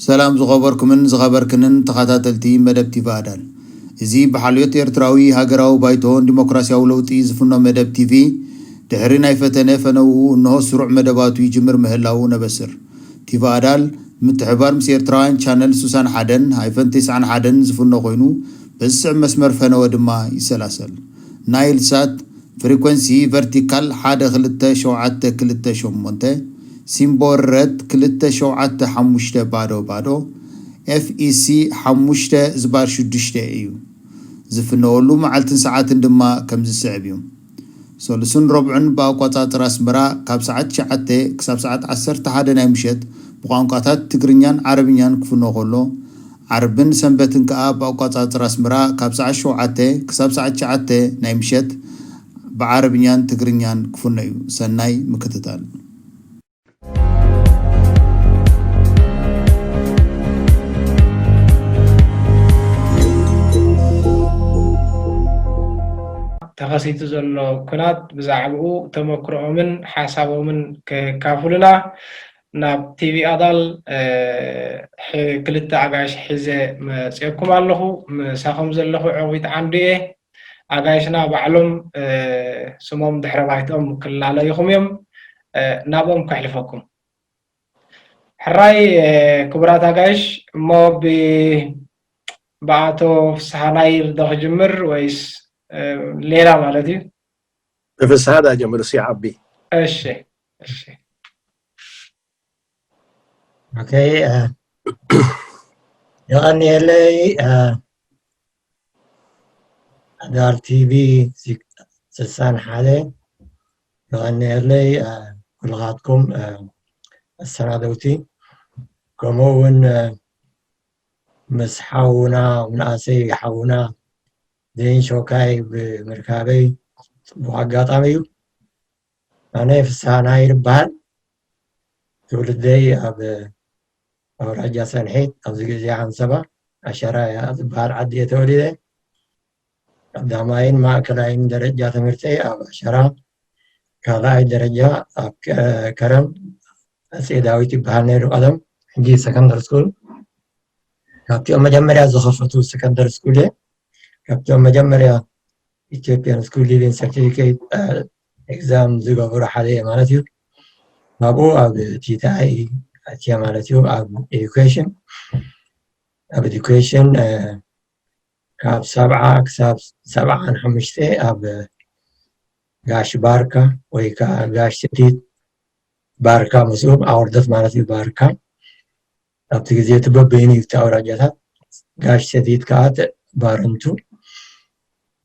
ሰላም ዝኸበርኩምን ዝኸበርክንን ተኸታተልቲ መደብ ቲቪ ኣዳል። እዚ ብሓልዮት ኤርትራዊ ሃገራዊ ባይቶን ዲሞክራሲያዊ ለውጢ ዝፍኖ መደብ ቲቪ ድሕሪ ናይ ፈተነ ፈነውኡ እንሆ ስሩዕ መደባቱ ይጅምር ምህላዉ ነበስር። ቲቪ ኣዳል ምትሕባር ምስ ኤርትራውያን ቻነል ሱሳን ሓደን ሃይፈን ተስዓን ሓደን ዝፍኖ ኮይኑ በዚ ስዕብ መስመር ፈነወ ድማ ይሰላሰል። ናይል ሳት ፍሪኮንሲ ቨርቲካል ሓደ ክልተ ሸውዓተ ክልተ ሸሞንተ፣ ሲምቦል ረት ክልተ ሸውዓተ ሓሙሽተ ባዶ ባዶ፣ ኤፍ ኢ ሲ ሓሙሽተ ዝባር ሽዱሽተ እዩ። ዝፍነወሉ መዓልትን ሰዓትን ድማ ከምዚ ዝስዕብ እዩ። ሰሉስን ረቡዕን ብኣቋጻጽራ ኣስመራ ካብ ሰዓት ትሽዓተ ክሳብ ሰዓት ዓሰርተ ሓደ ናይ ምሸት ብቋንቋታት ትግርኛን ዓረብኛን ክፍኖ ከሎ፣ ዓርብን ሰንበትን ከኣ ብኣቋጻጽራ ኣስመራ ካብ ሰዓት ሸውዓተ ክሳብ ሰዓት ትሽዓተ ናይ ምሸት ብዓረብኛን ትግርኛን ክፍኖ እዩ። ሰናይ ምክትታል። ተኸሲቱ ዘሎ ኩናት ብዛዕባኡ ተመክሮኦምን ሓሳቦምን ከካፍሉና ናብ ቲቪ ኣዳል ክልተ ኣጋይሽ ሒዘ መፅየኩም ኣለኹ። ምሳኹም ዘለኹ ዕዊት ዓንዱ እየ። ኣጋይሽና ባዕሎም ስሞም ድሕረ ባይትኦም ክላለዩኹም እዮም። ናብኦም ከሕልፈኩም። ሕራይ ክቡራት ኣጋይሽ፣ እሞ ብኣቶ ፍስሃ ናይር ዶ ክጅምር ወይስ ሌላ ማለት እዩ? ብፍስሃ ዳ ጀምር ሲ ዓቢ። እሺ እሺ። ኦኬ፣ የቐንየለይ ኣዳል ቲቪ ስሳን ሓደ፣ የቐንየለይ ኩልኻትኩም ኣሰናደውቲ፣ ከምኡ እውን ምስ ሓውና ምንኣሰይ ሓውና ዘይን ሾካይ ብምርካበይ ጽቡቕ ኣጋጣሚ እዩ። ኣነ ፍስሃ ናይር እበሃል። ትውልደይ ኣብ ኣውራጃ ሰንሒት ኣብዚ ግዜ ሓንሰባ ኣሸራ እያ ዝበሃል ዓዲ እየ ተወሊደ። ቀዳማይን ማእከላይን ደረጃ ትምህርተይ ኣብ ኣሸራ፣ ካልኣይ ደረጃ ኣብ ከረን ኣጼ ዳዊት ይበሃል ነይሩ ቀደም፣ ሕጂ ሰከንደር ስኩል። ካብቲኦም መጀመርያ ዝኸፈቱ ሰከንደር ስኩል እየ። ካብቲኦም መጀመርያ ኢትዮጵያን ስኩል ሊቪንግ ሰርቲፊኬት ኤግዛም ዝገበሩ ሓደ እየ ማለት እዩ። ካብኡ ኣብ ቲታይ ኣትየ ማለት እዩ። ኣብ ኤዱኬሽን ኣብ ኤዱኬሽን ካብ ሰብዓ ክሳብ ሰብዓን ሓሙሽተ ኣብ ጋሽ ባርካ ወይ ከዓ ጋሽ ሰቲት ባርካ ምስኡ ኣወርደት ማለት እዩ። ባርካ ኣብቲ ግዜ እቲ በበይኑ እዩ እቲ ኣውራጃታት። ጋሽ ሰቲት ከዓ ባረንቱ።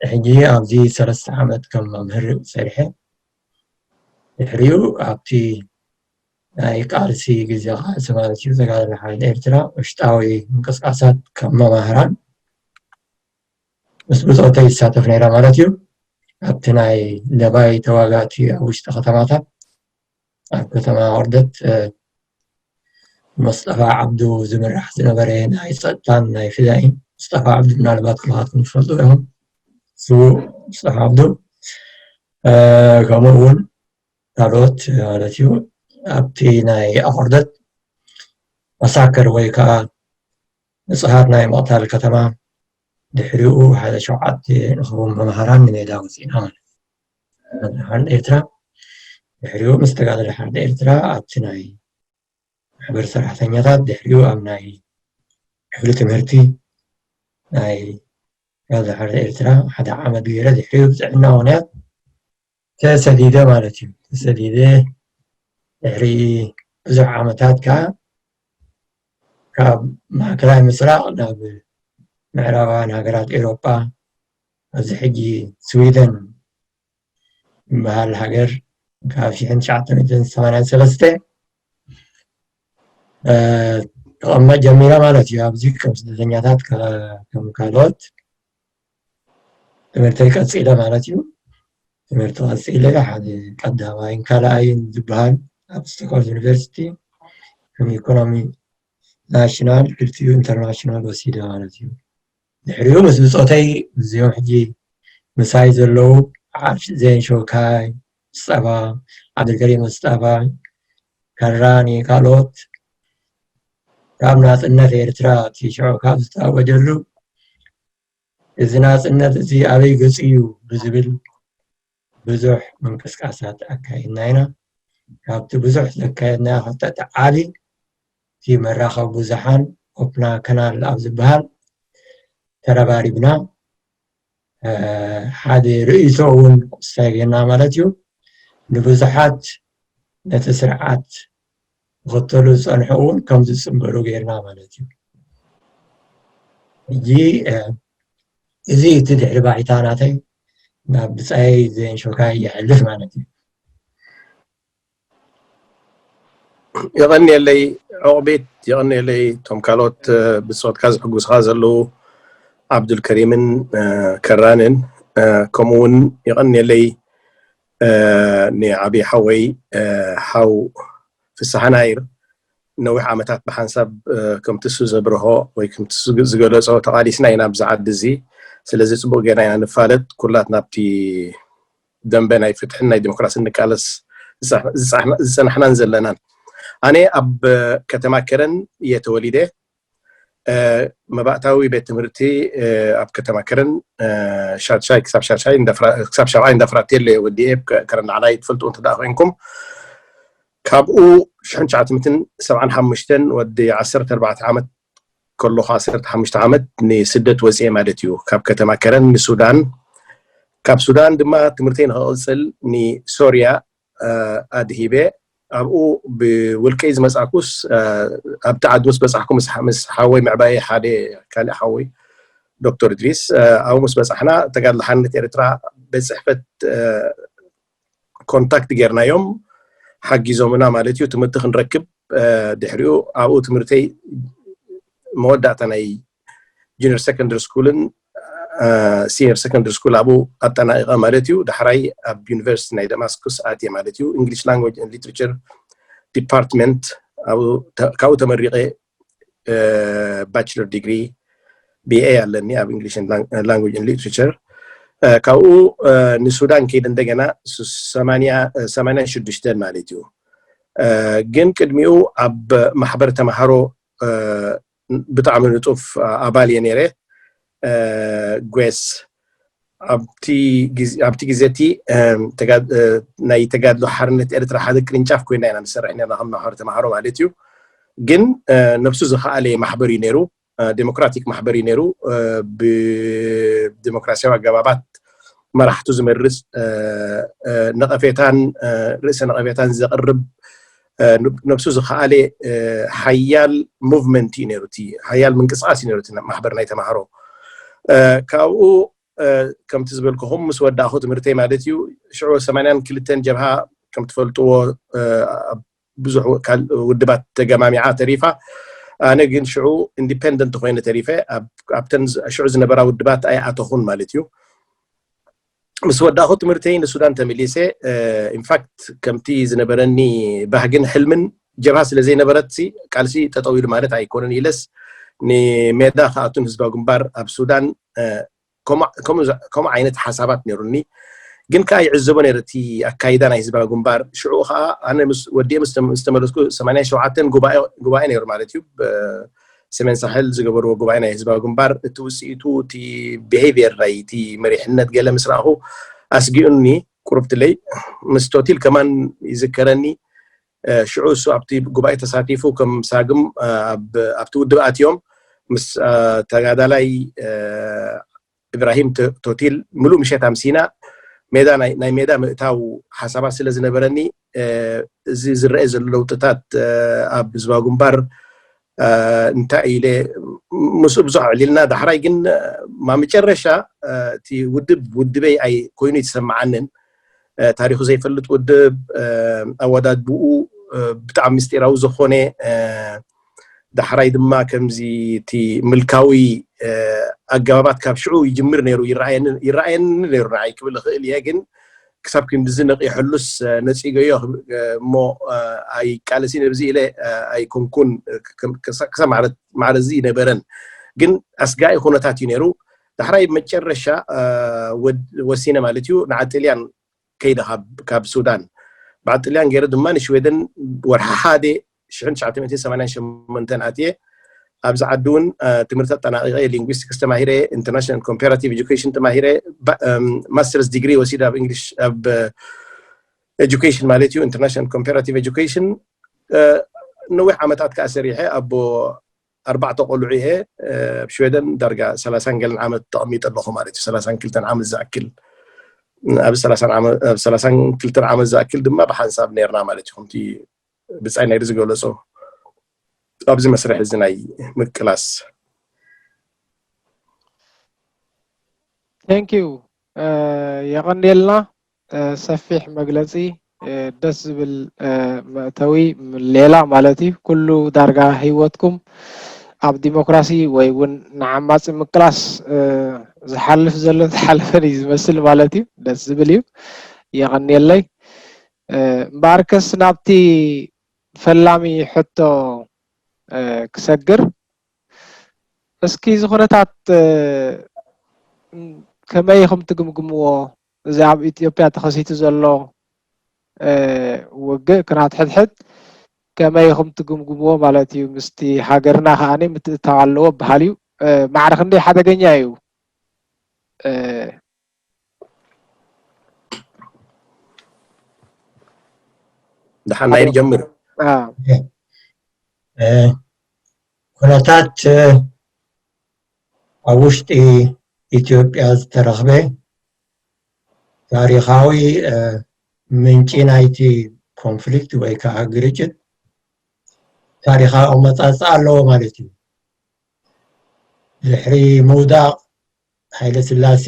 ሕጂ ኣብዚ ሰለስተ ዓመት ከም መምህር ሰሪሐ። ድሕሪኡ ኣብቲ ናይ ቃልሲ ግዜ ቃልሲ ማለት እዩ ተጋደልቲ ሓይሊ ኤርትራ ውሽጣዊ ምንቅስቃሳት ከም መማህራን ምስ ብፆተይ ይሳተፍ ነይረ ማለት እዩ። ኣብቲ ናይ ለባይ ተዋጋእቲ ኣብ ውሽጢ ከተማታት ኣብ ከተማ ወርደት ምስጠፋ ዓብዱ ዝምራሕ ዝነበረ ናይ ፀጥታን ናይ ፍዳይን ምስጠፋ ዓብዱ ምናልባት ኩልኻትኩም ትፈልጡ ኢኹም። ስዉእ ምስጠፋ ዓብዱ ከምኡ እውን ካልኦት ማለት እዩ። ኣብቲ ናይ ኣቑርደት መሳከር ወይ ከዓ ንፁሃት ናይ ምቕታል ከተማ ድሕሪኡ ሓደ ሸውዓተ ንኸውን መምሃራን ንሜዳ ወፂእና ማለት እዩ። ሓርነት ኤርትራ ድሕሪኡ ምስ ተጋደለ ሓርነት ኤርትራ ኣብቲ ናይ ማሕበር ሰራሕተኛታት ድሕሪኡ ኣብ ናይ ክፍሊ ትምህርቲ ናይ ተጋደለ ሓርነት ኤርትራ ሓደ ዓመት ገይረ ድሕሪኡ ብጥዕና ምኽንያት ተሰዲደ ማለት እዩ። ተሰዲደ ድሕሪ ብዙሕ ዓመታት ከዓ ካብ ማእከላይ ምስራቕ ናብ ምዕራባውያን ሃገራት ኤውሮጳ ኣብዚ ሕጂ ስዊደን ዝበሃል ሃገር ካብ ሽሕን ትሽዓተ ሚእትን ሰማንያን ሰለስተ ክቐመጥ ጀሚረ ማለት እዩ። ኣብዚ ከም ስደተኛታት ከም ካልኦት ትምህርተይ ቀፂለ ማለት እዩ። ትምህርቲ ቀፂለ ሓደ ቀዳማይን ካልኣይን ዝበሃል ኣብ ስቶኮልም ዩኒቨርሲቲ ከም ኢኮኖሚ ናሽናል ክልቲኡ ኢንተርናሽናል ወሲደ ማለት እዩ። ድሕሪኡ ምስ ብፆተይ እዚኦም ሕጂ ምሳይ ዘለዉ ዓርሽ ዜን ሾካይ፣ ምስጠፋ ዓብደልከሪም፣ ምስጠፋ ከራኒ ካልኦት ካብ ናጽነት ኤርትራ እቲ ሽዑ ካብ ዝተኣወጀሉ፣ እዚ ናጽነት እዚ ኣበይ ገጹ እዩ ብዝብል ብዙሕ ምንቅስቃሳት ኣካይድና ኢና። ካብቲ ብዙሕ ዘካየድናዮ ክልተ ዓቢ፣ እቲ መራኸቢ ብዙሓን ኦፕና ካናል ኣብ ዝበሃል ተረባሪብና፣ ሓደ ርእይቶ እውን ኣስተጋቢእና ማለት እዩ። ንብዙሓት ነቲ ስርዓት ክኽተሉ ዝጸንሑ እውን ከም ዝጽንበሩ ጌርና ማለት እዩ። ሕጂ እዚ እቲ ድሕሪ ባይታ ናተይ ናብ ብጻየይ ዘየንሾካይ ይሕልፍ ማለት እዩ። የቐንየለይ ዑቕቢት፣ የቐንየለይ እቶም ካልኦት ብጾትካ ዝሕጉስኻ ዘለዉ ዓብዱልከሪምን ከራንን፣ ከምኡ እውን የቐንየለይ ንዓብዪ ሓወይ ሓው ፍስሓ ናይር። ነዊሕ ዓመታት ብሓንሳብ ከምቲ እሱ ዘብርሆ ወይ ከምቲ እሱ ዝገለጾ ተቓሊስና ኢና ኣብዚ ዓዲ እዚ። ስለዚ ጽቡቕ ጌርና ኢና ንፋለጥ። ኩላትና ኣብቲ ደንበ ናይ ፍትሕን ናይ ዲሞክራስን ንቃለስ ዝጸናሕናን ዘለናን። ኣነ ኣብ ከተማ ከረን እየ ተወሊደ። መባእታዊ ቤት ትምህርቲ ኣብ ከተማ ከረን ሻድሻይ ክሳብ ሻድሻይ ክሳብ ሻብዓይ እንዳፍራቴሎ እየ ወዲኤ። ከረን ላዕላይ ትፈልጡ እንተ ደኣ ኮይንኩም፣ ካብኡ ሽሕን ትሽዓተ ሚእትን ሰብዓን ሓሙሽተን ወዲ ዓሰርተ ኣርባዕተ ዓመት ከለኹ፣ ዓሰርተ ሓሙሽተ ዓመት ንስደት ወፅኤ ማለት እዩ። ካብ ከተማ ከረን ንሱዳን፣ ካብ ሱዳን ድማ ትምህርተይ ንክቕፅል ንሶርያ ኣድሂበ። ኣብኡ ብውልቀይ ዝመፃኩስ፣ ኣብቲ ዓዲ ምስ በፃሕኩ ምስ ሓወይ ምዕባየ ሓደ ካሊእ ሓወይ ዶክተር እድሪስ ኣብኡ ምስ በፃሕና ተጋድሎ ሓርነት ኤርትራ ቤት ፅሕፈት ኮንታክት ጌርናዮም፣ ሓጊዞምና ማለት እዩ ትምህርቲ ክንረክብ። ድሕሪኡ ኣብኡ ትምህርተይ መወዳእታ ናይ ጁኒየር ሰከንደሪ ስኩልን ሲኒየር ሰከንደሪ ስኩል ኣብኡ ኣጠናቂቐ ማለት እዩ። ዳሕራይ ኣብ ዩኒቨርሲቲ ናይ ደማስኩስ ኣትየ ማለት እዩ። እንግሊሽ ላንጉጅ ን ሊትሬቸር ዲፓርትመንት ካብኡ ተመሪቐ ባችለር ዲግሪ ቢኤ ኣለኒ ኣብ እንግሊሽ ላንጉጅ ን ሊትሬቸር። ካብኡ ንሱዳን ከይደ እንደገና ሰማንያን ሽዱሽተን ማለት እዩ። ግን ቅድሚኡ ኣብ ማሕበር ተምሃሮ ብጣዕሚ ንጡፍ ኣባል እየ ነይረ። ጓስ ኣብቲ ግዜ እቲ ናይ ተጋድሎ ሓርነት ኤርትራ ሓደ ቅርንጫፍ ኮይና ኢና ንሰርሕ ነርና ከም ማሕበር ተምሃሮ ማለት እዩ። ግን ነብሱ ዝኸኣለ ማሕበር እዩ ነይሩ። ዴሞክራቲክ ማሕበር እዩ ነይሩ። ብዴሞክራሲያዊ ኣገባባት መራሕቱ ዝመርፅ፣ ነቐፌታን ርእሰ ነቐፌታን ዘቕርብ፣ ነብሱ ዝኸኣለ ሓያል ሙቭመንት እዩ ነይሩ። እቲ ሓያል ምንቅስቃስ እዩ ነይሩ እቲ ማሕበር ናይ ተምሃሮ። ካብኡ ከምቲ ዝበልኩኹም ምስ ወዳእኹ ትምህርተይ ማለት እዩ፣ ሽዑ ሰማንያን ክልተን ጀብሃ ከም ትፈልጥዎ ብዙሕ ውድባት ተገማሚዓ ተሪፋ። ኣነ ግን ሽዑ ኢንዲፐንደንት ኮይነ ተሪፈ። ኣብተን ሽዑ ዝነበራ ውድባት ኣይኣተኹን ማለት እዩ። ምስ ወዳእኹ ትምህርተይ ንሱዳን ተመሊሰ። ኢንፋክት ከምቲ ዝነበረኒ ባህግን ሕልምን ጀብሃ ስለ ዘይነበረት ቃልሲ ጠጠው ኢሉ ማለት ኣይኮነን ኢለስ ንሜዳ ክኣቱን ህዝባዊ ግንባር ኣብ ሱዳን ከምኡ ዓይነት ሓሳባት ነይሩኒ። ግን ከዓ ይዕዘቦ ነይረ እቲ ኣካይዳ ናይ ህዝባዊ ግንባር። ሽዑ ከዓ ኣነ ወዲኤ ምስ ተመለስኩ ሰማንያን ሸውዓተን ጉባኤ ነይሩ ማለት እዩ። ሰሜን ሳሕል ዝገበርዎ ጉባኤ ናይ ህዝባዊ ግንባር፣ እቲ ውፅኢቱ እቲ ቢሄቪየር ናይ እቲ መሪሕነት ገለ ምስ ረኣኹ ኣስጊኡኒ። ቁርብትለይ ምስ ቶቲል ከማን ይዝከረኒ። ሽዑ እሱ ኣብቲ ጉባኤ ተሳቲፉ ከም ሳግም ኣብቲ ውድብ ኣትዮም ምስ ተጋዳላይ ኢብራሂም ቶቲል ምሉእ ምሸት ኣምሲና። ሜዳ ናይ ሜዳ ምእታው ሓሳባት ስለ ዝነበረኒ፣ እዚ ዝረአ ዘሎ ለውጥታት ኣብ ህዝባዊ ግንባር እንታይ ኢለ ምስኡ ብዙሕ ኣዕሊልና። ዳሕራይ ግን ማመጨረሻ እቲ ውድብ ውድበይ ኣይ ኮይኑ ይተሰማዓንን። ታሪኹ ዘይፈልጥ ውድብ፣ ኣወዳድብኡ ብጣዕሚ ምስጢራዊ ዝኾነ፣ ዳሕራይ ድማ ከምዚ እቲ ምልካዊ ኣገባባት ካብ ሽዑ ይጅምር ነይሩ ይረኣየኒ ነይሩ ንዓይ ክብል እኽእል እየ። ግን ክሳብ ክንድዚ ነቒሐሉስ ነፂገዮ እሞ ኣይቃለስን ኣብዚ ኢለ ኣይኮንኩን። ክሳብ ማዕረ እዚ ይነበረን ግን ኣስጋኢ ኩነታት እዩ ነይሩ። ዳሕራይ መጨረሻ ወሲነ ማለት እዩ ንዓጥልያን ከይደ ካብ ሱዳን። ብዓጥልያን ገይረ ድማ ንሽዌደን ወርሒ ሓደ ሽሕን ትሽዓተ ሚእትን ሰማንያን ሸሞንተን ኣትየ። ኣብዚ ዓዲ እውን ትምህርቲ ኣጠናቂቀ፣ ሊንጉስቲክስ ተማሂረ፣ ኢንተርናሽናል ኮምፓራቲቭ ኤጁኬሽን ተማሂረ፣ ማስተርስ ዲግሪ ወሲደ ኣብ እንግሊሽ፣ ኣብ ኤጁኬሽን ማለት እዩ፣ ኢንተርናሽናል ኮምፓራቲቭ ኤጁኬሽን። ነዊሕ ዓመታት ከዓ ሰሪሐ፣ ኣቦ ኣርባዕተ ቆልዑ እየ። ኣብ ሽወደን ዳርጋ ሰላሳን ገለን ዓመት ተቐሚጠ ኣለኹ ማለት እዩ። ሰላሳን ክልተን ዓመት ዝኣክል፣ ኣብ ሰላሳን ክልተን ዓመት ዝኣክል ድማ ብሓንሳብ ነርና ማለት እዩ። ከምቲ ብጻይ ናይሪ ዝገለጾ ኣብዚ መስርሕ እዚ ናይ ምቅላስ። Thank you። የቐንየልና። ሰፊሕ መግለጺ፣ ደስ ዝብል መእተዊ፣ ሌላ ማለት እዩ። ኩሉ ዳርጋ ህይወትኩም ኣብ ዲሞክራሲ ወይ እውን ንዓማጺ ምቅላስ ዝሓልፍ ዘሎ ዝሓለፈን እዩ ዝመስል ማለት እዩ። ደስ ዝብል እዩ። የቐንየለይ። እምበኣርከስ ናብቲ ፈላሚ ሕቶ ክሰግር፣ እስኪ እዚ ኩነታት ከመይ ኢኹም ትግምግምዎ? እዚ ኣብ ኢትዮጵያ ተኸሲቱ ዘሎ ውግእ፣ ኩናት ሕድሕድ ከመይ ኢኹም ትግምግምዎ ማለት እዩ? ምስቲ ሃገርና ከኣ ምትእትታው ኣለዎ በሃል እዩ። ማዕረ ክንደይ ሓደገኛ እዩ? ደሓን ናይ ጀምር። ኩነታት ኣብ ውሽጢ ኢትዮጵያ ዝተረኽበ ታሪኻዊ ምንጪ ናይቲ ኮንፍሊክት ወይ ከዓ ግርጭት ታሪኻዊ ኣመፃፅኣ ኣለዎ ማለት እዩ። ድሕሪ ምውዳቕ ሃይለ ስላሴ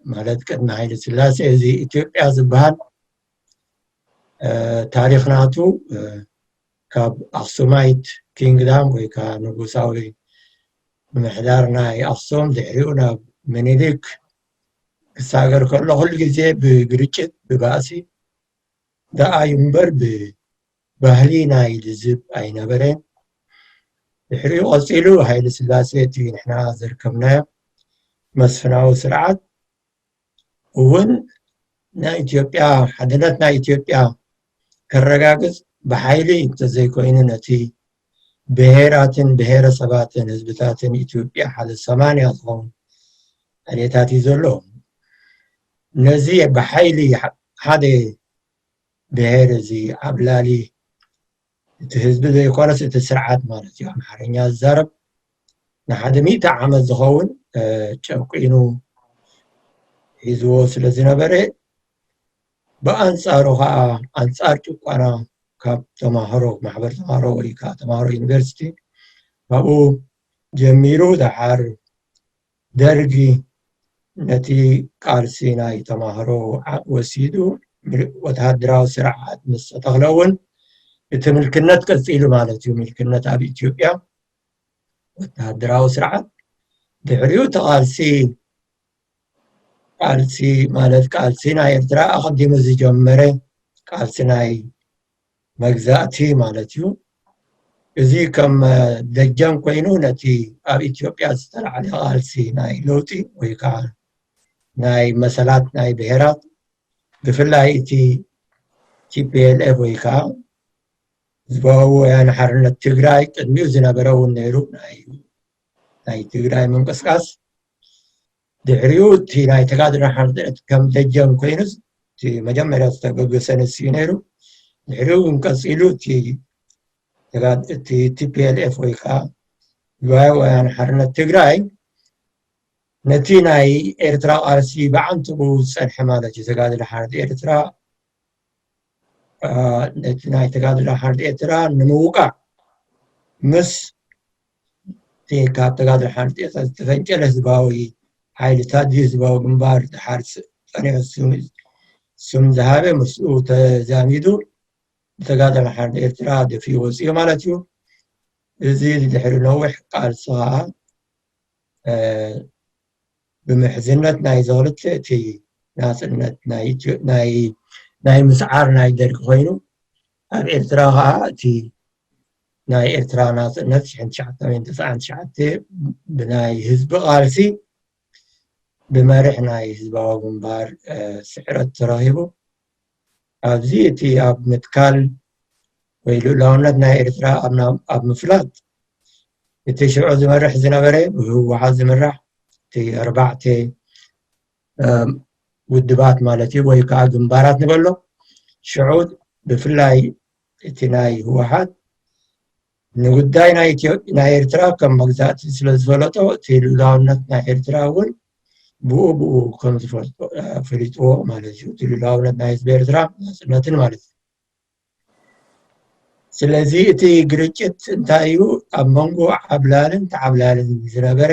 ማለት ቅድሚ ሃይለ ስላሴ እዚ ኢትዮጵያ ዝበሃል ታሪኽ ናቱ ካብ ኣክሱማይት ኪንግዳም ወይ ከዓ ንጉሳዊ ምምሕዳር ናይ ኣክሱም ድሕሪኡ ናብ ምኒልክ ክሳገር ከሎ ኩሉ ግዜ ብግርጭት ብባእሲ ደኣ እዩ እምበር ብባህሊ ናይ ልዝብ ኣይነበረን። ድሕሪኡ ቀፂሉ ሃይለ ስላሴ እቲ ንሕና ዘርከብናዮ መስፍናዊ ስርዓት እውን ናይ ኢትዮጵያ ሓድነት ናይ ኢትዮጵያ ከረጋግፅ ብሓይሊ እንተዘይኮይኑ ነቲ ብሄራትን ብሄረሰባትን ህዝብታትን ኢትዮጵያ ሓደ ሰማንያ ዝኸውን ዕሌታት እዩ ዘሎ። ነዚ ብሓይሊ ሓደ ብሄር እዚ ኣብ ላሊ እቲ ህዝቢ ዘይኮነስ እቲ ስርዓት ማለት እዩ ኣምሓርኛ ዝዛረብ ንሓደ ሚእቲ ዓመት ዝኸውን ጨቂኑ ሒዝዎ ስለ ዝነበረ ብኣንፃሩ ከዓ ኣንፃር ጭቆና ካብ ተማሃሮ ማሕበር ተማሃሮ ወይ ከዓ ተማሃሮ ዩኒቨርሲቲ ካብኡ ጀሚሩ ደሓር ደርጊ ነቲ ቃልሲ ናይ ተማሃሮ ወሲዱ ወተሃደራዊ ስርዓት ምስ ተተኽለ እውን እቲ ምልክነት ቀፂሉ ማለት እዩ። ምልክነት ኣብ ኢትዮጵያ ወተሃደራዊ ስርዓት ድሕሪኡ እቲ ቃልሲ ቃልሲ ማለት ቃልሲ ናይ ኤርትራ ኣቐዲሙ ዝጀመረ ቃልሲ ናይ መግዛእቲ ማለት እዩ። እዚ ከም ደጀን ኮይኑ ነቲ ኣብ ኢትዮጵያ ዝተላዕለ ቃልሲ ናይ ለውጢ ወይ ከዓ ናይ መሰላት ናይ ብሄራት ብፍላይ እቲ ቲ ፒ ኤል ኤፍ ወይ ከዓ ህዝባዊ ወያነ ሓርነት ትግራይ ቅድሚኡ ዝነበረ እውን ነይሩ ናይ ትግራይ ምንቅስቃስ ድሕሪኡ እቲ ናይ ተጋድሎ ሓርነት ከም ደጀን ኮይኑስ እቲ መጀመርያ ዝተበገሰ ንሱ እዩ ነይሩ። ድሕሪኡ ግን ቀፂሉ እቲ እቲ ቲ ፒ ኤል ኤፍ ወይ ከዓ ህዝባዊ ወያነ ሓርነት ትግራይ ነቲ ናይ ኤርትራ ቃልሲ ብዓንትኡ ዝፀንሐ ማለት እዩ። ተጋድሎ ሓርነት ኤርትራ ነቲ ናይ ተጋድሎ ሓርነት ኤርትራ ንምውቃዕ ምስ ካብ ተጋድሎ ሓርነት ኤርትራ ዝተፈንጨለ ህዝባዊ ሓይልታት ህዝባዊ ግንባር ድሓር ፀኒሑ ስም ዝሃበ ምስኡ ተዛሚዱ ብተጋድሎ ሓርነት ኤርትራ ደፊኡ ወፂኡ ማለት እዩ። እዚ ድሕሪ ነዊሕ ቃልሲ ከዓ ብምሕዝነት ናይ ዘኽልተ እቲ ናፅነት ናይ ምስዓር ናይ ደርጊ ኮይኑ ኣብ ኤርትራ ከዓ እቲ ናይ ኤርትራ ናፅነት ሽሕን ትሽዓተ ሚእትን ተስዓን ትሽዓተ ብናይ ህዝቢ ቃልሲ ብመርሕ ናይ ህዝባዊ ግንባር ስዕረት ተረኺቡ ኣብዚ እቲ ኣብ ምትካል ወይ ልኡላውነት ናይ ኤርትራ ኣብ ምፍላጥ እቲ ሽዑ ዝመርሕ ዝነበረ ብህወሓት ዝምራሕ እቲ ኣርባዕተ ውድባት ማለት እዩ ወይ ከዓ ግንባራት ንበሎ ሽዑ ብፍላይ እቲ ናይ ህወሓት ንጉዳይ ናይ ኤርትራ ከም መግዛእቲ ስለ ዝፈለጦ እቲ ልኡላውነት ናይ ኤርትራ እውን ብኡ ብኡ ከም ዝፈልጦ ፈሊጥዎ ማለት እዩ። እቲ ልኡላውነት ናይ ህዝቢ ኤርትራ ናፅነትን ማለት እዩ። ስለዚ እቲ ግርጭት እንታይ እዩ? ኣብ መንጎ ዓብላልን ተዓብላልን ዝነበረ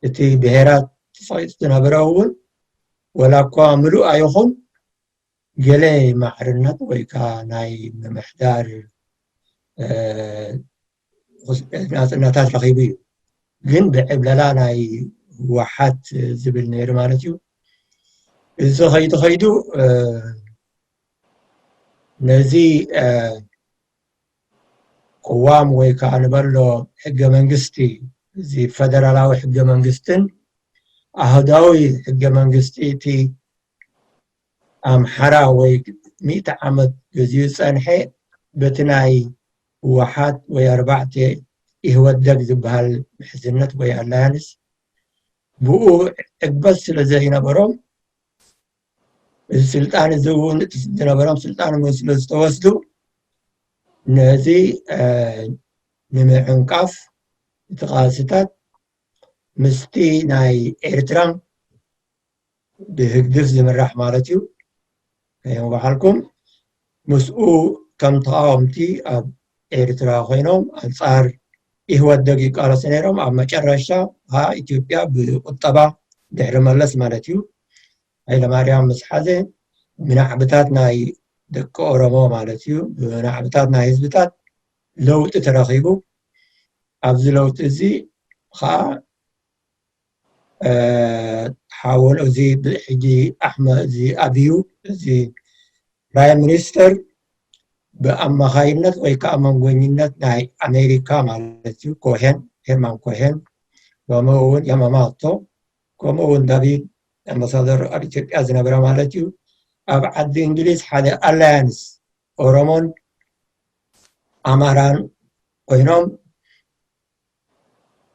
እቲ ብሄራት ተፀቂጡ ዝነበረ እውን ወላ እኳ ምሉእ ኣይኹን ገለ ማዕርነት ወይ ከዓ ናይ ምምሕዳር ናፅነታት ረኺቡ እዩ። ግን ብዕብለላ ናይ ህወሓት ዝብል ነይሩ ማለት እዩ። እዚ ከይዱ ከይዱ ነዚ ቅዋም ወይ ከዓ ንበሎ ሕገ መንግስቲ እዚ ፈደራላዊ ሕገ መንግስትን ኣህዳዊ ሕገ መንግስቲ እቲ ኣምሓራ ወይ ሚእቲ ዓመት ገዚኡ ዝፀንሐ በቲ ናይ ህወሓት ወይ ኣርባዕተ ኢህወደግ ዝበሃል ምሕዝነት ወይ ኣላያንስ ብኡ ዕግበት ስለ ዘይነበሮም እዚ ስልጣን እዚ እውን ዝነበሮም ስልጣን እውን ስለ ዝተወስዱ ነዚ ንምዕንቃፍ እቲ ቃልስታት ምስቲ ናይ ኤርትራ ብህግድፍ ዝምራሕ ማለት እዩ። ከዮም በሓልኩም ምስኡ ከም ተቃወምቲ ኣብ ኤርትራ ኮይኖም ኣንጻር ኢህወደግ ይቃለሱ ነይሮም። ኣብ መጨረሻ ከዓ ኢትዮጵያ ብቁጠባ ድሕሪ መለስ ማለት እዩ ሃይለማርያም ምስ ሓዘ ብናዕብታት ናይ ደቂ ኦሮሞ ማለት እዩ ብናዕብታት ናይ ህዝብታት ለውጢ ተረኺቡ። ኣብዚ ለውጢ እዚ ከዓ ሓወን እዚ ሕጂ ኣሕመ እዚ ኣብዩ እዚ ፕራይም ሚኒስተር ብኣማኻይነት ወይ ከዓ መንጎኝነት ናይ ኣሜሪካ ማለት እዩ ኮሄን ሄርማን ኮሄን ከምኡ እውን ያማማቶ ከምኡ እውን ዳቪድ ኣምባሳደር ኣብ ኢትዮጵያ ዝነበረ ማለት እዩ ኣብ ዓዲ እንግሊዝ ሓደ ኣላያንስ ኦሮሞን ኣማራን ኮይኖም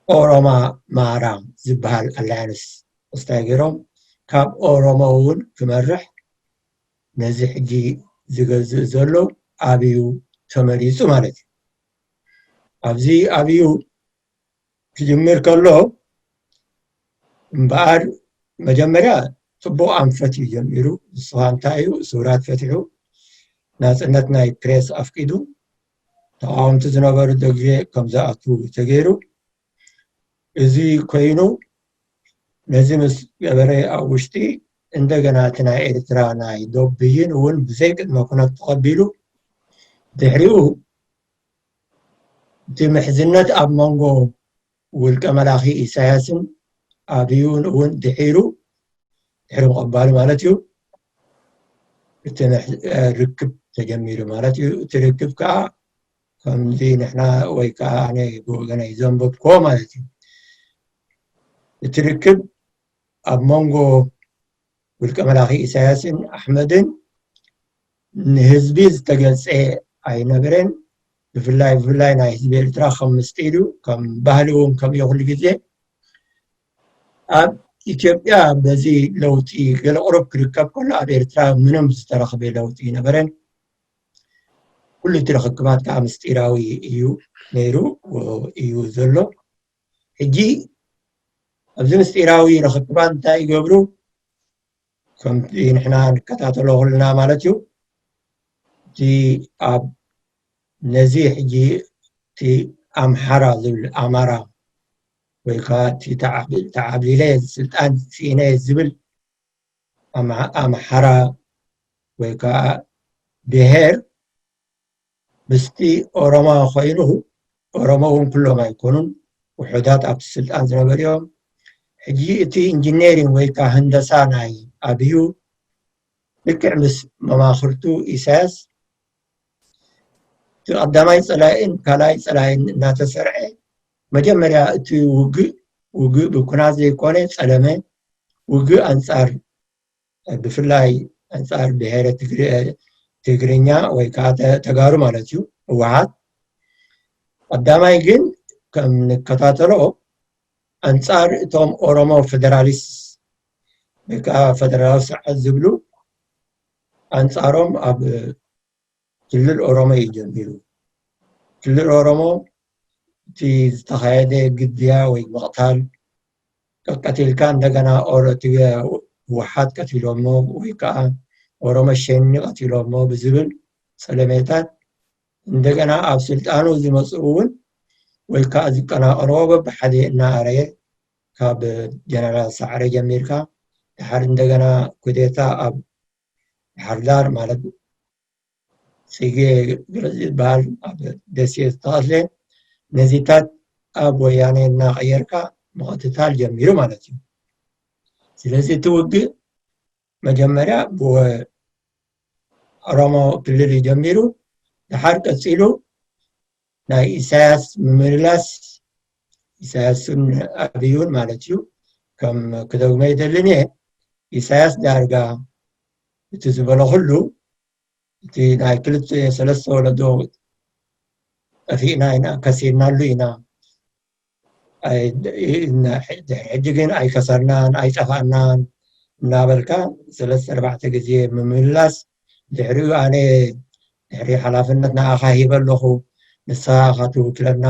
ኦሮማ ማራ ዝበሃል ኣላያንስ እንታይ ገይሮም ካብ ኦሮሞ እውን ክመርሕ ነዚ ሕጂ ዝገዝእ ዘሎ ኣብዩ ተመሪፁ ማለት እዩ። ኣብዚ ኣብዩ ክጅምር ከሎ እምበኣር መጀመርያ ፅቡቕ ኣንፈት እዩ ጀሚሩ። ንስኻ እንታይ እዩ ስውራት ፈቲሑ ናፅነት ናይ ፕሬስ ኣፍቂዱ ተቃወምቲ ዝነበሩ ደግዜ ከም ዝኣትዉ ተገይሩ። እዚ ኮይኑ ነዚ ምስ ገበረ ኣብ ውሽጢ እንደገና እቲ ናይ ኤርትራ ናይ ዶብ ብይን እውን ብዘይ ቅድመ ኩነት ተቐቢሉ ድሕሪኡ እቲ ምሕዝነት ኣብ መንጎ ውልቀ መላኺ ኢሳያስን ኣብዩን እውን ድሒሩ ድሕሪ ምቕባሉ ማለት እዩ እቲ ርክብ ተጀሚሩ ማለት እዩ። እቲ ርክብ ከዓ ከምዚ ንሕና ወይ ከዓ ኣነ ብወገነይ ዘንበብክዎ ማለት እዩ። እቲ ርክብ ኣብ መንጎ ውልቀ መላኺ ኢሳያስን ኣሕመድን ንህዝቢ ዝተገልፀ ኣይነበረን። ብፍላይ ብፍላይ ናይ ህዝቢ ኤርትራ ከም ምስጢር እዩ፣ ከም ባህሊ እውን ከም እዩ ኩሉ ግዜ ኣብ ኢትዮጵያ በዚ ለውጢ ገለ ቁሩብ ክርከብ ከሎ ኣብ ኤርትራ ምንም ዝተረኽበ ለውጢ ይነበረን። ኩሉ እቲ ርኽክባት ከዓ ምስጢራዊ እዩ ነይሩ እዩ ዘሎ። ሕጂ ኣብዚ ምስጢራዊ ርኽክባት እንታይ ይገብሩ? ከምቲ ንሕና ንከታተሎ ኩልና ማለት እዩ። እቲ ኣብ ነዚ ሕጂ እቲ ኣምሓራ ዝብል ኣማራ ወይ ከዓ እቲ ተዓብሊለ ስልጣን ስኢነ ዝብል ኣምሓራ ወይ ከዓ ብሄር ምስቲ ኦሮሞ ኮይኑ ኦሮሞ እውን ኩሎም ኣይኮኑን ውሑዳት ኣብቲ ስልጣን ዝነበሩ እዮም። ሕጂ እቲ ኢንጂነሪንግ ወይ ከዓ ህንደሳ ናይ ኣብዩ ልክዕ ምስ መማኽርቱ ኢሳያስ እቲ ቀዳማይ ፀላኢን ካልኣይ ፀላኢን እናተሰርዐ መጀመርያ እቲ ውግእ ውግእ ብኩናት ዘይኮነ ፀለመ ውግእ ኣንፃር ብፍላይ ኣንፃር ብሄረ ትግርየ ትግርኛ ወይ ከዓ ተ- ተጋሩ ማለት እዩ ህወሓት። ቀዳማይ ግን ከም ንከታተሎ ኣንጻር እቶም ኦሮሞ ፌደራሊስት ወይ ከዓ ፌደራላዊ ስርዓት ዝብሉ ኣንጻሮም ኣብ ክልል ኦሮሞ እዩ ጀሚሩ። ክልል ኦሮሞ እቲ ዝተኻየደ ግድያ ወይ ምቕታል ቀቀቲልካ እንደገና ኦሮ- እቲ ህወሓት ቀቲሎሞ ወይ ከዓ ኦሮሞ ሸኒ ቀቲሎሞ ብዝብል ጸለሜታት እንደገና ኣብ ስልጣኑ ዝመፅኡ እውን ወይ ከዓ ዝቀናቐንዎ በብሓደ እናኣረየ ካብ ጀነራል ሳዕረ ጀሚርካ ድሓር እንደገና ኩዴታ ኣብ ባሕርዳር ማለት ፅጌ ገረዝ ዝበሃል ኣብ ደሴ ዝተቐትለ ነዚታት ኣብ ወያነ እናቐየርካ ምቕትታል ጀሚሩ ማለት እዩ። ስለዚ እቲ ውግእ መጀመርያ ብኦሮሞ ክልል እዩ ጀሚሩ። ድሓር ቀፂሉ ናይ ኢሳያስ ምምልላስ ኢሳያስን ኣብዩን ማለት እዩ። ከም ክደግሞ ይደልን እየ። ኢሳያስ ዳርጋ እቲ ዝበሎ ኩሉ እቲ ናይ ክልተ ሰለስተ ወለዶ ጠፊእና ኢና ከሲርናሉ ኢና ድሕሪ ሕጂ ግን ኣይከሰርናን ኣይጠፋእናን እናበልካ ሰለስተ ኣርባዕተ ግዜ ምምላስ ድሕሪኡ ኣነ ድሕሪ ሓላፍነት ንኣኻ ሂበ ኣለኹ ንስኻ ኢኻ ትውክለና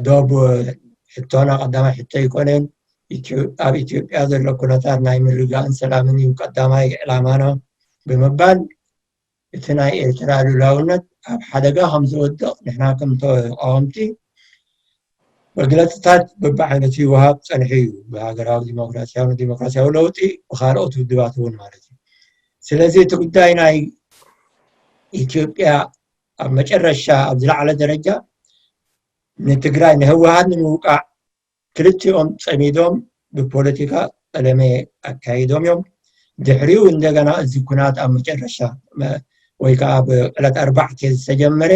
ዶብ ሕቶና ቀዳማይ ሕቶ ኣይኮነን ኣብ ኢትዮጵያ ዘሎ ኩነታት ናይ ምርግጋእን ሰላምን እዩ ቀዳማይ ዕላማና ብምባል እቲ ናይ ኤርትራ ልኡላውነት ኣብ ሓደጋ ከም ዝወድቕ ንሕና ከም ተቃወምቲ መግለፅታት በብዓይነቱ ይወሃብ ፀንሑ እዩ ብሃገራዊ ዲሞክራሲያዊ ዲሞክራሲያዊ ለውጢ ብካልኦት ውድባት እውን ማለት እዩ ስለዚ እቲ ጉዳይ ናይ ኢትዮጵያ ኣብ መጨረሻ ኣብ ዝለዓለ ደረጃ ንትግራይ ንህወሓት ንምውቃዕ ክልቲኦም ፀሚዶም ብፖለቲካ ጠለመ ኣካይዶም እዮም ድሕሪኡ እንደገና እዚ ኩናት ኣብ መጨረሻ ወይ ከዓ ብዕለት ኣርባዕተ ዝተጀመረ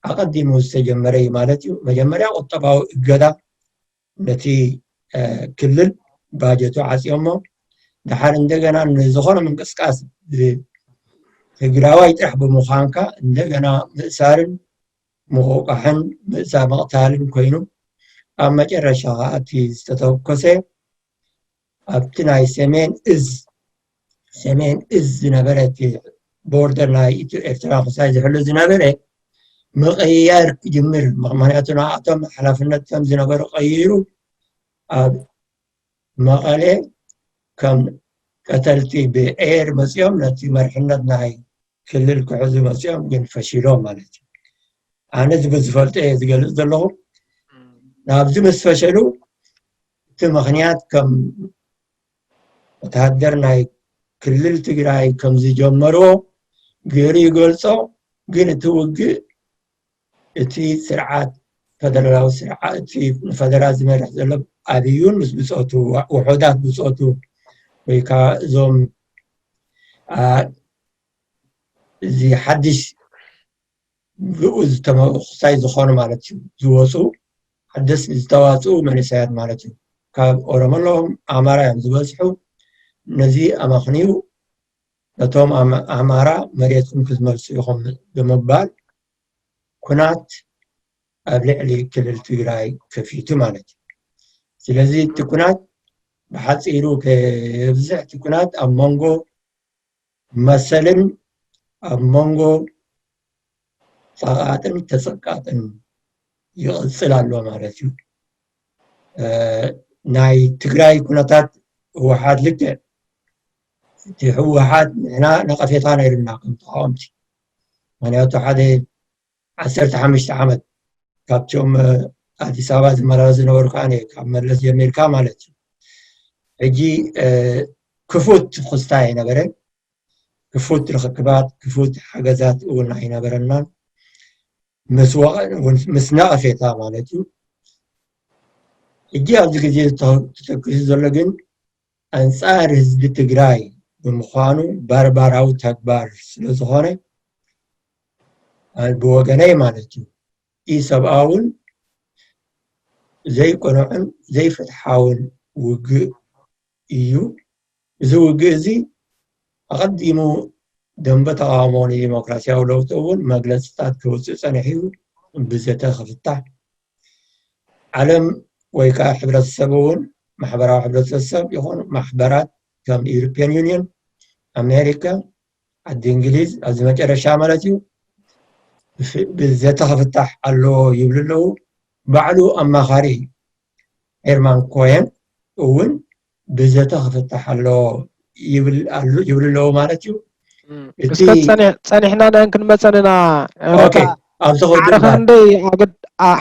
ኣቐዲሙ ዝተጀመረ እዩ ማለት እዩ መጀመርያ ቁጠባዊ እገዳ ነቲ ክልል ባጀቱ ዓፅዮሞ ድሓር እንደገና ንዝኾነ ምንቅስቃስ ትግራዋይ ጥራሕ ብምዃንካ እንደገና ምእሳርን ምቑቃሕን ምእዛ ምቕታልን ኮይኑ ኣብ መጨረሻ ከዓ እቲ ዝተተኮሰ ኣብቲ ናይ ሰሜን እዝ ሰሜን እዝ ዝነበረ እቲ ቦርደር ናይ ኤርትራ ክሳይ ዝሕሉ ዝነበረ ምቕያር ክጅምር ምክንያቱ ንኣቶም ሓላፍነት ከም ዝነበሩ ቀይሩ ኣብ መቐለ ከም ቀተልቲ ብኤር መፅኦም ነቲ መርሕነት ናይ ክልል ክሕዙ መፅኦም ግን ፈሺሎም ማለት እዩ ኣነ ዝብል ዝፈልጦ እየ ዝገልፅ ዘለኹ ናብዚ ምስ ፈሸሉ እቲ ምክንያት ከም ወተሃደር ናይ ክልል ትግራይ ከም ዝጀመርዎ ገይሩ ይገልፆ ግን እቲ ውግእ እቲ ስርዓት ፈደራላዊ ስርዓት እቲ ንፈደራል ዝመርሕ ዘሎ ኣብዩን ምስ ብፆቱ ውሑዳት ብፆቱ ወይ ከዓ እዞም እዚ ሓድሽ ብኡ ዝተመሳይ ዝኾኑ ማለት እዩ ዝወፁ ሓደስ ዝተዋፅኡ መንእሰያት ማለት እዩ ካብ ኦሮሞ ኣለዎም ኣማራ እዮም ዝበዝሑ ነዚ ኣመኽንዩ ነቶም ኣማራ መሬትኩም ክትመልሱ ኢኹም ብምባል ኩናት ኣብ ልዕሊ ክልል ትግራይ ከፊቱ ማለት እዩ ስለዚ እቲ ኩናት ብሓፂሩ ከብዝሕ እቲ ኩናት ኣብ መንጎ መሰልን ኣብ መንጎ ፀቓጥን ተፀቃጥን ይቕፅል ኣሎ ማለት እዩ ናይ ትግራይ ኩነታት ህወሓት ልክዕ እቲ ህወሓት ንሕና ነቐፌታ ነይርና ከም ተቃወምቲ ምክንያቱ ሓደ ዓሰርተ ሓሙሽተ ዓመት ካብቶም ኣዲስ ኣበባ ዝመላለስ ዝነበሩ ከዓ ካብ መለስ ጀሚርካ ማለት እዩ ሕጂ ክፉት ክስታ ኣይነበረ ክፉት ርክክባት ክፉት ሓገዛት እውን ኣይነበረናን ምስ ነቐፌታ ማለት እዩ ሕጂ ኣብዚ ግዜ ተተኪሱ ዘሎ ግን ኣንፃር ህዝቢ ትግራይ ብምዃኑ ባርባራዊ ተግባር ስለዝኾነ ብወገነይ ማለት እዩ ኢሰብኣውን ዘይቅኑዕን ዘይፍትሓውን ውግእ እዩ እዚ ውግእ እዚ ኣቐዲሙ ደንበ ተቓውሞ ንዲሞክራሲያዊ ለውጢ እውን መግለፅታት ክውፅእ ፀኒሑ እዩ። ብዘተ ክፍታሕ ዓለም ወይ ከዓ ሕብረተሰብ እውን ማሕበራዊ ሕብረተሰብ ይኹን ማሕበራት ከም ኢሮፕያን ዩኒየን፣ ኣሜሪካ፣ ዓዲ እንግሊዝ ኣብዚ መጨረሻ ማለት እዩ ብዘተ ክፍታሕ ኣለዎ ይብሉ ኣለዉ። ባዕሉ ኣማኻሪ ሄርማን ኮየን እውን ብዘተ ክፍታሕ ኣለዎ ይብል ኣለዉ ማለት እዩ። እስከ ጸኒሕና ነን ክንመጸን ኢና። ኣብዚ ክንደይ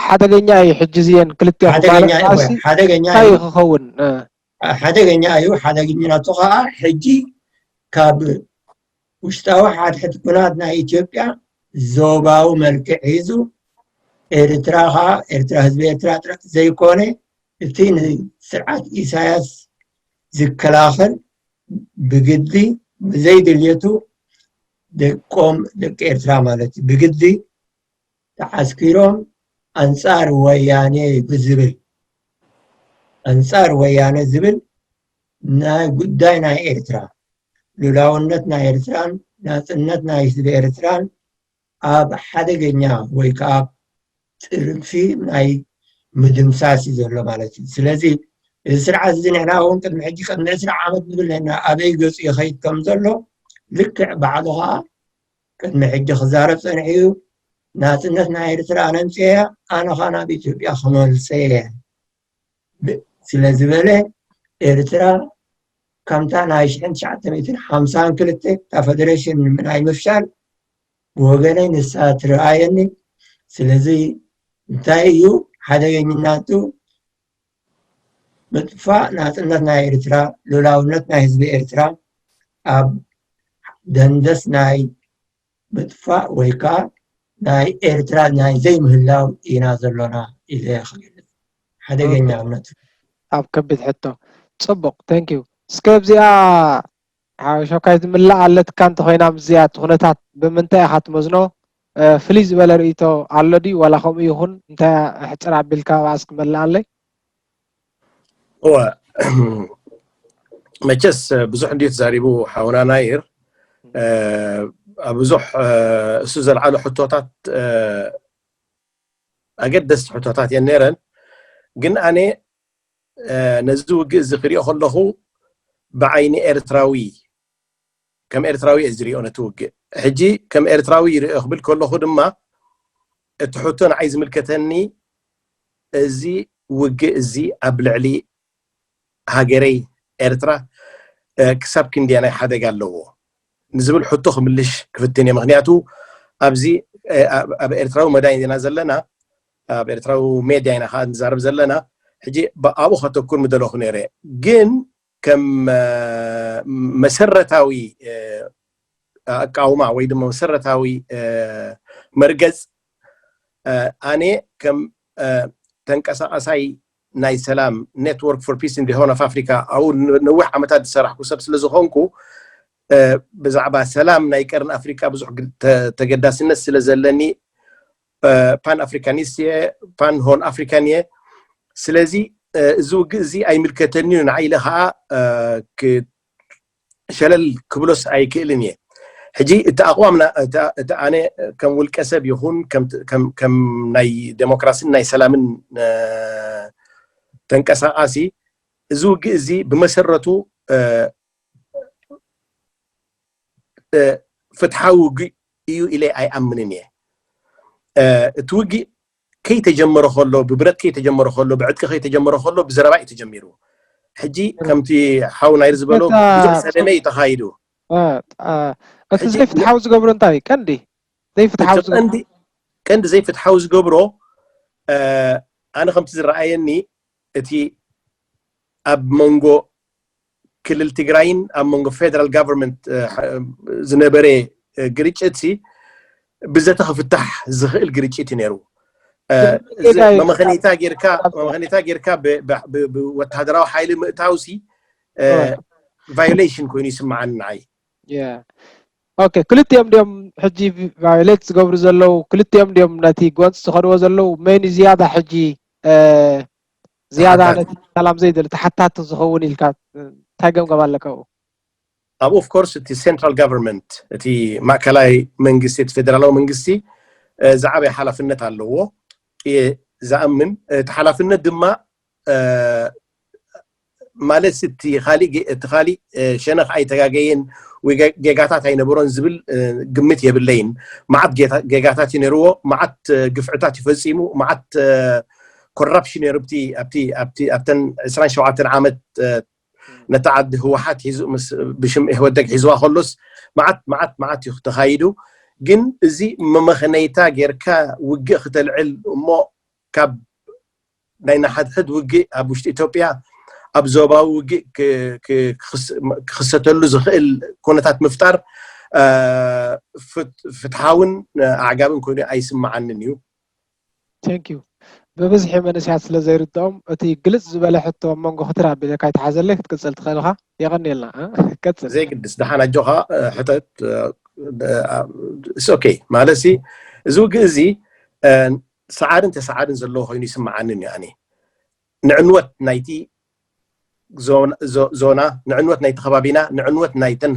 ሓደገኛ እዩ ሕጂ እዚአን ክልቲኦም ሓደገኛ እዩ። እንታይ ክኸውን? ሓደገኛ እዩ። ሓደገኛነቱ ከዓ ሕጂ ካብ ውሽጣዊ ሓድሕድ ኩናት ናይ ኢትዮጵያ ዞባዊ መልክዕ ሒዙ ኤርትራ ከዓ ኤርትራ ህዝቢ ኤርትራ ጥራሕ ዘይኮነ እቲ ንስርዓት ኢሳያስ ዝከላኸል ብግዲ ብዘይድልየቱ ደቆም ደቂ ኤርትራ ማለት እዩ ብግዲ ተዓስኪሮም ኣንጻር ወያነ ብዝብል ኣንጻር ወያነ ዝብል ናይ ጉዳይ ናይ ኤርትራ ሉላውነት ናይ ኤርትራን ናጽነት ናይ ህዝቢ ኤርትራን ኣብ ሓደገኛ ወይ ከዓ ጥርንፊ ናይ ምድምሳስ እዩ ዘሎ ማለት እዩ። ስለዚ እዚ ስርዓት እዚ ንሕና እውን ቅድሚ ሕጂ ቅድሚ ዕስራ ዓመት ንብል ነና ኣበይ ገፁ ይኸይድ ከም ዘሎ ልክዕ ባዕሉ ከዓ ቅድሚ ሕጂ ክዛረብ ፀኒሑ እዩ። ናፅነት ናይ ኤርትራ ኣነ ኣምፅኤያ ኣነ ከዓ ናብ ኢትዮጵያ ክመልሰ እየ ስለ ዝበለ ኤርትራ ከምታ ናይ ሽሕን ትሽዓተ ሚእትን ሓምሳን ክልተ እታ ፈደሬሽን ናይ ምፍሻል ብወገነይ ንሳ ትረኣየኒ። ስለዚ እንታይ እዩ ሓደገኝነቱ? ምጥፋእ ናጽነት ናይ ኤርትራ፣ ሉላውነት ናይ ህዝቢ ኤርትራ ኣብ ደንደስ ናይ ምጥፋእ ወይ ከዓ ናይ ኤርትራ ናይ ዘይምህላው ኢና ዘሎና ኢለ እየ ክገልጽ። ሓደገኛ እምነት። ኣብ ከቢድ ሕቶ። ጽቡቕ፣ thank you። እስከ ኣብዚኣ ሓበሻውካይ ዝምላእ ኣለትካ እንተኾይና ምስዚኣ እቲ ኩነታት ብምንታይ ኢኻ ትመዝኖ? ፍልይ ዝበለ ርእይቶ ኣሎ ድዩ ዋላ ከምኡ ይኹን እንታይ ኣሕፅር ኣቢልካ ኣብኣ እስኪ መላኣለይ? እወ መቸስ ብዙሕ እንድዩ ተዛሪቡ ሓውና ናይር ብዙሕ እሱ ዘልዓሉ ሕቶታት ኣገደስቲ ሕቶታት እየን ነይረን ግን ኣነ ነዚ ውግእ እዚ ክሪኦ ከለኹ ብዓይኒ ኤርትራዊ ከም ኤርትራዊ እየ ዝሪኦ ነቲ ውግእ ሕጂ ከም ኤርትራዊ ይሪኦ ክብል ከለኹ ድማ እቲ ሕቶ ንዓይ ዝምልከተኒ እዚ ውግእ እዚ ኣብ ልዕሊ ሃገረይ ኤርትራ ክሳብ ክንደየናይ ሓደጋ ኣለዎ ንዝብል ሕቶ ክምልሽ ክፍትን እየ ምክንያቱ ኣብዚ ኣብ ኤርትራዊ መዳይ ኢና ዘለና ኣብ ኤርትራዊ ሜድያ ኢና ከዓ ንዛረብ ዘለና ሕጂ ኣብኡ ከተኩር ምደለኹ ነይረ ግን ከም መሰረታዊ ኣቃውማ ወይ ድማ መሰረታዊ መርገፅ ኣነ ከም ተንቀሳቃሳይ ናይ ሰላም network for peace in the horn of Africa ኣብኡ ነዊሕ ዓመታት ዝሰራሕኩ ሰብ ስለ ዝኾንኩ ብዛዕባ ሰላም ናይ ቀርኒ ኣፍሪካ ብዙሕ ተገዳስነት ስለ ዘለኒ ፓን ኣፍሪካኒስት እየ ፓን ሆን ኣፍሪካን እየ ስለዚ እዚ ውግእ እዚ ኣይምልከተኒ እዩ ንዓይ ኢለ ከዓ ሸለል ክብሎስ ኣይክእልን እየ ሕጂ እቲ ኣቕዋም እቲ ኣነ ከም ውልቀ ሰብ ይኹን ከም ናይ ዴሞክራሲን ናይ ሰላምን ተንቀሳቃሲ እዚ ውግእ እዚ ብመሰረቱ ፍትሓዊ ውግእ እዩ ኢለ ኣይኣምንን እየ እቲ ውግእ ከይተጀመረ ከሎ ብብረት ከይተጀመረ ከሎ ብዕጥቂ ከይተጀመረ ከሎ ብዘረባ እዩ ተጀሚሩ ሕጂ ከምቲ ሓው ናይር ዝበሎ ብዙሕ ሰደመ እዩ ተኻይዱ እቲ ዘይፍትሓዊ ዝገብሮ እንታይ ቀንዲ ዘይፍትሓዊ ቀንዲ ዘይፍትሓዊ ዝገብሮ ኣነ ከምቲ ዝረኣየኒ እቲ ኣብ መንጎ ክልል ትግራይን ኣብ መንጎ ፌደራል ጋቨርንመንት ዝነበረ ግርጭት ሲ ብዘተ ክፍታሕ ዝኽእል ግርጭት እዩ ነይሩ መመኸኒታ ጌርካ መመኸኒታ ጌርካ ብወታደራዊ ሓይሊ ምእታው ሲ ቫዮሌሽን ኮይኑ ይስምዓኒ ንዓይ ኦኬ ክልቲኦም ድዮም ሕጂ ቫዮሌት ዝገብሩ ዘለዉ ክልቲኦም ድዮም ነቲ ጎንፂ ዝኸድዎ ዘለዉ መን ዝያዳ ሕጂ ዝያዳ ነቲ ሰላም ዘይደሊ ተሓታቲ ዝኸውን ኢልካ እንታይ ገምገም ኣለካ ብኡ ኣብኡ of course እቲ central government፣ እቲ ማእከላይ መንግስቲ፣ እቲ ፌደራላዊ መንግስቲ ዝዓበየ ሓላፍነት ኣለዎ እየ ዝኣምን። እቲ ሓላፍነት ድማ ማለት እቲ ካሊእ ሸነኽ ኣይተጋገየን ወይ ጌጋታት ኣይነበሮን ዝብል ግምት የብለይን። መዓት ጌጋታት እዩ ነይርዎ፣ መዓት ግፍዕታት እዩ ፈፂሙ፣ መዓት ኮራፕሽን ነይሩ ኣብተን ዕስራን ሸውዓተን ዓመት ነታ ዓዲ ህወሓት ሒዙ ብሽም ኢህወደግ ሒዝዋ ከሎስ መዓት መዓት መዓት እዩ ተኻይዱ። ግን እዚ መመኸነይታ ጌርካ ውግእ ክተልዕል እሞ ካብ ናይ ንሓድሕድ ውግእ ኣብ ውሽጢ ኢትዮጵያ ኣብ ዞባዊ ውግእ ክኽሰተሉ ዝኽእል ኩነታት ምፍጣር ፍትሓውን ኣዕጋብን ኮይኑ ኣይስምዓንን እዩ። Thank you። ብብዝሒ መንእሰያት ስለ ዘይርድኦም እቲ ግልፅ ዝበለ ሕቶ ኣብ መንጎ ክትር ኣቢለካ ይተሓዘለይ ክትቅፅል ትኽእል ኢኻ። የቐንየልና። ቀፅል። ዘይግድስ ደሓን ኣጆኻ ሕተት። ኦኬ ማለት እዚ ውግእ እዚ ሰዓርን ተሰዓርን ዘለዎ ኮይኑ ይስምዓንን እዩ። ኣነ ንዕንወት ናይቲ ዞና ንዕንወት ናይቲ ከባቢና ንዕንወት ናይተን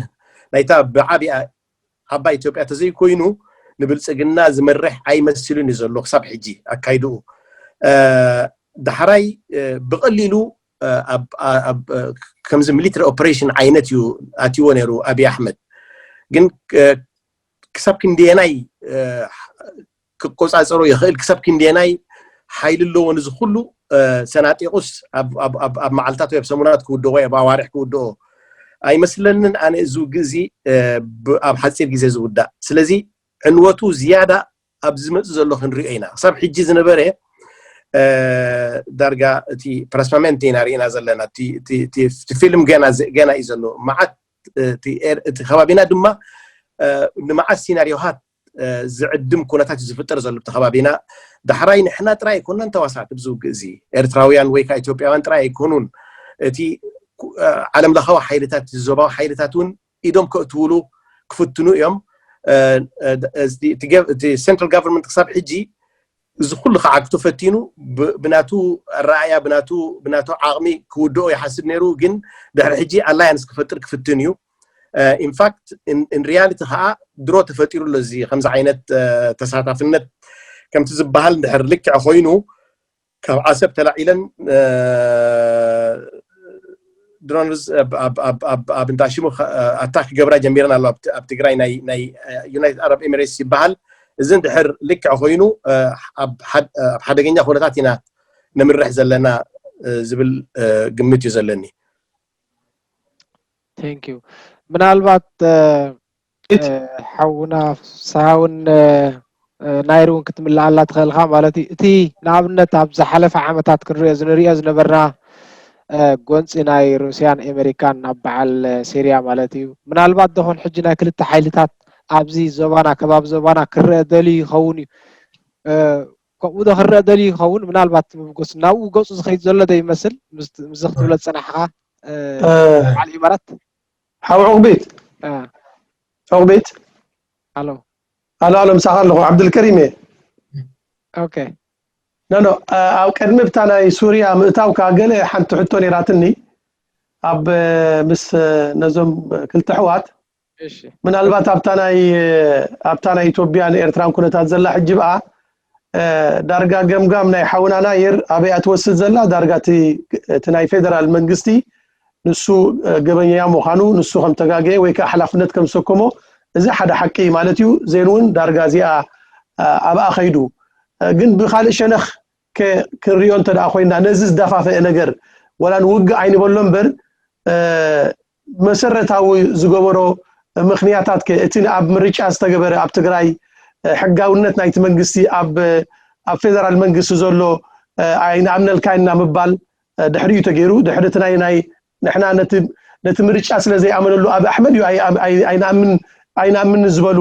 ናይታ ብዓቢኣ ዓባይ ኢትዮጵያ ተዘይኮይኑ ንብልፅግና ዝመርሕ ኣይመስልን እዩ ዘሎ ክሳብ ሕጂ ኣካይድኡ። ዳሕራይ ብቐሊሉ ከምዚ ሚሊተሪ ኦፐሬሽን ዓይነት እዩ ኣትዎ ነይሩ ኣብይ ኣሕመድ። ግን ክሳብ ክንደየናይ ክቆፃፀሮ ይኽእል፣ ክሳብ ክንደየናይ ሓይሊ ኣለዎ፣ ንዚ ኩሉ ሰናጢቑስ ኣብ መዓልታት ወይ ኣብ ሰሙናት ክውድኦ ወይ ኣብ ኣዋርሕ ክውድኦ ኣይመስለንን። ኣነ እዚ ውግእ እዚ ኣብ ሓፂር ግዜ ዝውዳእ፣ ስለዚ ዕንወቱ ዝያዳ ኣብ ዝመፅእ ዘሎ ክንሪኦ ኢና። ክሳብ ሕጂ ዝነበረ ዳርጋ እቲ ፕረስማሜንት ኢና ርኢና ዘለና። እቲ ፊልም ገና እዩ ዘሎ። መዓት እቲ ከባቢና ድማ ንመዓት ሲናሪዮታት ዝዕድም ኩነታት እዩ ዝፍጠር ዘሎ እቲ ከባቢና። ዳሕራይ ንሕና ጥራይ ኣይኮናን ተዋሳእቲ ኣብዚ ውግእ እዚ፣ ኤርትራውያን ወይ ከዓ ኢትዮጵያውያን ጥራይ ኣይኮኑን። እቲ ዓለም ለኻዊ ሓይልታት፣ ዞባዊ ሓይልታት እውን ኢዶም ከእትውሉ ክፍትኑ እዮም። እቲ central government ክሳብ ሕጂ እዚ ኩሉ ክዓግቶ ፈቲኑ ብናቱ ኣረኣእያ ብናቱ ዓቕሚ ክውድኦ ይሓስብ ነይሩ። ግን ድሕሪ ሕጂ ኣላያንስ ክፈጥር ክፍትን እዩ። ኢንፋክት ን ሪያሊቲ ከዓ ድሮ ተፈጢሩ ኣሎ። እዚ ከምዚ ዓይነት ተሳታፍነት ከምቲ ዝበሃል እንድሕር ልክዕ ኮይኑ ካብ ዓሰብ ተላዒለን ድሮንስ ኣብ እንዳ ሽሙ ኣታክ ክገብራ ጀሚረን ኣሎ ኣብ ትግራይ ናይ ዩናይትድ ኣረብ ኤሚሬትስ ይበሃል። እዚ እንድሕር ልክዕ ኮይኑ ኣብ ሓደገኛ ኩነታት ኢና ንምርሕ ዘለና ዝብል ግምት እዩ ዘለኒ። Thank you። ምናልባት ሓውና ፍስሃ እውን ናይር እውን ክትምልኣላ ትኽእልካ ማለት እዩ። እቲ ንኣብነት ኣብ ዝሓለፈ ዓመታት ክንሪኦ ዝንሪኦ ዝነበርና ጎንፂ ናይ ሩስያን ኤሜሪካን ናብ በዓል ሲርያ ማለት እዩ። ምናልባት ደኾን ሕጂ ናይ ክልተ ሓይልታት ኣብዚ ዞባና ከባቢ ዞባና ክረአ ደልዩ ይኸውን እዩ። ከምኡ ዶ ክረአ ደልዩ ይኸውን? ምናልባት ምብጎስ ናብኡ ገፁ ዝኸይድ ዘሎ ዶ ይመስል? ምስዚ ክትብሎ ዝፀናሕካ በዓል ኢማራት ሓው ዑቕቢት ዑቕቢት ኣሎ ኣሎ ኣሎ ምሳኻ ኣለኹ። ዓብዱልከሪም እየ። ኦኬ ኖ ኖ ኣብ ቅድሚ ብታ ናይ ሱርያ ምእታውካ ገለ ሓንቲ ሕቶ ነይራትኒ ኣብ ምስ ነዞም ክልተ ኣሕዋት እሺ ምናልባት ኣብታ ናይ ኣብታ ናይ ኢትዮጵያን ኤርትራን ኩነታት ዘላ ሕጂ ብኣ ዳርጋ ገምጋም ናይ ሓውና ናይር ኣበይ እያ ትወስድ ዘላ? ዳርጋ እቲ ናይ ፌደራል መንግስቲ ንሱ ገበኛ ምዃኑ ንሱ ከም ተጋገየ ወይ ከዓ ሓላፍነት ከም ዝሰከሞ እዚ ሓደ ሓቂ እዩ ማለት እዩ። ዜን እውን ዳርጋ እዚኣ ኣብኣ ከይዱ ግን ብካልእ ሸነኽ ክንሪኦ እንተ ኮይና ነዚ ዝደፋፈአ ነገር ወላ ንውግእ ኣይንበሎ እምበር መሰረታዊ ዝገበሮ ምኽንያታት ከ እቲ ኣብ ምርጫ ዝተገበረ ኣብ ትግራይ ሕጋውነት ናይቲ መንግስቲ ኣብ ኣብ ፌደራል መንግስቲ ዘሎ ኣይንኣምነልካ ኢና ምባል ድሕሪኡ ተገይሩ ድሕሪ እቲ ናይ ናይ ንሕና ነቲ ነቲ ምርጫ ስለ ዘይኣመነሉ ኣብ ኣሕመድ እዩ ኣይንኣምን ዝበሉ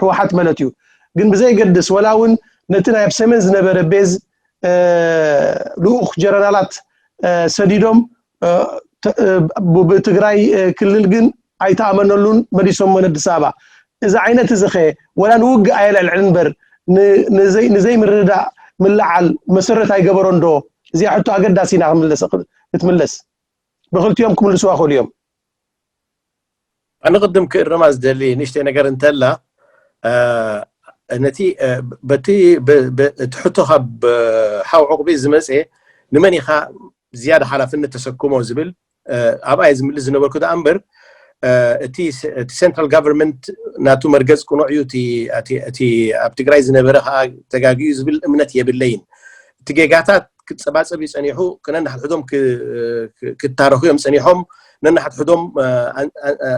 ህወሓት ማለት እዩ። ግን ብዘይገድስ ወላ እውን ነቲ ናይ ኣብ ሰሜን ዝነበረ ቤዝ ልኡኽ ጀረናላት ሰዲዶም ብትግራይ ክልል ግን ኣይተኣመነሉን መሊሶሞ ነኣዲስ ኣበባ። እዚ ዓይነት እዚ ኸ ወላ ንውግእ ኣየልዕልዕል እምበር ንዘይምርድዳእ ምልዓል መሰረት ኣይገበሮን ዶ? እዚኣ ሕቶ ኣገዳሲ ኢና ክትምለስ። ብክልቲኦም ክምልስዋ ክእሉ እዮም። ኣነ ቅድም ክእርማ ዝደሊ ንእሽተይ ነገር እንተላ፣ እ፣ ነቲ፣ እ፣ በቲ፣ ብ-፣ ብ-፣ እቲ ሕቶ ካብ፣ እ፣ ሓው ዕቑቢ ዝመፀ፣ ንመን ኢኻ ዝያዳ ሓላፍነት ተሰክሞ ዝብል፣ እ፣ ኣብኣ እየ ዝምልስ ዝነበርኩ ደኣ እምበር፣ እ፣ እቲ ስ-፣ እቲ ሴንትራል ጋቨርንመንት ናቱ መርገፅ ቅኑዕ እዩ። እቲ፣ እቲ፣ እቲ ኣብ ትግራይ ዝነበረ ከዓ ተጋግዩ ዝብል እምነት የብለይን። እቲ ጌጋታት ክፀባፀብ እዩ ፀኒሑ፣ ነንሓድሕዶም ክ-፣ ክ-፣ ክታረኹ እዮም ፀኒሖም። ነንሓድሕዶም፣ እ፣ ኣን-፣ ኣን-፣ እ፣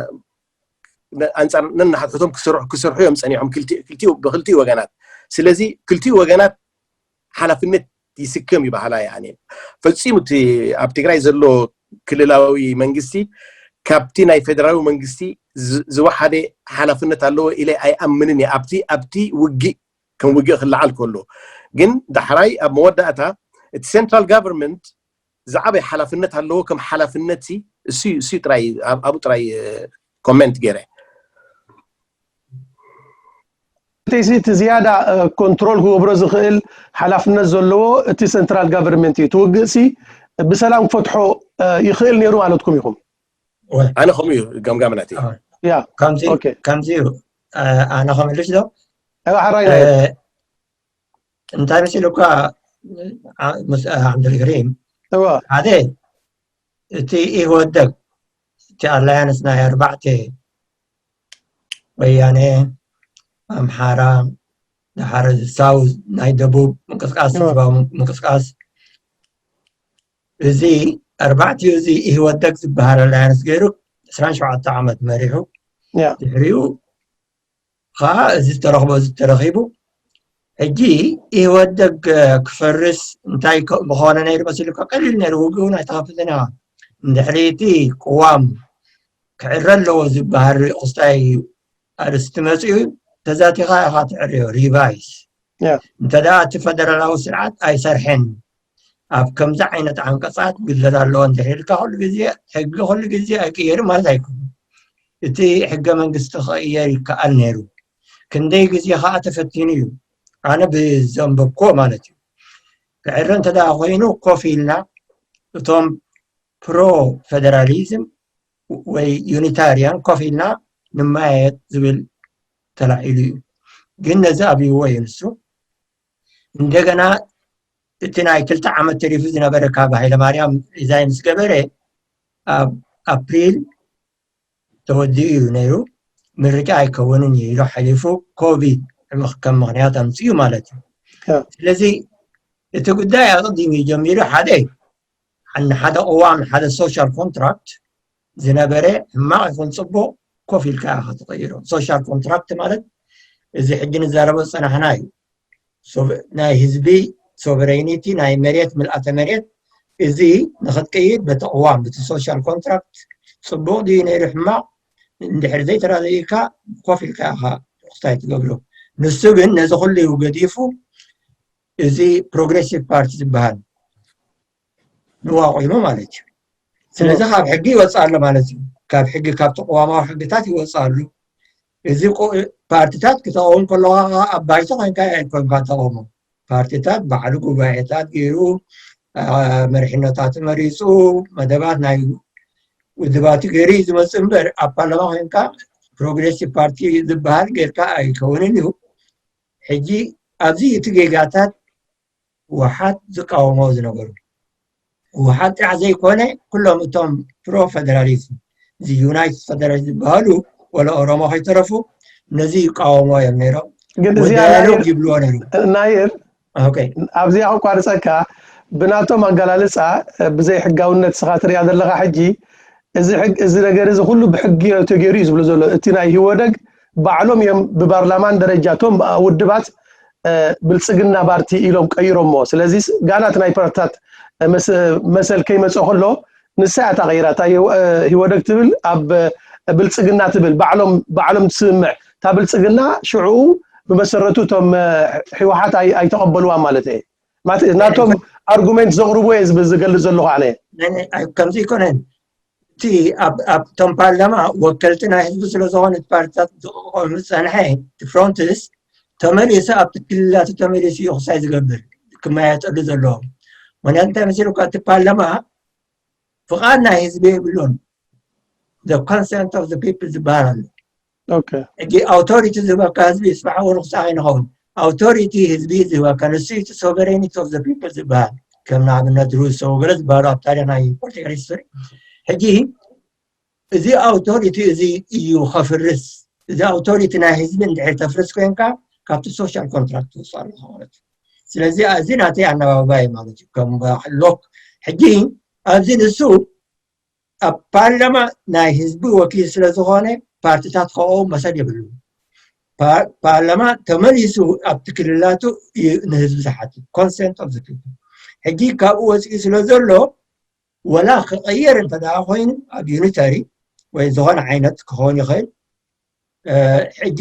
ነ-፣ ኣንጻር ነንሓድሕዶም ክስርሑ፣ ክስርሑ እዮም ጸኒሖም ክልቲ-፣ ክልቲኡ፣ ብክልቲኡ ወገናት። ስለዚ ክልቲኡ ወገናት ሓላፍነት ይስከም እዩ በሃላይ ኣነ። ፈጺሙ እቲ ኣብ ትግራይ ዘሎ ክልላዊ መንግስቲ ካብቲ ናይ ፌደራላዊ መንግስቲ ዝ-፣ ዝወሓደ ሓላፍነት ኣለዎ ኢለ ኣይኣምንን እየ። ኣብቲ፣ ኣብቲ ውግእ ከም ውግእ ክለዓል ከሎ ግን ዳሕራይ ኣብ መወዳእታ እቲ ሴንትራል ጋቨርንመንት ዝዓበየ ሓላፍነት ኣለዎ። ከም ሓላፍነት ሲ እሱ፣ እሱ ጥራይ ኣብ-፣ ኣብኡ ጥራይ፣ እ፣ ኮሜንት ገይረ። እቲ ሲ እቲ ዝያዳ፣ እ፣ ኮንትሮል ክገብሮ ዝኽእል ሓላፍነት ዘለዎ እቲ ሴንትራል ጋቨርንመንት እዩ። እቲ ውግእ ሲ ብሰላም ክፈትሖ፣ እ፣ ይኽእል ነይሩ ማለትኩም ኢኹም? ወይ፣ ኣነ ከምኡ እዩ ገምጋም ናተይ። ኣዎ። ያ ከምዚ ኦኬ። ከምዚ እዩ። እ፣ ኣነ ከመልሽ ዶ? እ፣ ሓራይ እ፣ ናይ እንታይ መሲሉ እኳ፣ ዓ-፣ ምስ፣ እ፣ ዓብደልከሪም እዋ ሓደ እቲ ኢህወደግ እቲ ኣላያንስ ናይ ኣርባዕተ ወያነ፣ ኣምሓራ፣ ድሓር ሳውዝ ናይ ደቡብ ምንቅስቃስ፣ እዋ ህዝባዊ ምንቅስቃስ፣ እዚ ኣርባዕቲኡ እዚ ኢህወደግ ዝበሃል ኣላያንስ ገይሩ ዕስራን ሸውዓተ ዓመት መሪሑ። ያ ድሕሪኡ ከዓ እዚ ዝተረኽቦ እዚ ተረኺቡ። ሕጂ ኢህወደግ ክፈርስ እንታይ ከ-፣ ምኾነ ነይሩ መሲሉካ? ቀሊል ነይሩ። ውግእ እውን ኣይተኸፍትን ኢኻ። እንድሕሪ እቲ ቅዋም ክዕረ ኣለዎ ዝበሃል ርእዩ ክስታይ ኣርእስቲ መፂኡ ተዛቲኻ ኢኻ ትዕርዮ፣ ሪቫይስ። ያ እንተ ደኣ እቲ ፈደራላዊ ስርዓት ኣይሰርሐን፣ ኣብ ከምዚ ዓይነት ዓንቀፃት ግድለት ኣለዎ እንድሕር ኢልካ፣ ኩሉ ግዜ ሕጊ ኩሉ ግዜ ኣይቅየርን ማለት ኣይኮነን። እቲ ሕገ መንግስቲ ክቕየር ይከኣል ነይሩ። ክንደይ ግዜ ከዓ ተፈቲኑ እዩ። ኣነ ብዘንበብኮ ማለት እዩ። ክዕረ እንተ ደኣ ኮይኑ ኮፍ ኢልና እቶም ፕሮ ፌደራሊዝም ወይ ዩኒታሪያን ኮፍ ኢልና ንመያየጥ ዝብል ተላዒሉ እዩ። ግን ነዚ ኣብይዎ እዩ ንሱ። እንደገና እቲ ናይ ክልተ ዓመት ተሪፉ ዝነበረ ካብ ሃይለማርያም ሪዛይን ምስ ገበረ ኣብ ኣፕሪል ተወዲኡ እዩ ነይሩ። ምርጫ ኣይከውንን እዩ ኢሉ ሓሊፉ ኮቪድ ከም ምኽንያት ኣምፅኡ ማለት እዩ። ያ ስለዚ እቲ ጉዳይ ኣቐዲሙ እዩ ጀሚሩ። ሓደ ንሓደ ቅዋም ሓደ ሶሻል ኮንትራክት ዝነበረ ሕማቕ ይኹን ፅቡቕ ኮፍ ኢልካ ኢኻ ትቕይሮ። ሶሻል ኮንትራክት ማለት እዚ ሕጂ ንዛረቦ ዝፀናሕና እዩ። ሶቨ-፣ ናይ ህዝቢ ሶቨሬኒቲ ናይ መሬት ምልኣተ መሬት እዚ ንኽትቅይድ በቲ ቅዋም በቲ ሶሻል ኮንትራክት ፅቡቕ ድዩ ነይሩ ሕማቕ እንድሕር ዘይተረዳዲእካ ኮፍ ኢልካ ኢኻ ርክስታይ ትገብሮ። ንሱ ግን ነዚ ኩሉ ገዲፉ እዚ ፕሮግሬሲቭ ፓርቲ ዝበሃል ንዋቑሙ ማለት እዩ። ስለዚ ካብ ሕጊ ይወፅእ ኣሎ ማለት እዩ። ካብ ሕጊ ካብ ተቋማዊ ሕግታት ይወፅእ ኣሎ። እዚ ቁ-፣ ፓርቲታት ክተቐውም ከለዋ ከዓ ኣብ ባይቶ ኮይንካ ኣይኮንካ ተቐውሞ። ፓርቲታት ባዕሉ ጉባኤታት ገይሩ፣ አ፣ መሪሕነታቱ መሪፁ፣ መደባት ናይ ውድባቱ ገይሩ እዩ ዝመፅእ እምበር ኣብ ፓርላማ ኮይንካ ፕሮግሬሲቭ ፓርቲ ዝበሃል ጌርካ ኣይከውንን እዩ። ሕጂ ኣብዚ እቲ ጌጋታት ህወሓት ዝቃወሞ ዝነበሩ ህወሓት ጥራሕ ዘይኮነ ኩሎም እቶም ፕሮ ፌደራሊዝም እዚ ዩናይትድ ፌደራሊዝም ዝበሃሉ ወላ ኦሮሞ ከይተረፉ ነዚ ይቃወሞ እዮም ነይሮም። ግን እዚኣ ወዳያለው ናይር ይብልዎ ነይሩ። ናይር ኦኬ ኣብዚኣ ክቋርፀካ ብናቶም ኣገላልፃ ብዘይ ሕጋውነት ስኻ ትሪኣ ዘለኻ ሕጂ እዚ ሕግ እዚ ነገር እዚ ኩሉ ብሕጊ ተገይሩ እዩ ዝብሉ ዘሎ እቲ ናይ ህወደግ ባዕሎም እዮም ብባርላማን ደረጃ እቶም ውድባት እ፣ ብልፅግና ፓርቲ ኢሎም ቀይሮሞ ስለዚ ጋና እቲ ናይ ፓርትታት እ፣ መስ- መሰል ከይመፀ ከሎ ንሳ እያ ተቐይራ እታ ህወ- እ፣ ህወደግ ትብል ኣብ እ፣ ብልፅግና ትብል ባዕሎም ባዕሎም ትስምዕ እታ ብልፅግና ሽዑ ብመሰረቱ እቶም እ፣ ህወሓት ኣይ- ኣይተቐበልዋ ማለት እየ ማለት ናቶም ኣርጉሜንት ዘቕርቡ እየ ዝብ- ዝገልፅ ዘለኹ ኣነ ናይ- ናይ- ኣይ- ከምዚ ኣይኮነን። እቲ ኣብ ኣብቶም ፓርላማ ወከልቲ ናይ ህዝቢ ስለ ዝኾነ እቲ ፓርቲታት ዝቆም ዝፀንሐ እቲ ፍሮንትስ ተመሊሱ ኣብቲ ክልላቱ ተመሊሱ እዩ ክሳይ ዝገብር ክመያየጠሉ ዘለዎ። ምክንያቱ እንታይ መሲሉካ እቲ ፓርላማ ፍቓድ ናይ ህዝቢ የብሉን። the consent of the people ዝበሃል ኣሎ። okay ሕጂ ኣውቶሪቲ ዝህበካ ህዝቢ ይስማዕ እውን ክሳዕ ኣይንኸውን። ኣውቶሪቲ ህዝቢ ዝህበካ ንሱ እቲ sovereignty of the people ዝበሃል፣ ከም ንኣብነት ሩሶ ገለ ዝበሃሉ ኣብ ታሪኽ ናይ ፖለቲካል ሂስቶሪ። ሕጂ እዚ ኣውቶሪቲ እዚ እዩ ከፍርስ። እዚ ኣውቶሪቲ ናይ ህዝቢ እንድሕር ተፍርስ ኮይንካ፣ ካብቲ ሶሻል ኮንትራክት ትወፅእ ኣለካ ማለት እዩ። ስለዚ እዚ ናተይ ኣነባብባ እዩ ማለት እዩ። ከም ሎክ ሕጂ ኣብዚ ንሱ ኣብ ፓርላማ ናይ ህዝቢ ወኪል ስለ ዝኾነ፣ ፓርቲታት ከኡ መሰል የብሉ። ፓርላማ ተመሊሱ ኣብቲ ክልላቱ እዩ ንህዝቢ ዝሓትት፣ consent of the people። ሕጂ ካብኡ ወፂኡ ስለ ዘሎ፣ ወላ ክቐየር እንተ ደኣ ኮይኑ ኣብ ዩኒተሪ ወይ ዝኾነ ዓይነት ክኸውን ይኽእል። ሕጂ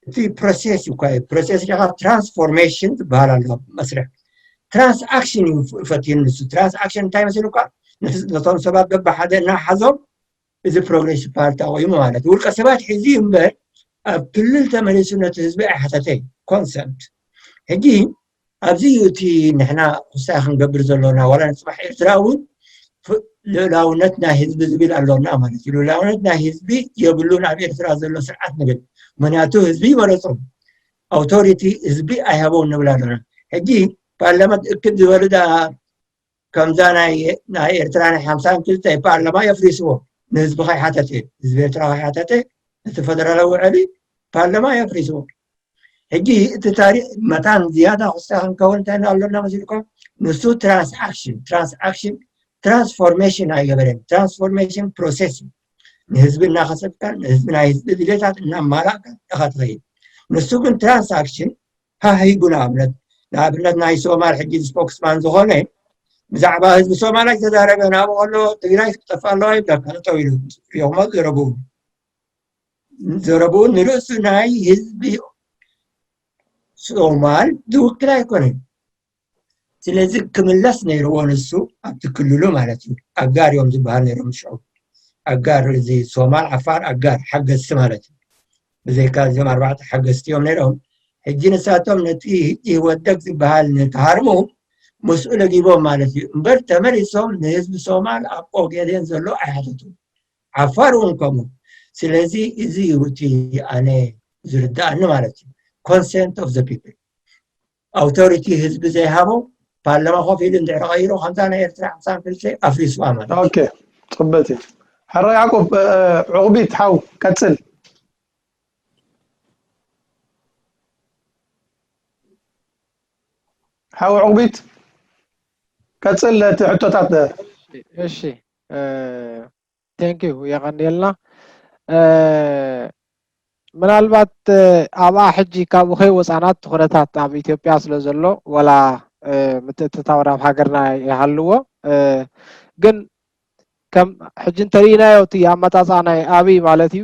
እቲ ፕሮሴስ እዩ። ፕሮሴስ ዲኻ ትራንስፎርሜሽን ዝበሃል ኣሎ መስርሕ። ትራንስኣክሽን እዩ ፈትዩ ንሱ። ትራንስኣክሽን እንታይ መሲሉካ? ነቶም ሰባት በብሓደ እናሓዞም እዚ ፕሮግሬሲቭ ፓርቲ ኣቑሙ ማለት ውልቀ ሰባት ሒዙ እዩ እምበር፣ ኣብ ክልል ተመሊሱ ነቲ ህዝቢ ኣይሓተተይ ኮንሰንት። ሕጂ ኣብዚ እዩ እቲ ንሕና ውሳኔ ክንገብር ዘሎና። ዋላ ንፅባሕ ኤርትራ እውን ልእላውነት ናይ ህዝቢ ዝብል ኣሎና ማለት እዩ። ልእላውነት ናይ ህዝቢ የብሉን ኣብ ኤርትራ ዘሎ ስርዓት ንብል። ምክንያቱ ህዝቢ ይመረፆም፣ ኣውቶሪቲ ህዝቢ ኣይሃበውን ንብል ኣሎና። ሕጂ ፓርላማ እክብ ዝበሉ ከምዛ ናይ ኤርትራ ናይ ሓምሳን ክልተ ፓርላማ የፍሪስዎ። ንህዝቢ ከይሓተተ፣ ህዝቢ ኤርትራ ከይሓተተ እቲ ፈደራላዊ ውዕሊ ፓርላማ የፍሪስዎ። ሕጂ እቲ ታሪክ መታን ዝያዳ ክስታ ክንከውን እንታይ ኣሎና መሲልኩም? ንሱ ትራንስኣክሽን ትራንስኣክሽን ትራንስፎርሜሽን ኣይገበረን። ትራንስፎርሜሽን ፕሮሴስ እዩ። ንህዝቢ እናኸሰብካ፣ ንህዝቢ ናይ ህዝቢ ድሌታት እናማላእካ ኢኻ ትኸይድ። ንሱ ግን ትራንስኣክሽን ሃሂጉ ንኣብነት ንኣብነት ናይ ሶማል ሕጂ ስፖክስማን ዝኾነ ብዛዕባ ህዝቢ ሶማል ኣይተዛረበ። ናብኡ ከሎ ትግራይ ክጠፍእ ኣለዋ ይብለካ። ጠጠው ኢሉ ሪኦሞ ዘረብኡ ዘረብኡ ንርእሱ ናይ ህዝቢ ሶማል ዝውክል ኣይኮነን። ስለዚ ክምለስ ነይርዎ ንሱ ኣብቲ ክልሉ ማለት እዩ። ኣጋር እዮም ዝበሃል ነይሮም ሽዑ። ኣጋር እዚ ሶማል፣ ዓፋር፣ ኣጋር ሓገዝቲ ማለት እዩ። ብዘይካ እዚኦም ኣርባዕተ ሓገዝቲ እዮም ነይሮም። ሕጂ ንሳቶም ነቲ ኢህወደግ ዝበሃል ንክሃርሙ ምስኡ ለጊቦም ማለት እዩ እምበር ተመሊሶም ንህዝቢ ሶማል ኣብ ኦጋዴን ዘሎ ኣይሓተቱ። ዓፋር እውን ከምኡ። ስለዚ እዚ እዩ እቲ ኣነ ዝርዳእኒ ማለት እዩ። ኮንሰንት ኦፍ ዘ ፒፕል ኣውቶሪቲ ህዝቢ ዘይሃቦ ፓርላማ ኮፍ ኢሉ እንድሕር ቀይሮ ከምዛ ናይ ኤርትራ ሓምሳን ክልተ ኣፍሪስዋ ማለት እዩ። ኦኬ ጽበቲ ሕራይ ያዕቆብ ዑቕቢት ሓው ቀጽል። ሓው ዑቕቢት ቀጽል እቲ ሕቶታት። እሺ ቴንክ ዩ የቐንየልና። ምናልባት ኣብኣ ሕጂ ካብኡ ከይወፃናት ኩነታት ኣብ ኢትዮጵያ ስለ ዘሎ ወላ ምትእትታው ናብ ሃገርና ይሃልዎ፣ ግን ከም ሕጂ እንተሪኢናዮ እቲ ኣመፃፃ ናይ ኣብይ ማለት እዩ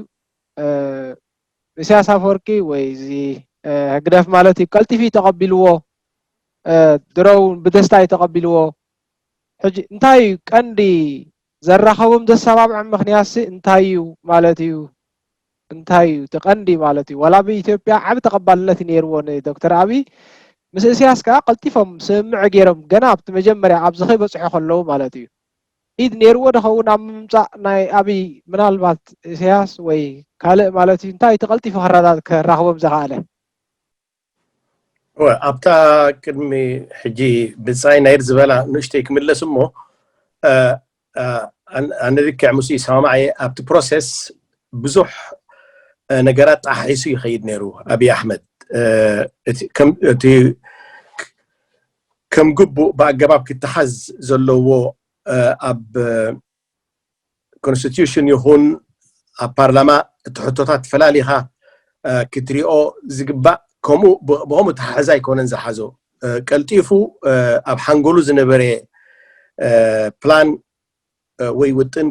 ኢሳያስ ኣፈወርቂ ወይ እዚ ህግደፍ ማለት እዩ ቀልጢፉ እዩ ተቐቢልዎ፣ ድሮው ብደስታ እዩ ተቐቢልዎ። ሕጂ እንታይ እዩ ቀንዲ ዘራኸቦም ዘሰባብዖም ምኽንያትሲ እንታይ እዩ ማለት እዩ? እንታይ እዩ እቲ ቀንዲ ማለት እዩ? ዋላ ኣብ ኢትዮጵያ ዓቢ ተቐባልነት እዩ ነይርዎ ንዶክተር ኣብይ። ምስ እስያስ ከዓ ቀልጢፎም ስምምዕ ገይሮም ገና ኣብቲ መጀመርያ ኣብዚ ከይበፅሑ ከለዉ ማለት እዩ። ኢድ ነይርዎ ዶ ኸውን ኣብ ምምፃእ ናይ ኣብይ ምናልባት እስያስ ወይ ካልእ ማለት እዩ? እንታይ እቲ ቀልጢፉ ከራዳ- ከራኽቦም ዘኽኣለ? እወ ኣብታ ቅድሚ ሕጂ ብጻይ ናይር ዝበላ ንእሽተይ ክምለስ እሞ ኣነ ልክዕ ምስ ይሰማማዕ እየ ኣብቲ ፕሮሰስ ብዙሕ ነገራት ጣሒሱ ይኸይድ ነይሩ ኣብይ ኣሕመድ እቲ ከም ግቡእ ብኣገባብ ክተሓዝ ዘለዎ ኣብ ኮንስቲቱሽን ይኹን ኣብ ፓርላማ እቲ ሕቶታት ፈላሊኻ ክትሪኦ ዝግባእ ከምኡ ብኸምኡ ተሓሕዛ ኣይኮነን ዝሓዞ ቀልጢፉ ኣብ ሓንጎሉ ዝነበረ ፕላን ወይ ውጥን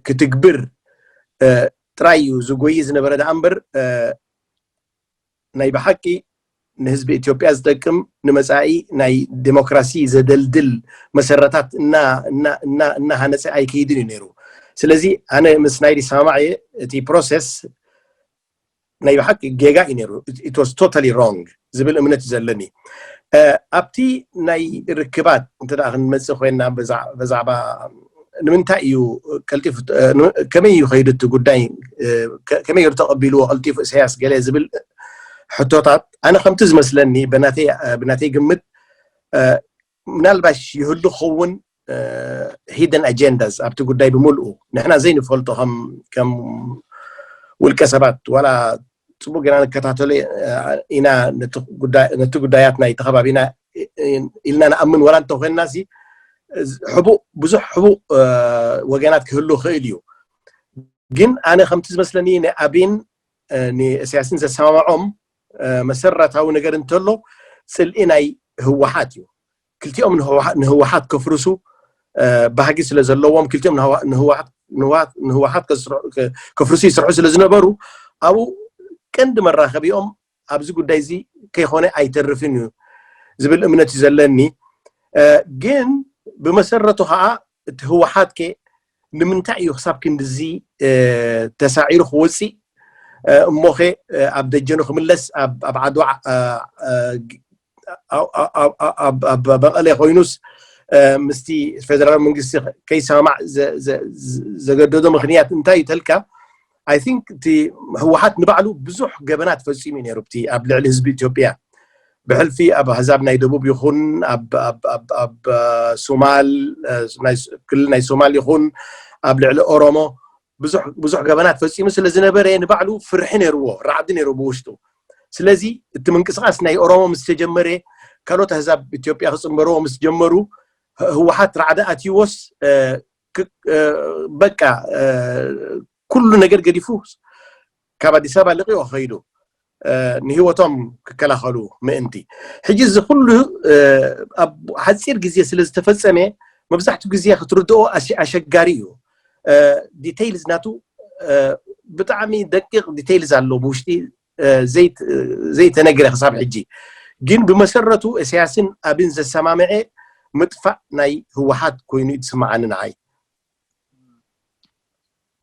ክትግብር ጥራይ እዩ ዝጎይ ዝነበረ ደኣ እምበር ናይ ብሓቂ ንህዝቢ ኢትዮጵያ ዝጠቅም ንመፃኢ ናይ ዴሞክራሲ ዘደልድል መሰረታት እናሃነፀ ኣይከይድን እዩ ነይሩ። ስለዚ ኣነ ምስ ናይ ይሰማማዕ እየ እቲ ፕሮሰስ ናይ ብሓቂ ጌጋ እዩ ነይሩ። It was totally wrong ዝብል እምነት እዩ ዘለኒ። ኣብቲ ናይ ርክባት እንተ ክንመፅእ ኮይና ብዛዕባ ንምንታይ እዩ ቀልጢፉ፣ ከመይ እዩ ከይዱ እቲ ጉዳይ፣ ከመይ ገይሩ ተቐቢልዎ ቀልጢፉ ኢሳያስ ገለ ዝብል ሕቶታት፣ ኣነ ከምቲ ዝመስለኒ፣ ብናተይ ግምት፣ ምናልባሽ ይህሉ ክኸውን፣ hidden agendas ኣብቲ ጉዳይ ብምልኡ ንሕና ዘይንፈልጦ ከም ውልቀ ሰባት፣ ዋላ ፅቡቅ ገና ንከታተሎ ኢና፣ ነቲ ጉዳያት ናይቲ ከባቢና ኢልና ንኣምን ዋላ እንተኮንና፣ ሕቡእ ብዙሕ ሕቡእ ወገናት ክህሉ ክእል እዩ። ግን ኣነ ከምቲ ዝመስለኒ ንኣብይን ንእስያስን ዘሰማምዖም መሰረታዊ ነገር እንተሎ ፅልኢ ናይ ህወሓት እዩ። ክልቲኦም ንህወሓት ከፍርሱ ባህጊ ስለ ዘለዎም፣ ክልቲኦም ንህወሓት ከፍርሱ ይስርሑ ስለ ዝነበሩ፣ ኣብኡ ቀንዲ መራኸቢኦም ኣብዚ ጉዳይ እዚ ከይኮነ ኣይተርፍን እዩ ዝብል እምነት እዩ ዘለኒ። ግን ብመሰረቱ ከዓ እቲ ህወሓት ከ ንምንታይ እዩ ክሳብ ክንድዚ ተሳዒሩ ክወፅእ፣ እሞኸ ኣብ ደጀኑ ክምለስ ኣብ ዓድዋ ኣብ መቐለ ኮይኑስ ምስቲ ፌደራል መንግስቲ ከይሰማማዕ ዘገደዶ ምክንያት እንታይ እዩ ተልካ? I think እቲ ህወሓት ንባዕሉ ብዙሕ ገበናት ፈፂሙ እዩ ነይሩ። እቲ ኣብ ልዕሊ ህዝቢ ኢትዮጵያ ብሕልፊ ኣብ ኣህዛብ ናይ ደቡብ ይኹን ኣብ ሶማል፣ ክልል ናይ ሶማል ይኹን ኣብ ልዕሊ ኦሮሞ ብዙሕ ገበናት ፈፂሙ ስለ ዝነበረ ንባዕሉ ፍርሒ ነይርዎ፣ ራዕዲ ነይሩ ብውሽጡ። ስለዚ እቲ ምንቅስቃስ ናይ ኦሮሞ ምስ ተጀመረ፣ ካልኦት ኣህዛብ ኢትዮጵያ ክፅንበርዎ ምስ ጀመሩ፣ ህወሓት ራዕዲ ኣትይዎስ በቃ ኩሉ ነገር ገዲፉ ካብ ኣዲስ ኣበባ ለቂቑ ከይዱ ንህይወቶም ክከላኸሉ ምእንቲ። ሕጂ እዚ ኩሉ ኣብ ሓፂር ግዜ ስለ ዝተፈፀመ መብዛሕትኡ ግዜ ክትርድኦ ኣሸጋሪ እዩ። ዲቴይልስ ናቱ ብጣዕሚ ደቂቕ ዲቴይልስ ኣሎ ብውሽጢ ዘይተነግረ ክሳብ ሕጂ። ግን ብመሰረቱ እስያስን ኣብን ዘሰማምዐ ምጥፋእ ናይ ህወሓት ኮይኑ እዩ ዝስምዓኒ ንዓይ።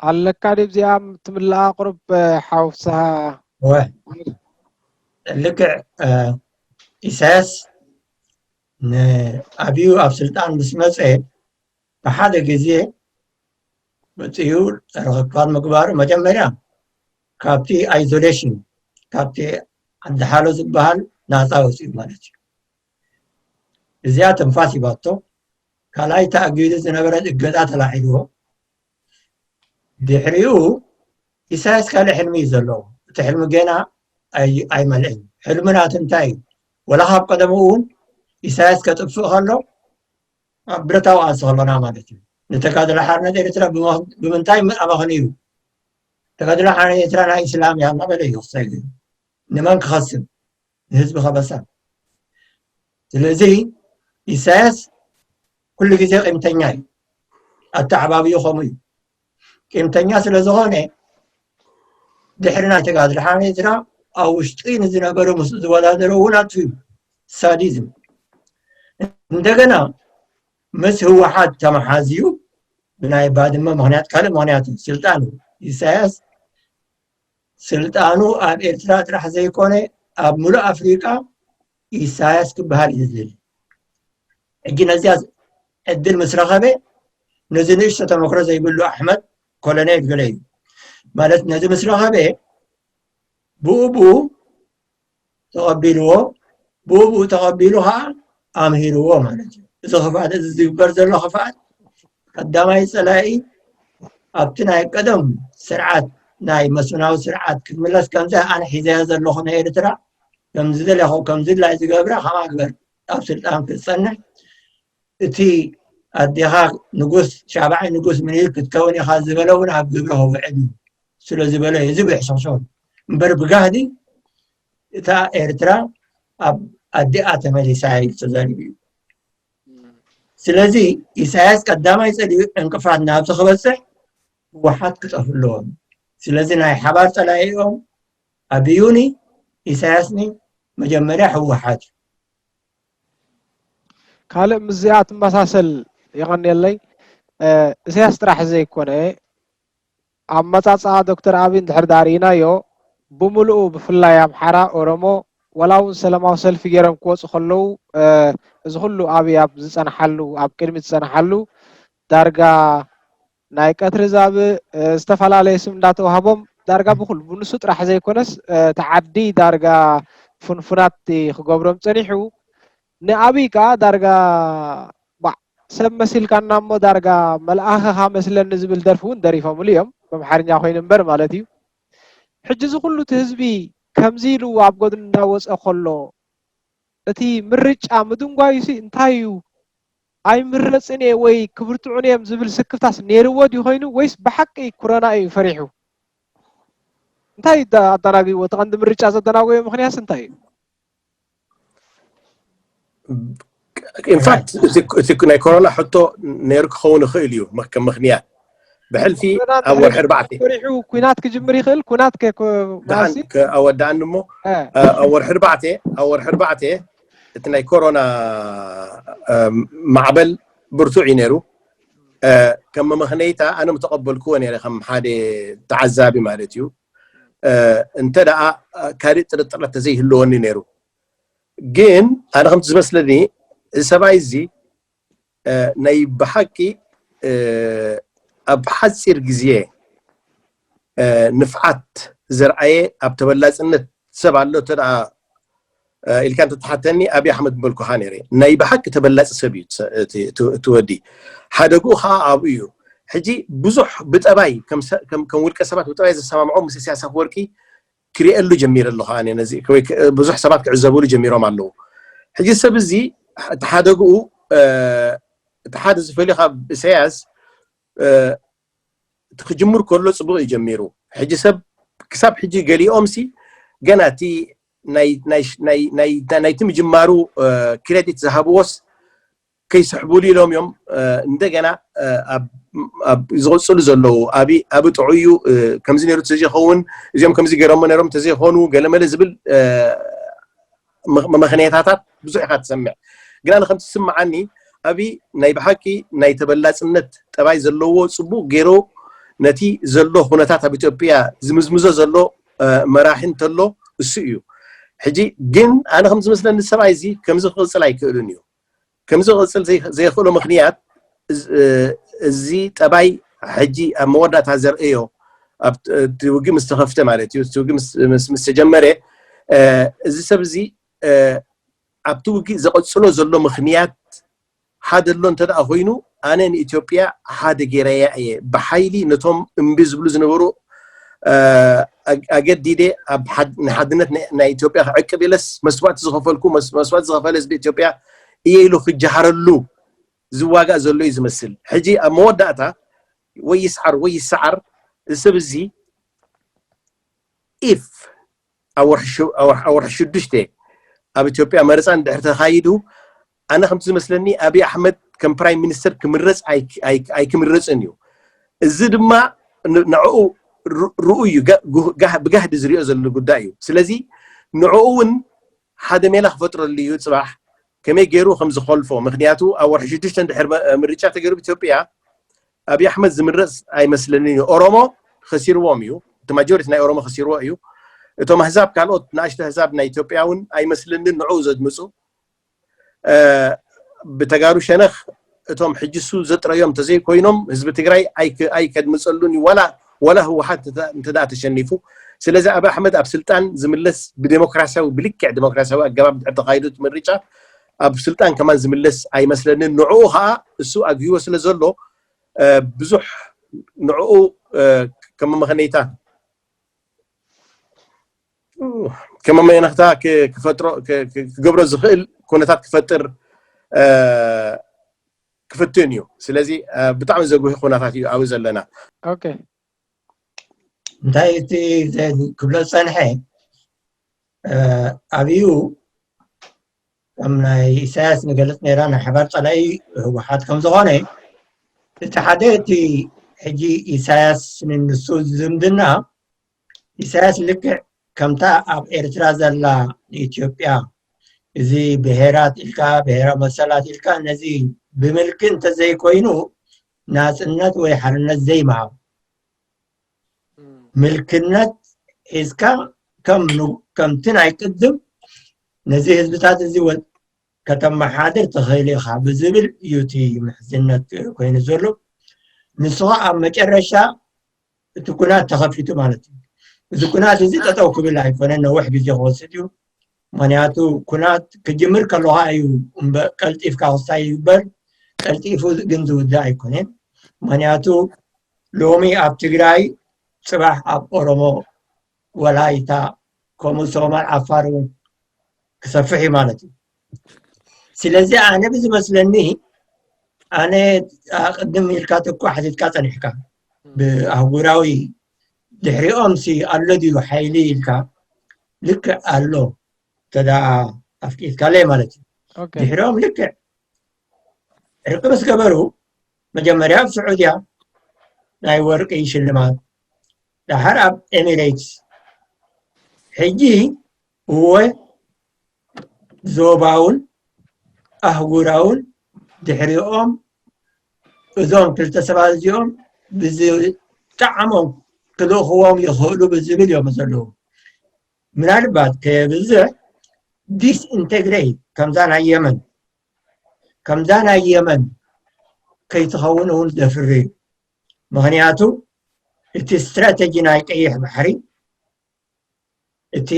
ኣለካ ድብዚኣ ትምልኣ ቁሩብ ሓው ፍስሃ? ልክዕ። ኢሳያስ ንኣብዩ ኣብ ስልጣን ምስ መፀ ብሓደ ግዜ መፅኡ ርክባት ምግባሩ መጀመርያ ካብቲ ኣይዞሌሽን ካብቲ ዓዲ ሓሎ ዝበሃል ናፃ ወፅኡ ማለት እዩ። እዚኣ ትንፋስ ሂባቶ። ካልኣይ ተኣጊዱ ዝነበረ እገዳ ተላዒልዎ። ድሕሪኡ ኢሳያስ ካልእ ሕልሚ እዩ ዘለዎ። እቲ ሕልሚ ገና ኣይመልእን። ሕልሚ ናቱ እንታይ እዩ? ወላ ካብ ቀደሙ እውን ኢሳያስ ከጥፍእ ከሎ ኣብ ብረታዊ ቃልሲ ከሎና ማለት እዩ። ንተጋድሎ ሓርነት ኤርትራ ብምንታይ ኣመኽንዩ? ተጋድሎ ሓርነት ኤርትራ ናይ እስላም እያ እናበለ እዩ ክሰግድ። ንመን ክኸስብ? ንህዝቢ ከበሳ። ስለዚ ኢሳያስ ኩሉ ግዜ ቂምተኛ እዩ። ኣተዓባብዩ ከምኡ እዩ። ቂምተኛ ስለ ዝኾነ ድሕሪ ናይ ተጋድሎ ሓርነት ኤርትራ ኣብ ውሽጢ ንዝነበሩ ምስ ዝወዳደሩ እውን ኣጥፍዩ። ሳዲዝም። እንደገና ምስ ህወሓት ተመሓዝዩ ብናይ ባድመ ምክንያት ካልእ ምክንያት እዩ። ስልጣን እዩ። ኢሳያስ ስልጣኑ ኣብ ኤርትራ ጥራሕ ዘይኮነ ኣብ ሙሉእ ኣፍሪቃ ኢሳያስ ክበሃል እዩ ዝደሊ። ሕጂ ነዚያ ዕድል ምስ ረኸበ ነዚ ንእሽቶ ተመክሮ ዘይብሉ ኣሕመድ ኮሎኔል ገለ እዩ ማለት ነዚ ምስ ረኸበ ብኡ ብኡ ተቐቢልዎ ብኡ ብኡ ተቐቢሉ ከዓ ኣምሂርዎ ማለት እዩ። እዚ ክፍኣት እዚ ዝግበር ዘሎ ክፍኣት ቀዳማይ ፀላኢ ኣብቲ ናይ ቀደም ስርዓት ናይ መስፍናዊ ስርዓት ክትምለስ ከምዚ ኣነ ሒዘያ ዘለኹ ንኤርትራ ከምዚ ደለኹ ከምዚ ድላይ ዝገብራ ከማኣ ግበር ኣብ ስልጣን ክትፀንሕ እቲ ኣዴኻ ንጉስ ሻብዓይ ንጉስ ምኒልክ ክትከውን ኢኻ ዝበለ እውን ኣብ ግብሪ ከውዕል እዩ ስለ ዝበለ እዩ እዚ ብሕሸሾ እምበር ብጋህዲ እታ ኤርትራ ኣብ ኣዲኣ ተመሊሳ ኢሉ ተዛሪቡ እዩ። ስለዚ ኢሳያስ ቀዳማይ ፀሊኡ ዕንቅፋት ናብዚ ክበፅሕ ህወሓት ክጠፍ ኣለዎም። ስለዚ ናይ ሓባር ፀላኢኦም ኣብዩኒ ኢሳያስኒ መጀመርያ ህወሓት እዩ። ካልእ ምስዚኣ ትመሳሰል የቐንየለይ። ኢሳያስ ጥራሕ ዘይኮነ ኣመፃፅኣ ዶክተር ኣብይ እንድሕር ዳ ርኢናዮ ብምልኡ ብፍላይ ኣምሓራ፣ ኦሮሞ ወላ እውን ሰላማዊ ሰልፊ ገይሮም ክወፁ ከለዉ እዚ ኩሉ ኣብይ ኣብ ዝፀንሓሉ ኣብ ቅድሚት ዝፀንሓሉ ዳርጋ ናይ ቀትሪ ዛብእ፣ እ፣ ዝተፈላለየ ስም እንዳተዋህቦም ዳርጋ ብኹሉ ብንሱ ጥራሕ ዘይኮነስ፣ እ፣ እቲ ዓዲ ዳርጋ ፍንፉናት ክገብሮም ጸኒሑ። ንኣብይ ከኣ ዳርጋ ባዕ ሰብ መሲልካና እሞ ዳርጋ መልኣኽኻ መስለኒ ዝብል ደርፊ እውን ደሪፎምሉ እዮም፣ ብኣምሓርኛ ኮይኑ እምበር ማለት እዩ። ሕጂ እዚ ኩሉ እቲ ህዝቢ ከምዚ ኢሉ ኣብ ጎድኒ እንዳወጸ ከሎ እቲ ምርጫ ምድንጓዩሲ እንታይ እዩ? ኣይምረጽን እየ ወይ ክብርትዑን እዮም ዝብል ስክፍታስ ነይርዎ ድዩ ኮይኑ ወይስ ብሓቂ ኩረና እዩ ፈሪሑ? እንታይ ዳ-፣ ኣደናጊዎ? እቲ ቀንዲ ምርጫ ዘደናጎዮ ምኽንያትስ እንታይ እዩ? ኢንፋክት እቲ ናይ ኮሮና ሕቶ ነይሩ ክኸውን ይኽእል እዩ ከም ምኽንያት። ብሕልፊ ኣብ ወርሒ ኣርባዕተ ፈሪሑ ኩናት ክጅምር ይኽእል። ኩናት ከ ደሓን ከወዳእኒ እሞ፣ ኣብ ወርሒ ኣርባዕተ ኣብ ወርሒ ኣርባዕተ እቲ ናይ ኮሮና ማዕበል ብርቱዕ እዩ ነይሩ። ከም መመኽነይታ ኣነ ምተቐበልክዎ ነይረ ከም ሓደ ተዓዛቢ ማለት እዩ። እንተ ደኣ ካልእ ጥርጥር ተዘይህልወኒ ነይሩ። ግን ኣነ ከምቲ ዝመስለኒ እዚ ሰብኣይ እዚ ናይ ብሓቂ ኣብ ሓፂር ግዜ ንፍዓት ዘርኣየ ኣብ ተበላፅነት ሰብ ኣሎ እንተ ደኣ ኢልካ እንተተሓተኒ ኣብይ ኣሕመድ ምበልኩኻ ነይረ። ናይ ብሓቂ ተበላፂ ሰብ እዩ እቲ ወዲ። ሓደግኡ ከዓ ኣብኡ እዩ። ሕጂ ብዙሕ ብጠባይ ከም ውልቀ ሰባት ብጠባይ ዘሰማምዖም ምስ ኢሳያስ ኣፈወርቂ ክሪኤሉ ጀሚረ ኣለኹ ኣነ ነዚ ወይ ብዙሕ ሰባት ክዕዘብሉ ጀሚሮም ኣለዉ። ሕጂ ሰብ እዚ እቲ ሓደግኡ እቲ ሓደ ዝፈልዮ ካብ ኢሳያስ እቲ ክጅምር ከሎ ፅቡቅ እዩ ጀሚሩ። ሕጂ ሰብ ክሳብ ሕጂ ገሊኦም ሲ ገና እቲ ናይቲ ምጅማሩ ክሬዲት ዝሃብዎስ ከይስሕቡሉ ኢሎም እዮም እንደገና ዝቕፅሉ ዘለዉ። ኣብ ጥዑዩ ከምዚ ነይሩ ተዘይኸውን እዚኦም ከምዚ ገይሮሞ ነይሮም ተዘይኾኑ ገለመለ ዝብል መመኽነያታት ብዙሕ ኢኻ ትሰምዕ። ግን ኣነ ከምቲ ዝስምዓኒ ኣብይ ናይ ብሓቂ ናይ ተበላፅነት ጠባይ ዘለዎ ፅቡቅ ገይሩ ነቲ ዘሎ ኩነታት ኣብ ኢትዮጵያ ዝምዝምዞ ዘሎ መራሒ እንተሎ እሱ እዩ። ሕጂ ግን ኣነ ከም ዝመስለኒ ሰብኣይ እዚ ከምዚ ክቕፅል ኣይክእልን እዩ። ከምዚ ክቕፅል ዘይኽእሎ ምኽንያት እዚ ጠባይ ሕጂ ኣብ መወዳእታ ዘርእዮ ኣብቲ ውግእ ምስ ተኸፍተ ማለት እዩ። እቲ ውግእ ምስ ተጀመረ እዚ ሰብ እዚ ኣብቲ ውግእ ዘቐፅሎ ዘሎ ምኽንያት ሓደ ኣሎ እንተ ደኣ ኮይኑ ኣነ ንኢትዮጵያ ሓደ ጌረያ እየ ብሓይሊ ነቶም እምቢ ዝብሉ ዝነበሩ ኣገዲደ ኣብ ንሓድነት ናይ ኢትዮጵያ ክዕቅብ ኢለስ መስዋእቲ ዝኸፈልኩ መስዋእቲ ዝኸፈለ ህዝቢ ኢትዮጵያ እየ ኢሉ ክጀሃረሉ ዝዋጋእ ዘሎ እዩ ዝመስል። ሕጂ ኣብ መወዳእታ ወይ ይስዓር ወይ ይሰዓር እዚ ሰብ እዚ ኢፍ ኣብ ወርሒ ሽዱሽተ ኣብ ኢትዮጵያ መረፃ እንድሕር ተኻይዱ ኣነ ከምቲ ዝመስለኒ ኣብይ ኣሕመድ ከም ፕራይም ሚኒስተር ክምረፅ ኣይክምረፅን እዩ። እዚ ድማ ንዕኡ ርኡ እዩ ብጋህዲ ዝሪኦ ዘሎ ጉዳይ እዩ። ስለዚ ንዕኡ እውን ሓደ ሜላ ክፈጥረሉ እዩ ፅባሕ ከመይ ገይሩ ከም ዝኸልፎ። ምክንያቱ ኣብ ወርሒ ሽዱሽተ እንድሕር ምርጫ ተገይሩ ኢትዮጵያ ኣብይ ኣሕመድ ዝምረፅ ኣይመስለንን እዩ። ኦሮሞ ከሲርዎም እዩ። እቲ ማጆሪቲ ናይ ኦሮሞ ከሲርዎ እዩ። እቶም ኣህዛብ ካልኦት ንኣሽተ ኣህዛብ ናይ ኢትዮጵያ እውን ኣይመስለንን ንዕኡ ዘድምፁ። ብተጋሩ ሸነኽ እቶም ሕጂ እሱ ዘጥረዮም እንተዘይኮይኖም ህዝቢ ትግራይ ኣይከድምፀሉን እዩ ዋላ ዋላ ህወሓት እንተ ደኣ ተሸኒፉ። ስለዚ ኣብይ ኣሕመድ ኣብ ስልጣን ዝምለስ ብዴሞክራሲያዊ ብልክዕ ዴሞክራሲያዊ ኣገባብ እንድሕር ተኻይዱ እቲ ምርጫ ኣብ ስልጣን ከማን ዝምለስ ኣይመስለንን። ንዕኡ ከዓ እሱ ኣግህይዎ ስለ ዘሎ ብዙሕ ንዕኡ ከም መመኸነይታ ከም መመኸነይታ ክፈጥሮ ክገብሮ ዝኽእል ኩነታት ክፈጥር ክፍትን እዩ። ስለዚ ብጣዕሚ ዘጉሂ ኩነታት እዩ ኣብኡ ዘለና። ኦኬ እንታይ እቲ ክብሎ ዝፀንሐ ኣብዩ ከም ናይ ኢሳያስ ንገልፅ ነይራ ናይ ሓባር ፀላኢ ህወሓት ከም ዝኾነ እቲ ሓደ እቲ ሕጂ ኢሳያስ ንንሱ ዝምድና ኢሳያስ ልክዕ ከምታ ኣብ ኤርትራ ዘላ ንኢትዮጵያ እዚ ብሄራት ኢልካ ብሄራዊ መሰላት ኢልካ ነዚ ብምልኪ እንተዘይኮይኑ ናፅነት ወይ ሓርነት ዘይምሃብ ምልክነት ሒዝካ ከም ከምቲ ናይ ቅድም ነዚ ህዝብታት እዚ ከተመሓድር ትኽእል ኢኻ ብዝብል እዩ እቲ ምሕዝነት ኮይኑ ዘሎ። ንሱ ኸዓ ኣብ መጨረሻ እቲ ኩናት ተኸፊቱ ማለት እዩ። እዚ ኩናት እዚ ጠጠው ክብል ኣይኮነን፣ ነዊሕ ግዜ ክወስድ እዩ። ምኽንያቱ ኩናት ክጅምር ከለኻ እዩ እምበ-፣ ቀልጢፍካ ክስታይ ይግበር፣ ቀልጢፉ ግን ዝውዳእ ኣይኮነን። ምኽንያቱ ሎሚ ኣብ ትግራይ፣ ፅባሕ ኣብ ኦሮሞ፣ ወላይታ፣ ከምኡ ሶማል፣ ዓፋር እውን ክሰፍሕ እዩ ማለት እዩ። ስለዚ ኣነ ብዝመስለኒ፣ ኣነ፣ ኣ፣ ቅድም ኢልካ እኮ ሓቲትካ ጸኒሕካ፣ ብኣህጉራዊ ድሕሪኦም ሲ ኣሎ ድዩ ሓይሊ ኢልካ፣ ልክዕ ኣሎ፣ ተዳ ኣፍቂድካለይ ማለት እዩ። ኦኬ። ድሕሪኦም ልክዕ ዕርቂ ምስ ገበሩ፣ መጀመርያ ኣብ ስዑድያ ናይ ወርቂ ሽልማት፣ ደሓር ኣብ ኤሚሬትስ፣ ሕጂ እወ ዞባውን ኣህጉራውን ድሕሪኦም እዞም ክልተ ሰባት እዚኦም ብዝጠዓሞም ክልእኽዎም ይኽእሉ ብዝብል እዮም ዘለዉ። ምናልባት ከየብዝሕ ዲስኢንቴግሬት ከምዛ ናይ የመን፣ ከምዛ ናይ የመን ከይትኸውን እውን ዘፍሪ እዩ። ምኽንያቱ እቲ ስትራተጂ ናይ ቀይሕ ባሕሪ፣ እቲ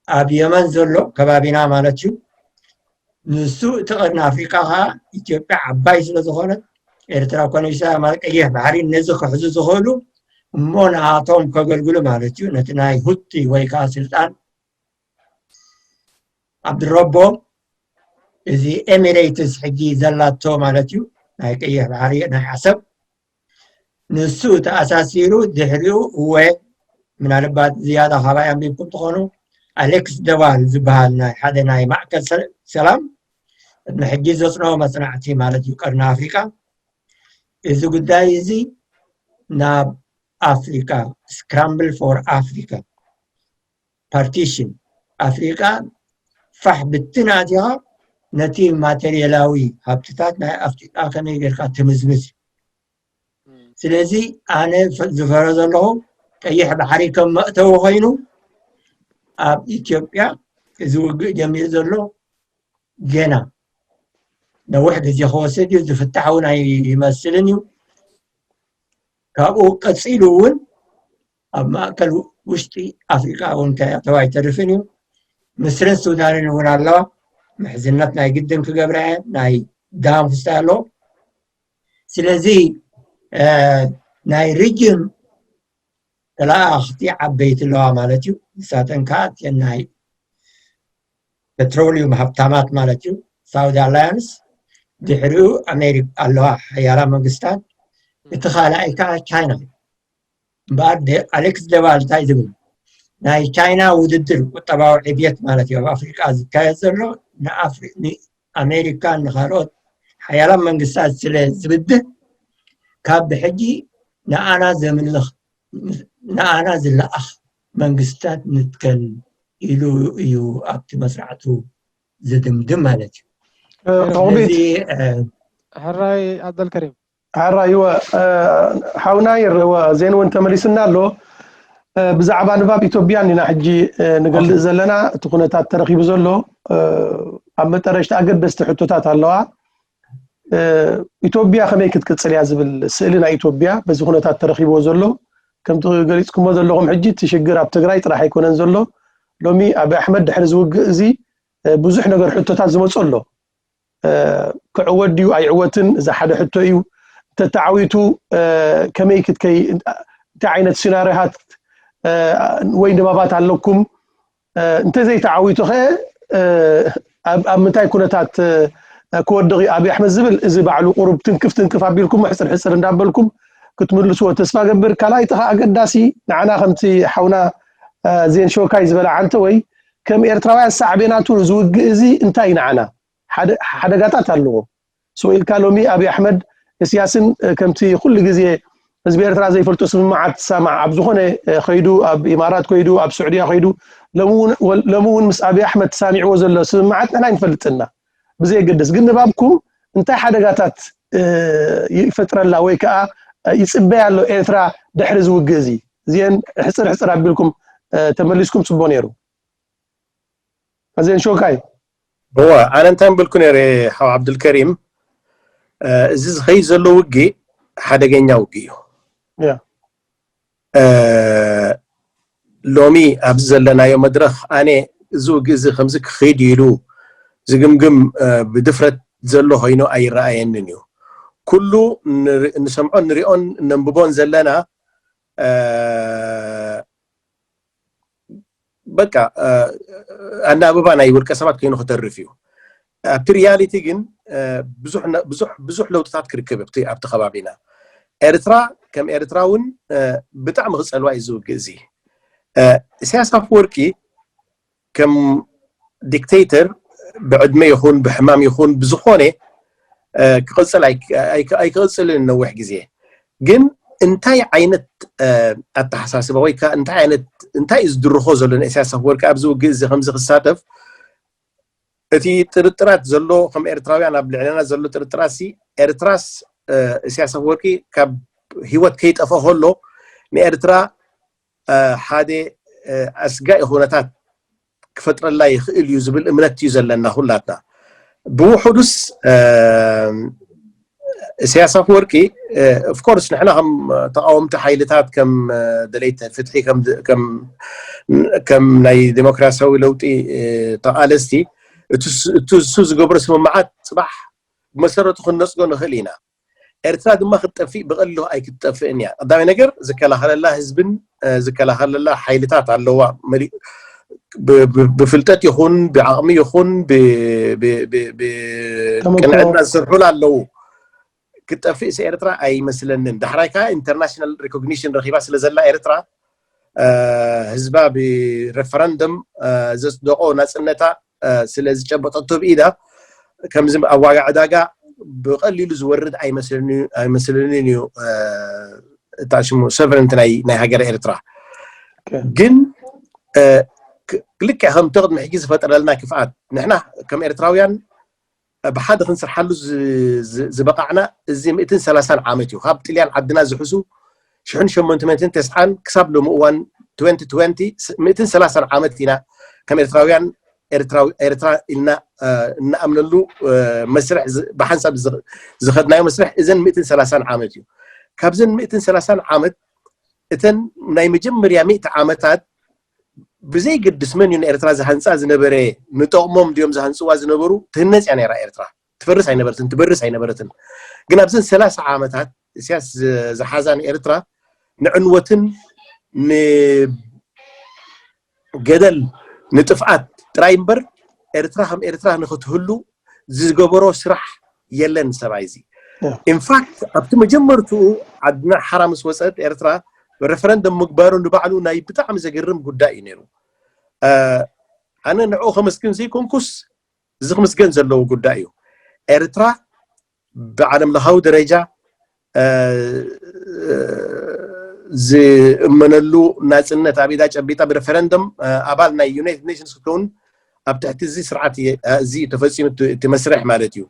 ኣብ የመን ዘሎ ከባቢና ማለት እዩ፣ ንሱ እቲ ቀርኒ ኣፍሪቃ ከዓ ኢትዮጵያ ዓባይ ስለ ዝኾነት፣ ኤርትራ ኮነ ኢሳያ ማለት ቀይሕ ባሕሪ ነዚ ክሕዙ ዝኽእሉ እሞ ንኣቶም ከገልግሉ ማለት እዩ። ነቲ ናይ ሁቲ ወይ ከዓ ስልጣን ዓብድረቦ፣ እዚ ኤሚሬትስ ሕጂ ዘላቶ ማለት እዩ፣ ናይ ቀይሕ ባሕሪ ናይ ዓሰብ፣ ንሱ ተኣሳሲሩ ድሕሪኡ እወ ምናልባት ዝያዳ ካባይ ኣንቢብኩም ትኾኑ፣ ኣሌክስ ደቫል ዝበሃል ናይ ሓደ ናይ ማእከል ሰ-፣ ሰላም ቅድሚ ሕጂ ዘጽንዖ መጽናዕቲ ማለት እዩ፣ ቀርኒ ኣፍሪቃ፣ እዚ ጉዳይ እዚ ናብ ኣፍሪቃ፣ ስክራምብል ፎር ኣፍሪካ፣ ፓርቲሽን ኣፍሪቃ ፋሕ ብትን ኣቲኻ ነቲ ማቴሪያላዊ ሃብትታት ናይ ኣፍሪቃ ከመይ ጌርካ ትምዝምዝ። ስለዚ ኣነ ፈ-፣ ዝፈሮ ዘለኹ ቀይሕ ባሕሪ ከም መእተዊ ኮይኑ ኣብ ኢትዮጵያ እዚ ውግእ ጀሚሩ ዘሎ ገና ነዊሕ ግዜ ክወስድ እዩ፣ ዝፍታሕ እውን ኣይመስልን እዩ። ካብኡ ቀፂሉ እውን ኣብ ማእከል ውሽጢ ኣፍሪቃ እውን ከያተው ኣይተርፍን እዩ። ምስርን ሱዳንን እውን ኣለዋ። ምሕዝነት ናይ ግድን ክገብራ እየን። ናይ ደሃም ክስታይ ኣለዎ። ስለዚ፣ እ፣ ናይ ሪጅን ተለኣኣኽቲ ዓበይቲ ኣለዋ ማለት እዩ። ንሳተን ከዓ እተን ናይ ፔትሮሊዩም ሃብታማት ማለት እዩ። ሳውዲ ኣላያንስ፣ ድሕሪኡ ኣሜሪካ ኣለዋ፣ ሓያላ መንግስታት። እቲ ካልኣይ ከዓ ቻይና እዩ። እምበኣር ደ-፣ ኣሌክስ ደቫል እንታይ ዝብል፣ ናይ ቻይና ውድድር ቁጠባዊ ዕብየት ማለት እዩ ኣብ ኣፍሪቃ ዝካየድ ዘሎ ንኣፍሪ-፣ ንኣሜሪካን ንኻልኦት ሓያላን መንግስታት ስለ ዝብድህ ካብ ብሕጂ ንኣና ዘምልኽ፣ ንኣና ዝለኣኽ መንግስታት ንትከል ኢሉ እዩ ኣብቲ መስራዕቱ ዝድምድም ማለት እዩ። እ፣ ቶቢት ስለዚ፣ እ፣ ሕራይ ዓብደልከሪም። ሕራይ እወ፣ እ፣ ሓውና ይረወ ዜን እውን ተመሊሱና ኣሎ። እ፣ ብዛዕባ ንባብ ኢትዮጵያን ኢና ሕጂ፣ እ፣ ንገልጽ ዘለና፣ እቲ ኩነታት ተረኺቡ ዘሎ። እ፣ ኣብ መጠረሽታ ኣገደስቲ ሕቶታት ኣለዋ። እ፣ ኢትዮጵያ ከመይ ክትቅጽል እያ ዝብል ስእሊ ናይ ኢትዮጵያ በዚ ኩነታት ተረኺብዎ ዘሎ። ከምቲ ገሊጽኩሞ ዘለኹም ሕጂ እቲ ሽግር ኣብ ትግራይ ጥራሕ ኣይኮነን ዘሎ። ሎሚ ኣብይ ኣሕመድ ድሕሪ ዝውግእ እዚ፣ እ፣ ብዙሕ ነገር ሕቶታት ዝመጹ ኣሎ። እ፣ ክዕወት ድዩ ኣይዕወትን? እዚ ሓደ ሕቶ እዩ። እንተተዓዊቱ፣ እ፣ ከመይ ክትከይ፣ እንታይ ዓይነት ሲናሪዮታት፣ እ፣ ወይ ድባባት ኣለኩም? እ፣ እንተዘይተዓዊቱ ኸ፣ እ፣ ኣብ፣ ኣብ ምንታይ ኩነታት፣ እ፣ ክወድቕ እዩ ኣብይ ኣሕመድ ዝብል፣ እዚ ባዕሉ ቁሩብ ትንክፍ ትንክፍ ኣቢልኩም፣ ሕጽር ሕጽር እንዳበልኩም ክትምልስዎ ተስፋ ገብር። ካልኣይቲ ኸኣ ኣገዳሲ፣ ንዓና ከምቲ ሓውና፣ እ፣ ዜን ሾካይ ዝበላ ዓንተ ወይ ከም ኤርትራውያን ሳዕቤናቱ ዝውግእ እዚ እንታይ ንዓና? ሓደ-፣ ሓደጋታት ኣለዎ። ስቕ ኢልካ ሎሚ ኣብይ ኣሕመድ፣ እስያስን፣ እ፣ ከምቲ ኩሉ ግዜ ህዝቢ ኤርትራ ዘይፈልጦ ስምምዓት ትሰማዕ፣ ኣብ ዝኾነ፣ እ፣ ኸይዱ፣ ኣብ ኢማራት ከይዱ፣ ኣብ ስዑድያ ከይዱ፣ ሎሚ እውን፣ ወል-፣ ሎሚ እውን ምስ ኣብይ ኣሕመድ ተሳሚዕዎ ዘሎ ስምምዓት ንሕና ኣይንፈልጥን ኢና። ብዘየገድስ ግን ንባብኩም እንታይ ሓደጋታት፣ እ፣ ይፈጥረላ ወይ ከዓ፣ እ፣ ይጽበያ ኣሎ ኤርትራ ድሕሪ እዚ ውግእ እዚ? እዚአን ሕጽር ሕጽር ኣቢልኩም፣ እ፣ ተመሊስኩም ጽቡቕ ነይሩ። ኣዜን ሾካይ። እወ፣ ኣነ እንታይ ምበልኩ ነይረ፣ ሓው ዓብዱልከሪም፣ እ፣ እዚ ዝኸይድ ዘሎ ውግእ ሓደገኛ ውግእ እዩ። ያ እ፣ ሎሚ ኣብዚ ዘለናዮ መድረኽ ኣነ እዚ ውግእ እዚ ከምዚ ክኸይድ ኢሉ ዝግምግም፣ እ፣ ብድፍረት ዘሎ ኮይኑ ኣይረኣየንን እዩ። ኩሉ ንር-፣ ንሰምዖን ንሪኦን ነንብቦን ዘለና፣ እ፣ በቃ፣ እ፣ ኣናብባ ናይ ውልቀ ሰባት ኮይኑ ክተርፍ እዩ። ኣብቲ ሪያሊቲ ግን፣ እ፣ ብዙሕ ነ-፣ ብዙሕ ብዙሕ ለውጥታት ክርከብ ኣብቲ ኣብቲ ከባቢና። ኤርትራ ከም ኤርትራ እውን፣ እ፣ ብጣዕሚ ክጸልዋ እዩ ዝውግእ እዚ። እ፣ ኢሳያስ ኣፈወርቂ ከም ዲክቴተር ብዕድመ ይኹን ብሕማም ይኹን ብዝኾነ፣ እ፣ ክቕጽል ኣይ-፣ ኣይ-፣ ኣይክቕጽልን ነዊሕ ግዜ። ግን እንታይ ዓይነት፣ እ፣ ኣተሓሳስባ ወይ ከኣ እንታይ ዓይነት፣ እንታይ እዩ ዝድርኾ ዘሎ ንኢሳያስ ኣፈወርቂ ኣብዚ ውግእ እዚ ከምዚ ክሳተፍ? እቲ ጥርጥራት ዘሎ፣ ከም ኤርትራውያን ኣብ ልዕለና ዘሎ ጥርጥራት ሲ፣ ኤርትራስ፣ እ፣ ኢሳያስ ኣፈወርቂ ካብ ህይወት ከይጠፍኦ ከሎ ንኤርትራ፣ እ፣ ሓደ፣ እ፣ ኣስጋኢ ኩነታት ክፈጥረላ ይኽእል እዩ ዝብል እምነት እዩ ዘለና ኩላትና። ብውሑዱስ፣ እ፣ ኢሳያስ ኣፈወርቂ፣ እ፣ ኦፍኮርስ ንሕና ከም ተቃወምቲ ሓይልታት፣ ከም፣ እ፣ ደለይቲ ፍትሒ፣ ከም ድ-፣ ከም፣ ከም ናይ ዴሞክራሲያዊ ለውጢ፣ እ፣ ተቃለስቲ፣ እቲ ስ-፣ እቲ እሱ ዝገብሮ ስምምዓት ጽባሕ ብመሰረቱ ክንነጽጎ ንኽእል ኢና። ኤርትራ ድማ ክትጠፍእ ብቐሊሉ ኣይክትጠፍእን እያ። ቀዳማይ ነገር ዝከላኸለላ ህዝብን፣ እ፣ ዝከላኸለላ ሓይልታት ኣለዋ። መሊ-፣ ብ-፣ ብ-፣ ብፍልጠት ይኹን ብዓቕሚ ይኹን ብ-፣ ብ-፣ ብ-፣ ብ-፣ ተመክሮ። ቅንዕና ዝሰርሑላ ኣለዉ። ክትጠፍእ ሲ ኤርትራ ኣይመስለንን። ዳሕራይ ከኣ ኢንተርናሽናል ሪኮግኒሽን ረኺባ ስለ ዘላ ኤርትራ፣ እ፣ ህዝባ ብሬፈረንደም፣ እ፣ ዘጽደቆ ናጽነታ፣ እ፣ ስለ ዝጨበጠቶ ብኢዳ፣ ከምዚ ኣብ ዋጋ ዕዳጋ ብቐሊሉ ዝወርድ ኣይመስለኒ-፣ ኣይመስለንን እዩ፣ እ፣ እታ ሽሙ ሶቨረንቲ ናይ፣ ናይ ሃገረ ኤርትራ። ኦኬ። ግን፣ እ፣ ክ-፣ ልክዕ ከምቲ ቅድሚ ሕጂ ዝፈጠረልና ክፍኣት፣ ንሕና ከም ኤርትራውያን ብሓደ ክንስርሓሉ ዝ-፣ ዝ-፣ ዝበቓዕና እዚ ሚእትን ሰላሳን ዓመት እዩ። ካብ ጥልያን ዓድና ዝሕሱ ሽሕን ሸሞንተ ሚእትን ተስዓን ክሳብ ሎሚ እዋን፣ ትወንቲ ትወንቲ፣ ስ-፣ ሚእትን ሰላሳን ዓመት ኢና ከም ኤርትራውያን ኤርትራዊ-፣ ኤርትራ ኢልና፣ እ፣ እንኣምነሉ፣ እ፣ መስርሕ ዝ-፣ ብሓንሳብ ዝ-፣ ዝኸድናዮ መስርሕ እዘን ሚእትን ሰላሳን ዓመት እዩ። ካብዘን ሚእትን ሰላሳን ዓመት እተን ናይ መጀመርያ ሚእቲ ዓመታት ብዘይገድስ መን እዩ ንኤርትራ ዝሃንጻ ዝነበረ፣ ንጠቕሞም ድዮም ዝሃንጽዋ ዝነበሩ፣ ትህነጽ እያ ነይራ ኤርትራ። ትፈርስ ኣይነበረትን፣ ትበርስ ኣይነበረትን። ግን ኣብዘን ሰላሳ ዓመታት ኢሳያስ ዝ-፣ ዝሓዛ ንኤርትራ ንዕንወትን ንገደል ንጥፍኣት ጥራይ እምበር ኤርትራ ከም ኤርትራ ንኽትህሉ ዝገበሮ ስራሕ የለን ሰብኣይ እዚ። ያ። ኢንፋክት ኣብቲ መጀመርትኡ ዓድና ሓራ ምስ ወፀት ኤርትራ ሬፈረንደም ምግባሩ ንባዕሉ ናይ ብጣዕሚ ዘገርም ጉዳይ እዩ ነይሩ። እ፣ ኣነ ንዕኡ ከመስግን ዘይኮንኩስ እዚ ክምስገን ዘለዎ ጉዳይ እዩ። ኤርትራ ብዓለም ለኻዊ ደረጃ፣ እ፣ ዝእመነሉ ናጽነት ኣብ ኢዳ ጨቢጣ ብሬፈረንደም፣ እ፣ ኣባል ናይ ዩናይትድ ኔሽንስ ክትከውን ኣብ ትሕቲ እዚ ስርዓት እየ፣ እ፣ እዚ እዩ ተፈጺሙ እቲ፣ እቲ መስርሕ ማለት እዩ።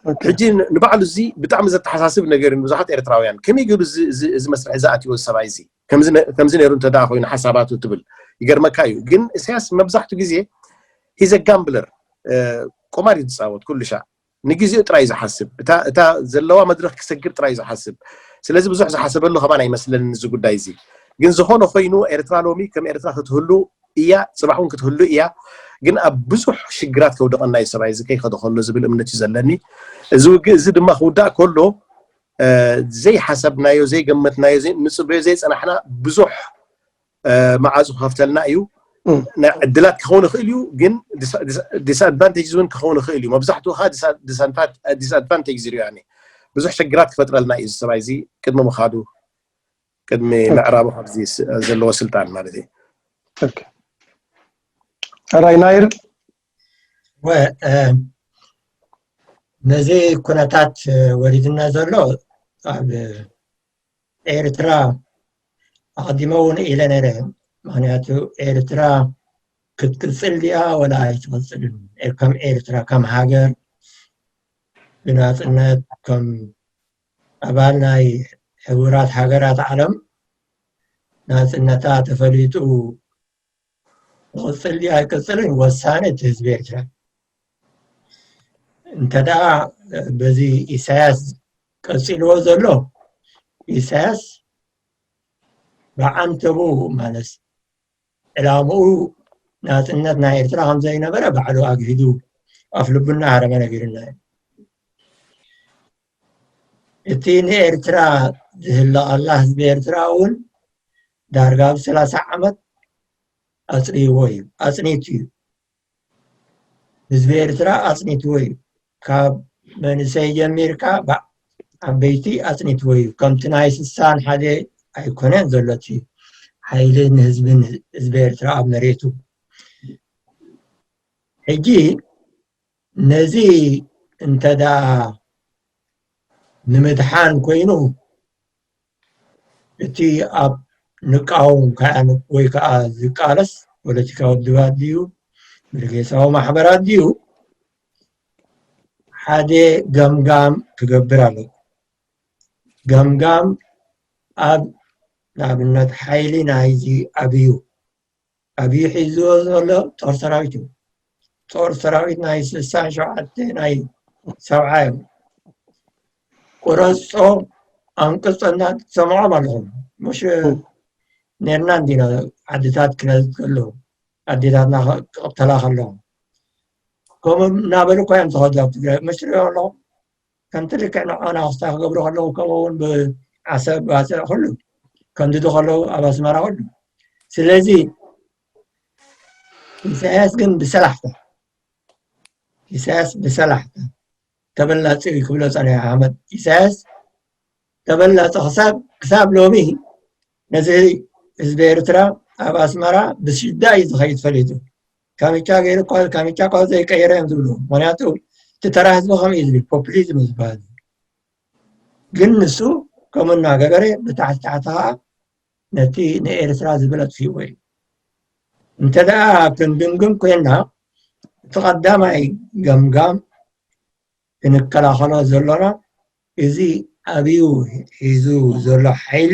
ኦኬ። ሕጂ ን-፣ ንባዕሉ እዚ ብጣዕሚ ዘተሓሳስብ ነገር እዩ። ብዙሓት ኤርትራውያን ከመይ ገይሩ እዚ፣ እዚ፣ እዚ መስርሕ እዚ ኣትይዎ ሰብኣይ እዚ? ከምዚ ነ-፣ ከምዚ ነይሩ እንተ ደኣ ኮይኑ ሓሳባቱ ትብል ይገርመካ እዩ። ግን ኢሳያስ መብዛሕቱ ግዜ ሂዘ ጋምብለር፣ እ፣ ቁማር እዩ ዝጻወት ኩሉ ሻዕ። ንግዜኡ ጥራይ ዝሓስብ፣ እታ፣ እታ ዘለዋ መድረኽ ክሰግር ጥራይ ዝሓስብ። ስለዚ ብዙሕ ዝሓሰበሉ ከማን ኣይመስለንን እዚ ጉዳይ እዚ። ግን ዝኾነ ኮይኑ ኤርትራ ሎሚ ከም ኤርትራ ክትህሉ እያ፣ ጽባሕ እውን ክትህሉ እያ። ግን ኣብ ብዙሕ ሽግራት ከውድቐና እዩ ሰብኣይ እዚ ከይኸደ ከሎ ዝብል እምነት እዩ ዘለኒ። እዚ ውግእ እዚ ድማ ክውዳእ ከሎ፣ እ፣ ዘይሓሰብናዮ፣ ዘይገመትናዮ፣ ዘይ-፣ ንጽበዮ ዘይጸናሕና ብዙሕ፣ እ፣ መዓጹ ክኸፍተልና እዩ። እም። ናይ ዕድላት ክኸውን ይኽእል እዩ፣ ግን ዲስ-፣ ዲስ-፣ ዲስኣድቫንቴጅ እውን ክኸውን ይኽእል እዩ። መብዛሕትኡ ከዓ ዲስ-፣ ዲስኣድቫንት-፣ ዲስኣድቫንቴጅ ዝሪኦ ኣነ። ብዙሕ ሽግራት ክፈጥረልና እዩ እዚ ሰብኣይ እዚ ቅድሚ ምኻዱ፣ ቅድሚ ኦኬ። ምዕራቡ ካብዚ ስ-፣ ዘለዎ ስልጣን ማለት እዩ። ኦኬ። ሕራይ ናይር። ወ-፣ እ፣ ነዚ ኩነታት፣ እ፣ ወሪድና ዘሎ ኣብ ኤርትራ ኣቐዲመ እውን ኢለ ነይረ። ምኽንያቱ ኤርትራ ክትቅጽል ድያ ወላ ኣይትቕጽልን? ኤ-፣ ከም ኤርትራ ከም ሃገር ብናጽነት ከም ኣባል ናይ ሕቡራት ሃገራት ዓለም ናጽነታ ተፈሊጡ ክቕጽል ድዩ ኣይቅጽልን ወሳነ እቲ ህዝቢ ኤርትራ። እንተ ደኣ በዚ ኢሳያስ ቀጺልዎ ዘሎ፣ ኢሳያስ ብዓንተቡ ማለት ዕላምኡ ናጽነት ናይ ኤርትራ ከም ዘይነበረ ባዕሉ ኣግሂዱ ኣፍልቡ እናሃረመ ነጊሩና እዩ። እቲ ንኤርትራ ዝህለቐላ ህዝቢ ኤርትራ እውን ዳርጋ ኣብ ሰላሳ ዓመት ኣጽንይዎ እዩ፣ ኣጽኒቱ እዩ። ህዝቢ ኤርትራ ኣጽኒትዎ እዩ። ካብ መንእሰይ ጀሚርካ ባ-፣ ዓበይቲ ኣጽኒትዎ እዩ። ከምቲ ናይ ስሳን ሓደ ኣይኮነን ዘሎ እቲ ሓይሊ ንህዝብን ህዝቢ ኤርትራ ኣብ መሬቱ። ሕጂ ነዚ እንተ ደኣ ንምድሓን ኮይኑ እቲ ኣብ ንቃወም ከኣ ወይ ከኣ ዝቃለስ ፖለቲካዊ ውድባት ድዩ፣ ብርጌሳዊ ማሕበራት ድዩ፣ ሓደ ገምጋም ክገብር ኣለዎ። ገምጋም ኣብ ንኣብነት ሓይሊ ናይዚ ኣብዩ፣ ኣብዩ ሒዝዎ ዘሎ ጦር ሰራዊት እዩ። ጦር ሰራዊት ናይ ስልሳን ሸውዓተ ናይ ሰብዓ እዮም። ቁረጾ ኣንቅጸና ትሰምዖም ኣለኹም። ምሽ ነርና እንዲና ዓድታት ክነዝ ከለዉ፣ ኣዴታትና ክቕተላ ከለዉ። ከምኡ እናበሉ እኮ እዮም ዝኸዱ ኣብ ትግራይ። ምሽ ትሪኦ ኣለኹም። ከምቲ ልክዕ ንዖና ክስታ ክገብሩ ከለዉ፣ ከምኡ እውን ብዓሰብ፣ ባጽዕ፣ ኩሉ ከምድዱ ከለዉ ኣብ ኣስመራ ኩሉ። ስለዚ ኢሳያስ ግን ብሰላሕታ፣ ኢሳያስ ብሰላሕታ ተበላጺ እዩ ክብሎ ጸኒሐ ኣሕመድ። ኢሳያስ ተበላጺ ክሳብ፣ ክሳብ ሎሚ ነዚ ህዝቢ ኤርትራ ኣብ ኣስመራ ብሽዳ እዩ ዝኸይድ ፈሊጡ። ካሚቻ ገይሩ እኳ፣ ካሚቻ እኳ ዘይቀየረ እዮም ዝብሉ። ምኽንያቱ እቲ ተራ ህዝቢ ከምኡ እዩ ዝብል፣ ፖፑሊዝም እዩ ዝበሃል። ግን ንሱ ከምኡ እናገበረ ብታሕቲ ታሕቲ ኸዓ ነቲ ንኤርትራ ዝበለጽ ሂቦ እዩ። እንተ ደኣ ክንግምግም ኮይንና፣ እቲ ቀዳማይ ገምጋም ክንከላኸሎ ዘሎና፣ እዚ ኣብዩ ሒዙ ዘሎ ሓይሊ፣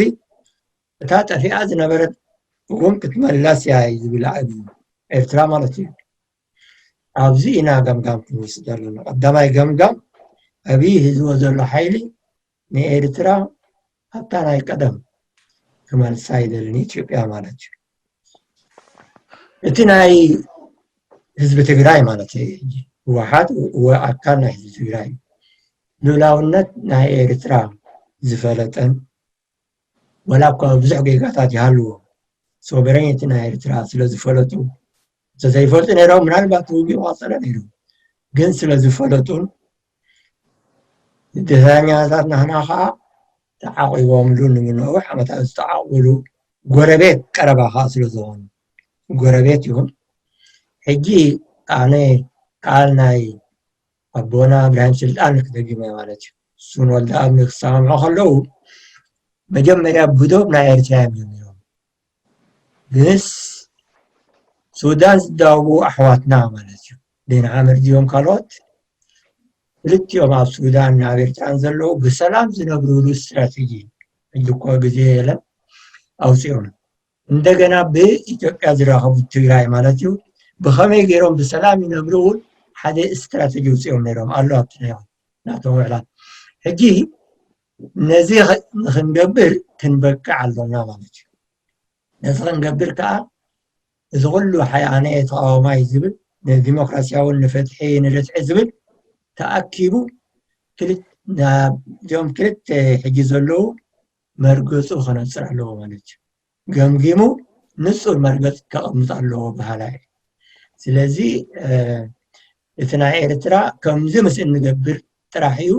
እታ ጠፊኣ ዝነበረት እውን ክትመለስ እያ እዩ ዝብል ኣብዩ፣ ኤርትራ ማለት እዩ። ኣብዚ ኢና ገምጋም ክንወስድ ኣለና። ቀዳማይ ገምጋም፣ ኣብይ ሒዝዎ ዘሎ ሓይሊ ንኤርትራ ኣብታ ናይ ቀደም ክመልሳ ይደልን ኢትዮጵያ ማለት እዩ። እቲ ናይ ህዝቢ ትግራይ ማለት እዩ፣ ህወሓት ወ-፣ ኣካል ናይ ህዝቢ ትግራይ፣ ልኡላውነት ናይ ኤርትራ ዝፈለጠን፣ ወላ እኳ ብዙሕ ጌጋታት ይሃልዎ፣ ሶቨረይቲ ናይ ኤርትራ ስለ ዝፈለጡ፣ እንተዘይፈልጡ ነይሮም ምናልባት ውግእ ምቐጸለ ነይሩ። ግን ስለ ዝፈለጡን፣ ስደተኛታት ናህና ኸዓ ተዓቂቦምሉ፣ ንነዊሕ ዓመታት ዝተዓቆሉ ጎረቤት ቀረባ ኸዓ ስለ ዝኾኑ፣ ጎረቤት ይኹን። ሕጂ ኣነ ቃል ናይ ኣቦና እብራሂም ስልጣን ክደግም እየ ማለት እዩ። እሱን ወልደኣብ ክሰማምዑ ከለዉ፣ መጀመርያ ብዶብ ናይ ኤርትራ እዮም ጀሚሮም። ምስ ሱዳን ዝዳወቡ ኣሕዋትና ማለት እዩ። ዴን ዓምር ድዮም ካልኦት፣ ክልቲኦም ኣብ ሱዳን ኣብ ኤርትራን ዘለዉ ብሰላም ዝነብሩሉ ስትራተጂ፣ ሕጂ እኮ ግዜ የለን፣ ኣውፂኦም። እንደገና ብኢትዮጵያ ዝራኸቡ ትግራይ ማለት እዩ። ብኸመይ ገይሮም ብሰላም ይነብሩ እውን ሓደ ስትራተጂ ውፅኦም ነይሮም ኣሎ ኣብቲ ናይ ናቶም ውዕላት። ሕጂ ነዚ ኸ-፣ ንኽንገብር ክንበቅዕ ኣሎና ማለት እዩ። ነዚ ክንገብር ከዓ እዚ ኩሉ ሓይ ኣነ ተቃዋማይ ዝብል፣ ንዲሞክራሲያውን ንፍትሒ ንርትዒ ዝብል ተኣኪቡ ክልት-፣ ናብዚኦም ክልተ ሕጂ ዘለዉ መርገጹ ከነጽር ኣለዎ ማለት እዩ። ገምጊሙ ንጹር መርገጽ ከቐምጥ ኣለዎ በሃላይ እየ። ስለዚ፣ እ፣ እቲ ናይ ኤርትራ ከምዚ ምስ እንገብር ጥራሕ እዩ፣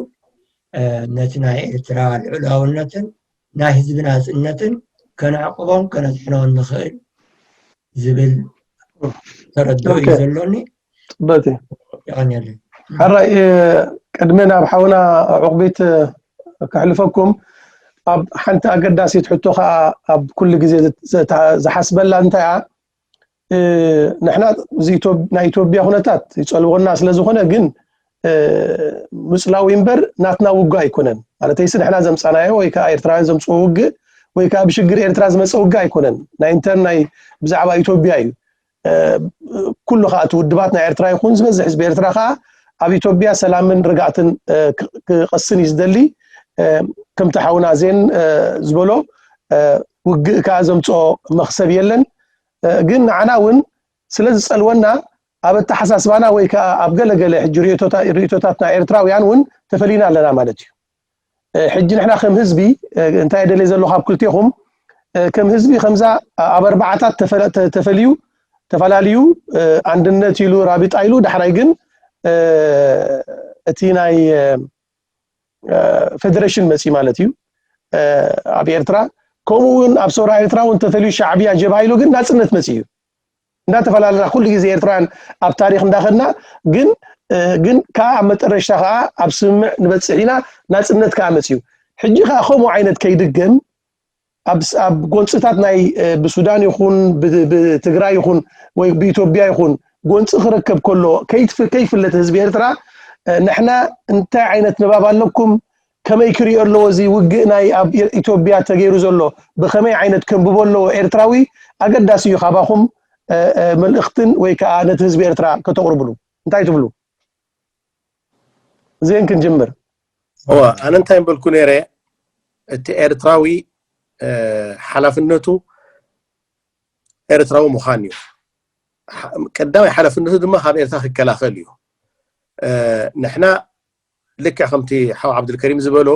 እ፣ ነቲ ናይ ኤርትራ ልዑላውነትን ናይ ህዝቢ ናጽነትን ከነዕቅቦን ከነድሕኖን ንኽእል ዝብል ተረድኦ እዩ ኦኬ። ዘሎኒ። ጽበት እዩ። የቐንየለይ። ሕራይ፣ እ፣ ቅድሚ ናብ ሓውና ዕቑቢት፣ እ፣ ከሕልፈኩም፣ ኣብ ሓንቲ ኣገዳሲት ሕቶ ኸዓ ኣብ ኩሉ ግዜ ዘ-፣ ዘታ-፣ ዝሓስበላ እንታይ እያ? እ፣ ንሕና እዚ ኢትዮ-፣ ናይ ኢትዮጵያ ኩነታት ይጸልወና ስለ ዝኾነ፣ ግን፣ እ፣ ምጽላዊ እምበር ናትና ውግእ ኣይኮነን። ማለተይሲ ንሕና ዘምጻናዮ ወይ ከኣ ኤርትራውያን ዘምጽኦ ውግእ ወይ ከኣ ብሽግር ኤርትራ ዝመጸ ውግእ ኣይኮነን። ናይ ኢንተር-፣ ናይ ብዛዕባ ኢትዮጵያ እዩ። እ፣ ኩሉ ከኣ እቲ ውድባት ናይ ኤርትራ ይኹን ዝበዝሕ ህዝቢ ኤርትራ ከኣ ኣብ ኢትዮጵያ ሰላምን ርግኣትን ክቐስን እዩ ዝደሊ። ከምቲ ሓውና ዜን ዝበሎ ውግእ ከዓ ዘምፅኦ መኽሰብ የለን። ግን ንዓና እውን ስለ ዝፀልወና ኣብ ኣተሓሳስባና ወይ ከዓ ኣብ ገለገለ ሕጂ ርእቶታትና ኤርትራውያን እውን ተፈሊና ኣለና ማለት እዩ። ሕጂ ንሕና ከም ህዝቢ እንታይ ደልየ ዘሎ ካብ ክልቴኹም ከም ህዝቢ ከምዛ ኣብ ኣርባዓታት ተፈልዩ ተፈላለዩ፣ ኣንድነት ኢሉ ራቢጣ ኢሉ ዳሕራይ ግን እቲ ናይ ፌደሬሽን መፂ ማለት እዩ ኣብ ኤርትራ። ከምኡ እውን ኣብ ሰውራ ኤርትራ እውን ተፈልዩ ሻዕብያ ጀብሃ ኢሉ ግን ናፅነት መፂ እዩ። እንዳተፈላለና ኩሉ ግዜ ኤርትራውያን ኣብ ታሪክ እንዳኸድና ግን ግን ከዓ ኣብ መጠረሽታ ከዓ ኣብ ስምምዕ ንበፅሕ ኢና። ናፅነት ከዓ መፅዩ። ሕጂ ከዓ ከምኡ ዓይነት ከይድገም ኣብ ጎንፅታት ናይ ብሱዳን ይኹን ብትግራይ ይኹን ወይ ብኢትዮጵያ ይኹን ጎንፂ ክረከብ ከሎ ከይፍለጥ ህዝቢ ኤርትራ ንሕና እንታይ ዓይነት ንባብ ኣለኩም፣ ከመይ ክሪኦ ኣለዎ እዚ ውግእ ናይ ኣብ ኢትዮጵያ ተገይሩ ዘሎ ብኸመይ ዓይነት ከንብቦ ኣለዎ ኤርትራዊ ኣገዳሲ እዩ። ካባኹም መልእኽትን ወይ ከዓ ነቲ ህዝቢ ኤርትራ ከተቕርብሉ እንታይ ትብሉ? እዚአን ክንጅምር። እዋ ኣነ እንታይ በልኩ ነይረ፣ እቲ ኤርትራዊ ሓላፍነቱ ኤርትራዊ ምዃን እዩ። ቀዳማይ ሓላፍነቱ ድማ ካብ ኤርትራ ክከላኸል እዩ። ንሕና ልክዕ ከምቲ ሓው ዓብዱልከሪም ዝበሎ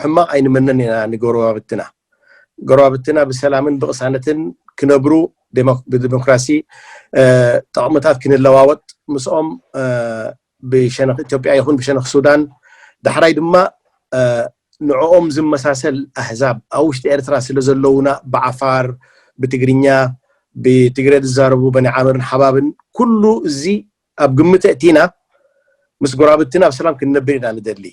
ሕማቕ ኣይንመነን ኢና ንጎረባብትና። ጎረባብትና ብሰላምን ብቕሳነትን ክነብሩ ብዲሞክራሲ ጠቕምታት ክንለዋወጥ ምስኦም ብሸነኽ ኢትዮጵያ ይኹን ብሸነኽ ሱዳን ዳሕራይ ድማ ንዕኦም ዝመሳሰል ኣህዛብ ኣብ ውሽጢ ኤርትራ ስለ ዘለውና ብዓፋር ብትግርኛ ብትግረ ዝዛረቡ በኒ ዓመርን ሓባብን ኩሉ እዚ ኣብ ግምት ኣእቲና ምስ ጎረባብትና ብሰላም ክንነብር ኢና ንደሊ።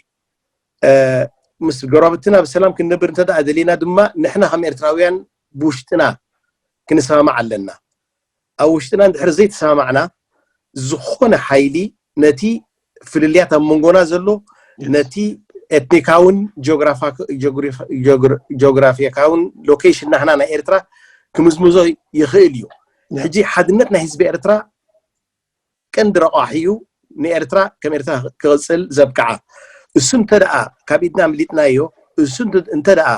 ምስ ጎረባብትና ብሰላም ክንነብር እንተ ደኣ ደሊና ድማ ንሕና ከም ኤርትራውያን ብውሽጥና ክንሰማማዕ ኣለና። ኣብ ውሽጥና እንድሕር ዘይተሰማማዕና ዝኾነ ሓይሊ ነቲ ፍልልያት ኣብ መንጎና ዘሎ ነቲ ኤትኒካውን ጂኦግራፊካውን ሎኬሽን ናህና ናይ ኤርትራ ክምዝምዞ ይኽእል እዩ። ሕጂ ሓድነት ናይ ህዝቢ ኤርትራ ቀንዲ ረቋሒ እዩ። ንኤርትራ ከም ኤርትራ ክቕጽል ዘብቅዓ እሱ እንተ ደኣ ካብ ኢድና ኣምሊጥናዮ እሱ እንተ ደኣ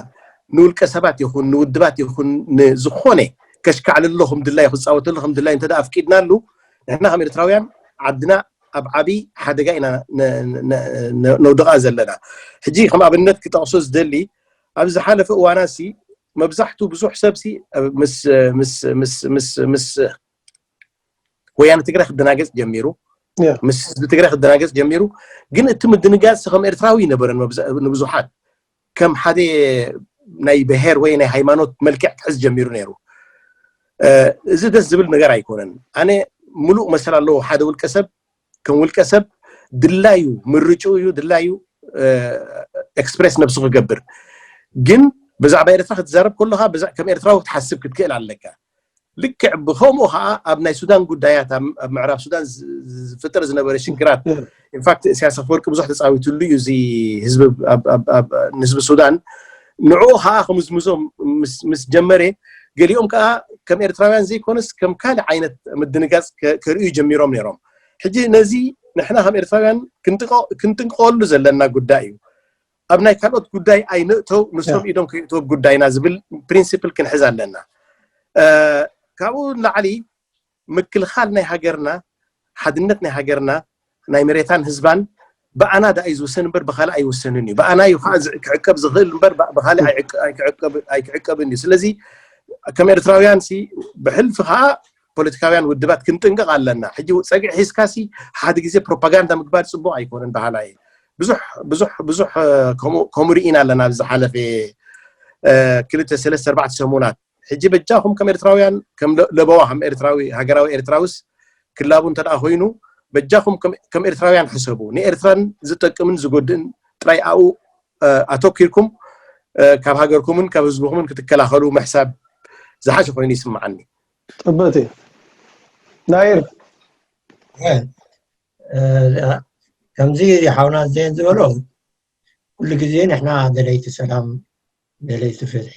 ንውልቀ ሰባት ይኹን ንውድባት ይኹን ንዝኾነ ከሽካዕልሎ ከም ድላዩ ክፃወተሉ ከም ድላዩ እንተ ደኣ ኣፍቂድናሉ ንሕና ከም ኤርትራውያን ዓድና ኣብ ዓብዪ ሓደጋ ኢና ነውድቓ ዘለና። ሕጂ ከም ኣብነት ክጠቕሶ ዝደሊ ኣብ ዝሓለፈ እዋናሲ መብዛሕቱ ብዙሕ ሰብሲ ምስ ምስ ምስ ምስ ምስ ወያነ ትግራይ ክደናገጽ ጀሚሩ ምስ ህዝቢ ትግራይ ክደናገጽ ጀሚሩ። ግን እቲ ምድንጋጽ ከም ኤርትራዊ ይነበረን ንብዙሓት ከም ሓደ ናይ ብሄር ወይ ናይ ሃይማኖት መልክዕ ክሕዝ ጀሚሩ ነይሩ። እዚ ደስ ዝብል ነገር ኣይኮነን። ኣነ ምሉእ መሰል ኣለዎ ሓደ ውልቀ ሰብ ከም ውልቀ ሰብ ድላዩ ምርጭኡ እዩ ድላዩ ኤክስፕሬስ ነብሱ ክገብር። ግን ብዛዕባ ኤርትራ ክትዛረብ ከለካ ከም ኤርትራዊ ክትሓስብ ክትክእል ኣለካ። ልክዕ ብከምኡ ከዓ ኣብ ናይ ሱዳን ጉዳያት ኣብ ምዕራብ ሱዳን ዝፍጥር ዝነበረ ሽግራት ኢንፋክት እስያስ ኣፈወርቂ ብዙሕ ተፃዊትሉ እዩ እዚ ህዝቢ ንህዝቢ ሱዳን ንዕኡ ከዓ ክምዝምዞም ምስ ጀመረ ገሊኦም ከዓ ከም ኤርትራውያን ዘይኮነስ ከም ካልእ ዓይነት ምድንጋፅ ከርእዩ ጀሚሮም ነይሮም። ሕጂ ነዚ ንሕና ከም ኤርትራውያን ክንጥንቀቀሉ ዘለና ጉዳይ እዩ። ኣብ ናይ ካልኦት ጉዳይ ኣይንእተው ንሶም ኢዶም ከይእተው ጉዳይና ዝብል ፕሪንሲፕል ክንሕዝ ኣለና። ካብኡ ንላዕሊ ምክልኻል ናይ ሃገርና ሓድነት ናይ ሃገርና ናይ መሬታን ህዝባን ብኣና ደኣ እዩ ዝውሰን እምበር ብኻልእ ኣይውሰንን እዩ። ብኣና እዩ ከዓ ክዕቀብ ዝኽእል እምበር ብኻልእ ኣይክዕቀብን እዩ። ስለዚ ከም ኤርትራውያን ሲ ብሕልፊ ከዓ ፖለቲካውያን ውድባት ክንጥንቀቕ ኣለና። ሕጂ ፀግዒ ሒዝካ ሲ ሓደ ግዜ ፕሮፓጋንዳ ምግባር ፅቡቕ ኣይኮነን በሃላይ ብዙሕ ብዙሕ ብዙሕ ከምኡ ርኢና ኣለና ኣብዚ ዝሓለፈ ክልተ ሰለስተ ኣርባዕተ ሰሙናት። ሕጂ በጃኹም ከም ኤርትራውያን ከም ለበዋ ከም ኤርትራዊ ሃገራዊ ኤርትራውስ ክላቡ እንተ ደኣ ኮይኑ በጃኹም ከም ኤርትራውያን ሕሰቡ። ንኤርትራን ዝጠቅምን ዝጎድእን ጥራይ ኣብኡ ኣተኪርኩም ካብ ሃገርኩምን ካብ ህዝብኹምን ክትከላኸሉ ምሕሳብ ዝሓሸ ኮይኑ ይስምዓኒ። ጽብቕቲ ናይር ከምዚ ሓውና ዜን ዝበሎ ኩሉ ግዜ ንሕና ደለይቲ ሰላም ደለይቲ ፍትሒ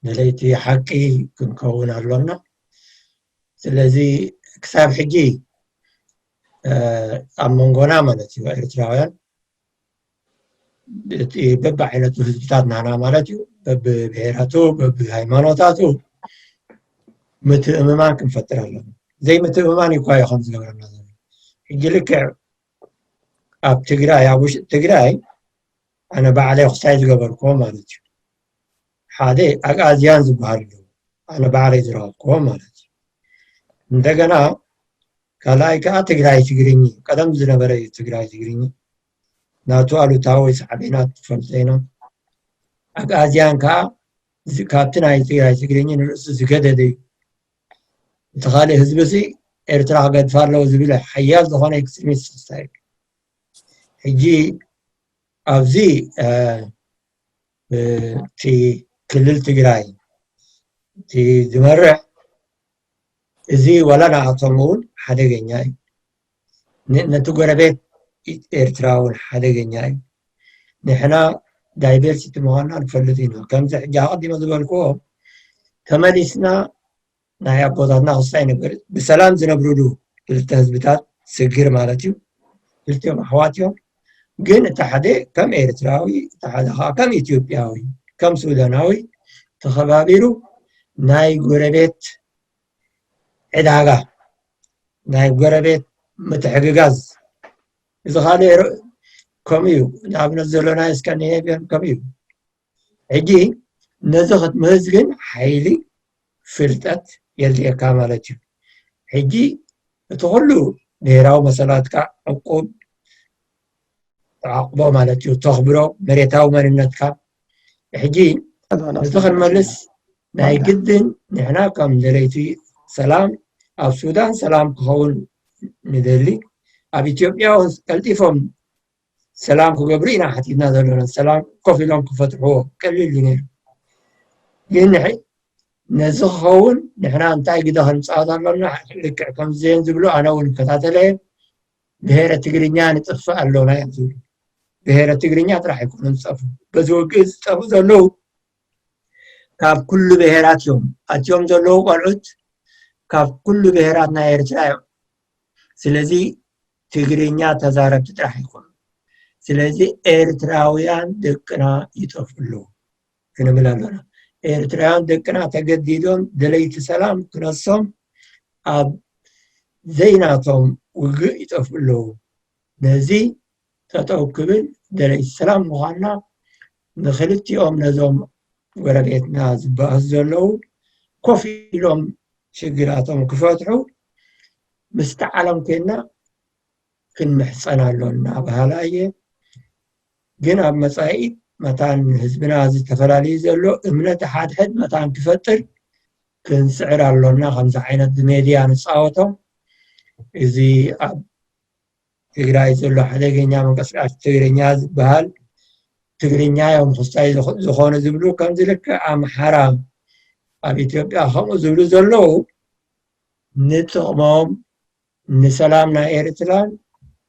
ደለይቲ ሓቂ ክንከውን ኣሎና። ስለዚ ክሳብ ሕጂ ኣብ መንጎና ማለት እዩ ኤርትራውያን፣ እቲ በብዓይነቱ ህዝብታት ናና ማለት እዩ፣ በብብሄራቱ፣ በብሃይማኖታቱ ምትእምማን ክንፈጥር ኣለና። ዘይምትእምማን እዩ እኳ እዩ ከም ዝገብረና ዘሎ። ሕጂ ልክዕ ኣብ ትግራይ፣ ኣብ ውሽጢ ትግራይ ኣነ ባዕለይ ክስታይ ዝገበርክዎ ማለት እዩ። ሓደ ኣግኣዝያን ዝበሃል ኣለዉ፣ ኣነ ባዕለይ ዝረኸብክዎ ማለት እዩ። እንደገና ካልኣይ ከዓ ትግራይ ትግርኝ፣ ቀደም ዝነበረ እዩ ትግራይ ትግርኝ፣ ናቱ ኣሉታዊ ሳዕቤናት ትፈልጦ ኢና። ኣግኣዝያን ከዓ እዚ ካብቲ ናይ ትግራይ ትግርኝ ንርእሱ ዝገደደ እዩ። እቲ ካልእ ህዝቢ ሲ ኤርትራ ክገድፋ ኣለዎ ዝብል ሓያል ዝኾነ ኤክስትሪሚስት ክስታይ እዩ። ሕጂ ኣብዚ እቲ ክልል ትግራይ እቲ ዝመርሕ፣ እዚ ዋላ ንኣቶም እውን ሓደገኛ እዩ። ነቲ ጎረቤት ኤርትራ እውን ሓደገኛ እዩ። ንሕና ዳይቨርሲቲ ምዃንና ንፈልጥ ኢና። ከምዚ ሕጂ ኣቐዲመ ዝበልክዎ ተመሊስና ናይ ኣቦታትና ክስታይ ነበር ብሰላም ዝነብሩሉ ክልተ ህዝብታት ስግር ማለት እዩ። ክልቲኦም ኣሕዋት እዮም። ግን እቲ ሓደ ከም ኤርትራዊ፣ እቲ ሓደ ከዓ ከም ኢትዮጵያዊ፣ ከም ሱዳናዊ ተኸባቢሩ ናይ ጎረቤት ዕዳጋ፣ ናይ ጎረቤት ምትሕግጋዝ፣ እዚ ካልእ ከምኡ እዩ። ንኣብነት ዘሎና ስካንዲኔቪያን ከምኡ እዩ። ሕጂ ነዚ ክትምህዝ ግን ሓይሊ ፍልጠት የድልየካ ማለት እዩ። ሕጂ እቲ ኩሉ ብሄራዊ መሰላትካ ዕቁብ ተዓቕቦ ማለት እዩ፣ ተኽብሮ መሬታዊ መንነትካ። ሕጂ እዚ ክንመልስ ናይ ግድን ንሕና ከም ደለይቲ ሰላም ኣብ ሱዳን ሰላም ክኸውን ንደሊ፣ ኣብ ኢትዮጵያ እውን ቀልጢፎም ሰላም ክገብሩ ኢና ሓቲትና ዘለና። ሰላም ኮፍ ኢሎም ክፈትሕዎ ቀሊል እዩ ነይሩ። ግን ንሕ- ነዚ ክኸውን ንሕና እንታይ ግደ ክንፃወት ኣሎና? ልክዕ ከም ዜን ዝብሉ ኣነ እውን እከታተለ እየ። ብሄረ ትግርኛ ንጥፍእ ኣሎና እዮም ዝብሉ። ብሄረ ትግርኛ ጥራሕ ኣይኮኑን ዝጠፍኡ። በዚ ውግእ ዝጠፍኡ ዘለዉ ካብ ኩሉ ብሄራት እዮም። ኣትዮም ዘለዉ ቆልዑት ካብ ኩሉ ብሄራት ናይ ኤርትራ እዮም። ስለዚ ትግርኛ ተዛረብቲ ጥራሕ ኣይኮኑን። ስለዚ ኤርትራውያን ደቅና ይጠፍኡ ኣለዉ ክንብል ኣሎና። ኤርትራውያን ደቅና ተገዲዶም ደለይቲ ሰላም ክነሶም ኣብ ዘይናቶም ውግእ ይጠፍኡ ኣለዉ። ነዚ ጠጠው ክብል ደለይቲ ሰላም ምዃንና ንክልቲኦም ነዞም ጎረቤትና ዝበኣሱ ዘለዉ ኮፍ ኢሎም ሽግራቶም ክፈትሑ ምስቲ ዓለም ኮይንና ክንምሕጸን ኣሎና በሃላይ እየ። ግን ኣብ መጻኢ መታን ህዝብና እዚ ተፈላለዩ ዘሎ እምነት ሓድሕድ መታን ክፈጥር ክንስዕር ኣሎና። ከምዚ ዓይነት ብሜድያ ንጻወቶ እዚ ኣብ ትግራይ ዘሎ ሓደገኛ ምንቅስቃስ ትግርኛ ዝበሃል ትግርኛ እዮም ክስታይ ዝኾ- ዝኾኑ ዝብሉ ከምዚ ልክዕ ኣምሓራ ኣብ ኢትዮጵያ ከምኡ ዝብሉ ዘለዉ ንጥቕሞም ንሰላም ናይ ኤርትራን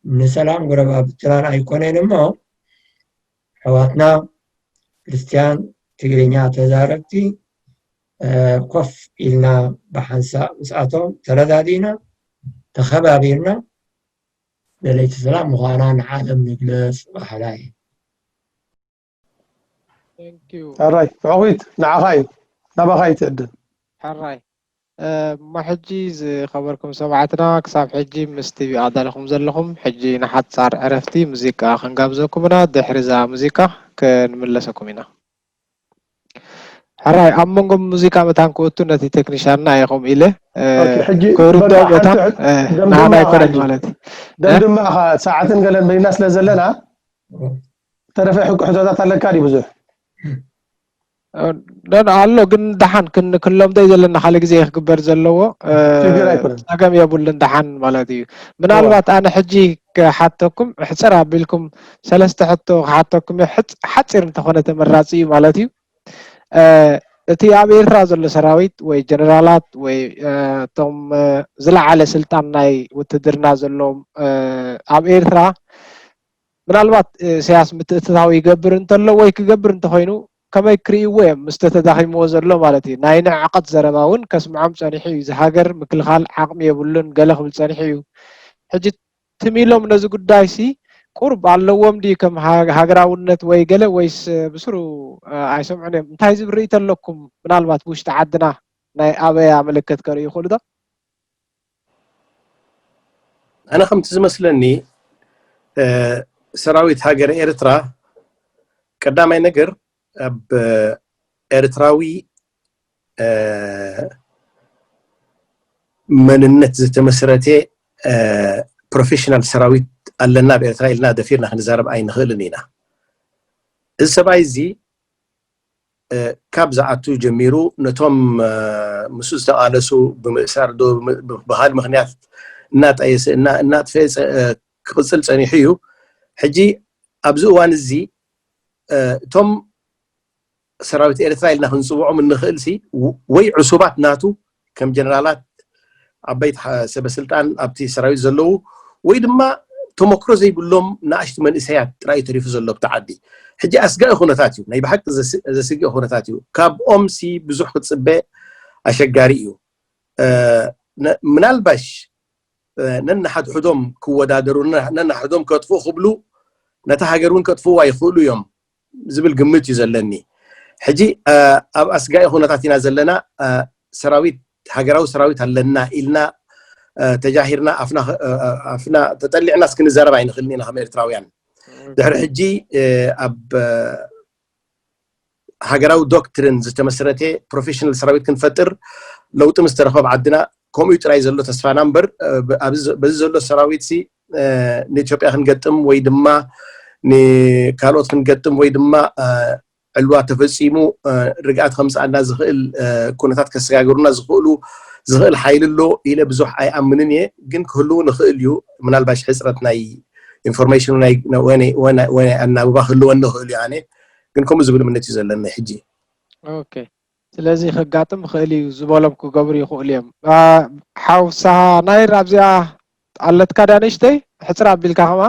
ንሰላም ጎረባብትናን ኣይኮነን እሞ ኣሕዋትና ክርስትያን ትግርኛ ተዛረብቲ ኮፍ ኢልና ብሓንሳእ ምስኣቶም ተረዳዲእና ተኸባቢርና ደለይቲ ሰላም ምዃና ንዓለም ንግለጽ በሃላይ። ሕራይ ዕቑቢት ንዓኻ እዩ ናባኻ እዩ ትዕድል። ሕራይ እሞ ሕጂ ዝኸበርኩም ሰማዕትና ክሳብ ሕጂ ምስቲ ኣዳለኹም ዘለኹም ሕጂ ንሓጻር ዕረፍቲ ሙዚቃ ክንጋብዘኩም ኢና። ድሕሪ እዛ ሙዚቃ ክንምለሰኩም ኢና። ሕራይ ኣብ መንጎ ሙዚቃ መታን ክእቱ ነቲ ቴክኒሻንና ኢኹም ኢለ ክርድኦ መታን ንዓና ኣይኮነን ማለት እዩ። ደምድማ ሰዓትን ገለን በይና ስለ ዘለና ተረፈ ሕቶታት ኣለካ ድዩ ብዙሕ? ኖ ኣሎ ግን ደሓን ክንክሎም ደይ ዘለና ካልእ ግዜ ክግበር ዘለዎ ጸገም የብሉን ደሓን ማለት እዩ። ምናልባት ኣነ ሕጂ ክሓተኩም ሕጽር ኣቢልኩም ሰለስተ ሕቶ ክሓተኩም እየ። ሓጺር እንተኾነ ተመራጺ እዩ ማለት እዩ። እቲ ኣብ ኤርትራ ዘሎ ሰራዊት ወይ ጀነራላት ወይ እቶም ዝለዓለ ስልጣን ናይ ውትድርና ዘለዎም ኣብ ኤርትራ ምናልባት ኢሳያስ ምትእትታው ይገብር እንተሎ ወይ ክገብር እንተኾይኑ ከመይ ክርእይዎ እዮም ምስቲ ተዳኺምዎ ዘሎ ማለት እዩ። ናይ ንዕቐት ዘረባ እውን ከስምዖም ጸኒሑ እዩ። እዚ ሃገር ምክልኻል ዓቕሚ የብሉን ገለ ክብል ጸኒሑ እዩ። ሕጂ ትም ኢሎም ነዚ ጉዳይሲ ቁርብ ኣለዎም ድዩ ከም ሃ- ሃገራውነት ወይ ገለ ወይስ ብስሩ እ፣ ኣይሰምዑን እዮም? እንታይ ዝብል ርእይቶ ኣለኩም? ምናልባት ብውሽጢ ዓድና ናይ ኣበያ ምልክት ከርእዩ ይኽእሉ ዶ? ኣነ ከምቲ ዝመስለኒ እ፣ ሰራዊት ሃገር ኤርትራ ቀዳማይ ነገር ኣብ ኤርትራዊ እ፣ መንነት ዝተመስረተ እ፣ ፕሮፌሽናል ሰራዊት ኣለና ኣብ ኤርትራ ኢልና ደፊርና ክንዛረብ ኣይንኽእልን ኢና። እዚ ሰብኣይ እዚ እ፣ ካብ ዝኣቱ ጀሚሩ ነቶም እ፣ ምስኡ ዝተቓለሱ ብምእሳር ዶ ብም- ብኻልእ ምኽንያት እናጠየሰ እና እናጥፈየ ጸ- እ፣ ክቕጽል ጸኒሑ እዩ። ሕጂ ኣብዚ እዋን እዚ እ፣ እቶም ሰራዊት ኤርትራ ኢልና ክንጽውዖም እንኽእል ሲ ወ- ወይ ዕሱባት ናቱ ከም ጀነራላት ዓበይቲ ሓ- ሰበ ስልጣን ኣብቲ ሰራዊት ዘለዉ ወይ ድማ ተመክሮ ዘይብሎም ንኣሽቱ መንእሰያት ጥራይ ተሪፉ ዘሎ ኣብቲ ዓዲ። ሕጂ ኣስጋኢ ኩነታት እዩ፣ ናይ ብሓቂ ዘስ- ዘስግእ ኩነታት እዩ። ካብኦም ሲ ብዙሕ ክትጽበ ኣሸጋሪ እዩ። እ፣ ነ- ምናልባሽ እ፣ ነንሓድሕዶም ክወዳደሩ ነንሓድሕዶም ከጥፍኡ ክብሉ ነታ ሃገር እውን ከጥፍዋ ይኽእሉ እዮም ዝብል ግምት እዩ ዘለኒ። ሕጂ እ፣ ኣብ ኣስጋኢ ኩነታት ኢና ዘለና። እ፣ ሰራዊት ሃገራዊ ሰራዊት ኣለና ኢልና እ፣ ተጃሂርና ኣፍና ኸ- እ፣ እ፣ ኣፍና ተጠሊዕናስ ክንዛረብ ኣይንኽእልን ኢና ከም ኤርትራውያን። ድሕሪ ሕጂ እ፣ ኣብ እ፣ ሃገራዊ ዶክትሪን ዝተመስረተ ፕሮፌሽናል ሰራዊት ክንፈጥር ለውጢ ምስ ተረኸብ ዓድና ከምኡ ጥራይ ዘሎ ተስፋና እምበር እ፣ ብ- ኣብዚ ዘ- በዚ ዘሎ ሰራዊት ሲ እ፣ ንኢትዮጵያ ክንገጥም ወይ ድማ ንካልኦት ክንገጥም ወይ ድማ እ፣ ዕልዋ ተፈፂሙ እ፣ ርግኣት ከምፅኣና ዝኽእል እ፣ ኩነታት ከሰጋግሩና ዝኽእሉ ዝኽእል ሓይሊ ኣሎ ኢለ ብዙሕ ኣይኣምንን እየ። ግን ክህልው ንኽእል እዩ። ምናልባሽ ሕፅረት ናይ ኢንፎርሜሽን ወይ ናይ ኣናብባ ክህልወኒ ይኽእል እዩ። ኣነ ግን ከምኡ ዝብል እምነት እዩ ዘለኒ ሕጂ። ኦኬ፣ ስለዚ ከጋጥም ይኽእል እዩ ዝበሎም ክገብሩ ይኽእሉ እዮም። አ፣ ሓው ፍስሃ ናይር ኣብዚኣ ኣለትካ ዳ ንእሽተይ ሕፅር ኣቢልካ ከማ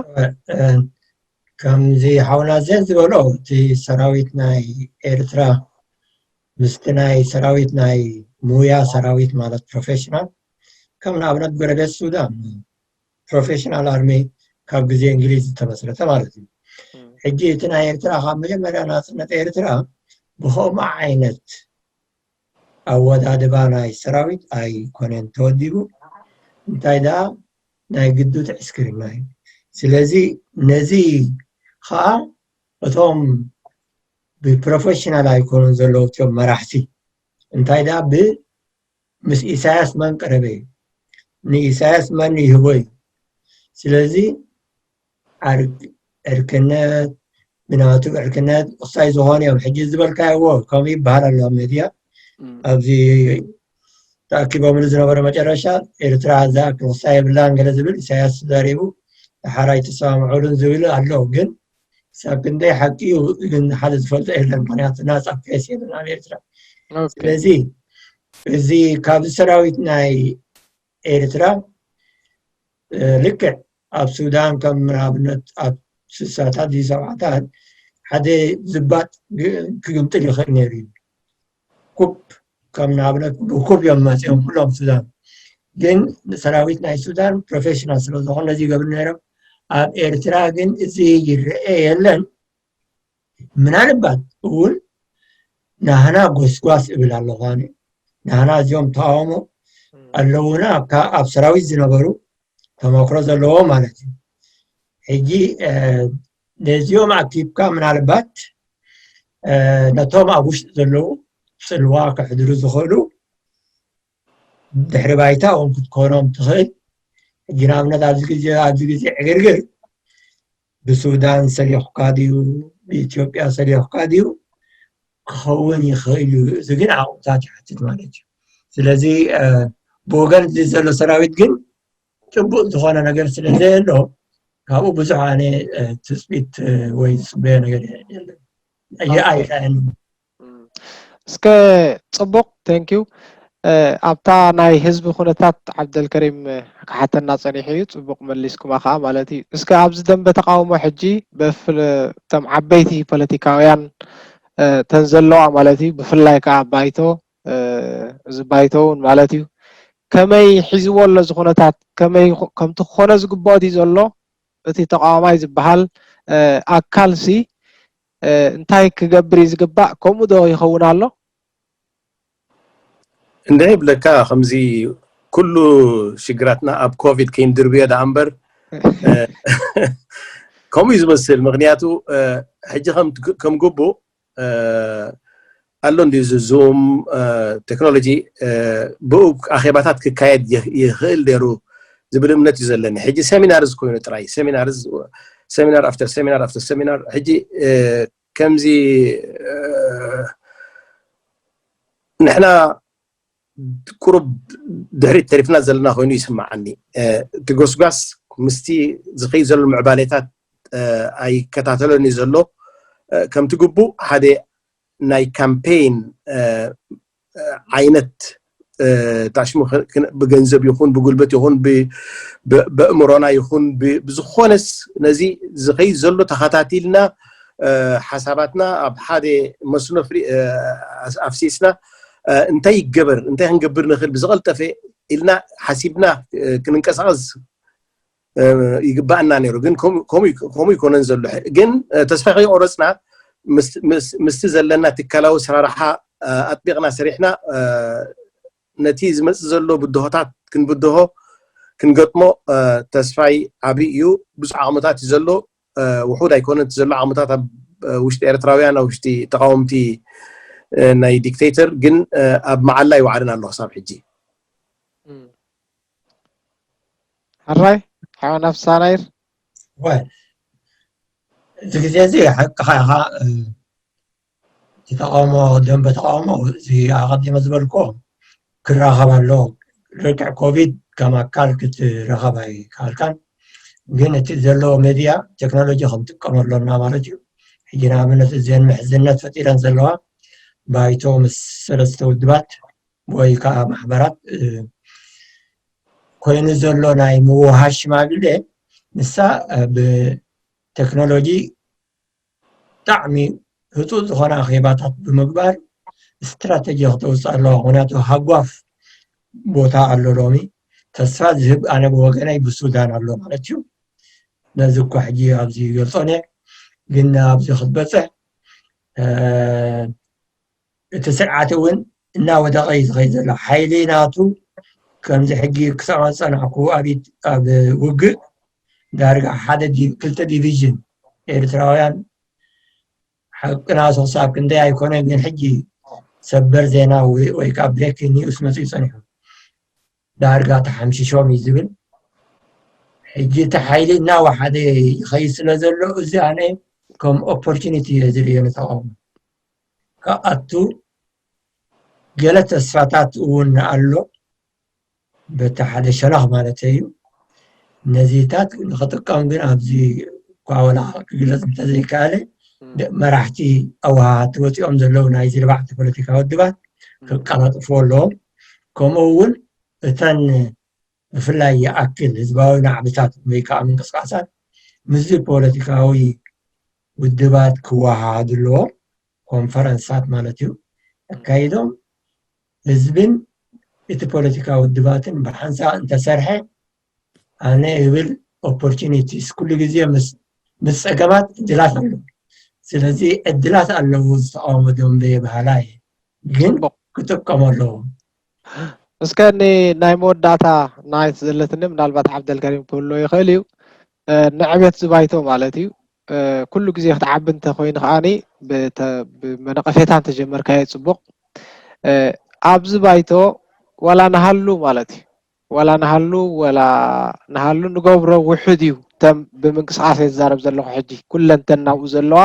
ከምዚ ሓውና ዜን ዝበሎ እቲ ሰራዊት ናይ ኤርትራ ምስቲ ናይ ሰራዊት ናይ ሙያ ሰራዊት ማለት ፕሮፌሽናል ከም ንኣብነት ጎረቤት ሱዳን ፕሮፌሽናል ኣርሚ ካብ ግዜ እንግሊዝ ዝተመስረተ ማለት እዩ። ሕጂ እቲ ናይ ኤርትራ ካብ መጀመርያ ናፅነት ኤርትራ ብኸምኡ ዓይነት ኣወዳድባ ናይ ሰራዊት ኣይኮነን ተወዲቡ፣ እንታይ ደኣ ናይ ግዱድ ዕስክርና እዩ። ስለዚ ነዚ ከዓ እቶም ብፕሮፌሽናል ኣይኮኑን ዘለዉ እቲኦም መራሕቲ፣ እንታይ ደኣ ብ ምስ ኢሳያስ መን ቀረበ እዩ፣ ንኢሳያስ መን ይህቦ እዩ። ስለዚ ዓርክ- ዕርክነት ብናቱ ዕርክነት ቁሳይ ዝኾኑ እዮም። ሕጂ ዝበልካዮ ከምኡ ይበሃል ኣሎ ኣብ ሜድያ ኣብዚ ተኣኪቦምሉ ዝነበረ መጨረሻ ኤርትራ ዝኣክል ቁሳይ የብላን ገለ ዝብል ኢሳያስ ተዛሪቡ፣ ሓራይ ተሰማምዑሉን ዝብል ኣሎ። ግን ሳብ ክንደይ ሓቂ እዩ ግን ሓደ ዝፈልጦ የለን። ምክንያቱ ናፃ ፕሬስ የለን ኣብ ኤርትራ። ስለዚ እዚ ካብዚ ሰራዊት ናይ ኤርትራ ልክዕ ኣብ ሱዳን ከም ንኣብነት ኣብ ስሳታት ድዩ ሰብዓታት ሓደ ዝባጥ ክግምጥል ይኽእል ነይሩ እዩ። ኩፕ ከም ንኣብነት ብኩፕ እዮም መፂኦም ኩሎም ሱዳን። ግን ሰራዊት ናይ ሱዳን ፕሮፌሽናል ስለዝኾነ ነዚ ይገብሩ ነይሮም። ኣብ ኤርትራ ግን እዚ ይረአ የለን። ምናልባት እውን ናህና ጎስጓስ እብል ኣለኹ ኣነ። ናህና እዚኦም ተቃውሞ ኣለውና ካብ ኣብ ሰራዊት ዝነበሩ ተመክሮ ዘለዎ ማለት እዩ። ሕጂ ነዚኦም ኣኪብካ ምናልባት ነቶም ኣብ ውሽጢ ዘለዉ ፅልዋ ከሕድሩ ዝኽእሉ ድሕሪ ባይታ እውን ክትኮኖም ትኽእል። ሕጂ ንኣብነት ኣብዚ ግዜ ኣብዚ ግዜ ዕግርግር ብሱዳን ሰሊኹካ ድዩ ብኢትዮጵያ ሰሊኹካ ድዩ ክኸውን ይኽእል እዩ። እዚ ግን ዓቕምታት ይሓትት ማለት እዩ። ስለዚ ብወገን እዚ ዘሎ ሰራዊት ግን ጭቡጥ ዝኾነ ነገር ስለ ዘየሎ ካብኡ ብዙሕ ኣነ ትፅቢት ወይ ዝፅበዮ ነገር የለን። ኣይረኣየንን። እስከ ፅቡቕ፣ thank you። ኣብታ ናይ ህዝቢ ኩነታት ዓብደልከሪም ክሓተና ፀኒሑ እዩ። ፅቡቕ መሊስኩማ ከዓ ማለት እዩ። እስከ ኣብዚ ደንበ ተቃውሞ ሕጂ ብፍል እቶም ዓበይቲ ፖለቲካውያን እተን ዘለዋ ማለት እዩ፣ ብፍላይ ከዓ ባይቶ እዚ ባይቶ እውን ማለት እዩ ከመይ ሒዝዎ ኣሎ እዚ ኩነታት፣ ከመይ ከምቲ ክኾነ ዝግብኦ ድዩ ዘሎ፣ እቲ ተቃዋማይ ዝበሃል ኣካልሲ እንታይ ክገብር እዩ ዝግባእ? ከምኡ ዶ ይኸውን ኣሎ? እንድዒ ይብለካ፣ ከምዚ ኩሉ ሽግራትና ኣብ ኮቪድ ከይንድርብዮ ደኣ እምበር ከምኡ እዩ ዝመስል። ምክንያቱ ሕጂ ከም ግቡእ ኣሎ እንዲ እዚ ዙም ቴክኖሎጂ ብኡ ኣኼባታት ክካየድ ይኽእል ነይሩ ዝብል እምነት እዩ ዘለኒ። ሕጂ ሴሚናርስ ኮይኑ ጥራይ ሴሚናርስ ሴሚናር ኣፍተር ሴሚናር ኣፍተር ሴሚናር ሕጂ ከምዚ ንሕና ቁሩብ ድሕሪት ተሪፍና ዘለና ኮይኑ ይስምዓኒ። እቲ ጎስጓስ ምስቲ ዝኸይድ ዘሎ ምዕባሌታት ኣይከታተሎን እዩ ዘሎ። ከምቲ ግቡእ ሓደ ናይ ካምፔይን ዓይነት ታሽሙ ብገንዘብ ይኹን ብጉልበት ይኹን ብእእምሮና ይኹን ብዝኾነስ ነዚ ዝኸይድ ዘሎ ተኸታቲልና ሓሳባትና ኣብ ሓደ መስኖ ኣፍሲስና እንታይ ይገበር እንታይ ክንገብር ንኽእል ብዝቐልጠፈ ኢልና ሓሲብና ክንንቀሳቐስ ይግባኣና ነይሩ። ግን ከምኡ ይኮነን ዘሎ። ግን ተስፋ ከይቆረፅና ምስቲ ዘለና ትካላዊ ስራርሓ ኣጥቢቕና ሰሪሕና ነቲ ዝመፅእ ዘሎ ብድሆታት ክንብድሆ ክንገጥሞ ተስፋይ ዓብዪ እዩ። ብዙሕ ዓቕምታት እዩ ዘሎ። ውሑድ ኣይኮነን እቲ ዘሎ ዓቕምታት ኣብ ውሽጢ ኤርትራውያን ኣብ ውሽጢ ተቃወምቲ ናይ ዲክቴተር ግን ኣብ መዓላ ይወዓልን ኣሎ ክሳብ ሕጂ። ሕራይ ሓወና ፍስሃናይር ወይ እዚ ግዜ እዚ ሓቅኻ ኢኻ። እቲ ተቃውሞ ደንበ ተቃውሞ እዚ ኣቐዲመ ዝበልኮ ክራኸብ ኣለዎ። ልክዕ ኮቪድ ከም ኣካል ክትረኸብ ኣይከኣልካን። ግን እቲ ዘለዎ ሜድያ ቴክኖሎጂ ክንጥቀመሎና ማለት እዩ። ሕጂ ንኣብነት እዘን ምሕዝነት ፈጢረን ዘለዋ ባይቶ ምስ ሰለስተ ውድባት ወይ ከዓ ማሕበራት ኮይኑ ዘሎ ናይ ምውሃድ ሽማግሌ ንሳ ብቴክኖሎጂ ብጣዕሚ ህፁፅ ዝኾነ ኣኼባታት ብምግባር ስትራተጂ ክተውፅእ ኣለዋ። ምክንያቱ ሃጓፍ ቦታ ኣሎ ሎሚ ተስፋ ዝህብ ኣነ ብወገነይ ብሱዳን ኣሎ ማለት እዩ። ነዚ እኳ ሕጂ ኣብዚ ይገልፆን እየ ግን ኣብዚ ክትበፅሕ እቲ ስርዓት እውን እናወደቐ እዩ ዝኸይድ ዘሎ። ሓይሊ ናቱ ከምዚ ሕጂ ክሰማዕ ዝፀናሕኩ ኣብ ውግእ ዳርጋ ሓደ ክልተ ዲቪዥን ኤርትራውያን ሓቂ ናቱ ክሳብ ክንደይ ኣይኮነን ግን ሕጂ ሰበር ዜና ወይ ከዓ ብሬኪንግ ኒውስ መፅኡ ፀኒሑ ዳርጋ ተሓምሽሾም እዩ ዝብል። ሕጂ እቲ ሓይሊ እናወሓደ ይኸይድ ስለ ዘሎ እዚ ኣነ ከም ኦፖርቹኒቲ እየ ዝርእዮ ንተቃውሞ ክኣቱ ገለ ተስፋታት እውን ኣሎ በቲ ሓደ ሸነኽ ማለት እዩ። ነዚታት ንክጥቀም ግን ኣብዚ እኳ ወላ ክግለፅ እንተዘይከኣለ መራሕቲ ኣወሃሃድቲ ወፂኦም ዘለዉ ናይ ዝርባዕቲ ፖለቲካ ውድባት ክቀላጥፍዎ ኣለዎም። ከምኡ እውን እተን ብፍላይ ይኣክል ህዝባዊ ናዕብታት ወይ ከዓ ምንቅስቃሳት ምስዚ ፖለቲካዊ ውድባት ክወሃሃዱ ኣለዎም። ኮንፈረንሳት ማለት እዩ ኣካይዶም ህዝብን እቲ ፖለቲካዊ ውድባትን ብሓንሳእ እንተሰርሐ ኣነ ይብል ኦፖርቹኒቲስ ኩሉ ግዜ ምስ ምስ ፀገማት ዕድላት ኣለዉ። ስለዚ ዕድላት ኣለዉ ዝተቃወሞ ደንበ በሃላይ ግን ክጥቀሙ ኣለዎም። እስከ ናይ መወዳእታ ናይት ዘለትኒ ምናልባት ዓብደልከሪም ክህልዎ ይኽእል እዩ። ንዕቤት ዝባይቶ ማለት እዩ። ኩሉ ግዜ ክትዓቢ እንተኮይኑ ከዓኒ ብመነቀፌታ እንተጀመርካዮ ፅቡቅ። ኣብዚ ባይቶ ዋላ ንሃሉ ማለት እዩ ዋላ ንሃሉ ወላ ንሃሉ ንገብሮ ውሑድ እዩ። እተም ብምንቅስቃስ እየ ዝዛረብ ዘለኹ ሕጂ ኩለንተን ናብኡ ዘለዋ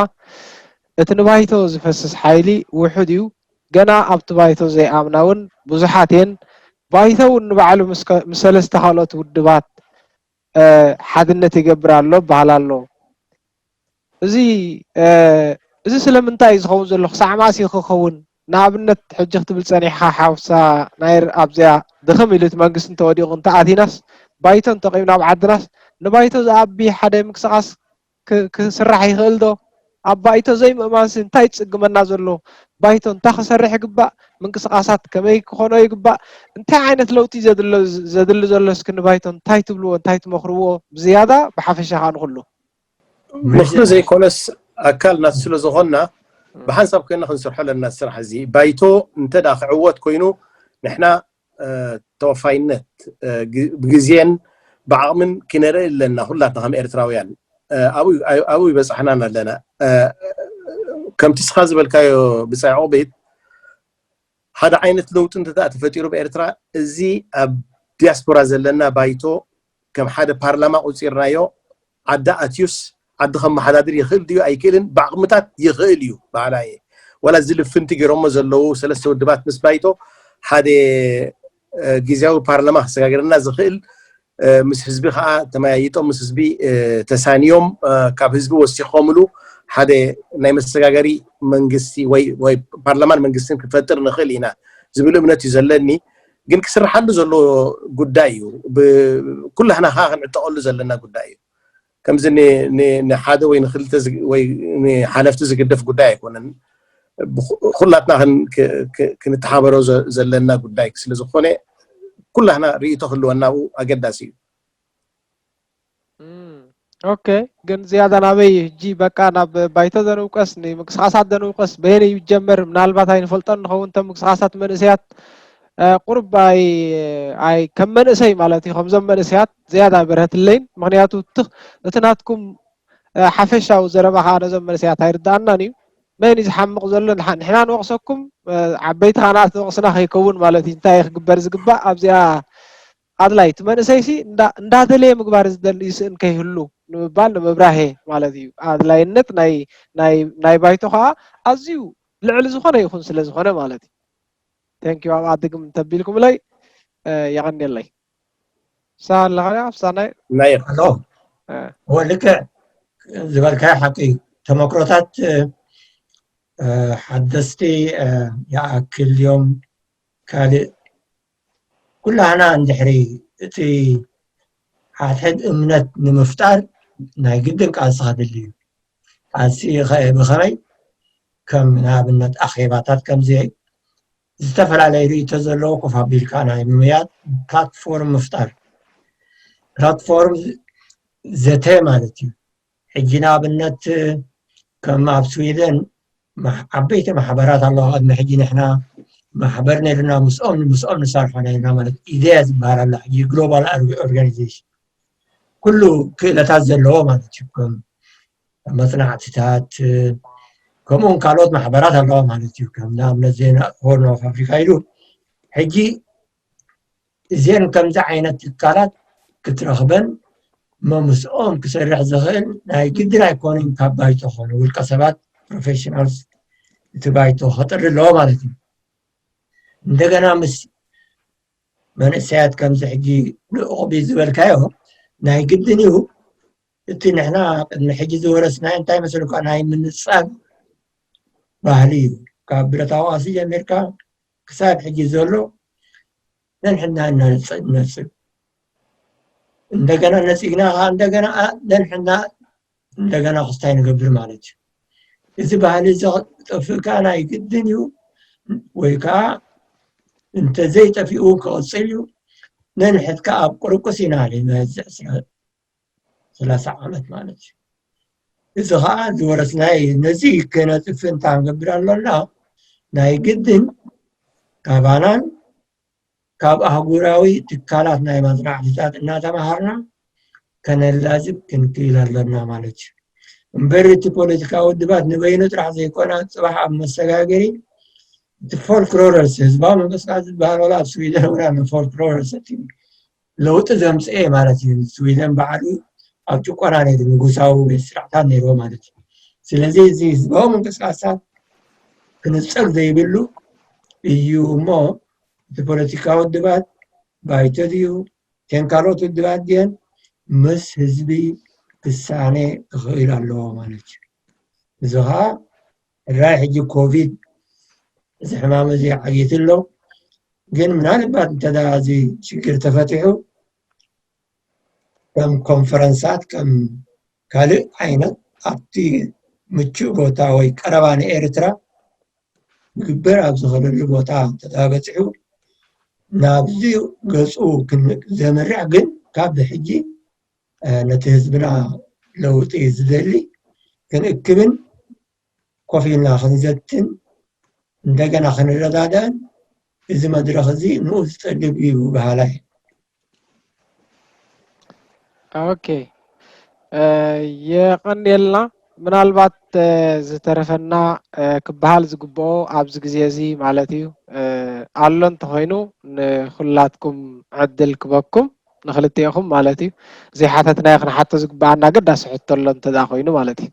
እቲ ንባይቶ ዝፈስስ ሓይሊ ውሑድ እዩ። ገና ኣብቲ ባይቶ ዘይኣምና እውን ብዙሓት እየን። ባይቶ እውን ንባዕሉ ምስ ሰለስተ ካልኦት ውድባት ሓድነት ይገብር ኣሎ በሃል ኣሎ። እዚ እዚ ስለምንታይ እዩ ዝኸውን ዘሎ? ክሳዕ መኣስ እዩ ክኸውን? ንኣብነት ሕጂ ክትብል ጸኒሕኻ ሓውሳ ናይር ኣብዚኣ ድኽም ኢሉ እቲ መንግስቲ እንተወዲቑ እንተኣቲናስ ባይቶ እንተቂምና ኣብ ዓድናስ ንባይቶ ዝኣቢ ሓደ ምንቅስቃስ ክስራሕ ይኽእል ዶ? ኣብ ባይቶ ዘይምእማንሲ እንታይ ዝጽግመና ዘሎ? ባይቶ እንታይ ክሰርሕ ይግባእ፣ ምንቅስቃሳት ከመይ ክኾኖ ይግባእ፣ እንታይ ዓይነት ለውጢ ዘድሎ- ዘድሊ ዘሎ እስኪ ንባይቶ እንታይ ትብልዎ፣ እንታይ ትመኽርዎ ብዝያዳ ብሓፈሻ ከዓ ንኹሉ? ንሕና ዘይኮነስ ኣካል ናት ስለ ዝኾንና ብሓንሳብ ኮይና ክንሰርሖ ኣለና ስራሕ። እዚ ባይቶ እንተ ደኣ ክዕወት ኮይኑ ንሕና ተወፋይነት ብግዜን ብዓቕምን ክነርኢ ኣለና። ኩላትና ከም ኤርትራውያን ኣብኡ ይበፃሕናን ኣለና። ከምቲ ስኻ ዝበልካዮ ብፃይ ዑቕቤት ሓደ ዓይነት ለውጢ እንተ ተፈጢሩ ብኤርትራ፣ እዚ ኣብ ዲያስፖራ ዘለና ባይቶ ከም ሓደ ፓርላማ ቁፂርናዮ ዓዲ ኣትዩስ ዓዲ ከመሓዳድር ይኽእል ድዩ ኣይክእልን ብዓቕምታት ይኽእል እዩ በሃላይ እየ። ዋላ እዚ ልፍንቲ ገይሮሞ ዘለዉ ሰለስተ ውድባት ምስ ባይቶ ሓደ ግዜያዊ ፓርላማ ክሰጋግረና ዝኽእል ምስ ህዝቢ ከዓ ተመያይጦም ምስ ህዝቢ ተሳንዮም ካብ ህዝቢ ወሲኾምሉ ሓደ ናይ መሰጋገሪ መንግስቲ ወይ ፓርላማን መንግስትን ክንፈጥር ንኽእል ኢና ዝብል እምነት እዩ ዘለኒ። ግን ክስርሓሉ ዘሎ ጉዳይ እዩ። ኩላህና ከዓ ክንዕጠቐሉ ዘለና ጉዳይ እዩ። ከምዚ ንሓደ ወይ ንክልተ ወይ ንሓለፍቲ ዝግደፍ ጉዳይ ኣይኮነን። ኩላትና ክንተሓበሮ ዘለና ጉዳይ ስለዝኾነ ኩላህና ርእይቶ ክህልወና ኣብኡ ኣገዳሲ እዩ። ኦኬ፣ ግን ዝያዳ ናበይ ሕጂ በቃ ናብ ባይቶ ዘንውቀስ ንምንቅስቃሳት ዘንውቀስ በየን እዩ ጀመር? ምናልባት ኣይንፈልጦን ንኸውን እቶም ምንቅስቃሳት መንእሰያት ቁርብ ኣይ ከም መንእሰይ ማለት እዩ ከምዞም መንእሰያት ዝያዳ በርሀትለይን። ምክንያቱ እቲ ናትኩም ሓፈሻዊ ዘረባ ከዓ ነዞም መንእሰያት ኣይርዳኣናን እዩ። መን እዩ ዝሓምቕ ዘሎ? ንሕና ንወቕሰኩም፣ ዓበይቲ ከዓ ንኣስ ንወቕስና ከይከውን ማለት እዩ። እንታይ ክግበር ዝግባእ ኣብዚኣ ኣድላይ እቲ መንእሰይ ሲ እንዳደለየ ምግባር ዝደሊ ይስእን ከይህሉ ንምባል ንምብራሄ ማለት እዩ። ኣድላይነት ናይ ባይቶ ከዓ ኣዝዩ ልዕሊ ዝኾነ ይኹን ስለ ዝኾነ ማለት እዩ። Thank you ኣብ ኣድግም እንተቢልኩምለይ የቐንየለይ። ሳላ ኸሪያ ሳናይ ናይ ኣሎ። እወ ልክዕ ዝበልካዮ ሓቂ እዩ። ተመክሮታት ሓደስቲ ይኣክል እዮም። ካልእ ኩላህና እንድሕሪ እቲ ሓድሕድ እምነት ንምፍጣር ናይ ግድን ቃልሲ ከድሊ እዩ። ቃልሲ ብኸመይ ከም ንኣብነት ኣኼባታት ከምዚ ዝተፈላለዩ ርእይቶ ዘለዎ ኮፍ ኣቢልካ ናይ ምምያጥ ፕላትፎርም ምፍጣር። ፕላትፎርም ዘተ ማለት እዩ። ሕጂ ንኣብነት ከም ኣብ ስዊደን ዓበይቲ ማሕበራት ኣለዋ። ቅድሚ ሕጂ ንሕና ማሕበር ነይርና ምስኦም ምስኦም ንሰርሖ ነይርና ማለት ኢደያ ዝበሃል ኣሎ። ሕጂ ግሎባል ኦርጋናይዜሽን ኩሉ ክእለታት ዘለዎ ማለት እዩ። ከም መፅናዕትታት ከምኡውን ካልኦት ማሕበራት ኣለዋ ማለት እዩ። ከም ንኣብነት ዜና ሆርን ኦፍ ኣፍሪካ ኢሉ ሕጂ እዚአን ከምዚ ዓይነት ትካላት ክትረኽበን እሞ ምስኦም ክሰርሕ ዝኽእል ናይ ግድን ኣይኮኑን ካብ ባይቶ ኾኑ ውልቀ ሰባት ፕሮፌሽናልስ እቲ ባይቶ ከጥሪ ኣለዎ ማለት እዩ። እንደገና ምስ መንእሰያት ከምዚ ሕጂ ንዕቑቢ ዝበልካዮ ናይ ግድን እዩ። እቲ ንሕና ቅድሚ ሕጂ ዝወረስናዮ እንታይ መሰልኳ ናይ ምንጻግ ባህሊ እዩ። ካብ ብረታዊ ቃልሲ ጀሚርካ ክሳብ ሕጂ ዘሎ ነንሕና እናነጽግ ነጽግ እንደገና ነጺግና ከዓ እንደገና ነንሕና እንደገና ክስታይ ንገብር ማለት እዩ። እዚ ባህሊ እዚ ክጠፍእ ከዓ ናይ ግድን እዩ ወይ ከዓ እንተዘይጠፊኡ ክቕፅል እዩ። ነንሕድካ ኣብ ቁርቁስ ኢና ንበዝሕ ስለ ሰላሳ ዓመት ማለት እዩ። እዚ ከዓ ዝወረስናይ ነዚ ከነጥፍ እንታ ንገብር ኣሎና ናይ ግድን ካባናን ካብ ኣህጉራዊ ትካላት ናይ መፅናዕትታት እናተምሃርና ከነላዝብ ክንክእል ኣለና ማለት እዩ። እምበር እቲ ፖለቲካዊ ውድባት ንበይኑ ጥራሕ ዘይኮነ ፅባሕ ኣብ መሰጋገሪ እቲ ፎልክሎረስ ህዝባዊ ምንቅስቃስ ዝበሃል ወላ ኣብ ስዊደን ወላ ንፎልክሎረስ እቲ ለውጢ ዘምፅኤ ማለት እዩ። ስዊደን ባዕሉ ኣብ ጭቆና ነይሩ ንጉሳዊ ስርዓታት ነይርዎ ማለት እዩ። ስለዚ እዚ ህዝባዊ ምንቅስቃሳት ክንፀር ዘይብሉ እዩ እሞ እቲ ፖለቲካዊ ውድባት ባይቶ ድዩ እተን ካልኦት ውድባት ድየን ምስ ህዝቢ ክሳነ ክኽእል ኣለዎ ማለት እዩ። እዚ ከዓ ሕራይ ሕጂ ኮቪድ እዚ ሕማም እዚ ዓጊቱ ኣሎ። ግን ምናልባት እንተ እዚ ሽግር ተፈቲሑ ከም ኮንፈረንሳት ከም ካልእ ዓይነት ኣብቲ ምቹእ ቦታ ወይ ቀረባ ንኤርትራ ክግበር ኣብ ዝኽእለሉ ቦታ እንተተበፂሑ ናብዚ ገፁ ዘምርሕ ግን ካብ ብሕጂ ነቲ ህዝብና ለውጢ ዝደሊ ክንእክብን ኮፍ ኢልና ክንዘትን እንደገና ክንረዳዳእን እዚ መድረኽ እዚ ንኡ ዝጠልብ እዩ በሃላይ። ኦኬ፣ የቐንየልና። ምናልባት ዝተረፈና ክበሃል ዝግብኦ ኣብዚ ግዜ እዚ ማለት እዩ ኣሎ እንተኾይኑ ንኹላትኩም ዕድል ክበኩም ንክልቲኦኹም ማለት እዩ። ዘይሓተትናዮ ክንሓቶ ዝግበኣና ኣገዳሲ ሕቶ ኣሎ እንተ ኮይኑ ማለት እዩ።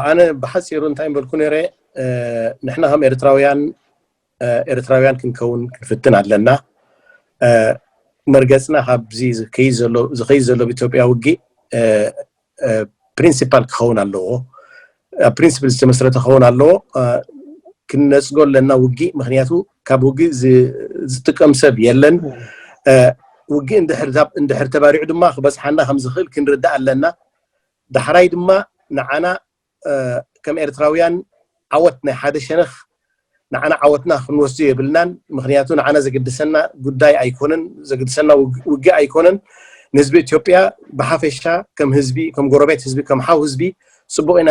ኣነ ብሓፂሩ እንታይ በልኩ ነይረ፣ ንሕና ከም ኤርትራውያን ኤርትራውያን ክንከውን ክንፍትን ኣለና። መርገፅና ካብዚ ዝኸይድ ዘሎ ብኢትዮጵያ ውግእ ፕሪንሲፓል ክኸውን ኣለዎ። ኣብ ፕሪንሲፕል ዝተመስረተ ክኸውን ኣለዎ። ክንነፅጎ ኣለና ውግእ፣ ምክንያቱ ካብ ውግእ ዝጥቀም ሰብ የለን። ውግእ እንድሕር ተባሪዑ ድማ ክበፅሓና ከምዝኽእል ክንርዳእ ኣለና። ዳሕራይ ድማ ንዓና ከም ኤርትራውያን ዓወት ናይ ሓደ ሸነኽ ንዓና ዓወትና ክንወስዶ የብልናን። ምክንያቱ ንዓና ዘገድሰና ጉዳይ ኣይኮነን፣ ዘገድሰና ውግእ ኣይኮነን። ንህዝቢ ኢትዮጵያ ብሓፈሻ ከም ህዝቢ፣ ከም ጎረቤት ህዝቢ፣ ከም ሓው ህዝቢ ፅቡቕ ኢና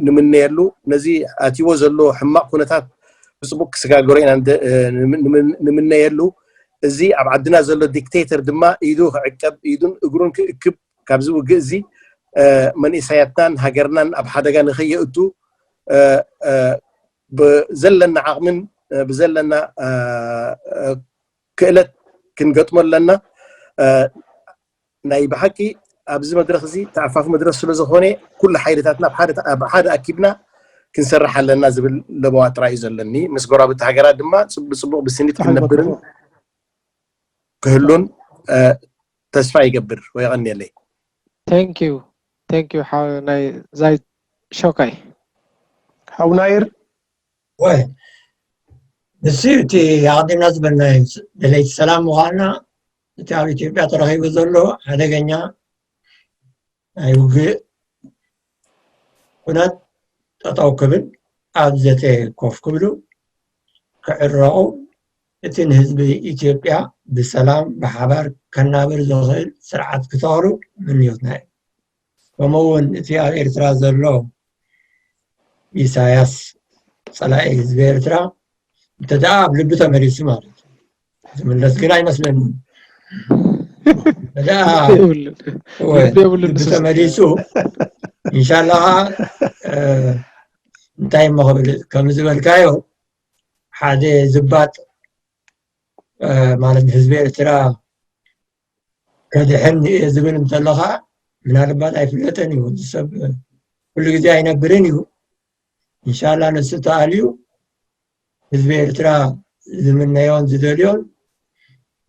ንምነየሉ። ነዚ ኣትይዎ ዘሎ ሕማቕ ኩነታት ብፅቡቕ ክሰጋገሮ ኢና ንምነየሉ። እዚ ኣብ ዓድና ዘሎ ዲክቴተር ድማ ኢዱ ክዕቀብ፣ ኢዱን እግሩን ክእክብ፣ ካብዚ ውግእ እዚ መንእሰያትናን ሃገርናን ኣብ ሓደጋ ንኸየእቱ ብዘለና ዓቕምን ብዘለና ክእለት ክንገጥሞ ኣለና። ናይ ብሓቂ ኣብዚ መድረኽ እዚ ተኣፋፊ መድረኽ ስለ ዝኾነ ኩሉ ሓይልታትና ኣብ ሓደ ኣኪብና ክንሰርሕ ኣለና ዝብል ለበዋ ጥራይ እዩ ዘለኒ። ምስ ጎረባብቲ ሃገራት ድማ ብፅቡቕ ብስኒት ክንነብርን ክህሉን ተስፋ ይገብር። ወይ ቀንየለይ። Thank you, thank you ሓው ናይ ዛይ ሾካይ። ሓው ናይር ወይ ንሱ እቲ ኣቐዲምና ዝበልናዮ ደለይቲ ሰላም ምዃንና እቲ ኣብ ኢትዮጵያ ተረኺቡ ዘሎ ሓደገኛ ናይ ውግእ ኩነት ጠጠው ክብል ኣብ ዘተ ኮፍ ክብሉ ክዕረቑ እቲ ንህዝቢ ኢትዮጵያ ብሰላም ብሓባር ከናብር ዝኽእል ስርዓት ክተኽሉ ምንዮትና እዩ። ከምኡ እውን እቲ ኣብ ኤርትራ ዘሎ ኢሳያስ ጸላኢ ህዝቢ ኤርትራ እንተ ደኣ ኣብ ልቢ ተመሊሱ ማለት እዩ። ዝምለስ ግን ኣይመስለንን። ደኣ ልቢ ተመሊሱ ኢንሻላ እንታይ እሞ ክብል ከም ዝበልካዮ ሓደ ዝባጥ ማለት ንህዝቢ ኤርትራ ከድሕን እየ ዝብል እንተሎ ከዓ ምናልባት ኣይፍለጥን እዩ። ወዲ ሰብ ኩሉ ግዜ ኣይነብርን እዩ። ኢንሻላ ንሱ ተኣልዩ ህዝቢ ኤርትራ ዝምነዮን ዝደልዮን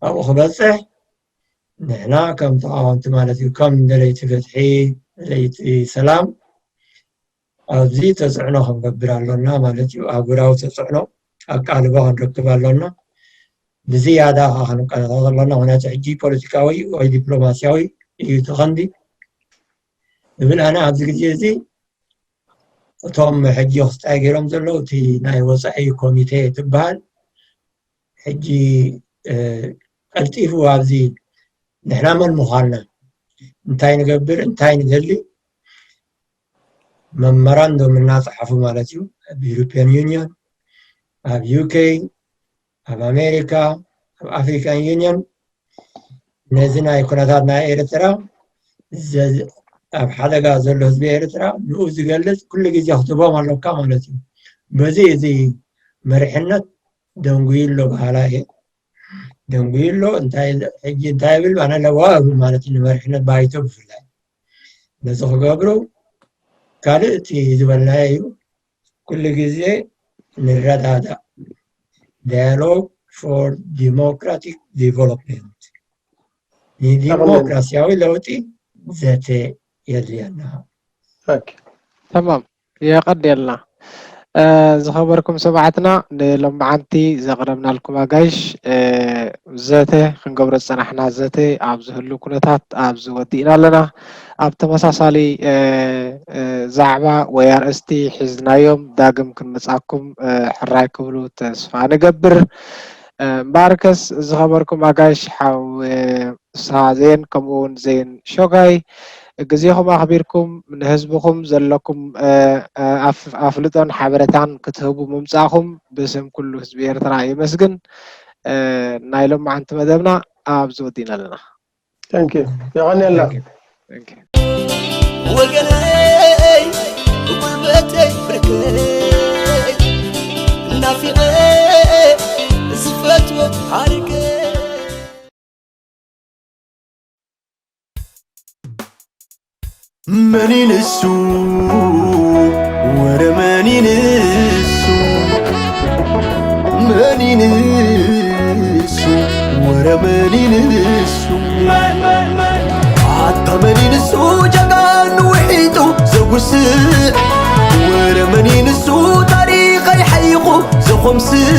ኣብኡ ክበፅሕ ንሕና ከም ተቃወምቲ ማለት እዩ ከም ደለይቲ ፍትሒ ደለይቲ ሰላም ኣብዚ ተፅዕኖ ክንገብር ኣሎና ማለት እዩ። ኣህጉራዊ ተፅዕኖ ኣቃልቦ ክንረክብ ኣሎና። ብዝያዳ ከዓ ክንቀሳቀስ ኣሎና። ምክንያቱ ሕጂ ፖለቲካዊ ወይ ዲፕሎማሲያዊ እዩ እቲ ቀንዲ ዝብል ኣነ ኣብዚ ግዜ እዚ እቶም ሕጂ ክስታይ ገይሮም ዘለዉ እቲ ናይ ወፃኢ ኮሚቴ ትበሃል ሕጂ ቀልጢፉ ኣብዚ ንሕና መን ምዃንና እንታይ ንገብር እንታይ ንደሊ መመራንዶም እናፀሓፉ ማለት እዩ ኣብ European Union ኣብ UK ኣብ ኣሜሪካ ኣብ African Union ነዚ ናይ ኩነታት ናይ ኤርትራ ኣብ ሓደጋ ዘሎ ህዝቢ ኤርትራ ንኡ ዝገልፅ ኩሉ ግዜ ክትቦም ኣለካ ማለት እዩ። በዚ እዚ መሪሕነት ደንጉዩ ኣሎ በሃላ እየ። ደንጉዩ ኣሎ እንታይ ሕጂ እንታይ ይብል ኣነ ለዋ እብል ማለት እዩ ንመሪሕነት ባይቶ ብፍላይ ነዚ ክገብሩ ካልእ እቲ ዝበልናዮ እዩ። ኩሉ ግዜ ንረዳዳእ dialogue for democratic development ንዲሞክራሲያዊ ለውጢ ዘተ የድልየና። ተማም የቐድየልና። ዝኸበርኩም ሰማዕትና፣ ንሎማዓንቲ ዘቕረብናልኩም ኣጋይሽ ዘተ ክንገብሮ ዝጸናሕና ዘተ ኣብ ዝህሉ ኩነታት ኣብዚ ወዲእና ኣለና። ኣብ ተመሳሳሊ ዛዕባ ወይ ኣርእስቲ ሒዝናዮም ዳግም ክንመጻኩም ሕራይ ክብሉ ተስፋ ንገብር። እምበኣርከስ ዝኸበርኩም ኣጋይሽ ሓው ፍስሃ ዜን ከምኡ እውን ዜን ሾጋይ፣ ግዜኹም ኣኽቢርኩም ንህዝብኹም ዘለኩም ኣፍልጦን ሓበሬታን ክትህቡ ምምጻእኹም ብስም ኩሉ ህዝቢ ኤርትራ የመስግን። ናይ ሎማዓንቲ መደብና ኣብዚ ወዲእና ኣለና። የቐንየልና። ወገነይ ጉልበተይ ብርከይ ናፊቐ ዝፈትዎ ዓርከይ መኒን እሱ ወረ መኒን እሱ መኒን እሱ ወረ መኒን እሱ ኣታ መኒን እሱ ጀጋኑ ውሒጡ ዘጉስእ ወረ መኒን እሱ ታሪኸይ ሓይኹ ዘኾምስእ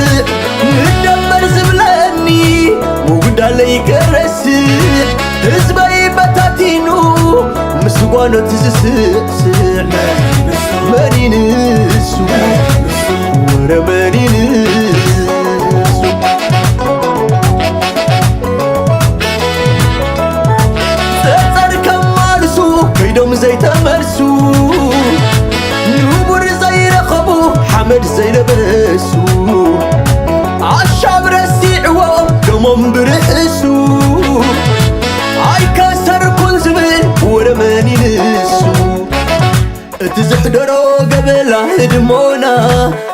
ንደመር ዝብለኒ ምጉዳለይ ከረስዕ ህዝበይ በታቲኑ ምስ ጓኖት ዝስዕስዕ መኒን እሱ ወረ መኒን እሱ ጸጸር ከማልሱ ከይዶም ዘይተመልሱ ንቡር ዘይረኸቡ ሓመድ ዘይለበሱ ኣሻብ ረሲዕዎ ደሞም ብርሕሱ ኣይከሰርኩን ዝብል ወረ መን ይንሱ እቲ ዝሕደሮ ገበላ ህድሞና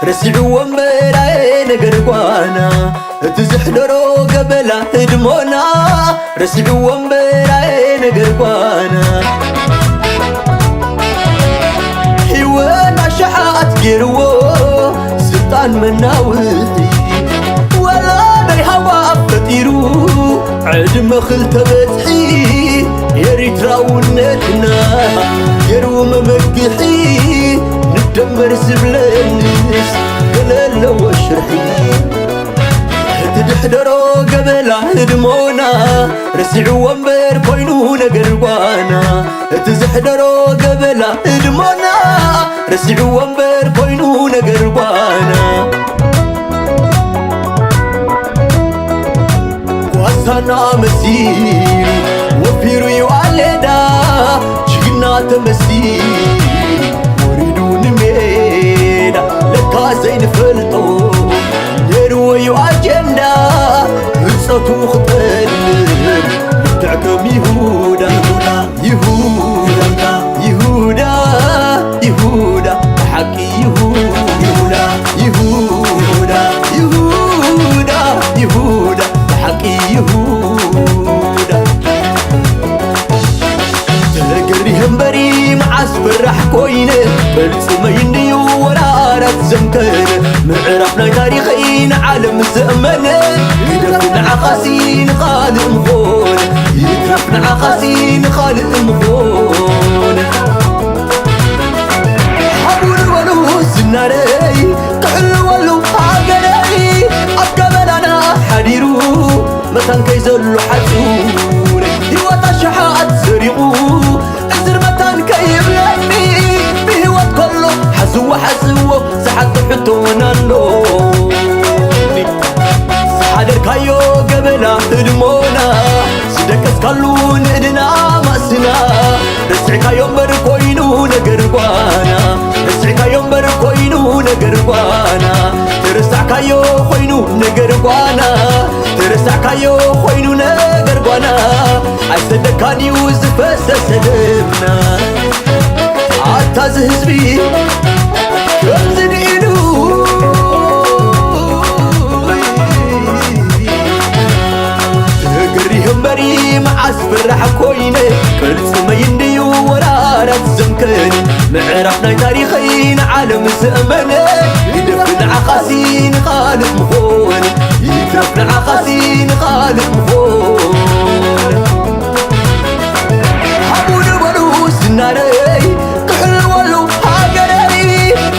ረሲዕዎ እምበራየ ነገር ጓና እቲ ዝሕደሮ ገበላ ህድሞና ረሲዕዎ እምበራየ ነገር ጓና ህይወት ኣሽሓት ገይርዎ ስልጣን መናውሒ ወላደይ ሃዋ ፈጢሩ ዕድመ ክልተ በጽሒ ኤሪትራውነትና ገይሩ መመግሒ ንደመር ዝብለንስ ገለ ኣለዎ ሽርሒ እቲ ድሕደሮ ገበላ ህድሞና ረሲዕዎ እምበር ኮይኑ ነገር ጓና እቲ ዝሕደሮ ገበላ ህድሞና ረሲዕዎ እምበር ኮይኑ ነገር ጓና ጓሳና መሲሉ ወፊሩ እዩ ኣሌዳ ጅግና ተመሲሉ ወሪዱ ንሜዳ ለካ ዘይንፈልጦ ነይርዎ እዩ ኣጀንዳ ህንጸቱ ክጠልም ልክዕ ከም ይሁዳ ይሁዳ ይሁዳ ይሁዳ ይሁዳ ብሓቂ ይሁዳ ይሁዳ ይሁዳ ይሁዳ ብሓቂ ይሁዳ ተገሪህ እምበሪ መዓስ ፈራሕ ኮይነ ቅርጽመይ እንድዩ ወራራት ዘምከነ ምዕራፍ ናይ ታሪኸይ ንዓለም ዘእመነ ይድረፍ ንዓኻሲ ንኻልእ ምኾነ ይድረፍ ንዓኻሲ ንኻልእ ምኾነ ሓቡ ንበሉ ዝናረይ ክሕልወሉ ሃገረይ ኣብ ገበላና ሓዲሩ መታን ከይዘሉ ሓጹረ ህይወት ኣሽሓት ሰሪቑ እዝር መታን ከይብለኒ ብህይወት ከሎ ሓዝዎ ሓዝዎ ዝሓቶ ሕቶን ኣሎ ዝሓደርካዮ ገበላ ህድሞና ዝደቀስካሉ ንእድና ማእስና ረስዕካዮ እምበር ኮይኑ ነገር ጓና ረስዕካዮ እምበር ኮይኑ ነገር ጓና ተረሳዕካዮ ኮይኑ ነገር ጓና ተረሳዕካዮ ኮይኑ ነገር ጓና ኣይሰደካን እዩ ዝፈሰሰ ደምና ኣታ እዚ ህዝቢ ከምዚ ንኢሉ ተገሪህ እምበሪ መዓስ ፈራሕ ኮይነ ቅርጽመይ እንድዩ ወራራት ዘምከነ ምዕራፍ ናይ ታሪኸይ ንዓለም ዘእመነ ይድረፍ ንዓኻሲ ንኻልእ ምኾነ ይትረፍ ንዓኻሲ ንኻልእ ምኾነ ሓቡ ንበሉ ዝናረይ ክሕልወሉ ሃገረይ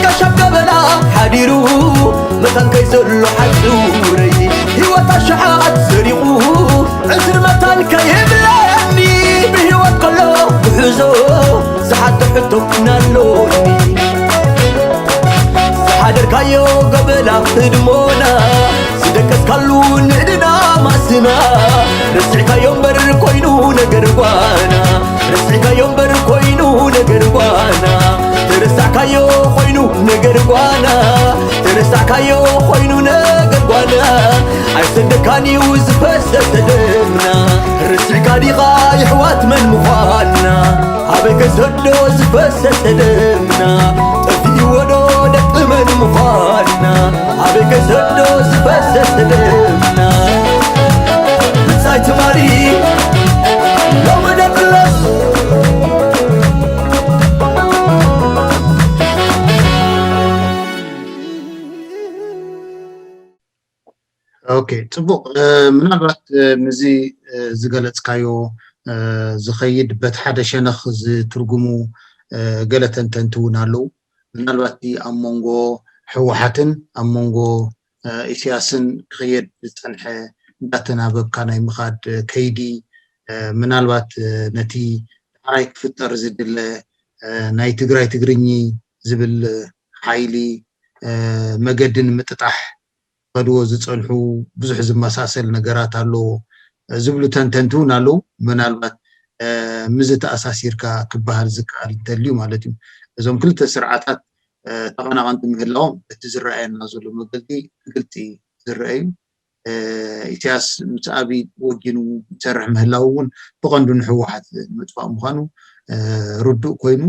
ከሻብ ገበላ ታንከይ ዘሎ ሓጹረይ ህይወት ኣሽሓት ዘሪቑ ዕስር መታን ከይብለኒ ብህይወት ከሎ ጉዕዞ ዝሓቶ ሕቶ ክናሎኒ ዝሓደርካዮ ገበላ ህድሞና ዝደቀስካሉ ንእድና ማስና ረሲዕካዮ እምበር ኮይኑ ነገር ጓና ረሲዕካዮ እምበር ኮይኑ ነገር ጓና ተረሳዕካዮ ኮይኑ ነገር ጓና ተረሳዕካዮ ኮይኑ ነገር ጓና ኣይሰደካን እዩ ዝፈሰሰ ደምና ረሲዕካ ዲኻ የሕዋት መን ምዃንና ኣበይ ከሰዶ ዝፈሰሰ ደምና ጠፊእዎ ዶ ደቂ መን ምዃንና ኣበይ ከሰዶ ዝፈሰሰ ደምና ብጻይ ትማሊ ሎሚ ደቅለስ ኦኬ፣ ጽቡቕ። ምናልባት ምስዚ ዝገለጽካዮ ዝኸይድ በቲ ሓደ ሸነኽ ዝትርጉሙ ገለ ተንተንቲ እውን ኣለዉ። ምናልባት ኣብ መንጎ ህወሓትን ኣብ መንጎ ኢሳያስን ክኸየድ ዝጸንሐ እንዳተናበብካ ናይ ምኻድ ከይዲ ምናልባት ነቲ ዳሕራይ ክፍጠር ዝድለ ናይ ትግራይ ትግርኚ ዝብል ሓይሊ መገዲ ንምጥጣሕ ከድዎ ዝፀንሑ ብዙሕ ዝመሳሰል ነገራት ኣለዎ ዝብሉ ተንተንቲ እውን ኣለዉ። ምናልባት ምዚ ተኣሳሲርካ ክበሃል ዝከኣል እንተልዩ ማለት እዩ። እዞም ክልተ ስርዓታት ተቐናቐንቲ ምህላዎም እቲ ዝረኣየና ዘሎ መገልፂ ግልፂ ዝረአ እዩ። ኢሳያስ ምስ ኣብይ ወጊኑ ይሰርሕ ምህላው እውን ብቐንዱ ንህወሓት ንምጥፋእ ምዃኑ ርዱእ ኮይኑ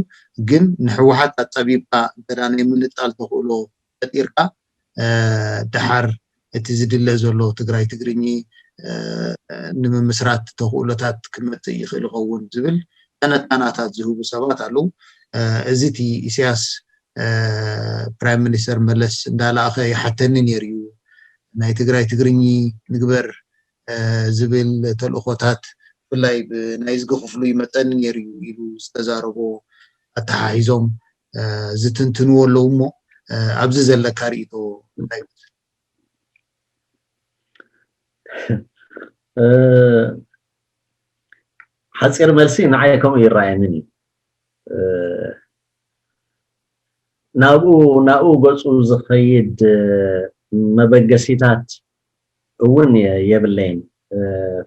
ግን ንህወሓት ኣፀቢብካ እንተ ናይ ምንጣል ተኽእሎ ፈጢርካ ደሓር እቲ ዝድለ ዘሎ ትግራይ ትግርኚ ንምምስራት ተኽእሎታት ክመፅእ ይኽእል ይኸውን ዝብል ተነታናታት ዝህቡ ሰባት ኣለዉ። እዚ እቲ ኢሳያስ ፕራይም ሚኒስተር መለስ እንዳለኣኸ ይሓተኒ ነይሩ እዩ። ናይ ትግራይ ትግርኚ ንግበር ዝብል ተልእኾታት ብፍላይ ብናይ ዝጊ ክፍሉ ይመፀኒ ነይሩ እዩ ኢሉ ዝተዛረቦ ኣተሓሒዞም ዝትንትንዎ ኣለዉ እሞ ኣብዚ ዘለካ ርእይቶ እንታይ ይመስል? ሓፂር መልሲ ንዓይ ከምኡ ይረኣየንን እዩ። ናብኡ ናብኡ ገፁ ዝኸይድ መበገሲታት እውን የብለይን፣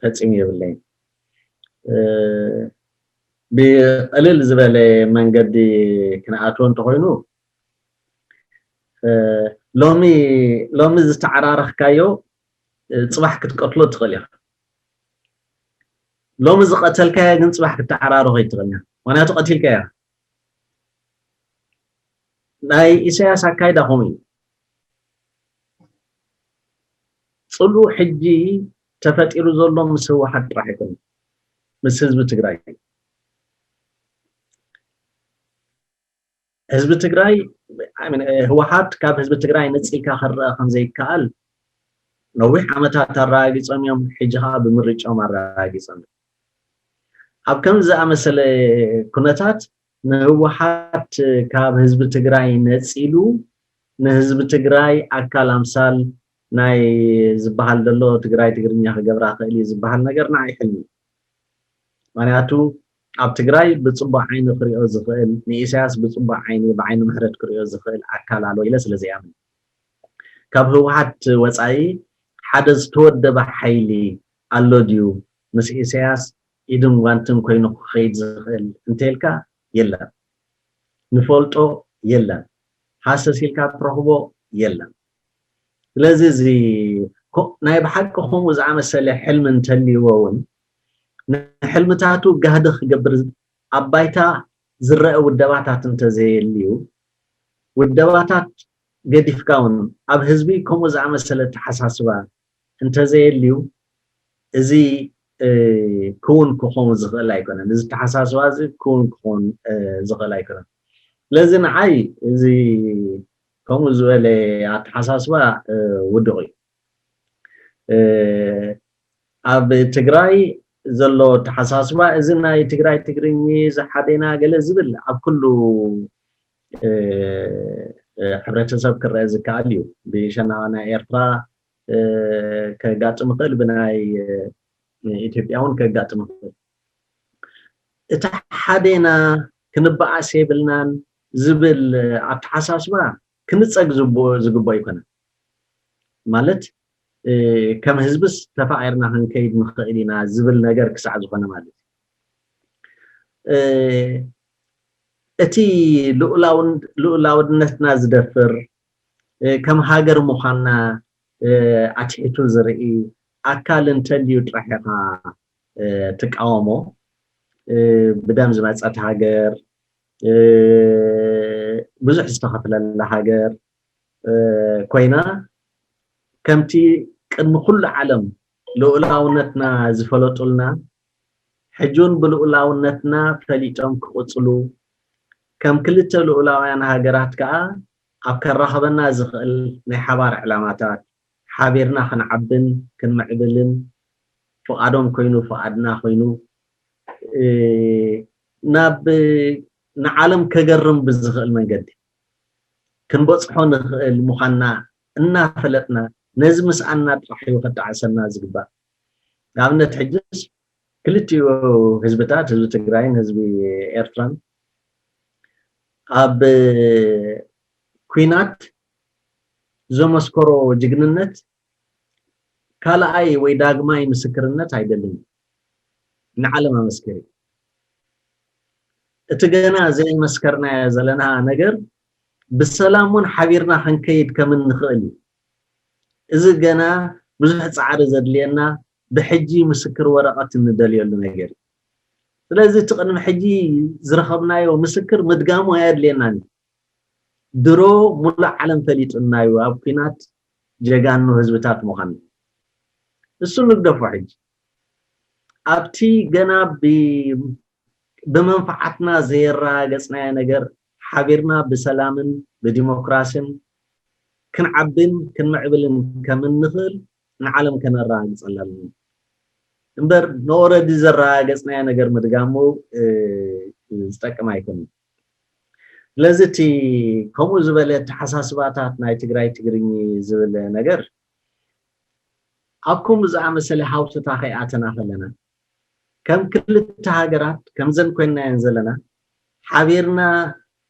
ፈፂሙ የብለይን። ብቕልል ዝበለ መንገዲ ክንኣትዎ እንተኾይኑ ሎሚ ሎሚ ዝተዓራረኽካዮ ፅባሕ ክትቀትሎ ትኽእል ኢኻ። ሎሚ ዝቐተልካዮ ግን ፅባሕ ክተዓራርኾ ይትኽእል ኢኻ። ምክንያቱ ቀቲልካዮ። ናይ ኢሳያስ ኣካይዳ ከምኡ እዩ። ፅልኡ ሕጂ ተፈጢሩ ዘሎ ምስ ህወሓት ጥራሕ ኣይኮነን፣ ምስ ህዝቢ ትግራይ እዩ። ህዝቢ ትግራይ ህወሓት ካብ ህዝቢ ትግራይ ነፂልካ ክረአ ከምዘይከኣል ነዊሕ ዓመታት ኣረጋጊፆም እዮም። ሕጂ ከዓ ብምርጫኦም ኣረጋጊፆም እዮም። ኣብ ከምዚ ዝኣመሰለ ኩነታት ንህወሓት ካብ ህዝቢ ትግራይ ነፂሉ ንህዝቢ ትግራይ ኣካል ኣምሳል ናይ ዝበሃል ዘሎ ትግራይ ትግርኛ ክገብራ ክእል እዩ ዝበሃል ነገር ንዓይ ሕልሚ እዩ። ምክንያቱ ኣብ ትግራይ ብፅቡቅ ዓይኒ ክሪኦ ዝኽእል ንኢሳያስ ብፅቡቅ ዓይኒ ብዓይኒ ምሕረት ክሪኦ ዝኽእል ኣካል ኣሎ ኢለ ስለ ዘይኣምን ካብ ህወሓት ወፃኢ ሓደ ዝተወደበ ሓይሊ ኣሎ ድዩ ምስ ኢሳያስ ኢድን ጓንትን ኮይኑ ክኸይድ ዝኽእል እንተልካ የለን። ንፈልጦ የለን። ሃሰስ ኢልካ ትረኽቦ የለን። ስለዚ እዚ ናይ ብሓቂ ከምኡ ዝኣመሰለ ሕልሚ እንተልይዎ እውን ንሕልምታቱ ጋህዲ ክገብር ኣብ ባይታ ዝረአ ውደባታት እንተዘየልዩ ውደባታት ገዲፍካ እውን ኣብ ህዝቢ ከምኡ ዝኣመሰለ ተሓሳስባ እንተዘየልዩ እዚ ክውን ክኸውን ዝኽእል ኣይኮነን። እዚ ተሓሳስባ እዚ ክውን ክኸውን ዝኽእል ኣይኮነን። ስለዚ ንዓይ እዚ ከምኡ ዝበለ ኣተሓሳስባ ውዱቕ እዩ። ኣብ ትግራይ ዘሎ ኣተሓሳስባ እዚ ናይ ትግራይ ትግርኝ ዝሓደና ገለ ዝብል ኣብ ኩሉ ሕብረተሰብ ክረአ ዝከኣል እዩ። ብሸነኻ ናይ ኤርትራ ከጋጥም ይኽእል፣ ብናይ ኢትዮጵያ እውን ከጋጥም ይኽእል። እቲ ሓደና ክንበኣስ የብልናን ዝብል ኣተሓሳስባ ክንጸግ ዝግብኦ ኣይኮነን። ማለት ከም ህዝብስ ተፋቒርና ክንከይድ ንኽእል ኢና ዝብል ነገር ክሳዕ ዝኾነ ማለት እዩ። እቲ ልኡላውነትና ዝደፍር፣ ከም ሃገር ምዃንና ኣትሒቱ ዝርኢ ኣካል እንተልዩ ጥራሕ ኢኻ ትቃወሞ። ብደም ዝመጸት ሃገር፣ ብዙሕ ዝተኸፍለላ ሃገር ኮይና፣ ከምቲ ቅድሚ ኩሉ ዓለም ልኡላውነትና ዝፈለጡልና፣ ሕጂ እውን ብልኡላውነትና ፈሊጦም ክቕጽሉ፣ ከም ክልተ ልኡላውያን ሃገራት ከኣ ኣብ ከራኽበና ዝኽእል ናይ ሓባር ዕላማታት ሓቢርና ክንዓብን ክንምዕብልን ፍቓዶም ኮይኑ ፍቓድና ኮይኑ ናብ ንዓለም ከገርም ብዝኽእል መንገዲ ክንበጽሖ ንኽእል ምዃንና እናፈለጥና፣ ነዚ ምስኣና ጥራሕ እዩ ከጣዕሰና ዝግባእ። ንኣብነት ሕጅስ ክልቲኡ ህዝብታት፣ ህዝቢ ትግራይን ህዝቢ ኤርትራን ኣብ ኲናት ዘመስከሮ ጅግንነት ካልኣይ ወይ ዳግማይ ምስክርነት ኣይደልን። ንዓለም ኣመስክሪ። እቲ ገና ዘይመስከርናዮ ዘለና ነገር ብሰላም እውን ሓቢርና ክንከይድ ከም እንኽእል እዩ። እዚ ገና ብዙሕ ጻዕሪ ዘድልየና፣ ብሕጂ ምስክር ወረቐት እንደልየሉ ነገር እዩ። ስለዚ እቲ ቅድሚ ሕጂ ዝረኸብናዮ ምስክር ምድጋሙ ኣየድልየናን እዩ። ድሮ ሙሉእ ዓለም ፈሊጡና እዩ ኣብ ኲናት ጀጋኑ ህዝብታት ምዃንና። እሱ ንግደፎ ሕጂ። ኣብቲ ገና ብ- ብመንፈዓትና ዘየረጋገጽናዮ ነገር ሓቢርና ብሰላምን ብዲሞክራሲን ክንዓብን ክንምዕብልን ከም እንኽእል ንዓለም ከነረጋግጸላ ኣለና። እምበር ንኦረዲ ዘረጋገጽናዮ ነገር ምድጋሙ ዝጠቅም ኣይኮነን። ስለዚ እቲ ከምኡ ዝበለ ኣተሓሳስባታት ናይ ትግራይ ትግርኝ ዝብል ነገር ኣብ ከምኡ ዝኣመሰለ ሃውትታ ከይኣተና ከለና ከም ክልተ ሃገራት ከምዘን ኮይንናየን ዘለና ሓቢርና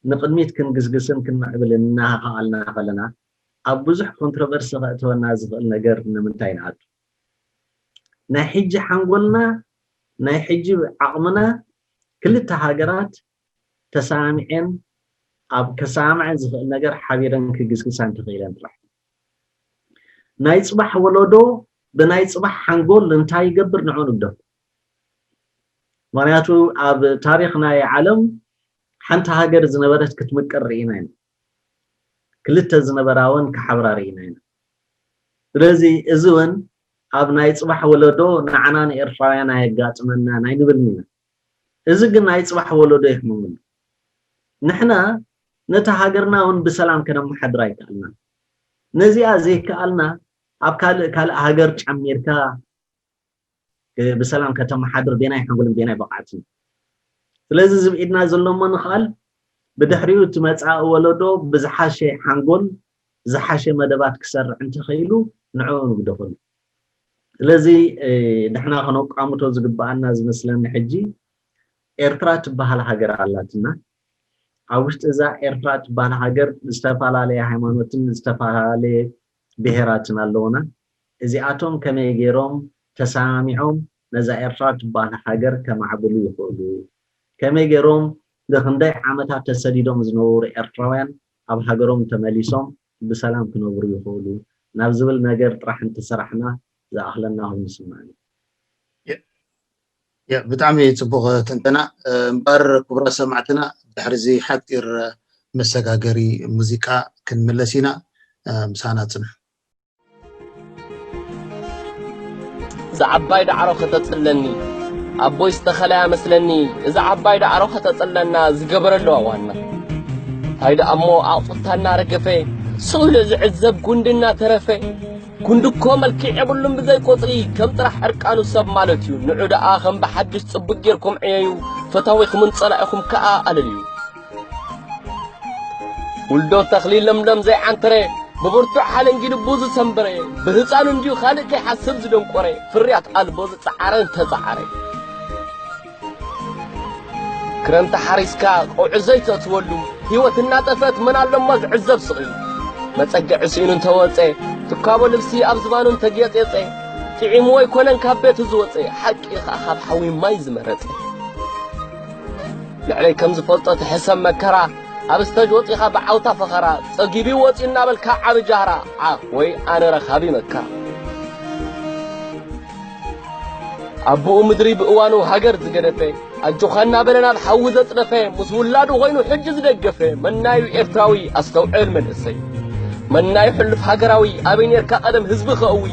ንቕድሚት ክንግስግስን ክንምዕብልን እናኸኣልና ከለና ኣብ ብዙሕ ኮንትሮቨርሲ ከእተወና ዝኽእል ነገር ንምንታይ ንኣቱ? ናይ ሕጂ ሓንጎልና ናይ ሕጂ ዓቕምና ክልተ ሃገራት ተሰማሚዐን ኣብ ከሰማምዐን ዝኽእል ነገር ሓቢረን ክግስግሳ እንተኽኢለን ጥራሕ። ናይ ፅባሕ ወለዶ ብናይ ፅባሕ ሓንጎል እንታይ ይገብር ንዑ ንግደፎ። ምክንያቱ ኣብ ታሪክ ናይ ዓለም ሓንቲ ሃገር ዝነበረት ክትምቅር ርኢና ኢና። ክልተ ዝነበራ እውን ክሓብራ ርኢና ኢና። ስለዚ እዚ እውን ኣብ ናይ ፅባሕ ወለዶ ንዓና ንኤርትራውያን ኣየጋጥመናን ኣይንብልን ኢና። እዚ ግን ናይ ፅባሕ ወለዶ የሕምመሉ። ንሕና ነታ ሃገርና እውን ብሰላም ከነመሓድራ ኣይከኣልናን። ነዚኣ ዘይከኣልና ኣብ ካልእ ካልእ ሃገር ጨሚርካ ብሰላም ከተመሓድር ቤናይ ሓንጎልን ቤናይ ብቕዓትን። ስለዚ እዚ ብኢድና ዘሎ እሞ ንኽኣል ብድሕሪኡ እቲ መጻኢ ወለዶ ብዝሓሸ ሓንጎል ዝሓሸ መደባት ክሰርዕ እንተኽኢሉ ንዕኡ ንግደፈሉ። ስለዚ ንሕና ከነቋምቶ ዝግበኣና ዝመስለኒ ሕጂ ኤርትራ ትበሃል ሃገር ኣላትና። ኣብ ውሽጢ እዛ ኤርትራ ትበሃል ሃገር ዝተፈላለየ ሃይማኖትን ዝተፈላለየ ብሄራትን ኣለውና። እዚኣቶም ከመይ ገይሮም ተሰማሚዖም ነዛ ኤርትራ ትበሃል ሃገር ከማዕብሉ ይኽእሉ? ከመይ ገይሮም ንክንደይ ዓመታት ተሰዲዶም ዝነበሩ ኤርትራውያን ኣብ ሃገሮም ተመሊሶም ብሰላም ክነብሩ ይኽእሉ ናብ ዝብል ነገር ጥራሕ እንተሰራሕና ዝኣኽለና ኮይኑ ይስምዓኒ። ብጣዕሚ ፅቡቕ ትንተና። እምበር ክቡራት ሰማዕትና ድሕሪ እዚ ሓፂር መሰጋገሪ ሙዚቃ ክንምለስ ኢና። ምሳና ፅንሑ። እዛ ዓባይ ዳዕሮ ከተጽለኒ ኣቦይ ዝተኸለያ መስለኒ። እዛ ዓባይ ዳዕሮ ከተጽለና ዝገበረ ኣለዋ ዋና። እንታይ ደኣ እሞ ኣቕጽልታ እናረገፈ ስቕ ኢሉ ዝዕዘብ ጉንዲ እናተረፈ፣ ጉንዲ እኮ መልክዕ የብሉን ብዘይ ቁጽሪ፣ ከም ጥራሕ ዕርቃኑ ሰብ ማለት እዩ። ንዑ ደኣ ከም ብሓድሽ ጽቡቕ ጌርኩም ዕየዩ፣ ፈታዊኹምን ጸላኢኹም ከኣ ኣለልዩ። ውልዶ ተኽሊ ለምለም ዘይዓንተረ፣ ብብርቱዕ ሓለንጊ ልቡ ዝሰንበረ፣ ብህፃኑ እንድዩ ካልእ ከይሓስብ ዝደንቆረ፣ ፍርያት ኣልቦ ዝፀዓረ እንተፀዓረ። ክረምቲ ሓሪስካ ቀውዒ ዘይተእትወሉ፣ ህይወት እናጠፈት መን ኣለሞ ዝዕዘብ ስቕ ኢሉ። መፀግዒ ስኢኑ እንተወፀ፣ ትካቦ ልብሲ ኣብ ዝባኑ እንተጌጤፀ፣ ጥዒምዎ ኣይኮነን ካብ ቤቱ ዝወፀ፣ ሓቂ ኸዓ ካብ ሓዊ ማይ ዝመረፀ። ልዕለይ ከም ዝፈልጦ ትሕሰብ መከራ፣ ኣብ ስተጅ ወፂኻ ብዓውታ ፈኸራ፣ ጸጊቢ ወፂ እናበልካ ዓቢ ጃህራ፣ ዓኽ ወይ ኣነ ረኻቢ መከራ። ኣቦኡ ምድሪ ብእዋኑ ሃገር ዝገደፈ፣ ኣጆኻ እናበለ ናብ ሓዊ ዘጽደፈ፣ ምስ ውላዱ ኾይኑ ሕጂ ዝደገፈ፣ መናዩ ኤርትራዊ ኣስተውዕል መንእሰይ። መናዩ ሕሉፍ ሃገራዊ ኣበይ ኔርካ ቀደም ህዝቢ ከእዊ፣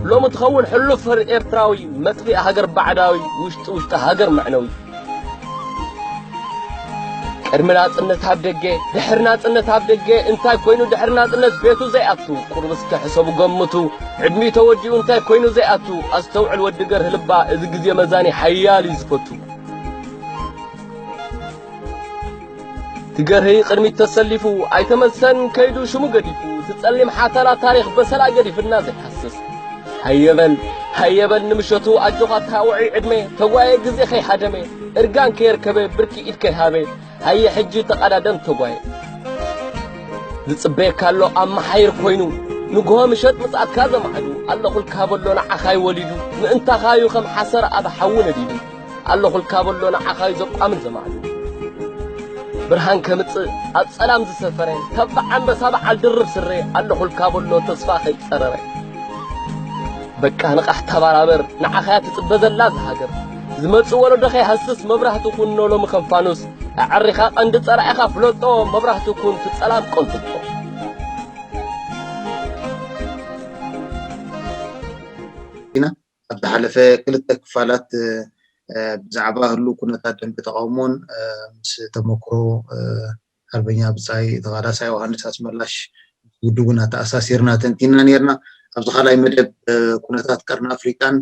ሎሚ ትኸውን ሕሉፍ ኤርትራዊ መጥፍኢ ሃገር ባዕዳዊ ውሽጢ ውሽጢ ሃገር መዕነዊ። ቅድሚ ናጽነት ኣብ ደገ፣ ድሕሪ ናጽነት ኣብ ደገ፣ እንታይ ኮይኑ ድሕሪ ናጽነት ቤቱ ዘይኣቱ? ቁሩብ እስከ ሕሰቡ ገምቱ፣ ዕድሚኡ ተወዲኡ እንታይ ኮይኑ ዘይኣቱ? ኣስተውዕል ወዲ ገርህ ልባ፣ እዚ ግዜ መዛኒ ሓያል እዩ ዝፈቱ። ትገርህይ ቅድሚት ተሰሊፉ፣ ኣይተመልሰን ከይዱ ሽሙ ገዲፉ፣ እቲ ጸሊም ሓተላ ታሪኽ በሰላ ገዲፍና ዘይሓስስ። ሃየበል ሃየበል ንምሸቱ ኣጆኻ ታውዒ ዕድመ፣ ተጓየ ግዜ ከይሃደመ፣ እርጋን ከየርከበ ብርኪ ኢድ ከይሃበ፣ ሃየ ሕጂ ተቐዳደም ተጓየ። ዝጽበየካ ኣሎ ኣብ መሓይር ኮይኑ፣ ንግሆ ምሸት ምጽኣትካ ዘማዕዱ፣ ኣለኹልካ በሎ ንዓኻይ ወሊዱ፣ ምእንታኻዩ ከም ሓሰር ኣብ ሓዊ ነዲዱ። ኣለኹልካ በሎ ንዓኻዩ ዘቋምን ዘማዕዱ። ብርሃን ከምጽእ ኣብ ጸላም ዝሰፈረ፣ ተባዕ ኣንበሳ በዓል ድርብ ስረ፣ ኣለኹልካ በሎ ተስፋ ከይጸረረ። በቃ ንቓሕ ተባራበር፣ ንዓኻያ ትጽበ ዘላ እዛ ሃገር። ዝመጽእ ወለዶ ከይሃስስ መብራህቲ ኩኖ ሎሚ ከም ፋኑስ። ኣዕሪኻ ቀንዲ ጸላኢኻ ፍለጦ፣ መብራህቲ ኩን ትጸላም ቀንጥጦ። ኢና። ኣብ ዝሓለፈ ክልተ ክፋላት፣ እ፣ ብዛዕባ ህሉው ኩነታት ደንበ ተቓውሞን፣ እ፣ ምስ ተመክሮ፣ እ፣ ሓርበኛ ብጻይ ተቓላሳይ ዮሃንስ ኣስመላሽ ውድቡን ኣተኣሳሲርና ተንቲና ነይርና። ኣብዚ ካልኣይ መደብ፣ እ፣ ኩነታት ቀርኒ ኣፍሪቃን፣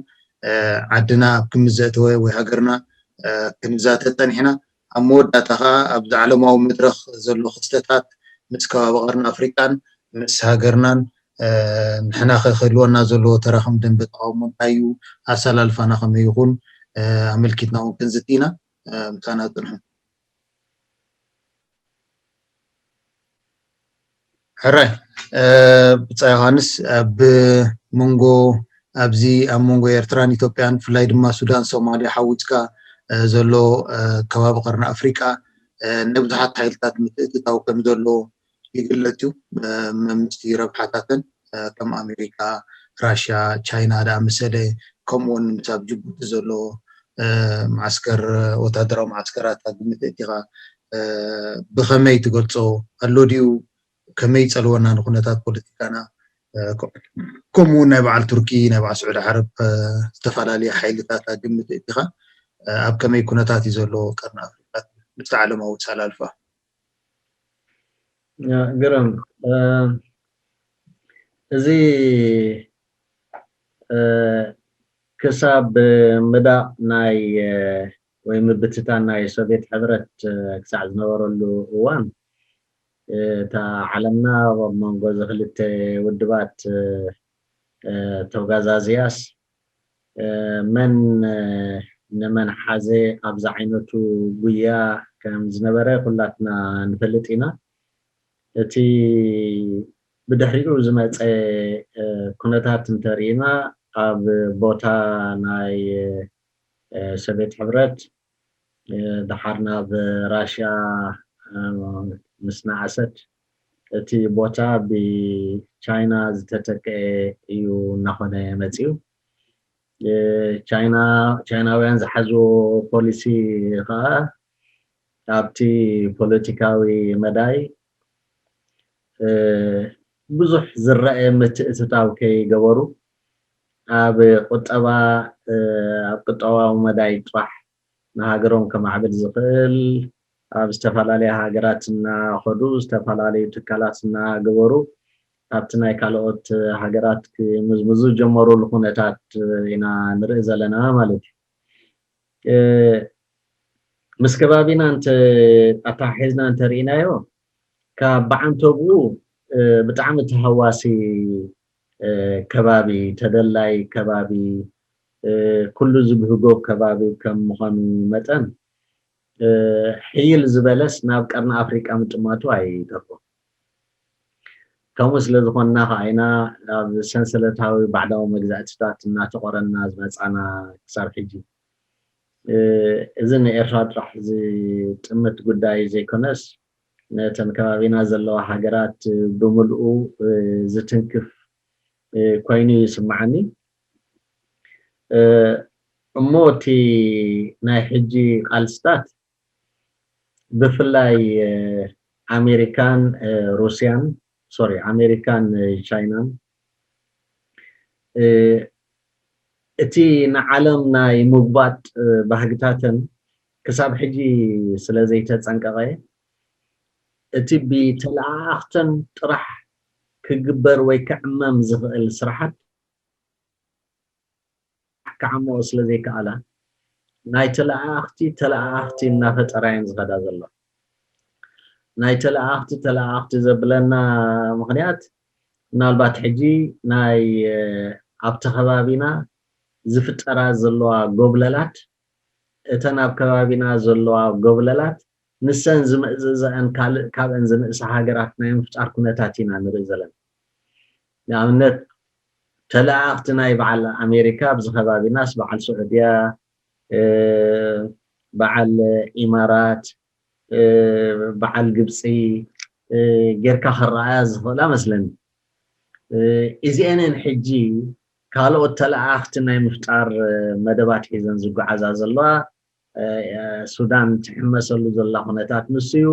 እ፣ ዓድና ኣብ ክምዘእተወ ወይ ሃገርና፣ እ፣ ክንዛተ ጸኒሕና። ኣብ መወዳእታ ከኣ ኣብዚ ዓለማዊ መድረኽ ዘሎ ክስተታት ምስ ከባቢ ቀርኒ ኣፍሪቃን ምስ ሃገርናን፣ እ፣ ንሕና ከ ክህልወና ዘለዎ ተራ ከም ደንበ ተቓውሞ እንታይ እዩ? ኣሰላልፋና ከመይ ይኹን? እ፣ ኣመልኪትና እውን ክንዝቲ ኢና። እ፣ ምሳና ጽንሑ። ሕራይ፣ እ፣ ብጻይ ዮሃንስ፣ ኣብ መንጎ፣ ኣብዚ ኣብ መንጎ ኤርትራን ኢትዮጵያን፣ ብፍላይ ድማ ሱዳን፣ ሶማልያ ሓዊስካ፣ እ፣ ዘሎ፣ እ፣ ከባቢ ቀርኒ ኣፍሪቃ፣ እ፣ ናይ ብዙሓት ሓይልታት ምትእትታው ከም ዘሎ ይግለጽ እዩ። እ፣ መ-፣ ምስቲ ረብሓታተን፣ እ፣ ከም ኣሜሪካ፣ ራሽያ፣ ቻይና ዝኣመሰለ፣ ከምኡውን ምስ ኣብ ጅቡቲ ዘሎ፣ እ፣ መዓስከር፣ ወተሃደራዊ መዓስከራት ኣብ ግምት ኣእቲኻ፣ እ፣ ብኸመይ ትገልጾ? ኣሎ ድዩ? ከመይ ይጸልወና ንኩነታት ፖለቲካና፣ እ፣ ከ-፣ ከምኡ እውን ናይ በዓል ቱርኪ፣ ናይ በዓል ስዑዲ ዓረብ፣ እ፣ ዝተፈላለየ ሓይልታት ኣብ ግምት ኣእቲኻ፣ እ፣ ኣብ ከመይ ኩነታት እዩ ዘሎ ቀርኒ ኣፍሪቃ? ምስቲ ዓለማዊ ኣሰላልፋ። ያ፣ ግርም። እ፣ እዚ፣ እ፣ ክሳብ ምዳቕ ናይ፣ እ፣ ወይ ምብትታን ናይ ሶቪየት ሕብረት፣ እ፣ ክሳዕ ዝነበረሉ እዋን፣ እ፣ እታ ዓለምና ኣብ መንጎ እዚ ክልተ ውድባት፣ እ፣ እ፣ ተጓዛዝያስ፣ እ፣ መን፣ እ፣ ንመን ሓዘ ኣብ ዝዓይነቱ ጉያ ከም ዝነበረ ኩላትና ንፈልጥ ኢና። እቲ ብድሕሪኡ ዝመጸ፣ እ፣ ኩነታት እንተርኢና፣ ኣብ ቦታ ናይ፣ እ፣ ሶቪየት ሕብረት፣ እ፣ ደሓር ናብ ራሽያ፣ እ፣ ምስ ነኣሰት፣ እቲ ቦታ ብቻይና ዝተተክአ እዩ እናኾነ መጺኡ። እ፣ ቻይና፣ ቻይናውያን ዝሓዝዎ ፖሊሲ ኸኣ ኣብቲ ፖለቲካዊ መዳይ፣ እ፣ ብዙሕ ዝረኣ ምትእትታው ከይገበሩ፣ ኣብ ቁጠባ፣ እ፣ ኣብ ቁጠባዊ መዳይ ጥራሕ ንሃገሮም ከማዕብል ዝኽእል፣ ኣብ ዝተፈላለያ ሃገራት እናኸዱ፣ ዝተፈላለዩ ትካላት እናገበሩ፣ ኣብቲ ናይ ካልኦት ሃገራት ክምዝምዙ ዝጀመሩሉ ኩነታት ኢና ንርኢ ዘለና ማለት እዩ። እ፣ ምስ ከባቢና እንተ-፣ ኣተሓሒዝና እንተርኢናዮ፣ ካብ ብዓንተብኡ ብጣዕሚ ተሃዋሲ ከባቢ፣ ተደላይ ከባቢ፣ ኩሉ ዝብህጎ ከባቢ ከም ምዃኑ መጠን፣ ሕይል ዝበለስ ናብ ቀርኒ ኣፍሪቃ ምጥማቱ ኣይተርፎ። ከምኡ ስለ ዝኾንና ከዓ ኢና ኣብ ሰንሰለታዊ ባዕዳዊ መግዛእትታት እናተቆረና ዝመፃና ክሳብ ሕጂ። እዚ ንኤርትራ ጥራሕ ዝጥምት ጉዳይ ዘይኮነስ፣ ነተን ከባቢና ዘለዋ ሃገራት ብምልኡ ዝትንክፍ ኮይኑ ይስምዓኒ። እሞ እቲ ናይ ሕጂ ቃልስታት ብፍላይ ኣሜሪካን ሩስያን፣ ሶሪ፣ ኣሜሪካን ቻይናን እቲ ንዓለም ናይ ምጉባጥ ባህግታተን ክሳብ ሕጂ ስለ ዘይተጸንቀቐ፣ እቲ ብተለኣኣኽተን ጥራሕ ክግበር ወይ ክዕመም ዝኽእል ስራሓት ክዓመኦ ስለ ዘይከኣላ፣ ናይ ተለኣኣኽቲ ተለኣኣኽቲ እናፈጠራ እየን ዝኸዳ ዘለዋ። ናይ ተለኣኣኽቲ ተለኣኣኽቲ ዘብለና ምኽንያት፣ ምናልባት ሕጂ ናይ ኣብቲ ከባቢና ዝፍጠራ ዘለዋ ጎብለላት፣ እተን ኣብ ከባቢና ዘለዋ ጎብለላት ንሰን ዝምእዝእዘአን ካልእ ካብአን ዝንእሳ ሃገራት ናይ ምፍጣር ኩነታት ኢና ንርኢ ዘለና። ንኣብነት፣ ተለኣኣኽቲ ናይ በዓል ኣሜሪካ ኣብዚ ከባቢናስ በዓል ስዑድያ፣ በዓል ኢማራት፣ በዓል ግብፂ ጌርካ ክረኣያ ዝኽእላ መስለኒ። እዚአንን ሕጂ ካልኦት ተለኣኣኽቲ ናይ ምፍጣር መደባት ሒዘን ዝጓዓዛ ዘለዋ፣ ሱዳን ትሕመሰሉ ዘላ ኩነታት ንሱ እዩ።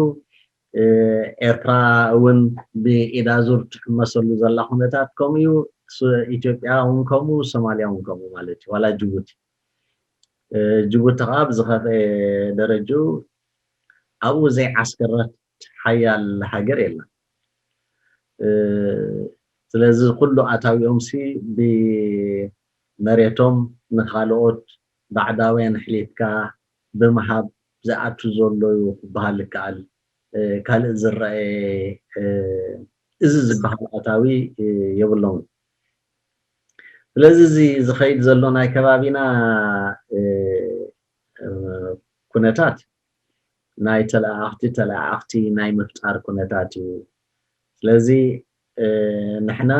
ኤርትራ እውን ብኢዳዙር ትሕመሰሉ ዘላ ኩነታት ከምኡ እዩ። ኢትዮጵያ እውን ከምኡ፣ ሶማልያ እውን ከምኡ ማለት እዩ። ዋላ ጅቡቲ፣ ጅቡቲ ከዓ ብዝኸፍአ ደረጅኡ ኣብኡ ዘይዓስከረት ሓያል ሃገር የለን። ስለዚ ኩሉ ኣታዊኦምሲ ብመሬቶም ንኻልኦት ባዕዳውያን ኣሕሊፍካ ብምሃብ ዝኣቱ ዘሎ እዩ ክበሃል ይከኣል። ካልእ ዝረኣየ እዚ ዝበሃል ኣታዊ የብሎምን። ስለዚ እዚ ዝኸይድ ዘሎ ናይ ከባቢና ኩነታት ናይ ተለኣኣኽቲ ተለኣኣኽቲ ናይ ምፍጣር ኩነታት እዩ። ስለዚ ንሕና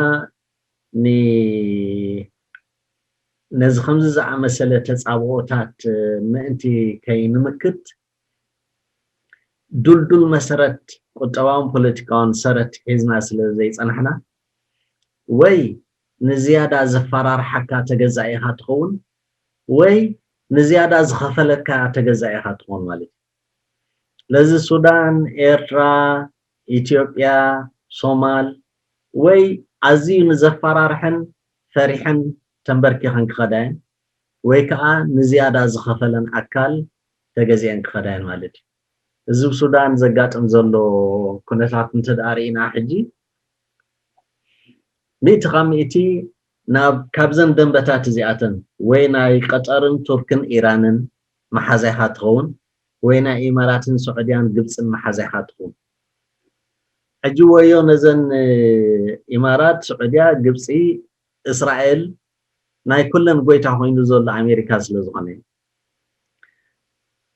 ነዚ ከምዚ ዝኣመሰለ ተፃብኦታት ምእንቲ ከይንምክት፣ ዱልዱል መሰረት፣ ቁጠባውን ፖለቲካውን ሰረት ሒዝና ስለ ዘይፀናሕና፣ ወይ ንዝያዳ ዘፈራርሓካ ተገዛኢኻ ትኸውን፣ ወይ ንዝያዳ ዝኸፈለካ ተገዛኢኻ ትኸውን ማለት እዩ። ስለዚ ሱዳን፣ ኤርትራ፣ ኢትዮጵያ፣ ሶማል፣ ወይ ኣዝዩ ንዘፈራርሐን ፈሪሐን ተንበርኪኸን ክኸዳየን፣ ወይ ከዓ ንዝያዳ ዝኸፈለን ኣካል ተገዚአን ክኸዳየን ማለት እዩ። እዚ ኣብ ሱዳን ዘጋጥም ዘሎ ኩነታት እንተ ደኣ ርኢና፣ ሕጂ ሚእቲ ካብ ሚእቲ ናብ፣ ካብዘን ደንበታት እዚኣተን፣ ወይ ናይ ቀጠርን ቱርክን ኢራንን መሓዛይኻ ትኸውን፣ ወይ ናይ ኢማራትን ስዑድያን ግብፅን መሓዛይኻ ትኸውን። ሕጂ ወዮ ነዘን ኢማራት፣ ስዑድያ፣ ግብፂ፣ እስራኤል፣ ናይ ኩለን ጎይታ ኮይኑ ዘሎ ኣሜሪካ ስለ ዝኾነ፣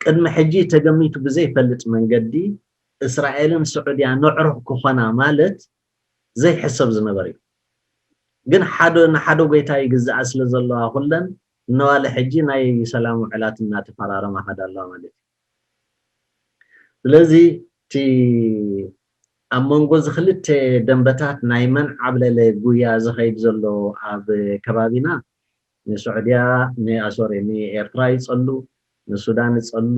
ቅድሚ ሕጂ ተገሚቱ ብዘይፈልጥ መንገዲ እስራኤልን ስዑድያ ነዕሩኽ ክኾና ማለት ዘይሕሰብ ዝነበር እዩ። ግን ሓደ ንሓደ ጎይታ ይግዝኣ ስለ ዘለዋ ኩለን ነዋለ ሕጂ ናይ ሰላም ውዕላት እናተፈራረማ ከዳ ኣለዋ ማለት እዩ። ስለዚ እቲ ኣብ መንጎ እዚ ክልተ ደንበታት ናይ መን ዓብለለ ጉያ ዝኸይድ ዘሎ ኣብ ከባቢና ንስዑድያ፣ ንኣሶሪ፣ ንኤርትራ ይጸሉ፣ ንሱዳን ይጸሉ፣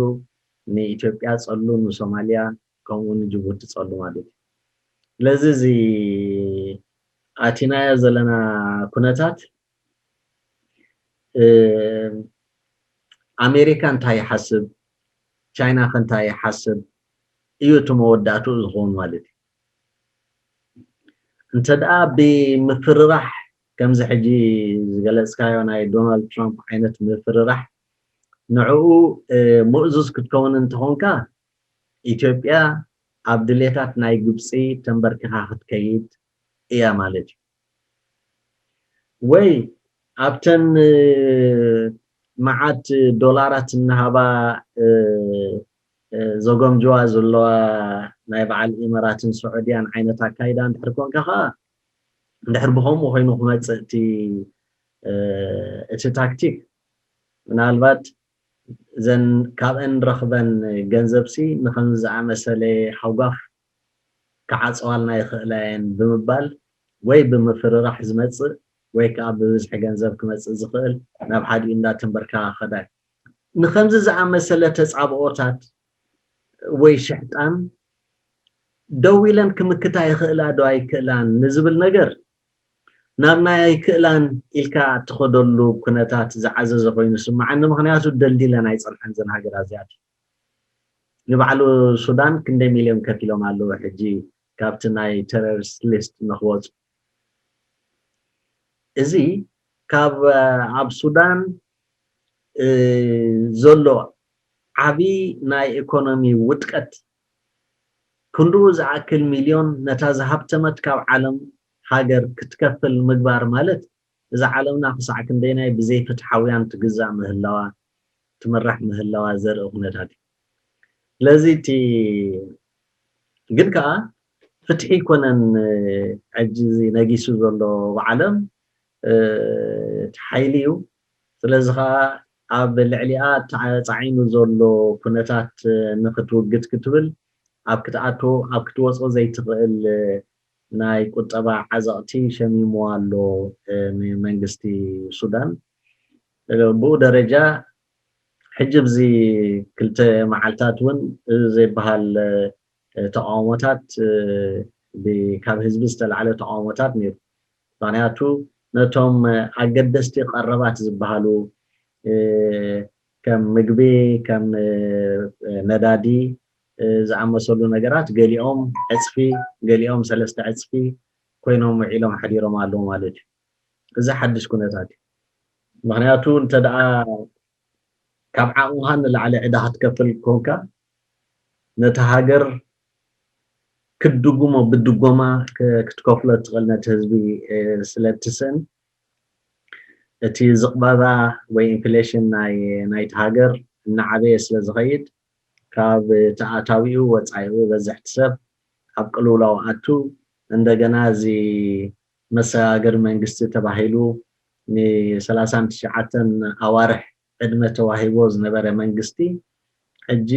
ንኢትዮጵያ ጸሉ፣ ንሶማልያ ከምኡ ንጅቡቲ ጸሉ ማለት እዩ። ስለዚ እዚ ኣቲናዮ ዘለና ኩነታት ኣሜሪካ እንታይ ይሓስብ፣ ቻይና ከ እንታይ ይሓስብ እዩ እቲ መወዳእትኡ ዝኸውን ማለት እዩ። እንተ ደኣ ብምፍርራሕ ከምዚ ሕጂ ዝገለጽካዮ ናይ ዶናልድ ትራምፕ ዓይነት ምፍርራሕ ንዕኡ ምእዙዝ ክትከውን እንተኾንካ ኢትዮጵያ ኣብ ድሌታት ናይ ግብፂ ተንበርኪኻ ክትከይድ እያ ማለት እዩ። ወይ ኣብተን መዓት ዶላራት እናሃባ ዘጎምጅዋ ዘለዋ ናይ በዓል ኢመራትን ስዑድያን ዓይነት ኣካይዳ እንድሕር ኮንካ ከዓ፣ እንድሕር ብከምኡ ኮይኑ ክመፅእ እቲ እቲ ታክቲክ፣ ምናልባት እዘን ካብአን ረኽበን ገንዘብሲ ንኸምዚ ዝኣመሰለ ሓጓፍ ክዓፅዋልና ይኽእላ እየን ብምባል ወይ ብምፍርራሕ ዝመፅእ ወይ ከዓ ብብዝሒ ገንዘብ ክመፅእ ዝኽእል ናብ ሓዲኡ እንዳተንበርካ ኸዳይ ንኸምዚ ዝኣመሰለ ተፃብኦታት ወይ ሽሕጣን ደው ኢለን ክምክታ ይኽእላ ዶ ኣይክእላን ንዝብል ነገር ናብ ናይ ኣይክእላን ኢልካ እትኸደሉ ኩነታት ዝዓዘዘ ኮይኑ ስምዓኒ። ምኽንያቱ ደልዲለን ኣይፀንሐን ዘን ሃገራት እዚኣት። ንባዕሉ ሱዳን ክንደይ ሚልዮን ከፊሎም ኣለዉ ሕጂ ካብቲ ናይ ቴሮሪስት ሊስት ንክወፁ። እዚ ካብ ኣብ ሱዳን ዘሎ ዓብዪ ናይ ኢኮኖሚ ውድቀት ክንድኡ ዝኣክል ሚልዮን ነታ ዝሃብተመት ካብ ዓለም ሃገር ክትከፍል ምግባር ማለት እዛ ዓለምና ክሳዕ ክንደይናይ ብዘይፍትሓውያን ትግዛእ ምህላዋ ትምራሕ ምህላዋ ዘርኢ ኩነታት እዩ። ስለዚ እቲ ግን ከዓ ፍትሒ ይኮነን ሕጂ እዚ ነጊሱ ዘሎ ብዓለም እቲ ሓይሊ እዩ። ስለዚ ከዓ ኣብ ልዕሊኣ ተፃዒኑ ዘሎ ኩነታት ንክትውግድ ክትብል ኣብ ክትኣቶ ኣብ ክትወፅኦ ዘይትኽእል ናይ ቁጠባ ዓዘቕቲ ሸሚምዋ ኣሎ ንመንግስቲ ሱዳን። ብኡ ደረጃ ሕጂ ኣብዚ ክልተ መዓልታት እውን እዚ ዘይበሃል ተቃውሞታት ካብ ህዝቢ ዝተላዕለ ተቃውሞታት ነይሩ። ምክንያቱ ነቶም ኣገደስቲ ቀረባት ዝበሃሉ ከም ምግቢ፣ ከም ነዳዲ ዝኣመሰሉ ነገራት ገሊኦም ዕፅፊ ገሊኦም ሰለስተ ዕፅፊ ኮይኖም ውዒሎም ሓዲሮም ኣለዉ ማለት እዩ። እዚ ሓድሽ ኩነታት እዩ። ምክንያቱ እንተ ደኣ ካብ ዓቕምኻ ንላዕሊ ዕዳ ክትከፍል ኮንካ ነቲ ሃገር ክትድጉሞ ብድጎማ ክትከፍሎ እትኽእል ነቲ ህዝቢ ስለ እትስእን እቲ ዝቕበባ ወይ ኢንፍሌሽን ናይ ናይቲ ሃገር እናዓበየ ስለ ዝኸይድ ካብ ተኣታዊኡ ወፃኢኡ በዝሕቲ ሰብ ኣብ ቅልውላው ኣቱ እንደገና እዚ መሰጋገሪ መንግስቲ ተባሂሉ ን ሰላሳን ትሽዓተን ኣዋርሕ ዕድመ ተዋሂቦ ዝነበረ መንግስቲ ሕጂ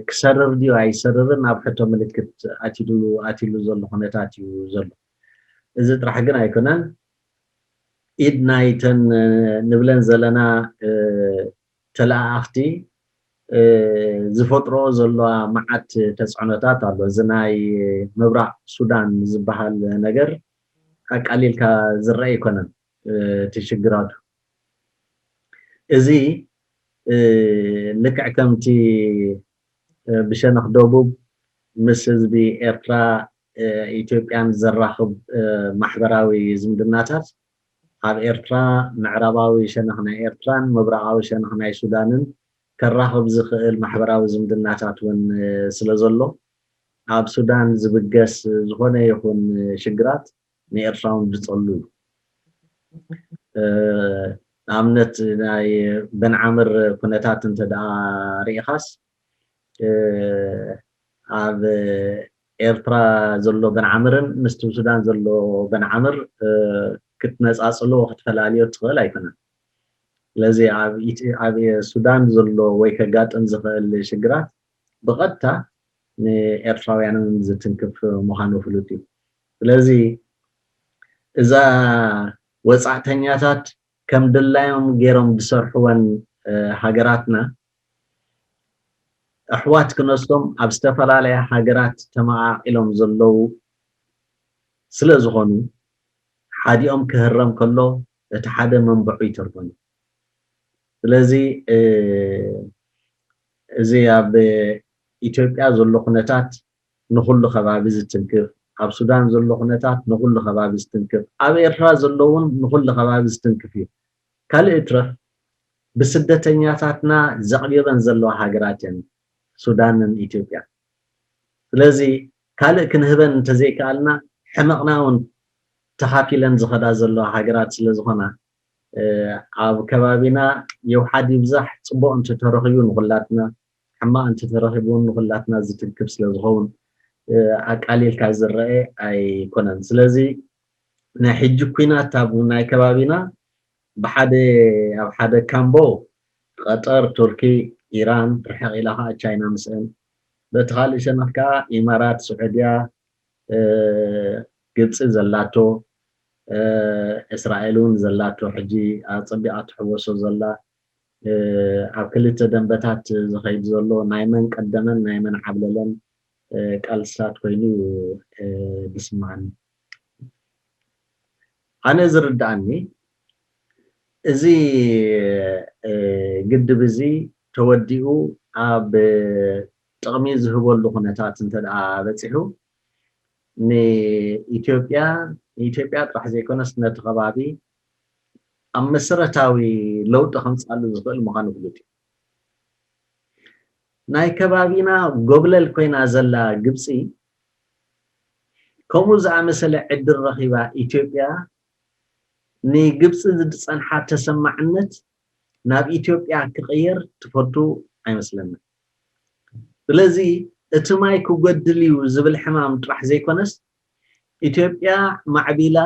ክሰርር ድዩ ኣይሰርርን ኣብ ሕቶ ምልክት ኣትሉ ኣትሉ ዘሎ ኩነታት እዩ ዘሎ። እዚ ጥራሕ ግን ኣይኮነን። ኢድ ናይተን ንብለን ዘለና ተለኣኣኽቲ ዝፈጥሮ ዘለዋ መዓት ተፅዕኖታት ኣሎ። እዚ ናይ ምብራቕ ሱዳን ዝበሃል ነገር ኣቃሊልካ ዝረአ ኣይኮነን እቲ ሽግራቱ። እዚ ልክዕ ከምቲ ብሸነኽ ደቡብ ምስ ህዝቢ ኤርትራ ኢትዮጵያን ዘራኽብ ማሕበራዊ ዝምድናታት ኣብ ኤርትራ ምዕራባዊ ሸነኽ ናይ ኤርትራን ምብራቓዊ ሸነኽ ናይ ሱዳንን ከራኽብ ዝኽእል ማሕበራዊ ዝምድናታት እውን ስለ ዘሎ ኣብ ሱዳን ዝብገስ ዝኾነ ይኹን ሽግራት ንኤርትራውን ዝጸሉ እዩ። ንኣብነት ናይ በንዓምር ኩነታት እንተ ደኣ ርኢኻስ ኣብ ኤርትራ ዘሎ በንዓምርን ምስቲ ሱዳን ዘሎ በንዓምር ክትነጻጽሎ ክትፈላልዮ ትኽእል ኣይኮነን። ስለዚ ኣብ ሱዳን ዘሎ ወይ ከጋጥም ዝኽእል ሽግራት ብቐጥታ ንኤርትራውያንን ዝትንክፍ ምዃኑ ፍሉጥ እዩ። ስለዚ እዛ ወፃዕተኛታት ከም ድላዮም ገይሮም ዝሰርሕወን ሃገራትና ኣሕዋት ክነሶም ኣብ ዝተፈላለያ ሃገራት ተመቓቒሎም ዘለዉ ስለ ዝኾኑ ሓዲኦም ክህረም ከሎ እቲ ሓደ መንብዑ ይተርፎን እዩ። ስለዚ እዚ ኣብ ኢትዮጵያ ዘሎ ኩነታት ንኹሉ ከባቢ ዝትንክፍ፣ ኣብ ሱዳን ዘሎ ኩነታት ንኹሉ ከባቢ ዝትንክፍ፣ ኣብ ኤርትራ ዘሎ እውን ንኹሉ ከባቢ ዝትንክፍ እዩ። ካልእ እትረፍ ብስደተኛታትና ዘቕቢበን ዘለዋ ሃገራት እየን ሱዳንን ኢትዮጵያ። ስለዚ ካልእ ክንህበን እንተዘይከኣልና ሕመቕና እውን ተኻፊለን ዝኸዳ ዘለዋ ሃገራት ስለ ዝኾና ኣብ ከባቢና የውሓድ ይብዛሕ ጽቡቕ እንተተረኺቡ ንኹላትና፣ ሕማቕ እንተተረኺቡ ንኹላትና ዝትንክፍ ስለ ዝኸውን ኣቃሊልካ ዝረአ ኣይኮነን። ስለዚ ናይ ሕጂ ኲናት ኣብ ናይ ከባቢና ብሓደ ኣብ ሓደ ካምቦ ቀጠር፣ ቱርኪ፣ ኢራን፣ ርሕቕ ኢላ ከዓ ቻይና ምስአን፣ በቲ ካልእ ሸነኽ ከዓ ኢማራት፣ ስዑድያ፣ ግብፂ ዘላቶ፣ እስራኤል እውን ዘላቶ፣ ሕጂ ኣፀቢቓ ትሕወሶ ዘላ፣ ኣብ ክልተ ደንበታት ዝኸይድ ዘሎ ናይ መን ቀደመን ናይ መን ዓብለለን ቃልስታት ኮይኑ እዩ ዝስምዓኒ። ኣነ ዝርድኣኒ፣ እዚ ግድብ እዚ ተወዲኡ ኣብ ጥቕሚ ዝህበሉ ኩነታት እንተ ደኣ በፂሑ፣ ንኢትዮጵያ፣ ንኢትዮጵያ ጥራሕ ዘይኮነስ ነቲ ከባቢ ኣብ መሰረታዊ ለውጢ ከምፅኣሉ ዝኽእል ምዃኑ ፍሉጥ እዩ። ናይ ከባቢና ጎብለል ኮይና ዘላ ግብፂ፣ ከምኡ ዝኣመሰለ ዕድል ረኺባ ኢትዮጵያ ንግብፂ ዝፀንሓ ተሰማዕነት ናብ ኢትዮጵያ ክቕየር ትፈቱ ኣይመስለንን። ስለዚ እቲ ማይ ክጎድል እዩ ዝብል ሕማም ጥራሕ ዘይኮነስ፣ ኢትዮጵያ ማዕቢላ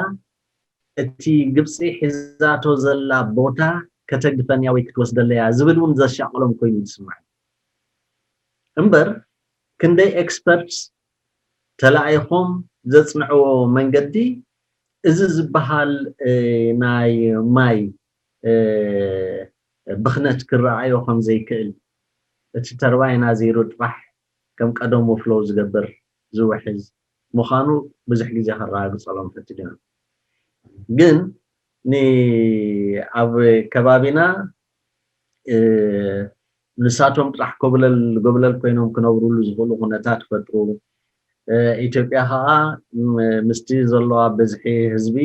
እቲ ግብፂ ሒዛቶ ዘላ ቦታ ከተግድፈንያ ወይ ክትወስደለያ ዝብል እውን ዘሻቕሎም ኮይኑ ዝስማዕ እምበር፣ ክንደይ ኤክስፐርትስ ተላኢኾም ዘፅንዕዎ መንገዲ፣ እዚ ዝበሃል ናይ ማይ ብኽነት ክረኣዮ ከም ዘይክእል፣ እቲ ተርባይን ኣዚሩ ጥራሕ ከም ቀደሙ ፍሎው ዝገብር፣ ዝውሕዝ ምዃኑ ብዙሕ ግዜ ከረጋግፀሎም ፈቲኖም። ግን ኣብ ከባቢና ንሳቶም ጥራሕ ኮብለል ጎብለል ኮይኖም ክነብሩሉ ዝኽእሉ ኩነታት ይፈጥሩ። ኢትዮጵያ ከዓ ምስቲ ዘለዋ ብዝሒ ህዝቢ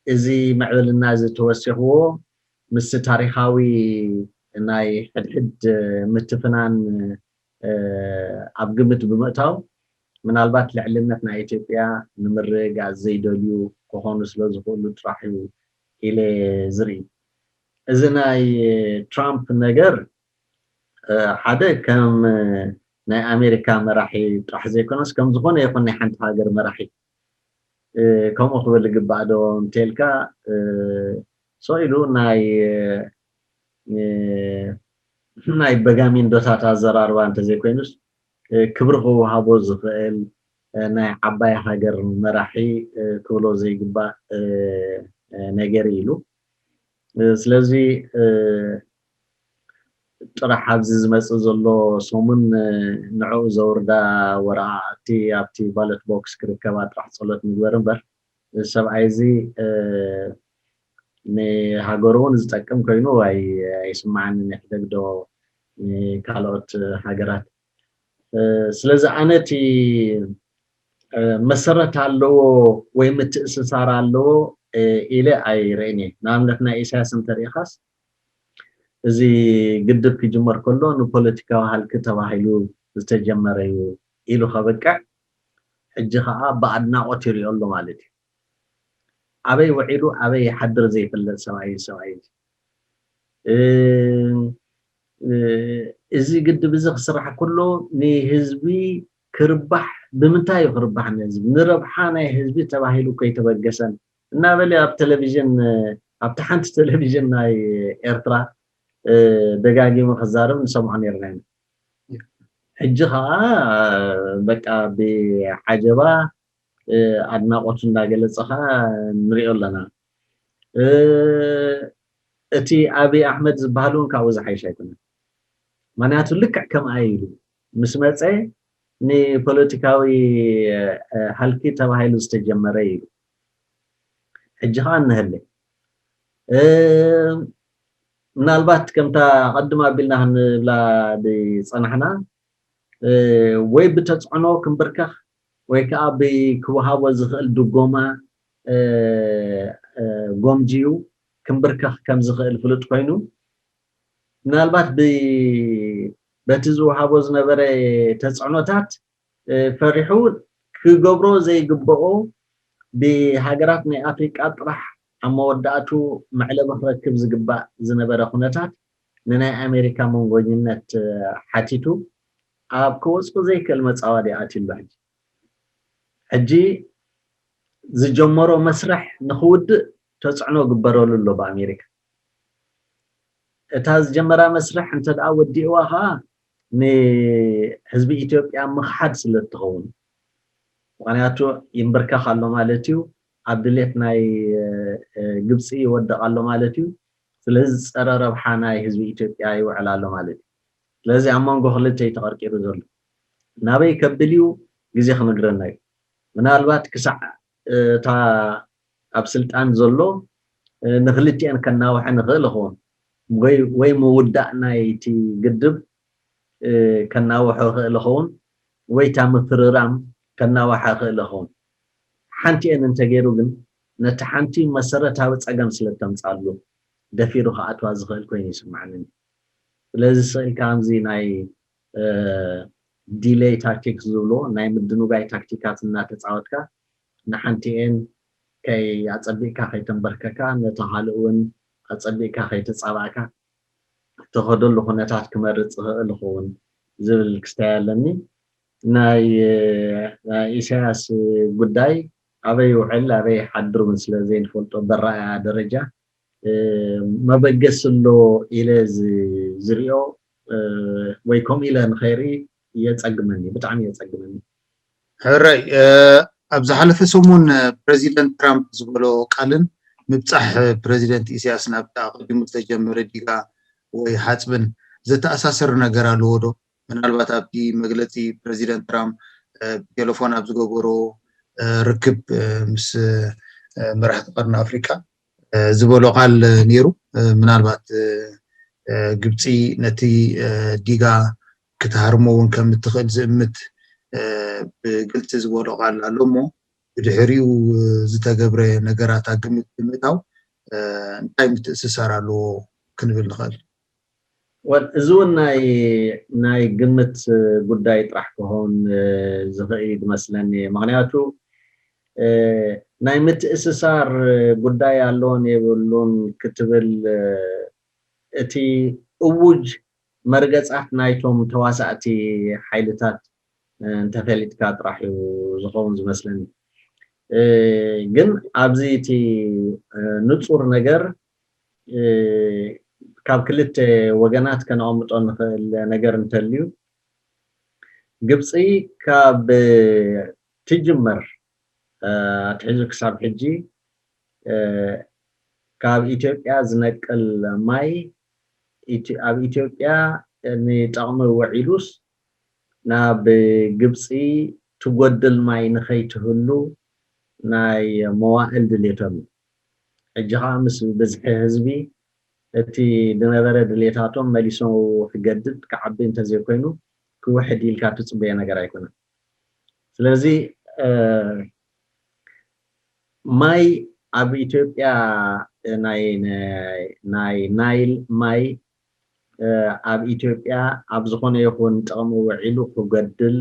እዚ ምዕብልና እዚ ተወሲኽዎ ምስቲ ታሪኻዊ ናይ ሕድሕድ ምትፍናን ኣብ ግምት ብምእታው፣ ምናልባት ልዕልነት ናይ ኢትዮጵያ ንምርግጋፅ ዘይደልዩ ክኾኑ ስለ ዝኽእሉ ጥራሕ እዩ ኢለ ዝርኢ። እዚ ናይ ትራምፕ ነገር ሓደ ከም ናይ ኣሜሪካ መራሒ ጥራሕ ዘይኮነስ ከም ዝኾነ ይኹን ናይ ሓንቲ ሃገር መራሒ ከምኡ ክብል ይግባእ ዶ እንተልካ፣ ስቕ ኢሉ ናይ ናይ በጋሚንዶታት ኣዘራርባ እንተዘይኮይኑስ ክብሪ ክወሃቦ ዝኽእል ናይ ዓባይ ሃገር መራሒ ክብሎ ዘይግባእ ነገር ኢሉ። ስለዚ ጥራሕ ኣብዚ ዝመፅእ ዘሎ ሰሙን ንዕኡ ዘውርዳ ወረቓቕቲ ኣብቲ ባለት ቦክስ ክርከባ ጥራሕ ፀሎት ንግበር እምበር፣ እዚ ሰብኣይ እዚ ንሃገሩ እውን ዝጠቅም ኮይኑ ኣይስምዓንን። ይሕደግ ዶ ንካልኦት ሃገራት? ስለዚ ኣነ እቲ መሰረት ኣለዎ ወይ ምትእስሳር ኣለዎ ኢለ ኣይርእን እየ። ንኣብነት ናይ ኢሳያስ እንተሪኢኻስ እዚ ግድብ ክጅመር ከሎ ንፖለቲካዊ ሃልኪ ተባሂሉ ዝተጀመረ እዩ ኢሉ ከበቅዕ፣ ሕጂ ከዓ ብኣድናቖት ይሪኦ ኣሎ ማለት እዩ። ኣበይ ውዒሉ ኣበይ ይሓድር ዘይፍለጥ ሰብኣይ እዩ ሰብኣይ እዚ። እዚ ግድብ እዚ ክስራሕ ከሎ ንህዝቢ ክርባሕ፣ ብምንታይ እዩ ክርባሕ ንህዝቢ? ንረብሓ ናይ ህዝቢ ተባሂሉ ከይተበገሰን እናበለ ኣብ ቴሌቪዥን፣ ኣብቲ ሓንቲ ቴሌቪዥን ናይ ኤርትራ ደጋጊሙ ክዛረብ ንሰምዖ ነርና ኢና። ሕጂ ከዓ በቃ ብዓጀባ ኣድናቆቱ እንዳገለጸ ከዓ ንሪኦ ኣለና። እቲ ኣብይ ኣሕመድ ዝበሃል እውን ካብኡ ዝሓይሽ ኣይኮነን። ምክንያቱ ልክዕ ከምኣ ኢሉ ምስ መጸ ንፖለቲካዊ ሃልኪ ተባሂሉ ዝተጀመረ ኢሉ። ሕጂ ከዓ እንሀለ ምናልባት ከምታ ቀድም ኣቢልና ክንብላ ዝጸናሕና ወይ ብተጽዕኖ ክንብርከኽ ወይ ከዓ ብክወሃቦ ዝኽእል ድጎማ ጎምጅዩ ክንብርከኽ ከም ዝኽእል ፍሉጥ ኮይኑ ምናልባት ብ በቲ ዝወሃቦ ዝነበረ ተፅዕኖታት ፈሪሑ ክገብሮ ዘይግበኦ ብሃገራት ናይ ኣፍሪቃ ጥራሕ ኣብ መወዳእቱ መዕለቢ ክረክብ ዝግባእ ዝነበረ ኩነታት ንናይ ኣሜሪካ መንጎኝነት ሓቲቱ ኣብ ክወፅኦ ዘይክእል መፃዋዲ ኣትዩ ኣሎ። ሕጂ ሕጂ ዝጀመሮ መስርሕ ንክውድእ ተፅዕኖ ግበረሉ ኣሎ ብኣሜሪካ። እታ ዝጀመራ መስርሕ እንተ ደኣ ወዲእዋ ከዓ ንህዝቢ ኢትዮጵያ ምኽሓድ ስለ እትኸውን፣ ምኽንያቱ ይንበርከኽ ኣሎ ማለት እዩ፣ ኣብ ድሌት ናይ ግብፂ ይወደቕ ኣሎ ማለት እዩ። ስለዚ ዝፀረ ረብሓ ናይ ህዝቢ ኢትዮጵያ ይውዕል ኣሎ ማለት እዩ። ስለዚ ኣብ መንጎ ክልተ እዩ ተቐርቂሩ ዘሎ። ናበይ ከብል እዩ ግዜ ክነግረና እዩ። ምናልባት ክሳዕ እታ ኣብ ስልጣን ዘሎ ንክልቲኤን ከናውሐ ንኽእል ይኸውን ወይ ምውዳእ ናይቲ ግድብ ከናውሖ ይኽእል ይኸውን ወይ እታ ምፍርራም ከናውሓ ይኽእል ይኸውን። ሓንቲኤን እንተገይሩ ግን ነቲ ሓንቲ መሰረታዊ ፀገም ስለ እተምፅኣሉ ደፊሩ ክኣትዋ ዝኽእል ኮይኑ ይስምዓኒ። ስለዚ ስእልካ ከምዚ ናይ delay tactics ዝብሎ ናይ ምድንጓይ ታክቲካት እናተፃወትካ ንሓንቲኤን ከይ ኣፀቢቕካ ከይተንበርከካ ነቲ ካልእ እውን ኣፀቢቕካ ከይተፃባእካ እተኸደሉ ኩነታት ክመርፅ ይኽእል ይኸውን ዝብል ክስታይ ኣለኒ። ናይ ኢሳያስ ጉዳይ ኣበይ ይውዕል ኣበይ ይሓድር እውን ስለ ዘይንፈልጦ በረኣያ ደረጃ መበገሲ ኣሎ ኢለ ዝሪኦ ወይ ከምኡ ኢለ ንኸይርኢ የፀግመኒ፣ ብጣዕሚ የፀግመኒ። ሕራይ ኣብ ዝሓለፈ ሰሙን ፕረዚደንት ትራምፕ ዝበሎ ቃልን ምብፃሕ ፕረዚደንት ኢሳያስ ናብቲ ኣቐዲሙ ዝተጀመረ ዲጋ ወይ ሓፅብን ዘተኣሳሰር ነገር ኣለዎ ዶ? ምናልባት ኣብቲ መግለፂ ፕረዚደንት ትራምፕ ብቴሌፎን ኣብ ዝገበሮ ርክብ ምስ መራሕቲ ቀርኒ ኣፍሪቃ ዝበሎ ቃል ነይሩ። ምናልባት ግብፂ ነቲ ዲጋ ክትሃርሞ እውን ከም እትኽእል ዝእምት ብግልፂ ዝበሎ ቃል ኣሎ እሞ ብድሕሪኡ ዝተገብረ ነገራት ኣብ ግምት ብምእታው እንታይ ምትእስሳር ኣለዎ ክንብል ንኽእል? ወል እዚ እውን ናይ ናይ ግምት ጉዳይ ጥራሕ ክኸውን ዝኽእል እዩ ዝመስለኒ። ምክንያቱ ናይ ምትእስሳር ጉዳይ ኣለዎን የብሉን ክትብል እቲ እውጅ መርገፃት ናይቶም ተዋሳእቲ ሓይልታት እንተፈሊጥካ ጥራሕ እዩ ዝኸውን ዝመስለኒ። ግን ኣብዚ እቲ ንፁር ነገር ካብ ክልተ ወገናት ከነቐምጦ ንኽእል ነገር እንተልዩ ግብፂ ካብ ትጅመር ኣትሒዙ ክሳብ ሕጂ ካብ ኢትዮጵያ ዝነቅል ማይ ኣብ ኢትዮጵያ ንጠቕሚ ውዒሉስ ናብ ግብፂ ትጎድል ማይ ንኸይትህሉ ናይ መዋእል ድሌቶም እዩ። ሕጂ ከዓ ምስ ብዝሒ ህዝቢ እቲ ዝነበረ ድሌታቶም መሊሶ ክገድድ ክዓቢ እንተዘይኮይኑ ክውሕድ ኢልካ ትፅበዮ ነገር ኣይኮነን። ስለዚ ማይ ኣብ ኢትዮጵያ ናይ ናይል ማይ ኣብ ኢትዮጵያ ኣብ ዝኾነ ይኹን ጥቕሚ ውዒሉ ክጎድል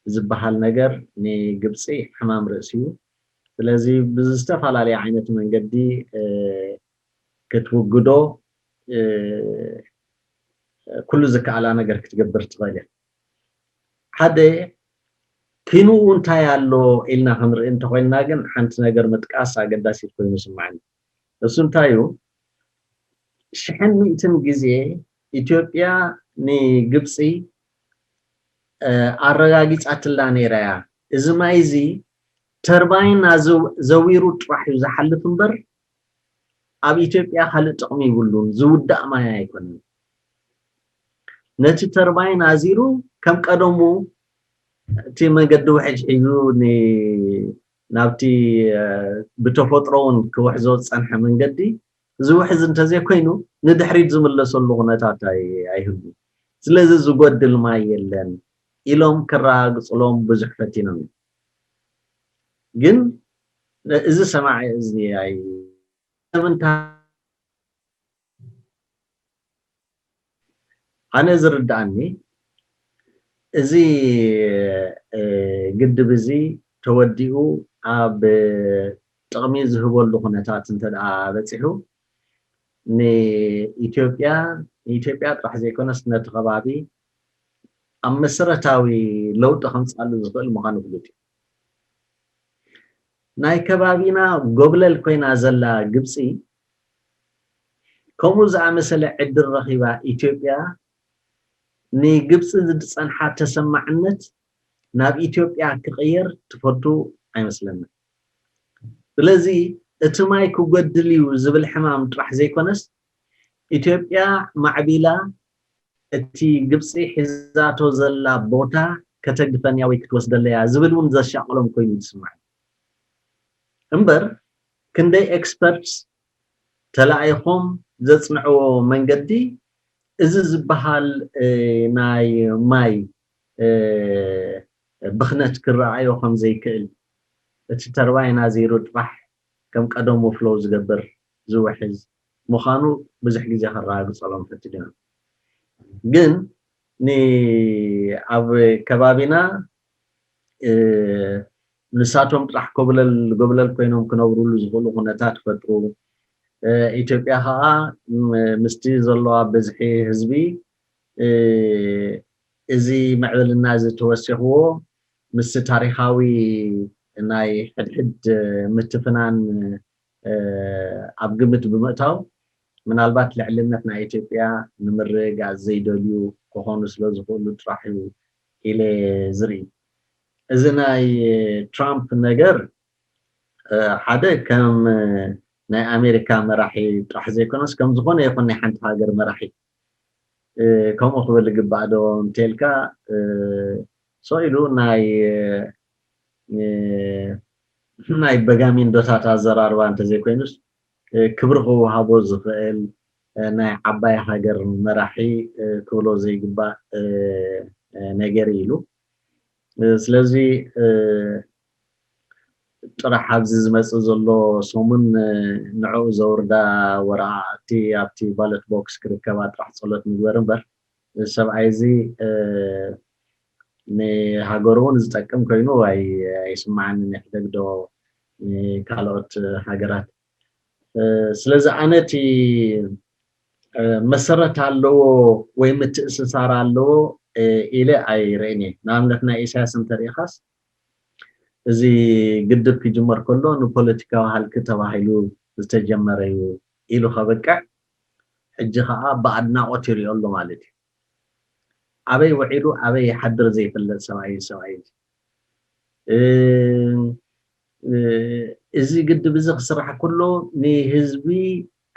ዝበሃል ነገር ንግብፂ ሕማም ርእሲ እዩ። ስለዚ ብዝተፈላለየ ዓይነት መንገዲ ክትውግዶ ኩሉ ዝከኣላ ነገር ክትገብር ትኽእል እያ። ሓደ ኪንኡ እንታይ ኣሎ ኢልና ክንርኢ እንተኮይንና ግን ሓንቲ ነገር ምጥቃስ ኣገዳሲት ኮይኑ ይስምዓኒ። እሱ እንታይ እዩ? ሽሕን ሚእትን ግዜ ኢትዮጵያ ንግብፂ ኣረጋጊፃትላ ነይራ እያ። እዚ ማይ እዚ ተርባይን ዘዊሩ ጥራሕ እዩ ዝሓልፍ እምበር ኣብ ኢትዮጵያ ካልእ ጥቕሚ ይብሉን ዝውዳእ ማይ ኣይኮነን። ነቲ ተርባይን ኣዚሩ ከም ቀደሙ እቲ መንገዲ ውሕጅ ሒዙ ናብቲ ብተፈጥሮ እውን ክውሕዞ ዝፀንሐ መንገዲ ዝውሕዝ እንተዘይኮይኑ ንድሕሪት ዝምለሰሉ ኩነታት ኣይህሉ። ስለዚ ዝጎድል ማይ የለን ኢሎም ክረጋግፅሎም ብዙሕ ፈቲኖም እዮም። ግን እዚ ሰማዒ እዝኒ ኣይ ኣነ ዝርድኣኒ እዚ ግድብ እዚ ተወዲኡ ኣብ ጥቕሚ ዝህበሉ ኩነታት እንተ ደኣ በፂሑ፣ ንኢትዮጵያ ንኢትዮጵያ ጥራሕ ዘይኮነስ ነቲ ከባቢ ኣብ መሰረታዊ ለውጢ ከምፅኣሉ ዝኽእል ምዃኑ ፍሉጥ እዩ። ናይ ከባቢና ጎብለል ኮይና ዘላ ግብፂ ከምኡ ዝኣመሰለ ዕድል ረኺባ ኢትዮጵያ ንግብፂ ዝፀንሓ ተሰማዕነት ናብ ኢትዮጵያ ክቕየር ትፈቱ ኣይመስለንን። ስለዚ እቲ ማይ ክጎድል እዩ ዝብል ሕማም ጥራሕ ዘይኮነስ ኢትዮጵያ ማዕቢላ እቲ ግብፂ ሒዛቶ ዘላ ቦታ ከተግድፈንያ ወይ ክትወስደለያ ዝብል እውን ዘሻቕሎም ኮይኑ ዝስማዕ እምበር ክንደይ ኤክስፐርትስ ተላኢኾም ዘፅንዕዎ መንገዲ እዚ ዝበሃል ናይ ማይ ብኽነት ክረኣዮ ከም ዘይክእል እቲ ተርባይን ኣዚሩ ጥራሕ ከም ቀደሙ ፍሎው ዝገብር ዝውሕዝ ምዃኑ ብዙሕ ግዜ ከረጋግፀሎም ፈቲድና። ግን ኣብ ከባቢና ንሳቶም ጥራሕ ኮብለል ጎብለል ኮይኖም ክነብሩሉ ዝኽእሉ ኩነታት ይፈጥሩ። ኢትዮጵያ ከዓ ምስቲ ዘለዋ ብዝሒ ህዝቢ እዚ ምዕብልና እዚ ተወሲኽዎ ምስቲ ታሪኻዊ ናይ ሕድሕድ ምትፍናን ኣብ ግምት ብምእታው ምናልባት ልዕልነት ናይ ኢትዮጵያ ንምርግጋፅ ዘይደልዩ ክኾኑ ስለ ዝኽእሉ ጥራሕ እዩ ኢለ ዝርኢ። እዚ ናይ ትራምፕ ነገር ሓደ ከም ናይ ኣሜሪካ መራሒ ጥራሕ ዘይኮነስ ከም ዝኾነ ይኹን ናይ ሓንቲ ሃገር መራሒ ከምኡ ክብል ይግባእ ዶ እንተልካ ሰው ኢሉ ናይ ናይ በጋሚንዶታት ኣዘራርባ እንተዘይኮይኑስ ክብሪ ክወሃቦ ዝኽእል ናይ ዓባይ ሃገር መራሒ ክብሎ ዘይግባእ ነገር ኢሉ። ስለዚ ጥራሕ ኣብዚ ዝመፅእ ዘሎ ሰሙን ንዕኡ ዘውርዳ ወረቃቅቲ ኣብቲ ባለት ቦክስ ክርከባ ጥራሕ ፀሎት ንግበር እምበር ሰብኣይ እዚ ንሃገሩ እውን ዝጠቅም ኮይኑ ኣይስማዓንን። ይሕደግ ዶ ንካልኦት ሃገራት? ስለዚ ኣነ እቲ መሰረት ኣለዎ ወይ ምትእስሳር ኣለዎ ኢለ ኣይርእን እየ። ንኣብነት ናይ ኢሳያስ እንተሪኢኻስ እዚ ግድብ ክጅመር ከሎ ንፖለቲካዊ ሃልኪ ተባሂሉ ዝተጀመረ እዩ ኢሉ ከበቅዕ ሕጂ ከዓ ብኣድናቆት ይሪኦ ኣሎ ማለት እዩ። ኣበይ ውዒሉ ኣበይ ይሓድር ዘይፍለጥ ሰብኣይ እዩ ሰብኣይ እዚ። እዚ ግድብ እዚ ክስራሕ ከሎ ንህዝቢ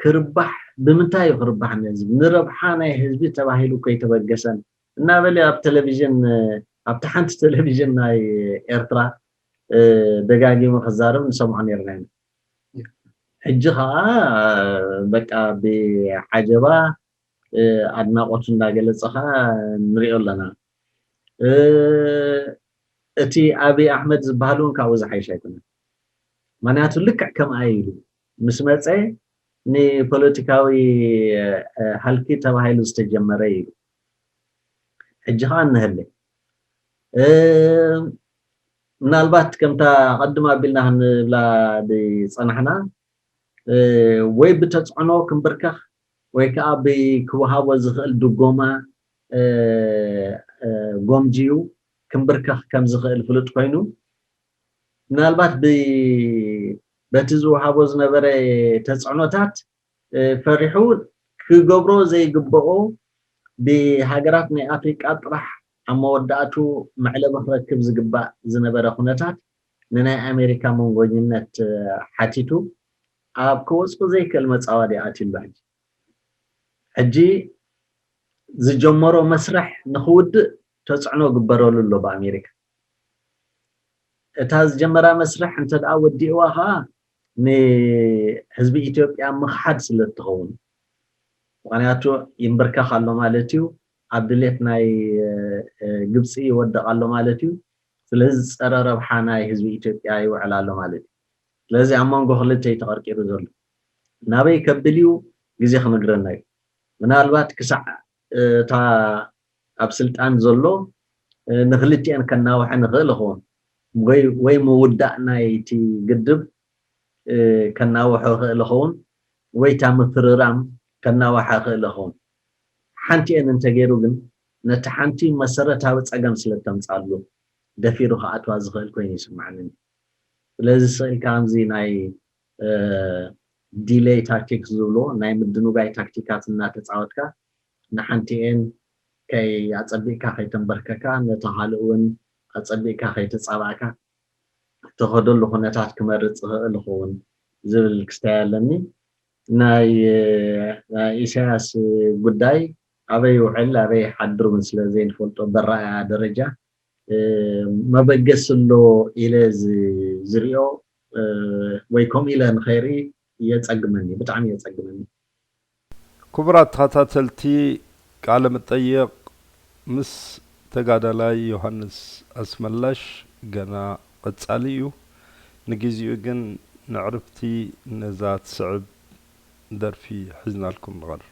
ክርባሕ ብምንታይ እዩ ክርባሕ ንህዝቢ ንረብሓ ናይ ህዝቢ ተባሂሉ ከይተበገሰን እናበለ ኣብ ቴሌቪዥን ኣብቲ ሓንቲ ቴሌቪዥን ናይ ኤርትራ ደጋጊሙ ክዛረብ ንሰምዖ ነርና ኢና። ሕጂ ከዓ በቃ ብዓጀባ ኣድናቆቱ እንዳገለፀ ከዓ ንሪኦ ኣለና። እቲ ኣብይ ኣሕመድ ዝበሃል እውን ካብኡ ዝሓይሽ ኣይኮነን። ምክንያቱ ልክዕ ከምኣ ኢሉ ምስ መፀ ንፖለቲካዊ ሃልኪ ተባሂሉ ዝተጀመረ ኢሉ ሕጂ ከዓ እንሀለ ምናልባት ከምታ ቀድም ኣቢልና ክንብላ ዝፀናሕና ወይ ብተፅዕኖ ክንብርከኽ ወይ ከዓ ብክወሃቦ ዝኽእል ድጎማ ጎምጅዩ ክንብርከኽ ከም ዝኽእል ፍሉጥ ኮይኑ ምናልባት በቲ ዝወሃቦ ዝነበረ ተፅዕኖታት ፈሪሑ ክገብሮ ዘይግበኦ ብሃገራት ናይ ኣፍሪቃ ጥራሕ ኣብ መወዳእቱ መዕለቢ ክረክብ ዝግባእ ዝነበረ ኩነታት ንናይ ኣሜሪካ መንጎኝነት ሓቲቱ ኣብ ክወፅኦ ዘይክእል መፃወዲ ኣትዩ ኣሎ። ሕጂ ሕጂ ዝጀመሮ መስርሕ ንክውድእ ተፅዕኖ ግበረሉ ኣሎ ብኣሜሪካ። እታ ዝጀመራ መስርሕ እንተ ደኣ ወዲእዋ ከዓ ንህዝቢ ኢትዮጵያ ምኽሓድ ስለ እትኸውን ምክንያቱ ይንብርከኽ ኣሎ ማለት እዩ ኣብ ድሌት ናይ ግብፂ ይወደቕ ኣሎ ማለት እዩ ስለዚ ፀረ ረብሓ ናይ ህዝቢ ኢትዮጵያ ይውዕል ኣሎ ማለት እዩ ስለዚ ኣብ መንጎ ክልተ እዩ ተቐርቂሩ ዘሎ ናበይ ከብል እዩ ግዜ ክነግረና እዩ ምናልባት ክሳዕ እታ ኣብ ስልጣን ዘሎ ንክልቲኤን ከናውሐ ንኽእል ይኸውን። ወይ ወይ ምውዳእ ናይቲ ግድብ ከናውሖ ይኽእል ይኸውን፣ ወይ እታ ምፍርራም ከናውሓ ይኽእል ይኸውን። ሓንቲኤን እንተገይሩ ግን ነቲ ሓንቲ መሰረታዊ ጸገም ስለ እተምጽኣሉ ደፊሩ ክኣትዋ ዝኽእል ኮይኑ ይስምዓኒ። ስለዚ ስቕ ኢልካ ከምዚ ናይ delay tactics ዝብልዎ ናይ ምድንጓይ ታክቲካት እናተጻወትካ ንሓንቲኤን ከይ ኣጸቢቕካ ከይተንበርከካ ነታ ካልእ እውን ኣጸቢቕካ ከይተጻባእካ እተኸደሉ ኩነታት ክመርጽ ይኽእል ይኸውን ዝብል ክስታይ ኣለኒ። ናይ ናይ ኢሳያስ ጉዳይ ኣበይ ይውዕል ኣበይ ይሓድር እውን ስለ ዘይንፈልጦ በረኣያ ደረጃ መበገሲ ኣሎ ኢለ ዝሪኦ ወይ ከምኡ ኢለ ንኸይርኢ የፀግመኒ፣ ብጣዕሚ የፀግመኒ። ክቡራት ተኸታተልቲ፣ ቃለ መጠይቕ ምስ ተጋዳላይ ዮሃንስ ኣስመላሽ ገና ቐጻሊ እዩ። ንግዚኡ ግን ንዕርፍቲ ነዛ ትስዕብ ደርፊ ሒዝናልኩም ንቐርብ።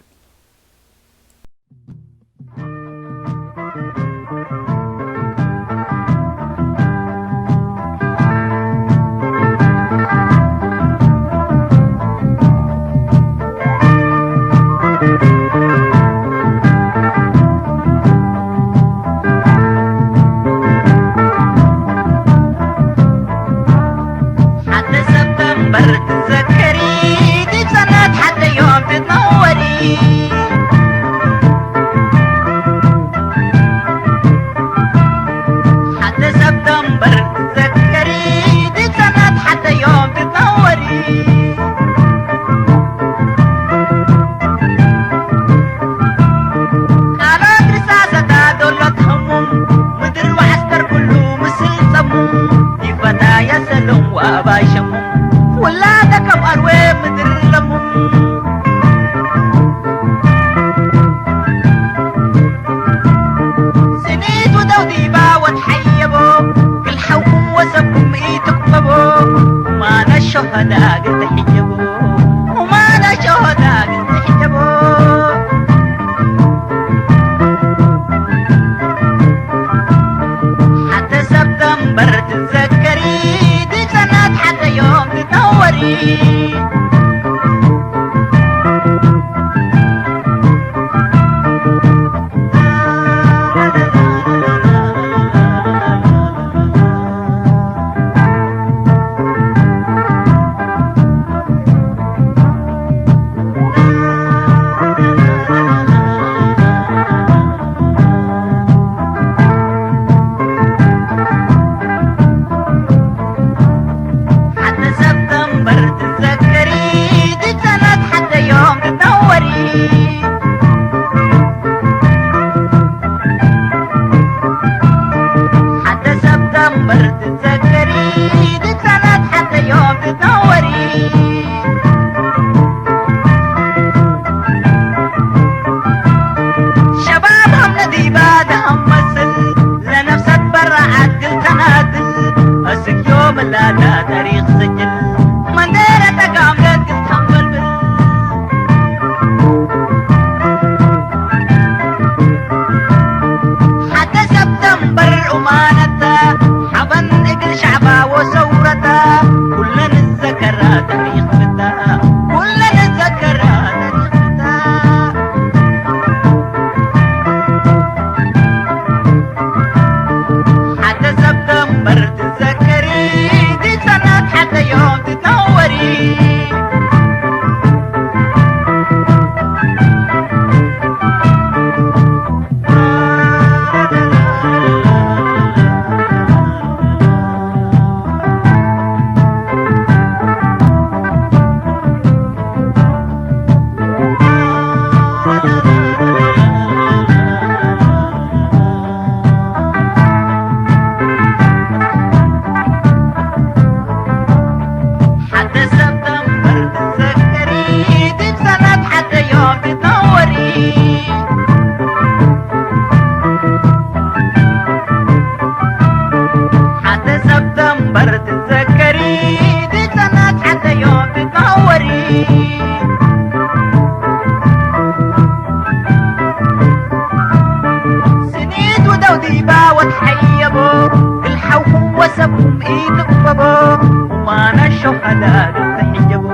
ሸሃዳ ልትሕጀቦ፣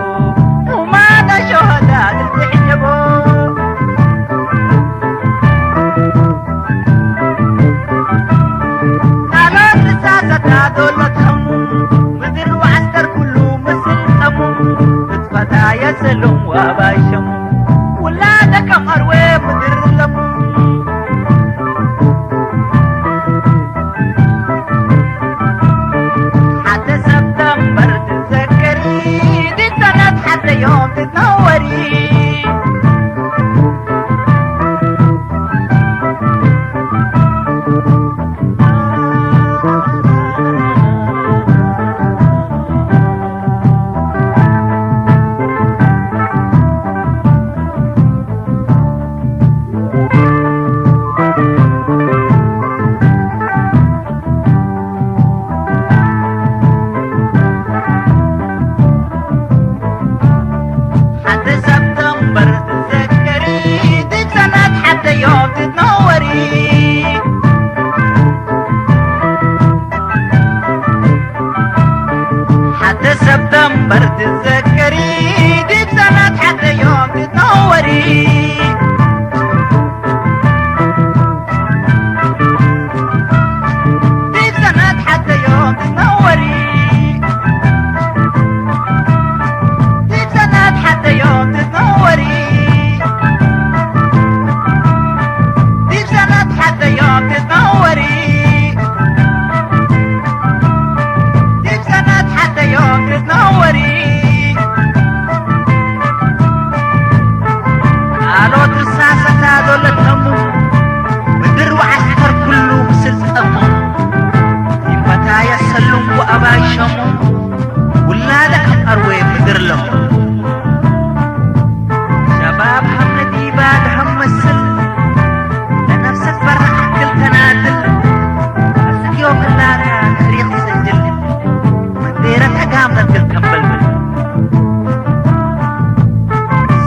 ኡማና ሸሃዳ ልትሕጀቦ። ቃላት ርሳሳት ኣዶለተሙ፣ ምድር ወዓስከር ኩሉ ምስልጠሙ፣ ክትፈታ የሰሎም ዋባሸሙ፣ ውላደ ከም ኣርዌ ምድር ለሙ። ሓደ ሰብተምበር ትዘከሪ፣ ድተነት ሓደ ዮም ትትነወሪ። ሓደ ሰብተምበር ትዘከሪ፣ ድብሰናት ሓደ ዮም ትትነወሪ። ሓደ ሰብተምበር ትዘከሪ፣ ድብሰናት ሓደ ዮም ትትነወሪ። ድብሰናት ሓደ ዮም ትትነወሪ። ድብሰናት ሓደ ዮም ትትነወሪ። ድብሰናት ሓደ ዮም ትትነወሪ። ድብሰናት ሓደ ዮም ትትነወሪ። ቃሎት ርሳሰታ ዶለተሙ፣ ምድር ወዓስከር ኩሉ ምስል ጸሙ። ይፈታየ ሰሉም ወኣባይ ሸሙ፣ ውላደ ከም ኣርዌ ምድር ለሙ። ሸባብ ሃም ነዲባ ደሃም መስል፣ ለነፍሰት በራ ኣክል ተናድል። ኣስክዮ ክላታ ታሪኽ ሰጅል፣ መንዴረ ተጋም ነግል ከበል።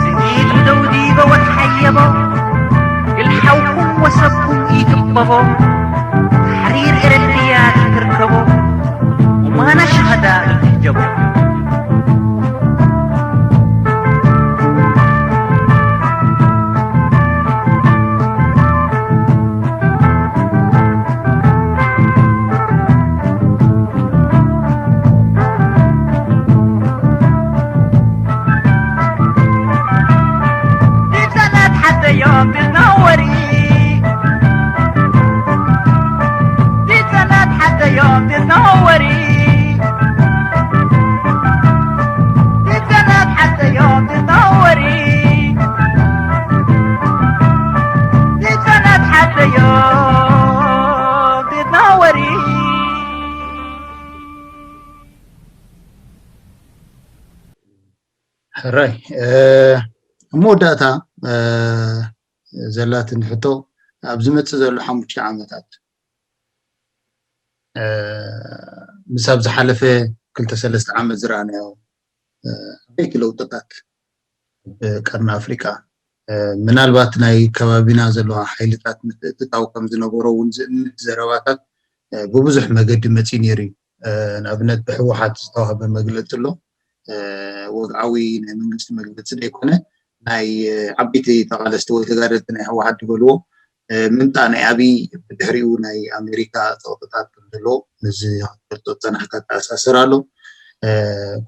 ስኒት ደውዲ በወት ሓየቦ፣ ግልሓውኩም ወሰብኩም ይትበቦ። ተሕሪር ኤረትርያ ትትርከቦ፣ ኡማና ሸሃዳ ትሕጀቦ። ድብሰናት ሓደ ዮም ትትነወሪ። ድብሰናት ሓደ ዮም ትትነወሪ። ድብሰናት ሓደ ዮም ትትነወሪ። ድብሰናት ሓደ ዮም ትትነወሪ። ሕራይ፣ እ፣ ኣብ መወዳእታ፣ እ፣ ዘላትኒ ሕቶ፣ ኣብ ዝመጽእ ዘሎ ሓሙሽተ ዓመታት፣ እ፣ ምስ ኣብ ዝሓለፈ ክልተ ሰለስተ ዓመት ዝረኣናዮ፣ እ፣ ዓበይቲ ለውጥታት ኣብ ቀርኒ ኣፍሪቃ፣ እ፣ ምናልባት ናይ ከባቢና ዘለዋ ሓይልታት ምትእትታው ከም ዝነበሮ እውን ዝእምት ዘረባታት፣ እ፣ ብብዙሕ መገዲ መጺኡ ነይሩ እዩ። እ፣ ንኣብነት ብህወሓት ዝተዋህበ መግለጺ ኣሎ። እ፣ ወግዓዊ ናይ መንግስቲ መግለጺ ዘይኮነ፣ ናይ፣ እ፣ ዓበይቲ ተቓለስቲ ወይ ተጋደልቲ ናይ ህወሓት ዝበልዎ፣ እ፣ ምምጻእ ናይ ኣብይ ብድሕሪኡ ናይ ኣሜሪካ ጸቕጥታት ከም ዘለዎ ምስዚ ክትገልጾ ዝጸናሕካ ተኣሳስር ኣሎ። እ፣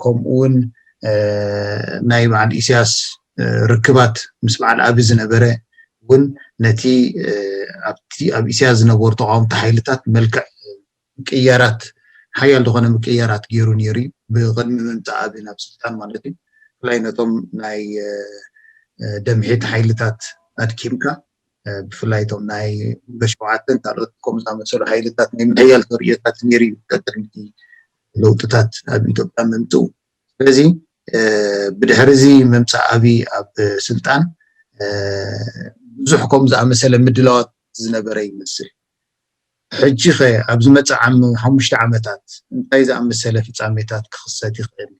ከምኡ እውን፣ እ፣ ናይ በዓል ኢሳያስ፣ እ፣ ርክባት ምስ በዓል ኣብይ ዝነበረ እውን ነቲ፣ እ፣ ኣብቲ ኣብ ኢሳያስ ዝነበሩ ተቃወምቲ ሓይልታት መልክዕ ምቅያራት፣ ሓያል ዝኾነ ምቅያራት ገይሩ ነይሩ እዩ። ብቅድሚ ምምጻእ ኣብይ ናብ ስልጣን ማለት እዩ። ብፍላይ ነቶም ናይ፣ እ፣ እ፣ ደምሒት ሓይልታት ኣድኪምካ፣ እ፣ ብፍላይ እቶም ናይ ጉንበት ሸውዓተን ካልኦት ከምኡ ዝኣመሰሉ ሓይልታት ናይ ምሕያል ተርእዮታት ነይሩ እዩ፣ ቀደም እቲ ለውጥታት ኣብ ኢትዮጵያ ምምፅኡ። ስለዚ፣ እ፣ ብድሕሪ እዚ ምምፃእ ኣብይ ኣብ ስልጣን፣ እ፣ ብዙሕ ከምኡ ዝኣመሰለ ምድላዋት ዝነበረ ይመስል። ሕጂ ኸ ኣብ ዝመጽእ ዓም-፣ ሓሙሽተ ዓመታት እንታይ ዝኣመሰለ ፍጻሜታት ክኽሰት ይኽእል?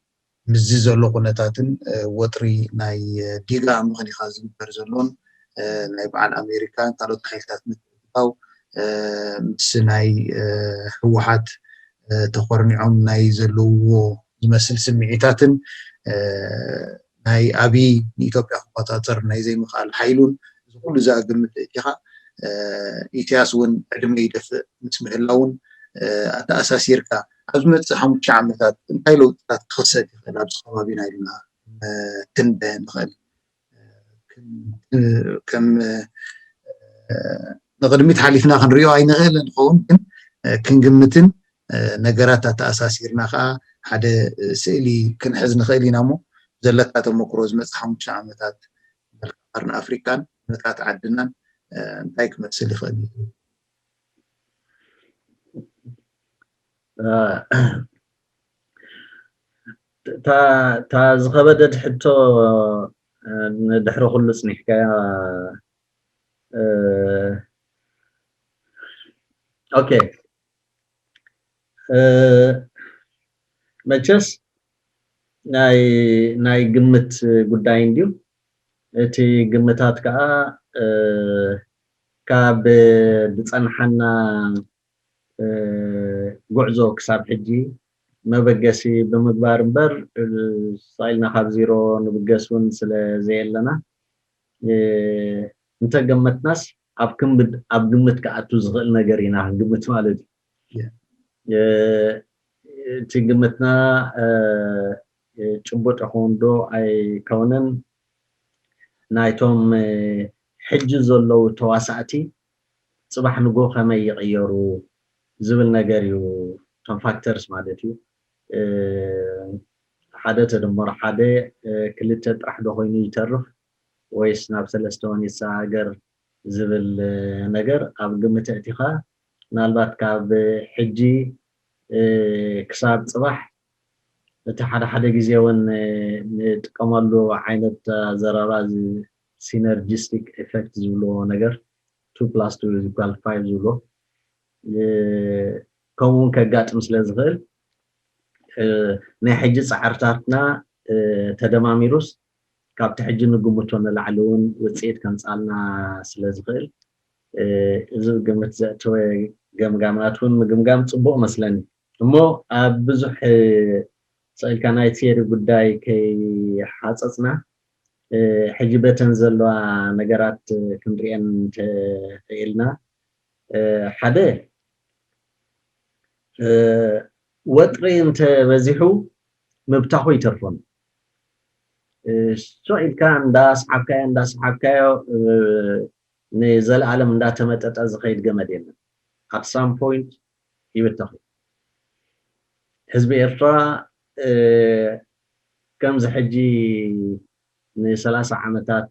ምስዚ ዘሎ ኩነታትን፣ እ፣ ወጥሪ ናይ፣ እ፣ ዲጋ ምኽኒኻ ዝግበር ዘሎን፣ እ፣ ናይ በዓል ኣሜሪካን ካልኦት ሓይልታት ምትእትታው፣ እ፣ ምስ ናይ፣ እ፣ ህወሓት፣ እ፣ ተኾርኒዖም ናይ ዘለውዎ ዝመስል ስምዒታትን ናይ ኣብይ ንኢትዮጵያ ክቆፃፀር ናይ ዘይምኽኣል ሓይሉን እዚ ኩሉ ዝግምት እቲኻ ኢሳያስ እውን ዕድመ ይደፍእ ምስ ምህላውን ኣተኣሳሲርካ ኣብ ዝመፅእ ሓሙሽተ ዓመታት እንታይ ለውጥታት ክኽሰት ይኽእል ኣብዚ ከባቢና ኢልና ትንበ ንኽእል ከም ንቕድሚት ሓሊፍና ክንሪኦ ኣይንኽእል ንኸውን ግን ክንግምትን ነገራት ኣተኣሳሲርና ከዓ ሓደ ስእሊ ክንሕዝ ንኽእል ኢና እሞ ዘለካ ተመክሮ ዝመፅእ ሓሙሽተ ዓመታት መልክዓ ቀርኒ ኣፍሪካን ኩነታት ዓድናን እንታይ ክመስል ይኽእል እዩ? እታ ዝኸበደት ሕቶ ንድሕሪ ኩሉ ፅኒሕካያ። ኦኬ፣ መቸስ ናይ ናይ ግምት ጉዳይ እንድዩ። እቲ ግምታት ከዓ ካብ ዝፀንሓና ጉዕዞ ክሳብ ሕጂ መበገሲ ብምግባር እምበር ሳኢልና ካብ ዜሮ ንብገስ እውን ስለ ዘየለና እንተገመትናስ ኣብ ክንብድ ኣብ ግምት ክኣቱ ዝኽእል ነገር ኢና ክንግምት ማለት እዩ። እቲ ግምትና ጭቡጥ ይኸውን ዶ ኣይከውንን ናይቶም ሕጂ ዘለዉ ተዋሳእቲ ፅባሕ ንጎ ከመይ ይቕየሩ ዝብል ነገር እዩ። እቶም ፋክተርስ ማለት እዩ። ሓደ ተደመሮ ሓደ ክልተ ጥራሕ ዶ ኮይኑ ይተርፍ ወይስ ናብ ሰለስተ ውን ይሰጋገር ዝብል ነገር ኣብ ግምት ኣእቲኻ ምናልባት ካብ ሕጂ ክሳብ ፅባሕ እቲ ሓደ ሓደ ግዜ እውን ንጥቀመሉ ዓይነት ኣዘራርባ እዚ ሲነርጂስቲክ ኢፌክት ዝብልዎ ነገር two plus two is equal five ዝብሎ ከምኡ እውን ከጋጥም ስለ ዝኽእል ናይ ሕጂ ፃዕርታትና ተደማሚሩስ ካብቲ ሕጂ ንግምቶ ንላዕሊ እውን ውፅኢት ከምፃልና ስለ ዝኽእል እዚ ግምት ዘእተወ ገምጋማት እውን ምግምጋም ፅቡቕ መስለኒ እሞ ኣብ ብዙሕ ስእልካ ናይ ቲየሪ ጉዳይ ከይሓፀፅና ሕጂ በተን ዘለዋ ነገራት ክንሪአን እንተኽኢልና ሓደ ወጥሪ እንተበዚሑ ምብታኹ ይተርፎን ሶ ኢልካ እንዳስሓብካዮ እንዳስሓብካዮ ንዘለኣለም እንዳተመጠጠ ዝኸይድ ገመድ የለን። At some point ይብተኽ። ህዝቢ ኤርትራ ከምዚ ሕጂ ንሰላሳ ዓመታት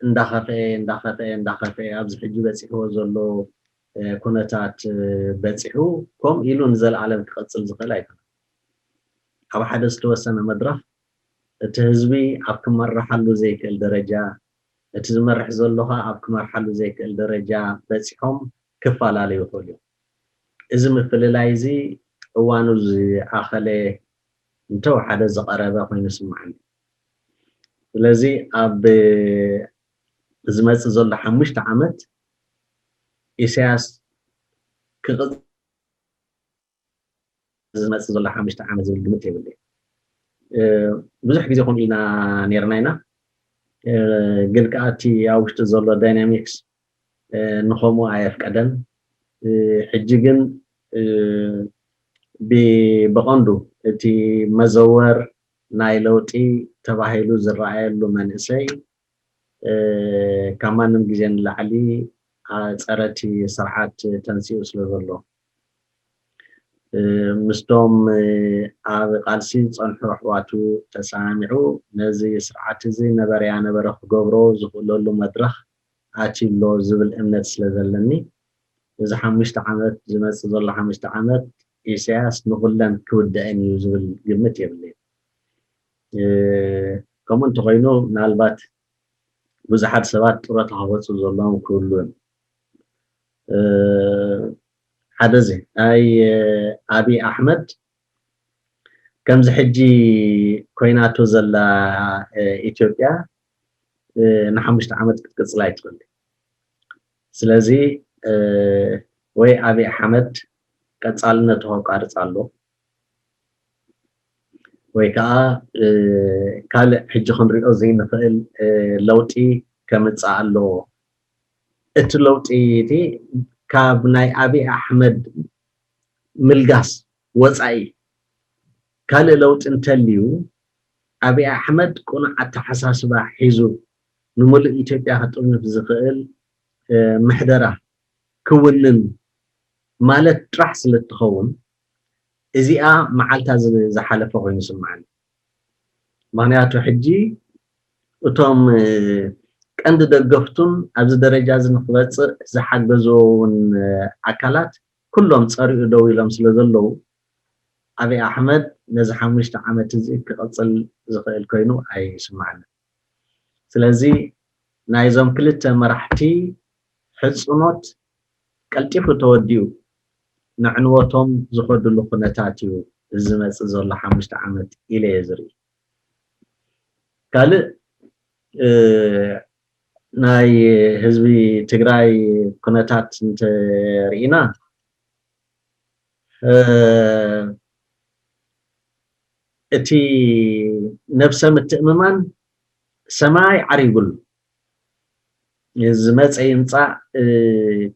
እንዳኸፍአ እንዳኸፍአ እንዳኸፍአ ኣብዚ ሕጂ በፂሕዎ ዘሎ ኩነታት በፂሑ ከምኡ ኢሉ ንዘለኣለም ክቐፅል ዝኽእል ኣይኮነን። ኣብ ሓደ ዝተወሰነ መድረኽ እቲ ህዝቢ ኣብ ክመርሓሉ ዘይክእል ደረጃ እቲ ዝመርሕ ዘሎ ከዓ ኣብ ክመርሓሉ ዘይክእል ደረጃ በፂሖም ክፈላለዩ ይኽእሉ እዮም። እዚ ምፍልላይ እዚ እዋኑ ዝኣኸለ እንተወሓደ ዝቐረበ ኮይኑ ይስምዓኒ። ስለዚ ኣብ ዝመፅእ ዘሎ ሓሙሽተ ዓመት ኢሳያስ ክቕፅል ዝመፅእ ዘሎ ሓሙሽተ ዓመት ዝብል ግምት የብለይ። ብዙሕ ግዜ ከምኡ ኢልና ነርና ኢና። ግን ከዓ እቲ ኣብ ውሽጢ ዘሎ ዳይናሚክስ ንኸምኡ ኣየፍቀደን። ሕጂ ግን ብቐንዱ እቲ መዘወር ናይ ለውጢ ተባሂሉ ዝረኣየሉ መንእሰይ ካብ ማንም ግዜ ንላዕሊ ጸረ እቲ ስርዓት ተንሲኡ ስለ ዘሎ ምስቶም ኣብ ቃልሲ ዝጸንሑ ኣሕዋቱ ተሰማሚዑ ነዚ ስርዓት እዚ ነበረያ ነበረ ክገብሮ ዝኽእለሉ መድረኽ ኣትዩ ኣሎ ዝብል እምነት ስለ ዘለኒ እዚ ሓሙሽተ ዓመት ዝመጽእ ዘሎ ሓሙሽተ ዓመት ኢሳያስ ንኹለን ክውደአን እዩ ዝብል ግምት የብለይን። ከምኡ እንተኾይኑ ምናልባት ብዙሓት ሰባት ጡረታ ክወፁ ዘለዎም ክህሉ እዮም። ሓደ እዚ ናይ ኣብይ ኣሕመድ ከምዚ ሕጂ ኮይናቶ ዘላ ኢትዮጵያ ንሓሙሽተ ዓመት ክትቅፅል ኣይትኽእል። ስለዚ ወይ ኣብይ ኣሕመድ ቀፃልነቱ ከቋርፅ ኣሎ ወይ ከዓ ካልእ ሕጂ ክንሪኦ ዘይንኽእል ለውጢ ከምፅእ ኣለዎ። እቲ ለውጢ እቲ ካብ ናይ ኣብይ ኣሕመድ ምልጋስ ወፃኢ ካልእ ለውጢ እንተልዩ ኣብይ ኣሕመድ ቅኑዕ ኣተሓሳስባ ሒዙ ንምሉእ ኢትዮጵያ ክጥርንፍ ዝኽእል ምሕደራ ክውንን ማለት ጥራሕ ስለትኸውን እዚኣ መዓልታ ዝሓለፈ ኮይኑ ይስምዓኒ። ምክንያቱ ሕጂ እቶም ቀንዲ ደገፍቱን ኣብዚ ደረጃ እዚ ንክበፅእ ዝሓገዝዎ እውን ኣካላት ኩሎም ፀሪኡ ደው ኢሎም ስለ ዘለዉ ኣብይ ኣሕመድ ነዚ ሓሙሽተ ዓመት እዚ ክቕፅል ዝኽእል ኮይኑ ኣይስምዓንን። ስለዚ ናይዞም ክልተ መራሕቲ ሕፅኖት ቀልጢፉ ተወዲኡ ንዕንወቶም ዝኸድሉ ኩነታት እዩ እዚ ዝመፅእ ዘሎ ሓሙሽተ ዓመት ኢለ እየ ዝርኢ። ካልእ ናይ ህዝቢ ትግራይ ኩነታት እንተርኢና እቲ ነብሰ ምትእምማን ሰማይ ዓሪጉሉ ዝመፀ ይምፃእ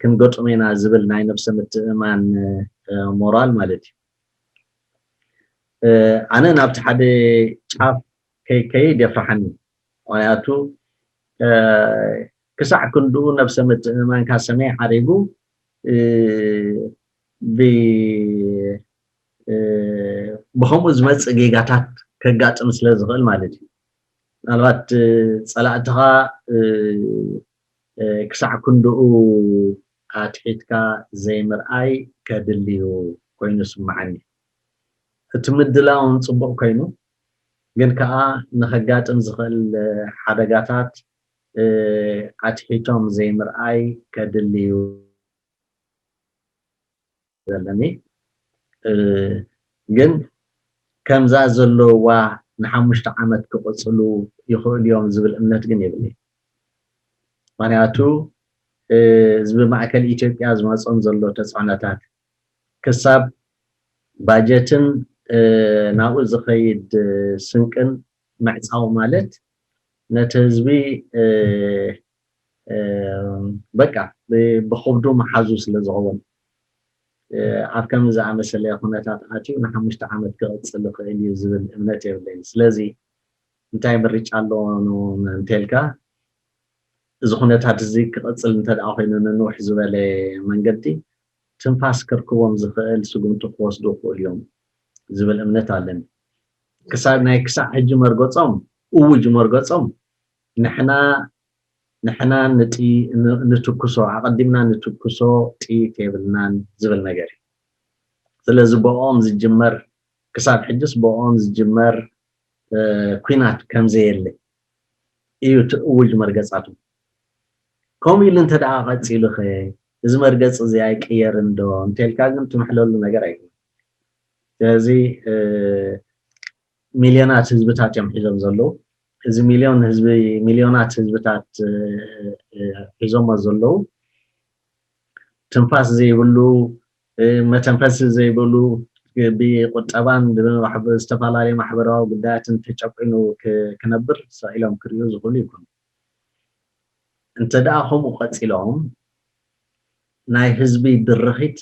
ክንገጥሞ ኢና ዝብል ናይ ነብሰ ምትእምማን ሞራል ማለት እዩ። ኣነ ናብቲ ሓደ ጫፍ ከይከይድ የፍርሓኒ። ምክንያቱ ክሳዕ ክንድኡ ነብሰ ምትእምማንካ ሰማይ ዓሪጉ ብከምኡ ዝመፅእ ጌጋታት ከጋጥም ስለ ዝኽእል ማለት እዩ። ምናልባት ፀላእትኻ ክሳዕ ክንድኡ ኣትሒትካ ዘይምርኣይ ከድልዩ ኮይኑ ስምዓኒ። እቲ ምድላውን ፅቡቕ ኮይኑ ግን ከዓ ንኸጋጥም ዝኽእል ሓደጋታት ኣትሒቶም ዘይምርኣይ ከድልዩ ዘለኒ ግን ከምዛ ዘለዋ ንሓሙሽተ ዓመት ክቕፅሉ ይኽእሉ እዮም ዝብል እምነት ግን የብለይ። ምክንያቱ እዚ ብማእከል ኢትዮጵያ ዝመፆም ዘሎ ተፅዕኖታት ክሳብ ባጀትን ናብኡ ዝኸይድ ስንቅን ምዕፃው ማለት ነቲ ህዝቢ በቃ ብኸብዱ መሓዙ ስለ ዝኸውን ኣብ ከምዚ ዝኣመሰለ ኩነታት ኣትዩ ንሓሙሽተ ዓመት ክቕፅል ይኽእል እዩ ዝብል እምነት የብለይን። ስለዚ እንታይ ምርጫ ኣለዎ እንተልካ እዚ ኩነታት እዚ ክቕፅል እንተ ደኣ ኮይኑ ንንውሕ ዝበለ መንገዲ ትንፋስ ከርክቦም ዝኽእል ስጉምቲ ክወስዱ ይኽእሉ እዮም ዝብል እምነት ኣለኒ። ክሳብ ናይ ክሳዕ ሕጂ መርገፆም እውጅ መርገፆም ንሕና ንሕና ንጥይ- ን- ንትኩሶ ኣቐዲምና ንትኩሶ ጥይት የብልናን ዝብል ነገር እዩ። ስለዚ ብኦም ዝጅመር ክሳብ ሕጅስ ብኦም ዝጅመር ኩናት ከምዘየለ እዩ እቲ እውጅ መርገጻቱ። ከምኡ ኢሉ እንተ ደኣ ቀጺሉ ኸ እዚ መርገጺ እዚ ኣይቅየርን ዶ እንተልካ ግን ትምሕለሉ ነገር ኣይኮነን። ስለዚ ሚልዮናት ህዝብታት እዮም ሒዞም ዘለዉ። እዚ ሚልዮን ህዝቢ ሚልዮናት ህዝብታት ሒዞሞ ዘለዉ ትንፋስ ዘይብሉ መተንፈሲ ዘይብሉ ብቁጠባን ዝተፈላለዩ ማሕበራዊ ጉዳያትን ተጨቂኑ ክነብር ሰኢሎም ክሪኡ ዝኽእሉ ይኮኑ። እንተ ደኣ ከምኡ ቀፂሎም ናይ ህዝቢ ድርኺት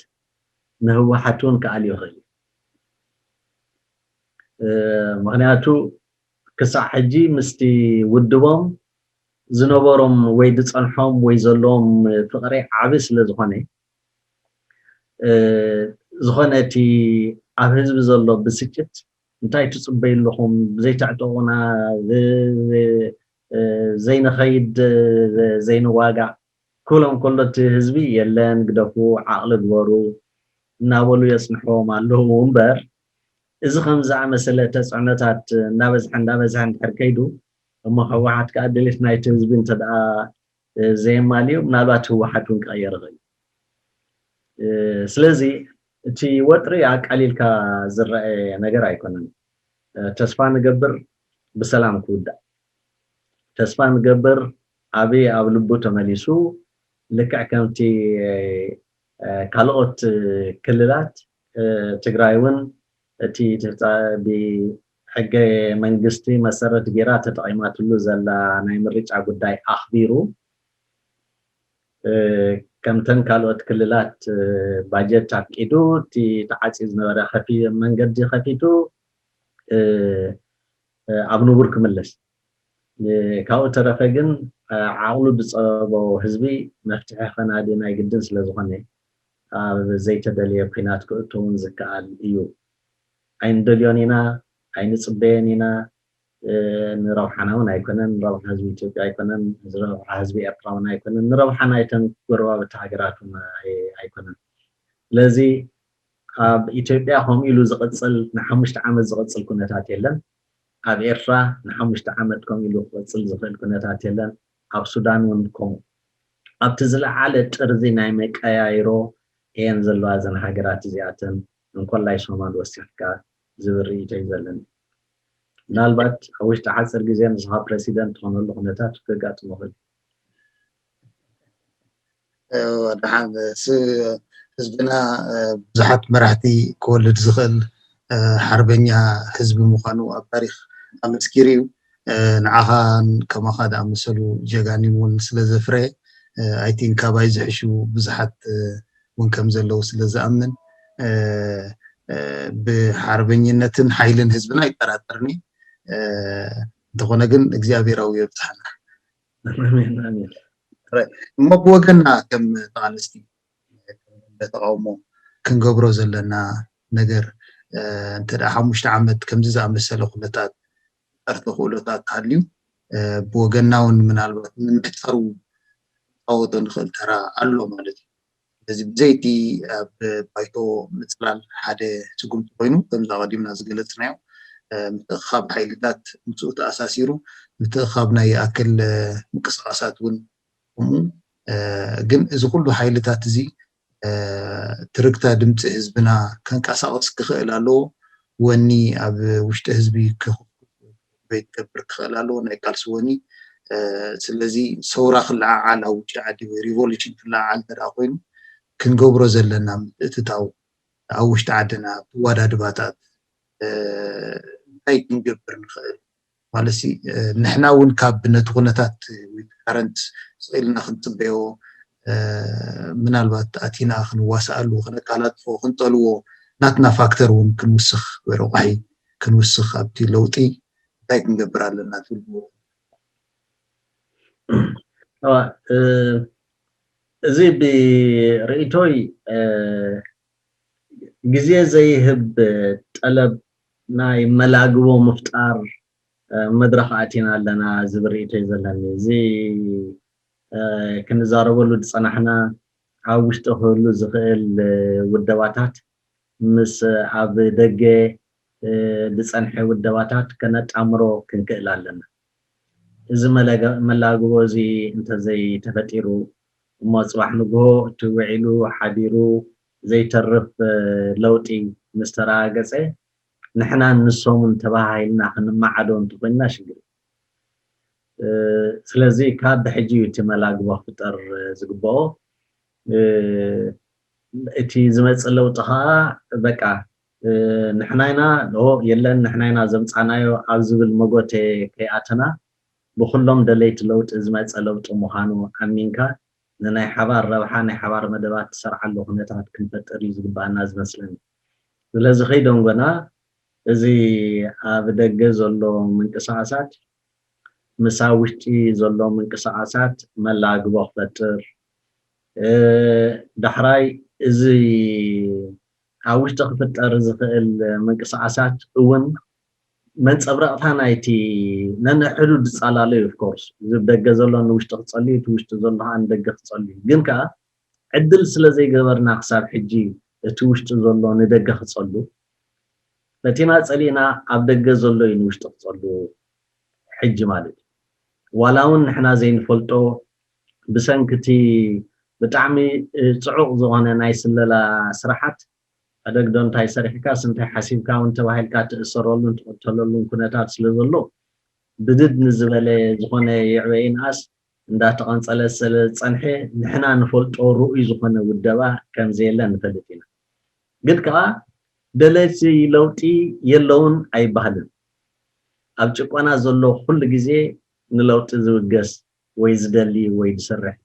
ንህወሓት እውን ክኣልዮ ይኽእል እዩ። ምክንያቱ ክሳዕ ሕጂ ምስቲ ውድቦም ዝነበሮም ወይ ዝፀንሖም ወይ ዘለዎም ፍቕሪ ዓቢ ስለ ዝኾነ ዝኾነ እቲ ኣብ ህዝቢ ዘሎ ብስጭት እንታይ ትፅበዩ ኣለኹም ብዘይተዕጠቑና ዘይንኸይድ ዘይንዋጋእ ክብሎም ከሎ እቲ ህዝቢ የለን ግደፉ ዓቕሊ ግበሩ እናበሉ የፅንሕዎም ኣለዉ እምበር እዚ ከም ዝኣመሰለ ተፅዕኖታት እናበዝሐ እናበዝሐ እንድሕር ከይዱ እሞ ህወሓት ከዓ ድሌት ናይቲ ህዝቢ እንተደኣ ዘየማልዩ ምናልባት ህወሓት እውን ክቐየር ይኽእል። ስለዚ እቲ ወጥሪ ኣቃሊልካ ዝረአ ነገር ኣይኮነን። ተስፋ ንገብር ብሰላም ክውዳእ። ተስፋ ንገብር ኣብይ ኣብ ልቡ ተመሊሱ ልክዕ ከምቲ ካልኦት ክልላት ትግራይ እውን እቲ ሕገ መንግስቲ መሰረት ገይራ ተጠቒማትሉ ዘላ ናይ ምርጫ ጉዳይ ኣኽቢሩ፣ ከምተን ካልኦት ክልላት ባጀት ኣፍቂዱ፣ እቲ ተዓፅዩ ዝነበረ መንገዲ ከፊቱ ኣብ ንቡር ክምለስ። ካብኡ ተረፈ ግን ዓቕሉ ዝፀበቦ ህዝቢ መፍትሒ ከናዲ ናይ ግድን ስለዝኾነ፣ ኣብ ዘይተደልየ ኲናት ክእቱ እውን ዝከኣል እዩ። ኣይንደልዮን ኢና፣ ኣይንፅበየን ኢና። ንረብሓና እውን ኣይኮነን፣ ንረብሓ ህዝቢ ኢትዮጵያ ኣይኮነን፣ ንረብሓ ህዝቢ ኤርትራ እውን ኣይኮነን፣ ንረብሓ ናይተን ጎረባብቲ ሃገራት እውን ኣይኮነን። ስለዚ ኣብ ኢትዮጵያ ከምኡ ኢሉ ዝቕፅል ንሓሙሽተ ዓመት ዝቕፅል ኩነታት የለን። ኣብ ኤርትራ ንሓሙሽተ ዓመት ከምኡ ኢሉ ክቕፅል ዝኽእል ኩነታት የለን። ኣብ ሱዳን እውን ከምኡ። ኣብቲ ዝለዓለ ጥርዚ ናይ መቀያይሮ እየን ዘለዋ እዘን ሃገራት እዚኣተን፣ እንኮላይ ሶማል ወሲኽካ ዝብል ርእይቶ እዩ ዘለኒ። ምናልባት ኣብ ውሽጢ ሓፂር ግዜ ንስኻ ፕረሲደንት ትኾነሉ ኩነታት ከጋጥሞ ይኽእል። ደሓን ህዝብና ብዙሓት መራሕቲ ክወልድ ዝኽእል ሓርበኛ ህዝቢ ምዃኑ ኣብ ታሪክ ኣመስኪሩ እዩ። ንዓኻን ከማኻ ዝኣመሰሉ ጀጋኒን እውን ስለ ዘፍረየ ኣይቲን ካባይ ዝሕሹ ብዙሓት እውን ከም ዘለዉ ስለ ዝኣምን ብሓርበኝነትን ሓይልን ህዝብና ይጠራጠርኒ። እንተኾነ ግን እግዚኣብሔራዊ የብዝሓና። እሞ ብወገና ከም ተቓለስቲ ተቃውሞ ክንገብሮ ዘለና ነገር እንተ ሓሙሽተ ዓመት ከምዚ ዝኣመሰለ ኩነታት ጠርተ ክእሎታት ሃልዩ ብወገና እውን ምናልባት ንምሕጻሩ ፃወቶ ንኽእል ተራ ኣሎ ማለት እዩ። ስለዚ ብዘይቲ ኣብ ባይቶ ምፅላል ሓደ ስጉምቲ ኮይኑ ከምዚ ኣቐዲምና ዝገለፅናዮ ምትእኻብ ሓይልታት ምስኡ ተኣሳሲሩ ምትእኻብ ናይ ይኣክል ምንቅስቃሳት እውን ከምኡ ግን እዚ ኩሉ ሓይልታት እዚ ትርግታ ድምፂ ህዝብና ከንቀሳቀስ ክኽእል ኣለዎ። ወኒ ኣብ ውሽጢ ህዝቢ ክበይ ክገብር ክኽእል ኣለዎ ናይ ቃልሲ ወኒ። ስለዚ ሰውራ ክለዓዓል ኣብ ውሽጢ ዓዲ ወይ ሪቮሉሽን ክለዓዓል እንተ ኮይኑ ክንገብሮ ዘለና ምትእትታው ኣብ ውሽጢ ዓድና ብዋዳድባታት እንታይ ክንገብር ንኽእል ማለት ንሕና እውን ካብ ነቲ ኩነታት ከረንት ስኢልና ክንፅበዮ ምናልባት ኣቲና ክንዋሳኣሉ ክነቃላጥፎ ክንጠልዎ ናትና ፋክተር እውን ክንውስኽ ወይ ረቋሒ ክንውስኽ ኣብቲ ለውጢ እንታይ ክንገብር ኣለና ትብልዎ? እዚ ብርእይቶይ ግዜ ዘይህብ ጠለብ ናይ መላግቦ ምፍጣር መድረኽ ኣቲና ኣለና ዝብል ርእይቶ እዩ ዘለኒ። እዚ ክንዛረበሉ ዝፀናሕና ኣብ ውሽጢ ክህሉ ዝኽእል ውደባታት ምስ ኣብ ደገ ዝፀንሐ ውደባታት ከነጣምሮ ክንክእል ኣለና። እዚ መላግቦ እዚ እንተዘይተፈጢሩ እሞ ፅባሕ ንግሆ እቲ ውዒሉ ሓዲሩ ዘይተርፍ ለውጢ ምስ ተረጋገፀ ንሕናን ንሶምን ተባሃሂልና ክንመዓዶ እንተኮይንና ሽግር እዩ። ስለዚ ካብ ብሕጂ እዩ እቲ መላግቦ ክፍጠር ዝግበኦ። እቲ ዝመፅእ ለውጢ ከዓ በቃ ንሕናይና የለን ንሕናይና ዘምፃናዮ ኣብ ዝብል መጎተ ከይኣተና ብኩሎም ደለይቲ ለውጢ ዝመፀ ለውጢ ምዃኑ ኣሚንካ ንናይ ሓባር ረብሓ ናይ ሓባር መደባት ትሰርዓሉ ኩነታት ክንፈጥር እዩ ዝግባኣና ዝመስለኒ። ስለዚ ከይደንጎና እዚ ኣብ ደገ ዘሎ ምንቅስቃሳት ምስ ኣብ ውሽጢ ዘሎ ምንቅስቃሳት መላግቦ ክፈጥር፣ ዳሕራይ እዚ ኣብ ውሽጢ ክፍጠር ዝኽእል ምንቅስቃሳት እውን መንፀብረቕታ ናይቲ ነንሕዱ ዝፃላለዩ ኦፍኮርስ እዚ ደገ ዘሎ ንውሽጢ ክፀልዩ እቲ ውሽጢ ዘሎ ከዓ ንደገ ክፀልዩ ግን ከዓ ዕድል ስለ ዘይገበርና ክሳብ ሕጂ እቲ ውሽጢ ዘሎ ንደገ ክፀሉ ፈቲና ፀሊእና ኣብ ደገ ዘሎ እዩ ንውሽጢ ክፀሉ ሕጂ ማለት እዩ። ዋላ እውን ንሕና ዘይንፈልጦ ብሰንክቲ ብጣዕሚ ፅዑቕ ዝኾነ ናይ ስለላ ስራሓት ኣደግዶ እንታይ ሰሪሕካስ እንታይ ሓሲብካ እውን ተባሂልካ ትእሰረሉን ትቕተለሉን ኩነታት ስለ ዘሎ ብድድ ንዝበለ ዝኾነ ይዕበ ይንኣስ እንዳተቐንፀለ ስለ ዝፀንሐ ንሕና ንፈልጦ ርኡይ ዝኾነ ውደባ ከም ዘየለ ንፈልጥ ኢና። ግን ከዓ ደለይቲ ለውጢ የለውን ኣይባህልን። ኣብ ጭቆና ዘሎ ኩሉ ግዜ ንለውጢ ዝብገስ ወይ ዝደሊ ወይ ዝሰርሕ።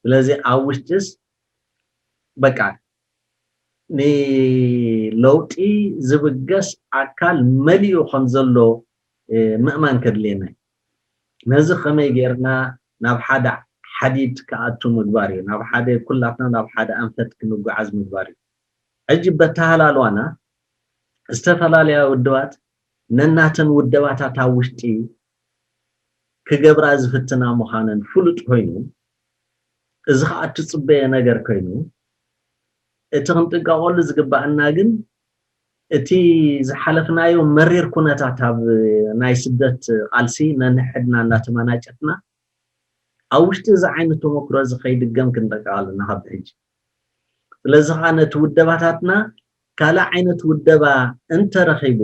ስለዚ ኣብ ውሽጥስ በቃ ንለውጢ ዝብገስ ኣካል መሊኡ ከም ዘሎ ምእማን ከድልየና እዩ። ነዚ ከመይ ጌርና ናብ ሓደ ሓዲድ ክኣቱ ምግባር እዩ። ናብ ሓደ ኩላትና ናብ ሓደ ኣንፈት ክንጓዓዝ ምግባር እዩ። ሕጂ በተሃላልዋና ዝተፈላለያ ውድባት ነናተን ውደባታት ኣብ ውሽጢ ክገብራ ዝፍትና ምዃነን ፍሉጥ ኮይኑ፣ እዚ ከዓ እትፅበየ ነገር ኮይኑ፣ እቲ ክንጥንቀቐሉ ዝግባኣና ግን እቲ ዝሓለፍናዮ መሪር ኩነታት ኣብ ናይ ስደት ቃልሲ ነንሕድና እናተመናጨትና ኣብ ውሽጢ እዚ ዓይነት ተመክሮ እዚ ከይድገም ክንጥንቀቕ ኣለና ካብ ሕጂ። ስለዚ ከዓ ነቲ ውደባታትና ካልእ ዓይነት ውደባ እንተረኺቡ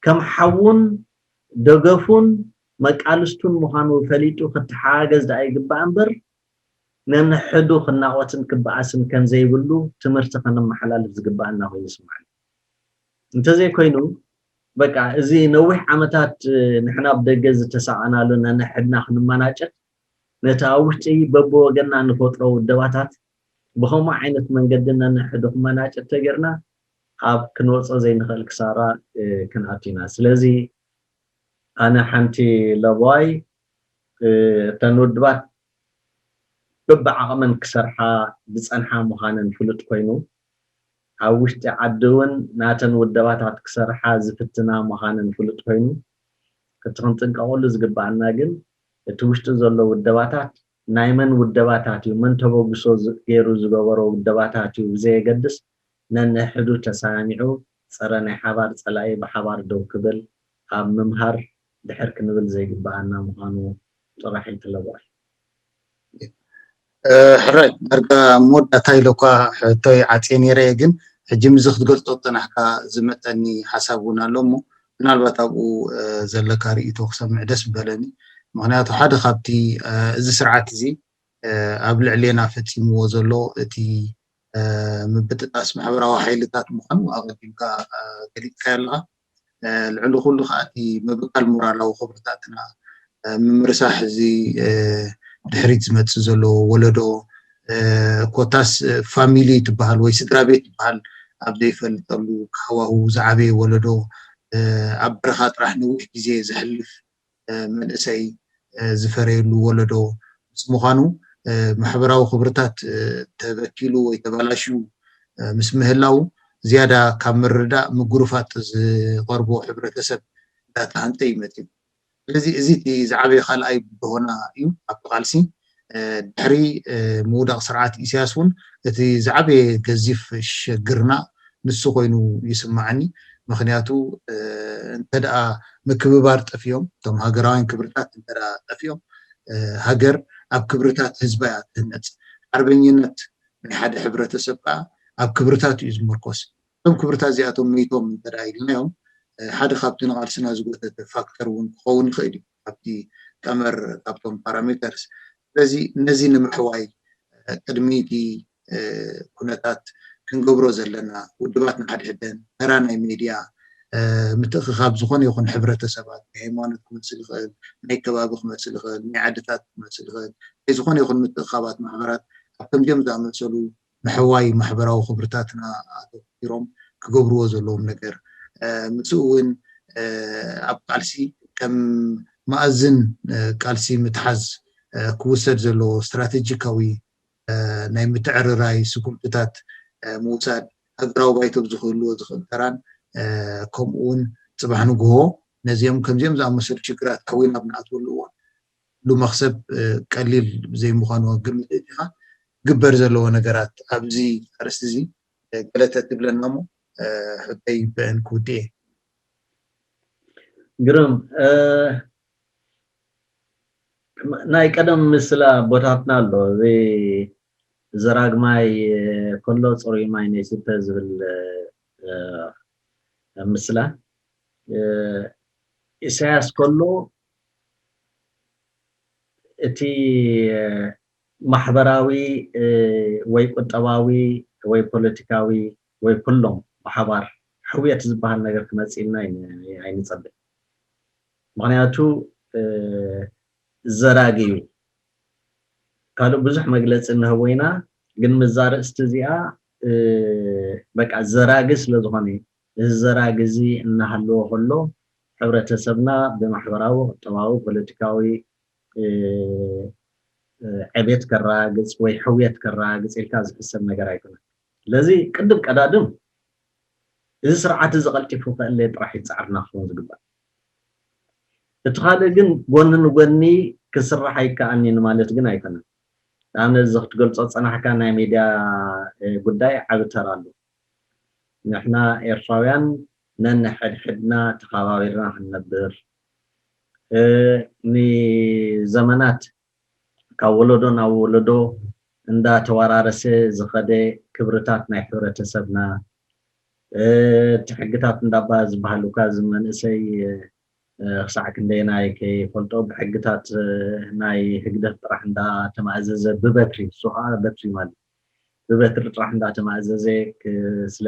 ከም ሓዉን ደገፉን መቃልስቱን ምዃኑ ፈሊጡ ክተሓጋገዝ ደኣ ይግባእ እምበር ነንሕዱ ክናቖትን ክበኣስን ከም ዘይብሉ ትምህርቲ ከነመሓላልፍ ዝግባኣና ኮይኑ ይስምዓኒ። እንተዘይኮይኑ በቃ እዚ ነዊሕ ዓመታት ንሕና ብደገ ዝተሳቐናሉ ነንሕድና ክንመናጨት ነቲ ኣብ ውሽጢ በብወገንና ንፈጥሮ ውደባታት ብኸምኡ ዓይነት መንገዲ ነንሕዱ ክመናጨት ተገርና ኣብ ክንወፅኦ ዘይንኽእል ክሳራ ክንኣቱ ኢና። ስለዚ ኣነ ሓንቲ ለባይ እተን ውድባት በብዓቕመን ክሰርሓ ዝፀንሓ ምዃነን ፍሉጥ ኮይኑ ኣብ ውሽጢ ዓዲ እውን ናተን ውደባታት ክሰርሓ ዝፍትና ምዃነን ፍሉጥ ኮይኑ እቲ ክንጥንቀቐሉ ዝግባኣና ግን እቲ ውሽጢ ዘሎ ውደባታት ናይ መን ውደባታት እዩ፣ መን ተበግሶ ገይሩ ዝገበሮ ውደባታት እዩ ብዘየገድስ ነንሕዱ ተሰማሚዑ ፀረ ናይ ሓባር ፀላኢ ብሓባር ደው ክብል ኣብ ምምሃር ድሕር ክንብል ዘይግበኣና ምዃኑ ጥራሕ ይትለበዋል። ሕራይ ዳርጋ መወዳእታ ኢለ እኳ ሕቶይ ዓፅየ ነይረ እየ፣ ግን ሕጂ ምዚ ክትገልፆ ዝፀናሕካ ዝመፀኒ ሓሳብ እውን ኣሎ እሞ ምናልባት ኣብኡ ዘለካ ርእይቶ ክሰምዕ ደስ ምበለኒ። ምክንያቱ ሓደ ካብቲ እዚ ስርዓት እዚ ኣብ ልዕሌና ፈፂምዎ ዘሎ እቲ ምብጥጣስ ማሕበራዊ ሓይልታት ምዃኑ ኣቐዲምካ ገሊፅካዮ ኣለኻ። ልዕሊ ኩሉ ከዓ እቲ ምብካል ሞራላዊ ክብርታትና ምምርሳሕ እዚ ድሕሪት ዝመፅእ ዘሎ ወለዶ ኮታስ ፋሚሊ ትበሃል ወይ ስድራ ቤት ትበሃል ኣብ ዘይፈልጠሉ ሃዋሁ ዝዓበየ ወለዶ ኣብ በረኻ ጥራሕ ነዊሕ ግዜ ዘሕልፍ መንእሰይ ዝፈረየሉ ወለዶ ምስ ምዃኑ ማሕበራዊ ክብርታት ተበኪሉ ወይ ተባላሽዩ ምስ ምህላው ዝያዳ ካብ ምርዳእ ምጉርፋጥ ዝቐርቦ ሕብረተሰብ እንዳተሃንፀ እዩ መፅዩ። ስለዚ እዚ እቲ ዝዓበየ ካልኣይ ብድሆና እዩ ኣብቲ ቃልሲ። ድሕሪ ምውዳቕ ስርዓት ኢሳያስ እውን እቲ ዝዓበየ ገዚፍ ሸግርና ንሱ ኮይኑ ይስማዓኒ። ምክንያቱ እንተ ደኣ ምክብባር ጠፊኦም፣ እቶም ሃገራውያን ክብርታት እንተ ደኣ ጠፊኦም፣ ሃገር ኣብ ክብርታት ህዝባ እያ ትህነፅ። ሓርበኝነት ናይ ሓደ ሕብረተሰብ ከዓ ኣብ ክብርታት እዩ ዝምርኮስ። እቶም ክብርታት እዚኣቶም መይቶም እንተ ደኣ ኢልናዮም፣ ሓደ ካብቲ ንቓልስና ዝጎተተ ፋክተር እውን ክኸውን ይኽእል እዩ፣ ካብቲ ቀመር፣ ካብቶም ፓራሜተርስ። ስለዚ ነዚ ንምሕዋይ ቅድሚ እቲ ኩነታት ክንገብሮ ዘለና ውድባት ንሓድሕደን ተራ ናይ ሜድያ ምትእኽኻብ ዝኾነ ይኹን ሕብረተሰባት ናይ ሃይማኖት ክመስል ይኽእል፣ ናይ ከባቢ ክመስል ይኽእል፣ ናይ ዓድታት ክመስል ይኽእል፣ ናይ ዝኾነ ይኹን ምትእኽኻባት ማሕበራት ኣብ ከምዚኦም ዝኣመሰሉ ምሕዋይ ማሕበራዊ ክብርታትና ኣተኩሮም ክገብርዎ ዘለዎም ነገር ምስኡ እውን ኣብ ቃልሲ ከም መኣዝን ቃልሲ ምትሓዝ ክውሰድ ዘለዎ ስትራቴጂካዊ ናይ ምትዕርራይ ስጉምትታት ምውሳድ ሃገራዊ ባይቶ ብዝኽህልዎ ዝኽእል ተራን ከምኡ እውን ፅባሕ ንግሆ ነዚኦም ከምዚኦም ዝኣመሰሉ ሽግራት ከዊና ኣብ ንኣትወሉ እዋን ኩሉ መኽሰብ ቀሊል ዘይምዃኑ ግምት እቲኻ ግበር ዘለዎ ነገራት ኣብዚ ኣርእስቲ እዚ ገለ ተትብለና እሞ ሕቶይ ብእን ክውድእ እየ። ግርም ናይ ቀደም ምስላ ቦታትና ኣሎ። እዚ ዘራግ ማይ ከሎ ፅሩይ ማይ ነይስተ ዝብል ምስላ ኢሳያስ ከሎ እቲ ማሕበራዊ ወይ ቁጠባዊ ወይ ፖለቲካዊ ወይ ኩሎም ብሓባር ሕውየት ዝበሃል ነገር ክመፅእልና ኣይንፀብእ። ምክንያቱ ዘራጊ እዩ። ካልእ ብዙሕ መግለፂ እንህቦ ኢና፣ ግን ምዛ ርእስቲ እዚኣ በቃ ዘራጊ ስለዝኾነ፣ እዚ ዘራጊ እዚ እናሃለወ ከሎ፣ ሕብረተሰብና ብማሕበራዊ፣ ቁጠባዊ፣ ፖለቲካዊ ዕቤት ከረጋግፅ ወይ ሕውየት ከረጋግፅ ኢልካ ዝሕሰብ ነገር ኣይኮነን። ስለዚ ቅድም ቀዳድም እዚ ስርዓት እዚ ቀልጢፉ ክእለ ጥራሕ ይፃዕርና ክኸውን ዝግባእ። እቲ ካልእ ግን ጎኒ ንጎኒ ክስራሕ ኣይከኣልኒ ማለት ግን ኣይኮነን። ንኣብነት እዚ ክትገልፆ ዝፀናሕካ ናይ ሚድያ ጉዳይ ዓቢ ተራ ኣሎ። ንሕና ኤርትራውያን ነንሕድሕድና ተኸባቢርና ክንነብር፣ ንዘመናት ካብ ወለዶ ናብ ወለዶ እንዳተወራረሰ ዝኸደ ክብርታት ናይ ሕብረተሰብና፣ እቲ ሕግታት እንዳባ ዝበሃሉ እኳ እዚ መንእሰይ ክሳዕ ክንደየናይ ከይፈልጦ ብሕግታት ናይ ህግደፍ ጥራሕ እንዳተማእዘዘ ብበትሪ፣ እሱ ከዓ በትሪ ማለት ብበትሪ ጥራሕ እንዳተማእዘዘ ስለ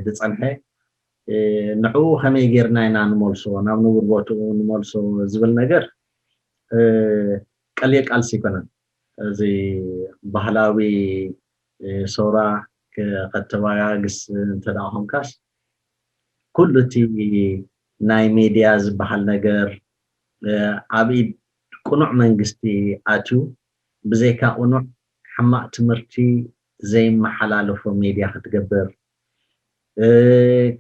ዝፀንሐ፣ ንዕኡ ከመይ ጌርና ኢና ንመልሶ፣ ናብ ንቡር ቦትኡ ንመልሶ ዝብል ነገር ቀሊል ቃልሲ ኣይኮነን። እዚ ባህላዊ ሰውራ ከተባጋግስ እንተ ደኣ ኮንካስ፣ ኩሉ እቲ ናይ ሜድያ ዝበሃል ነገር ኣብ ኢድ ቅኑዕ መንግስቲ ኣትዩ፣ ብዘይካ ቅኑዕ ሕማቕ ትምህርቲ ዘይመሓላለፎ ሜድያ ክትገብር፣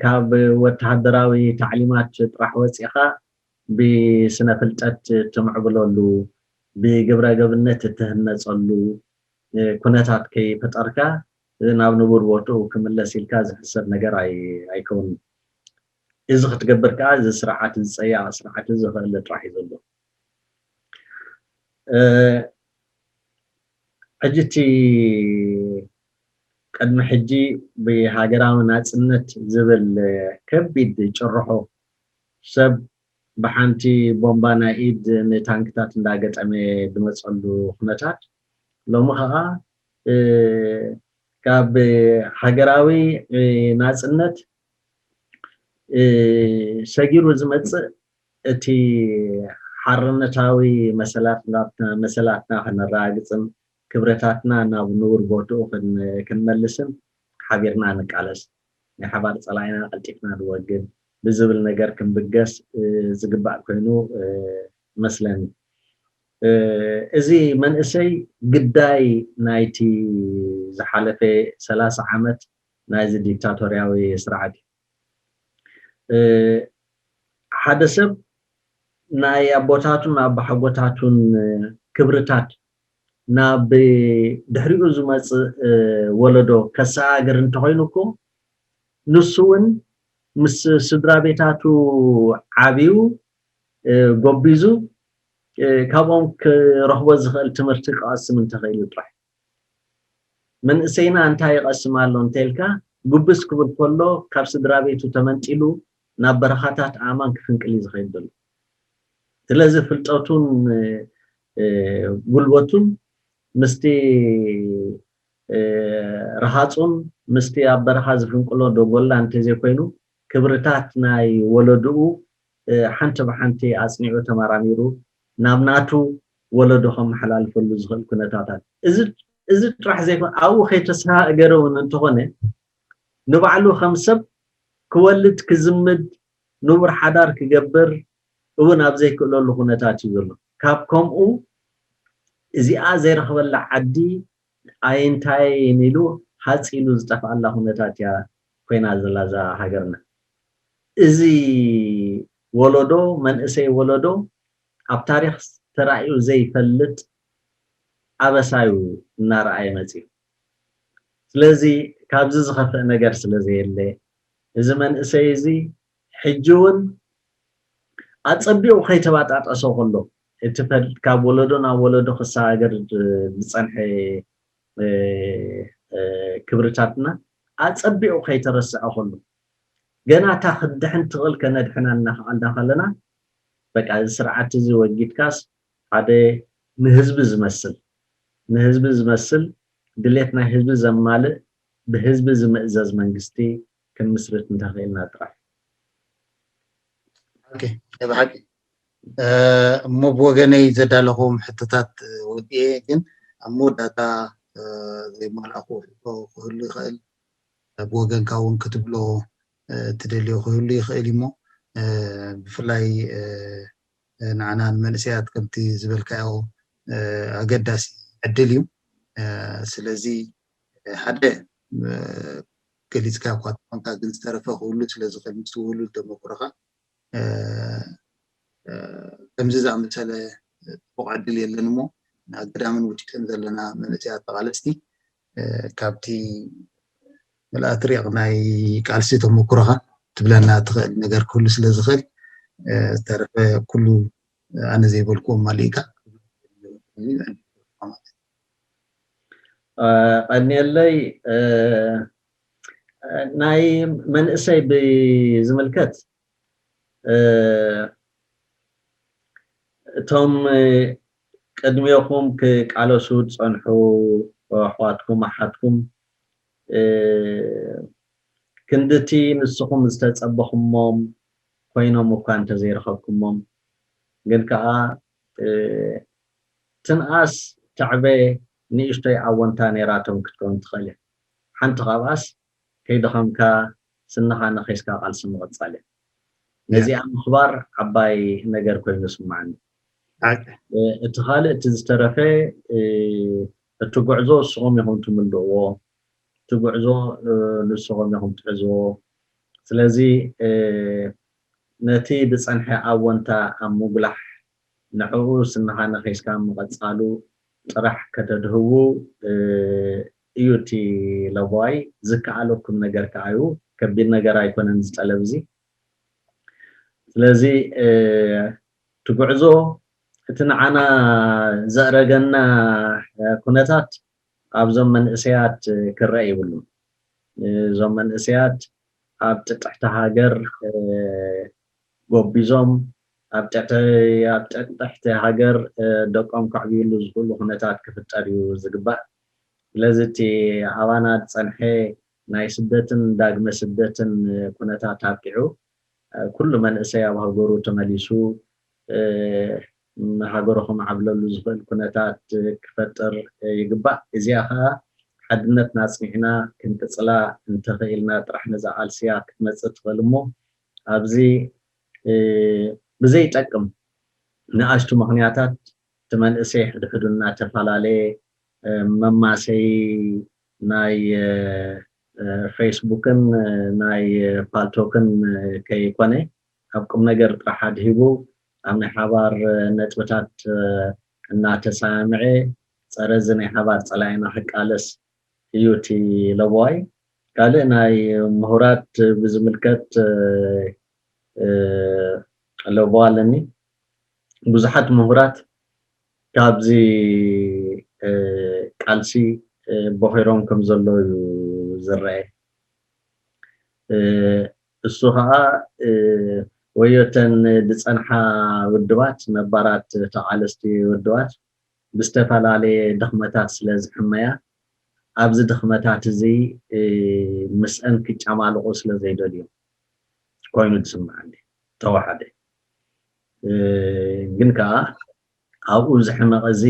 ካብ ወተሃደራዊ ታዕሊማት ጥራሕ ወፂኻ ብስነ ፍልጠት ትምዕብለሉ፣ ብግብረ ገብነት እትህነፀሉ ኩነታት ከይፈጠርካ ናብ ንቡር ቦትኡ ክምለስ ኢልካ ዝሕሰብ ነገር ኣይከውንን። እዚ ክትገብር ከዓ እዚ ስርዓት፣ እዚ ፀያቂ ስርዓት እዚ ክእለ ጥራሕ እዩ ዘሎ። ሕጂ እቲ ቅድሚ ሕጂ ብሃገራዊ ናፅነት ዝብል ከቢድ ጭርሖ ሰብ ብሓንቲ ቦምባ ናይ ኢድ ንታንክታት እንዳገጠመ ዝመፀሉ ኩነታት፣ ሎሚ ከዓ ካብ ሃገራዊ ናፅነት ሰጊሩ ዝመፅእ እቲ ሓርነታዊ መሰላትና ከነረጋግፅን ክብረታትና ናብ ንቡር ቦትኡ ክንመልስን ሓቢርና ንቃለስ፣ ናይ ሓባር ፀላኢና ቀልጢፍና ንወግድ ብዝብል ነገር ክንብገስ ዝግባእ ኮይኑ መስለኒ። እዚ መንእሰይ ግዳይ ናይቲ ዝሓለፈ ሰላሳ ዓመት ናይዚ ዲክታቶርያዊ ስርዓት እዩ። ሓደ ሰብ ናይ ኣቦታቱን ኣባሓጎታቱን ክብርታት ናብ ድሕሪኡ ዝመፅእ ወለዶ ከሰጋግር እንተኾይኑ እኮ፣ ንሱ እውን ምስ ስድራ ቤታቱ ዓብዩ ጎቢዙ ካብኦም ክረኽቦ ዝኽእል ትምህርቲ ክቐስም እንተኽኢሉ ጥራሕ። መንእሰይና እንታይ ይቐስም ኣሎ እንተልካ፣ ጉብስ ክብል ከሎ ካብ ስድራ ቤቱ ተመንጢሉ ናብ በረኻታት ኣእማን ክፍንቅል እዩ ዝኸይድ ዘሎ። ስለዚ ፍልጠቱን ጉልበቱን ምስቲ ረሃፁን ምስቲ ኣብ በረኻ ዝፍንቅሎ ደጎላ እንተዘይኮይኑ፣ ክብርታት ናይ ወለድኡ ሓንቲ ብሓንቲ ኣፅኒዑ ተመራሚሩ ናብ ናቱ ወለዶ ከመሓላልፈሉ ዝኽእል ኩነታታት፣ እዚ ጥራሕ ዘይኮነ ኣብኡ ከይተሰጋገረ እውን እንተኾነ፣ ንባዕሉ ከም ሰብ ክወልድ፣ ክዝምድ፣ ንቡር ሓዳር ክገብር እውን ኣብ ዘይክእለሉ ኩነታት እዩ ዘሎ። ካብ ከምኡ እዚኣ ዘይረኽበላ ዓዲ ኣይንታይን ኢሉ ሃፅ ኢሉ ዝጠፍኣላ ኩነታት እያ ኮይና ዘላ እዛ ሃገርና። እዚ ወለዶ፣ መንእሰይ ወለዶ ኣብ ታሪኽ ተራእዩ ዘይፈልጥ ኣበሳ እዩ እናረኣየ መፂኡ። ስለዚ ካብዚ ዝኸፍእ ነገር ስለ ዘየለ፣ እዚ መንእሰይ እዚ ሕጂ እውን ኣጸቢቑ ከይተባጣጠሶ ከሎ፣ እቲ ፈል-፣ ካብ ወለዶ ናብ ወለዶ ክሰጋገር ዝጸንሐ፣ እ፣ እ፣ ክብርታትና ኣጸቢቑ ከይተረስዐ ከሎ፣ ገና እታ ክትድሕን ትኽእል ከነድሕና እናኸኣልና ከለና፣ በቃ፣ እዚ ስርዓት እዚ ወጊድካስ፣ ሓደ ንህዝቢ ዝመስል፣ ንህዝቢ ዝመስል፣ ድሌት ናይ ህዝቢ ዘማልእ፣ ብህዝቢ ዝምእዘዝ መንግስቲ ክንምስርት እንተኽኢልና ጥራሕ። ኦኬ፣ ብሓቂ እሞ ብወገነይ ዘዳለኹም ሕቶታት ወዲኤ፣ ግን ኣብ መወዳእታ ዘይማልኣኹ ክህሉ ይኽእል፣ ብወገንካ እውን ክትብሎ ትደልዮ ክህሉ ይኽእል እሞ፣ ብፍላይ ንዓና ንመንእሰያት ከምቲ ዝበልካዮ ኣገዳሲ ዕድል እዩ። ስለዚ ሓደ ገሊፅካ እኳ ተኾንካ፣ ግን ዝተረፈ ክህሉ ስለ ዝኽእል ምስ ውህሉል ተመክሮኻ ከምዚ ዝኣመሰለ ፅቡቕ ዕድል የለን እሞ፣ ንኣገዳምን ውፅኢትን ዘለና መንእሰያት ተቓለስቲ ካብቲ ምልኣት ሪቕ ናይ ቃልሲ ተመክሮኻ ትብለና ትኽእል ነገር ክህሉ ስለ ዝኽእል፣ ዝተረፈ ኩሉ ኣነ ዘይበልኩዎ ማሊእካ። ቀኒየለይ። ናይ መንእሰይ ብዝምልከት፣ እቶም ቅድሜኹም ክቃለሱ ዝጸንሑ ኣሕዋትኩም ኣሓትኩም፣ ክንድቲ ንስኹም ዝተጸበኹሞም ኮይኖም እኳ እንተዘይረኸብኩሞም፣ ግን ከኣ ትንኣስ ተዕበ ንእሽቶይ ኣወንታ ነይራቶም ክትከውን ትኽእል እያ። ሓንቲ ካብኣስ ከይደኸምካ ስንኻ ነኺስካ ቃልሲ ምቕጻል እያ። ነዚኣ ምኽባር ዓባይ ነገር ኮይኑ ይስምዓኒ። እቲ ካልእ እቲ ዝተረፈ እቲ ጉዕዞ ንስኹም ኢኹም ትምልእዎ፣ እቲ ጉዕዞ ንስኹም ኢኹም ትሕዝዎ። ስለዚ ነቲ ዝጸንሐ ኣወንታ ኣብ ምጉላሕ ንዕኡ ስንኻ ነኺስካ ምቕጻሉ ጥራሕ ከተድህቡ እዩ እቲ ለበዋይ። ዝከኣለኩም ነገር ከኣ እዩ። ከቢድ ነገር ኣይኮነን እዚ ጠለብ እዚ። ስለዚ እቲ ጉዕዞ እቲ ንዓና ዘእረገና ኩነታት ኣብዞም መንእሰያት ክረአ ይብሉን። እዞም መንእሰያት ኣብ ጥጥሕቲ ሃገር ጎቢዞም ኣብ ጥጥሕቲ ሃገር ደቆም ከዕብዩሉ ዝኽእሉ ኩነታት ክፍጠር እዩ ዝግባእ። ስለዚ እቲ ኣባና ዝጸንሐ ናይ ስደትን ዳግመ ስደትን ኩነታት ኣብቂዑ ኩሉ መንእሰይ ኣብ ሃገሩ ተመሊሱ ሃገሩ ክምዓብለሉ ዝኽእል ኩነታት ክፈጥር ይግባእ። እዚኣ ከዓ ሓድነትና ኣጽኒዕና ክንቅጽላ እንተኽኢልና ጥራሕ ነዛ ቃልሲ እያ ክትመጽእ ትኽእል። እሞ ኣብዚ ብዘይጠቅም ንኣሽቱ ምኽንያታት እቲ መንእሰይ ሕድሕዱ እናተፈላለየ መማሰዪ ናይ ፌስቡክን ናይ ፓልቶክን ከይኮነ ኣብ ቁም ነገር ጥራሕ ኣድሂቡ ኣብ ናይ ሓባር ነጥብታት እናተሰማምዐ ጸረ እዚ ናይ ሓባር ጸላኢና ክቃለስ እዩ እቲ ለበዋይ። ካልእ ናይ ምሁራት ብዝምልከት ለበዋ ኣለኒ። ብዙሓት ምሁራት ካብዚ ቃልሲ ቦኺሮም ከም ዘለዉ እዩ ዝረአ። እሱ ከዓ ወዮ እተን ዝጸንሓ ውድባት፣ ነባራት ተቓለስቲ ውድባት ብዝተፈላለየ ድኽመታት ስለ ዝሕመያ ኣብዚ ድኽመታት እዚ ምስአን ክጨማልቑ ስለ ዘይደልዩ ኮይኑ ዝስምዓኒ ተዋሓደ። ግን ከዓ ኣብኡ ዝሕመቕ እዚ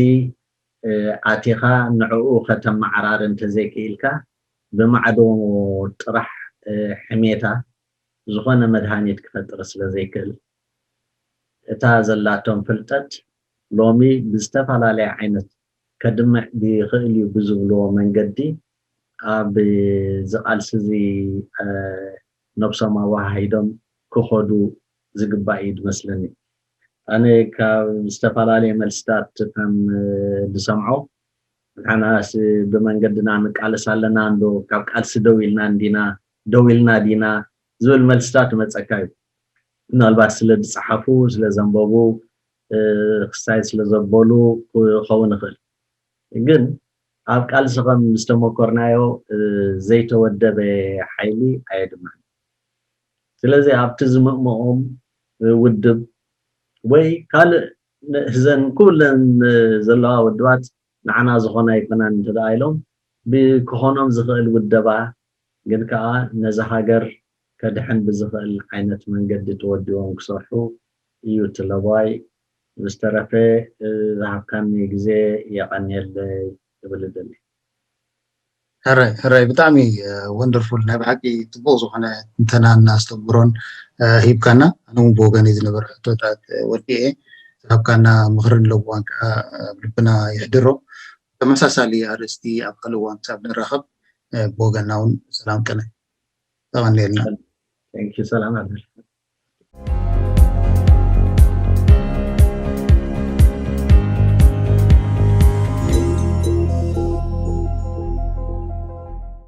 ኣቲኻ ንዕኡ ከተመዓራሪ እንተዘይክኢልካ ብማዕዶ ጥራሕ ሕሜታ ዝኾነ መድሃኒት ክፈጥር ስለ ዘይክእል እታ ዘላቶም ፍልጠት ሎሚ ብዝተፈላለየ ዓይነት ከድምዕ ይኽእል እዩ ብዝብልዎ መንገዲ ኣብ ዝቓልሲ እዚ ነብሶም ኣወሃሂዶም ክኸዱ ዝግባእ እዩ ዝመስለኒ። ኣነ ካብ ዝተፈላለየ መልስታት ከም ዝሰምዖ ንሕናስ ብመንገድና ንቃለስ ኣለና እንዶ ካብ ቃልሲ ደው ኢልና እንዲና ደው ኢልና ዲና ዝብል መልስታት ይመፀካ እዩ። ምናልባት ስለ ዝፀሓፉ ስለ ዘንበቡ ክሳይ ስለ ዘበሉ ክኸውን ይኽእል። ግን ኣብ ቃልሲ ከም ዝተመኮርናዮ ዘይተወደበ ሓይሊ ኣየድማን። ስለዚ ኣብቲ ዝምእምኦም ውድብ ወይ ካልእ እዘን ኩለን ዘለዋ ውድባት ንዓና ዝኾና ኣይኮናን እንተ ደኣ ኢሎም ብክኾኖም ዝኽእል ውደባ ግን ከኣ ነዛ ሃገር ከድሕን ብዝኽእል ዓይነት መንገዲ ተወዲቦም ክሰርሑ እዩ እቲ ለባይ። ብዝተረፈ ዝሃብካኒ ግዜ የቐንየለይ ክብል እደሊ። ሕራይ ሕራይ ብጣዕሚ ወንደርፉል ናይ ብሓቂ ጽቡቕ ዝኾነ ትንተናን ኣስተምህሮን ሂብካና። ኣነ እውን ብወገነይ ዝነበረ ሕቶታት ወዲኤ ዝሃብካና ምኽርን ለብዋን ከዓ ኣብ ልብና ይሕድሮ። ተመሳሳሊ ኣርእስቲ ኣብ ካልእ እዋን ክሳብ ንራኸብ ብወገንና እውን ሰላም ቅነ ተቐንየልና። ሰላም ኣድር።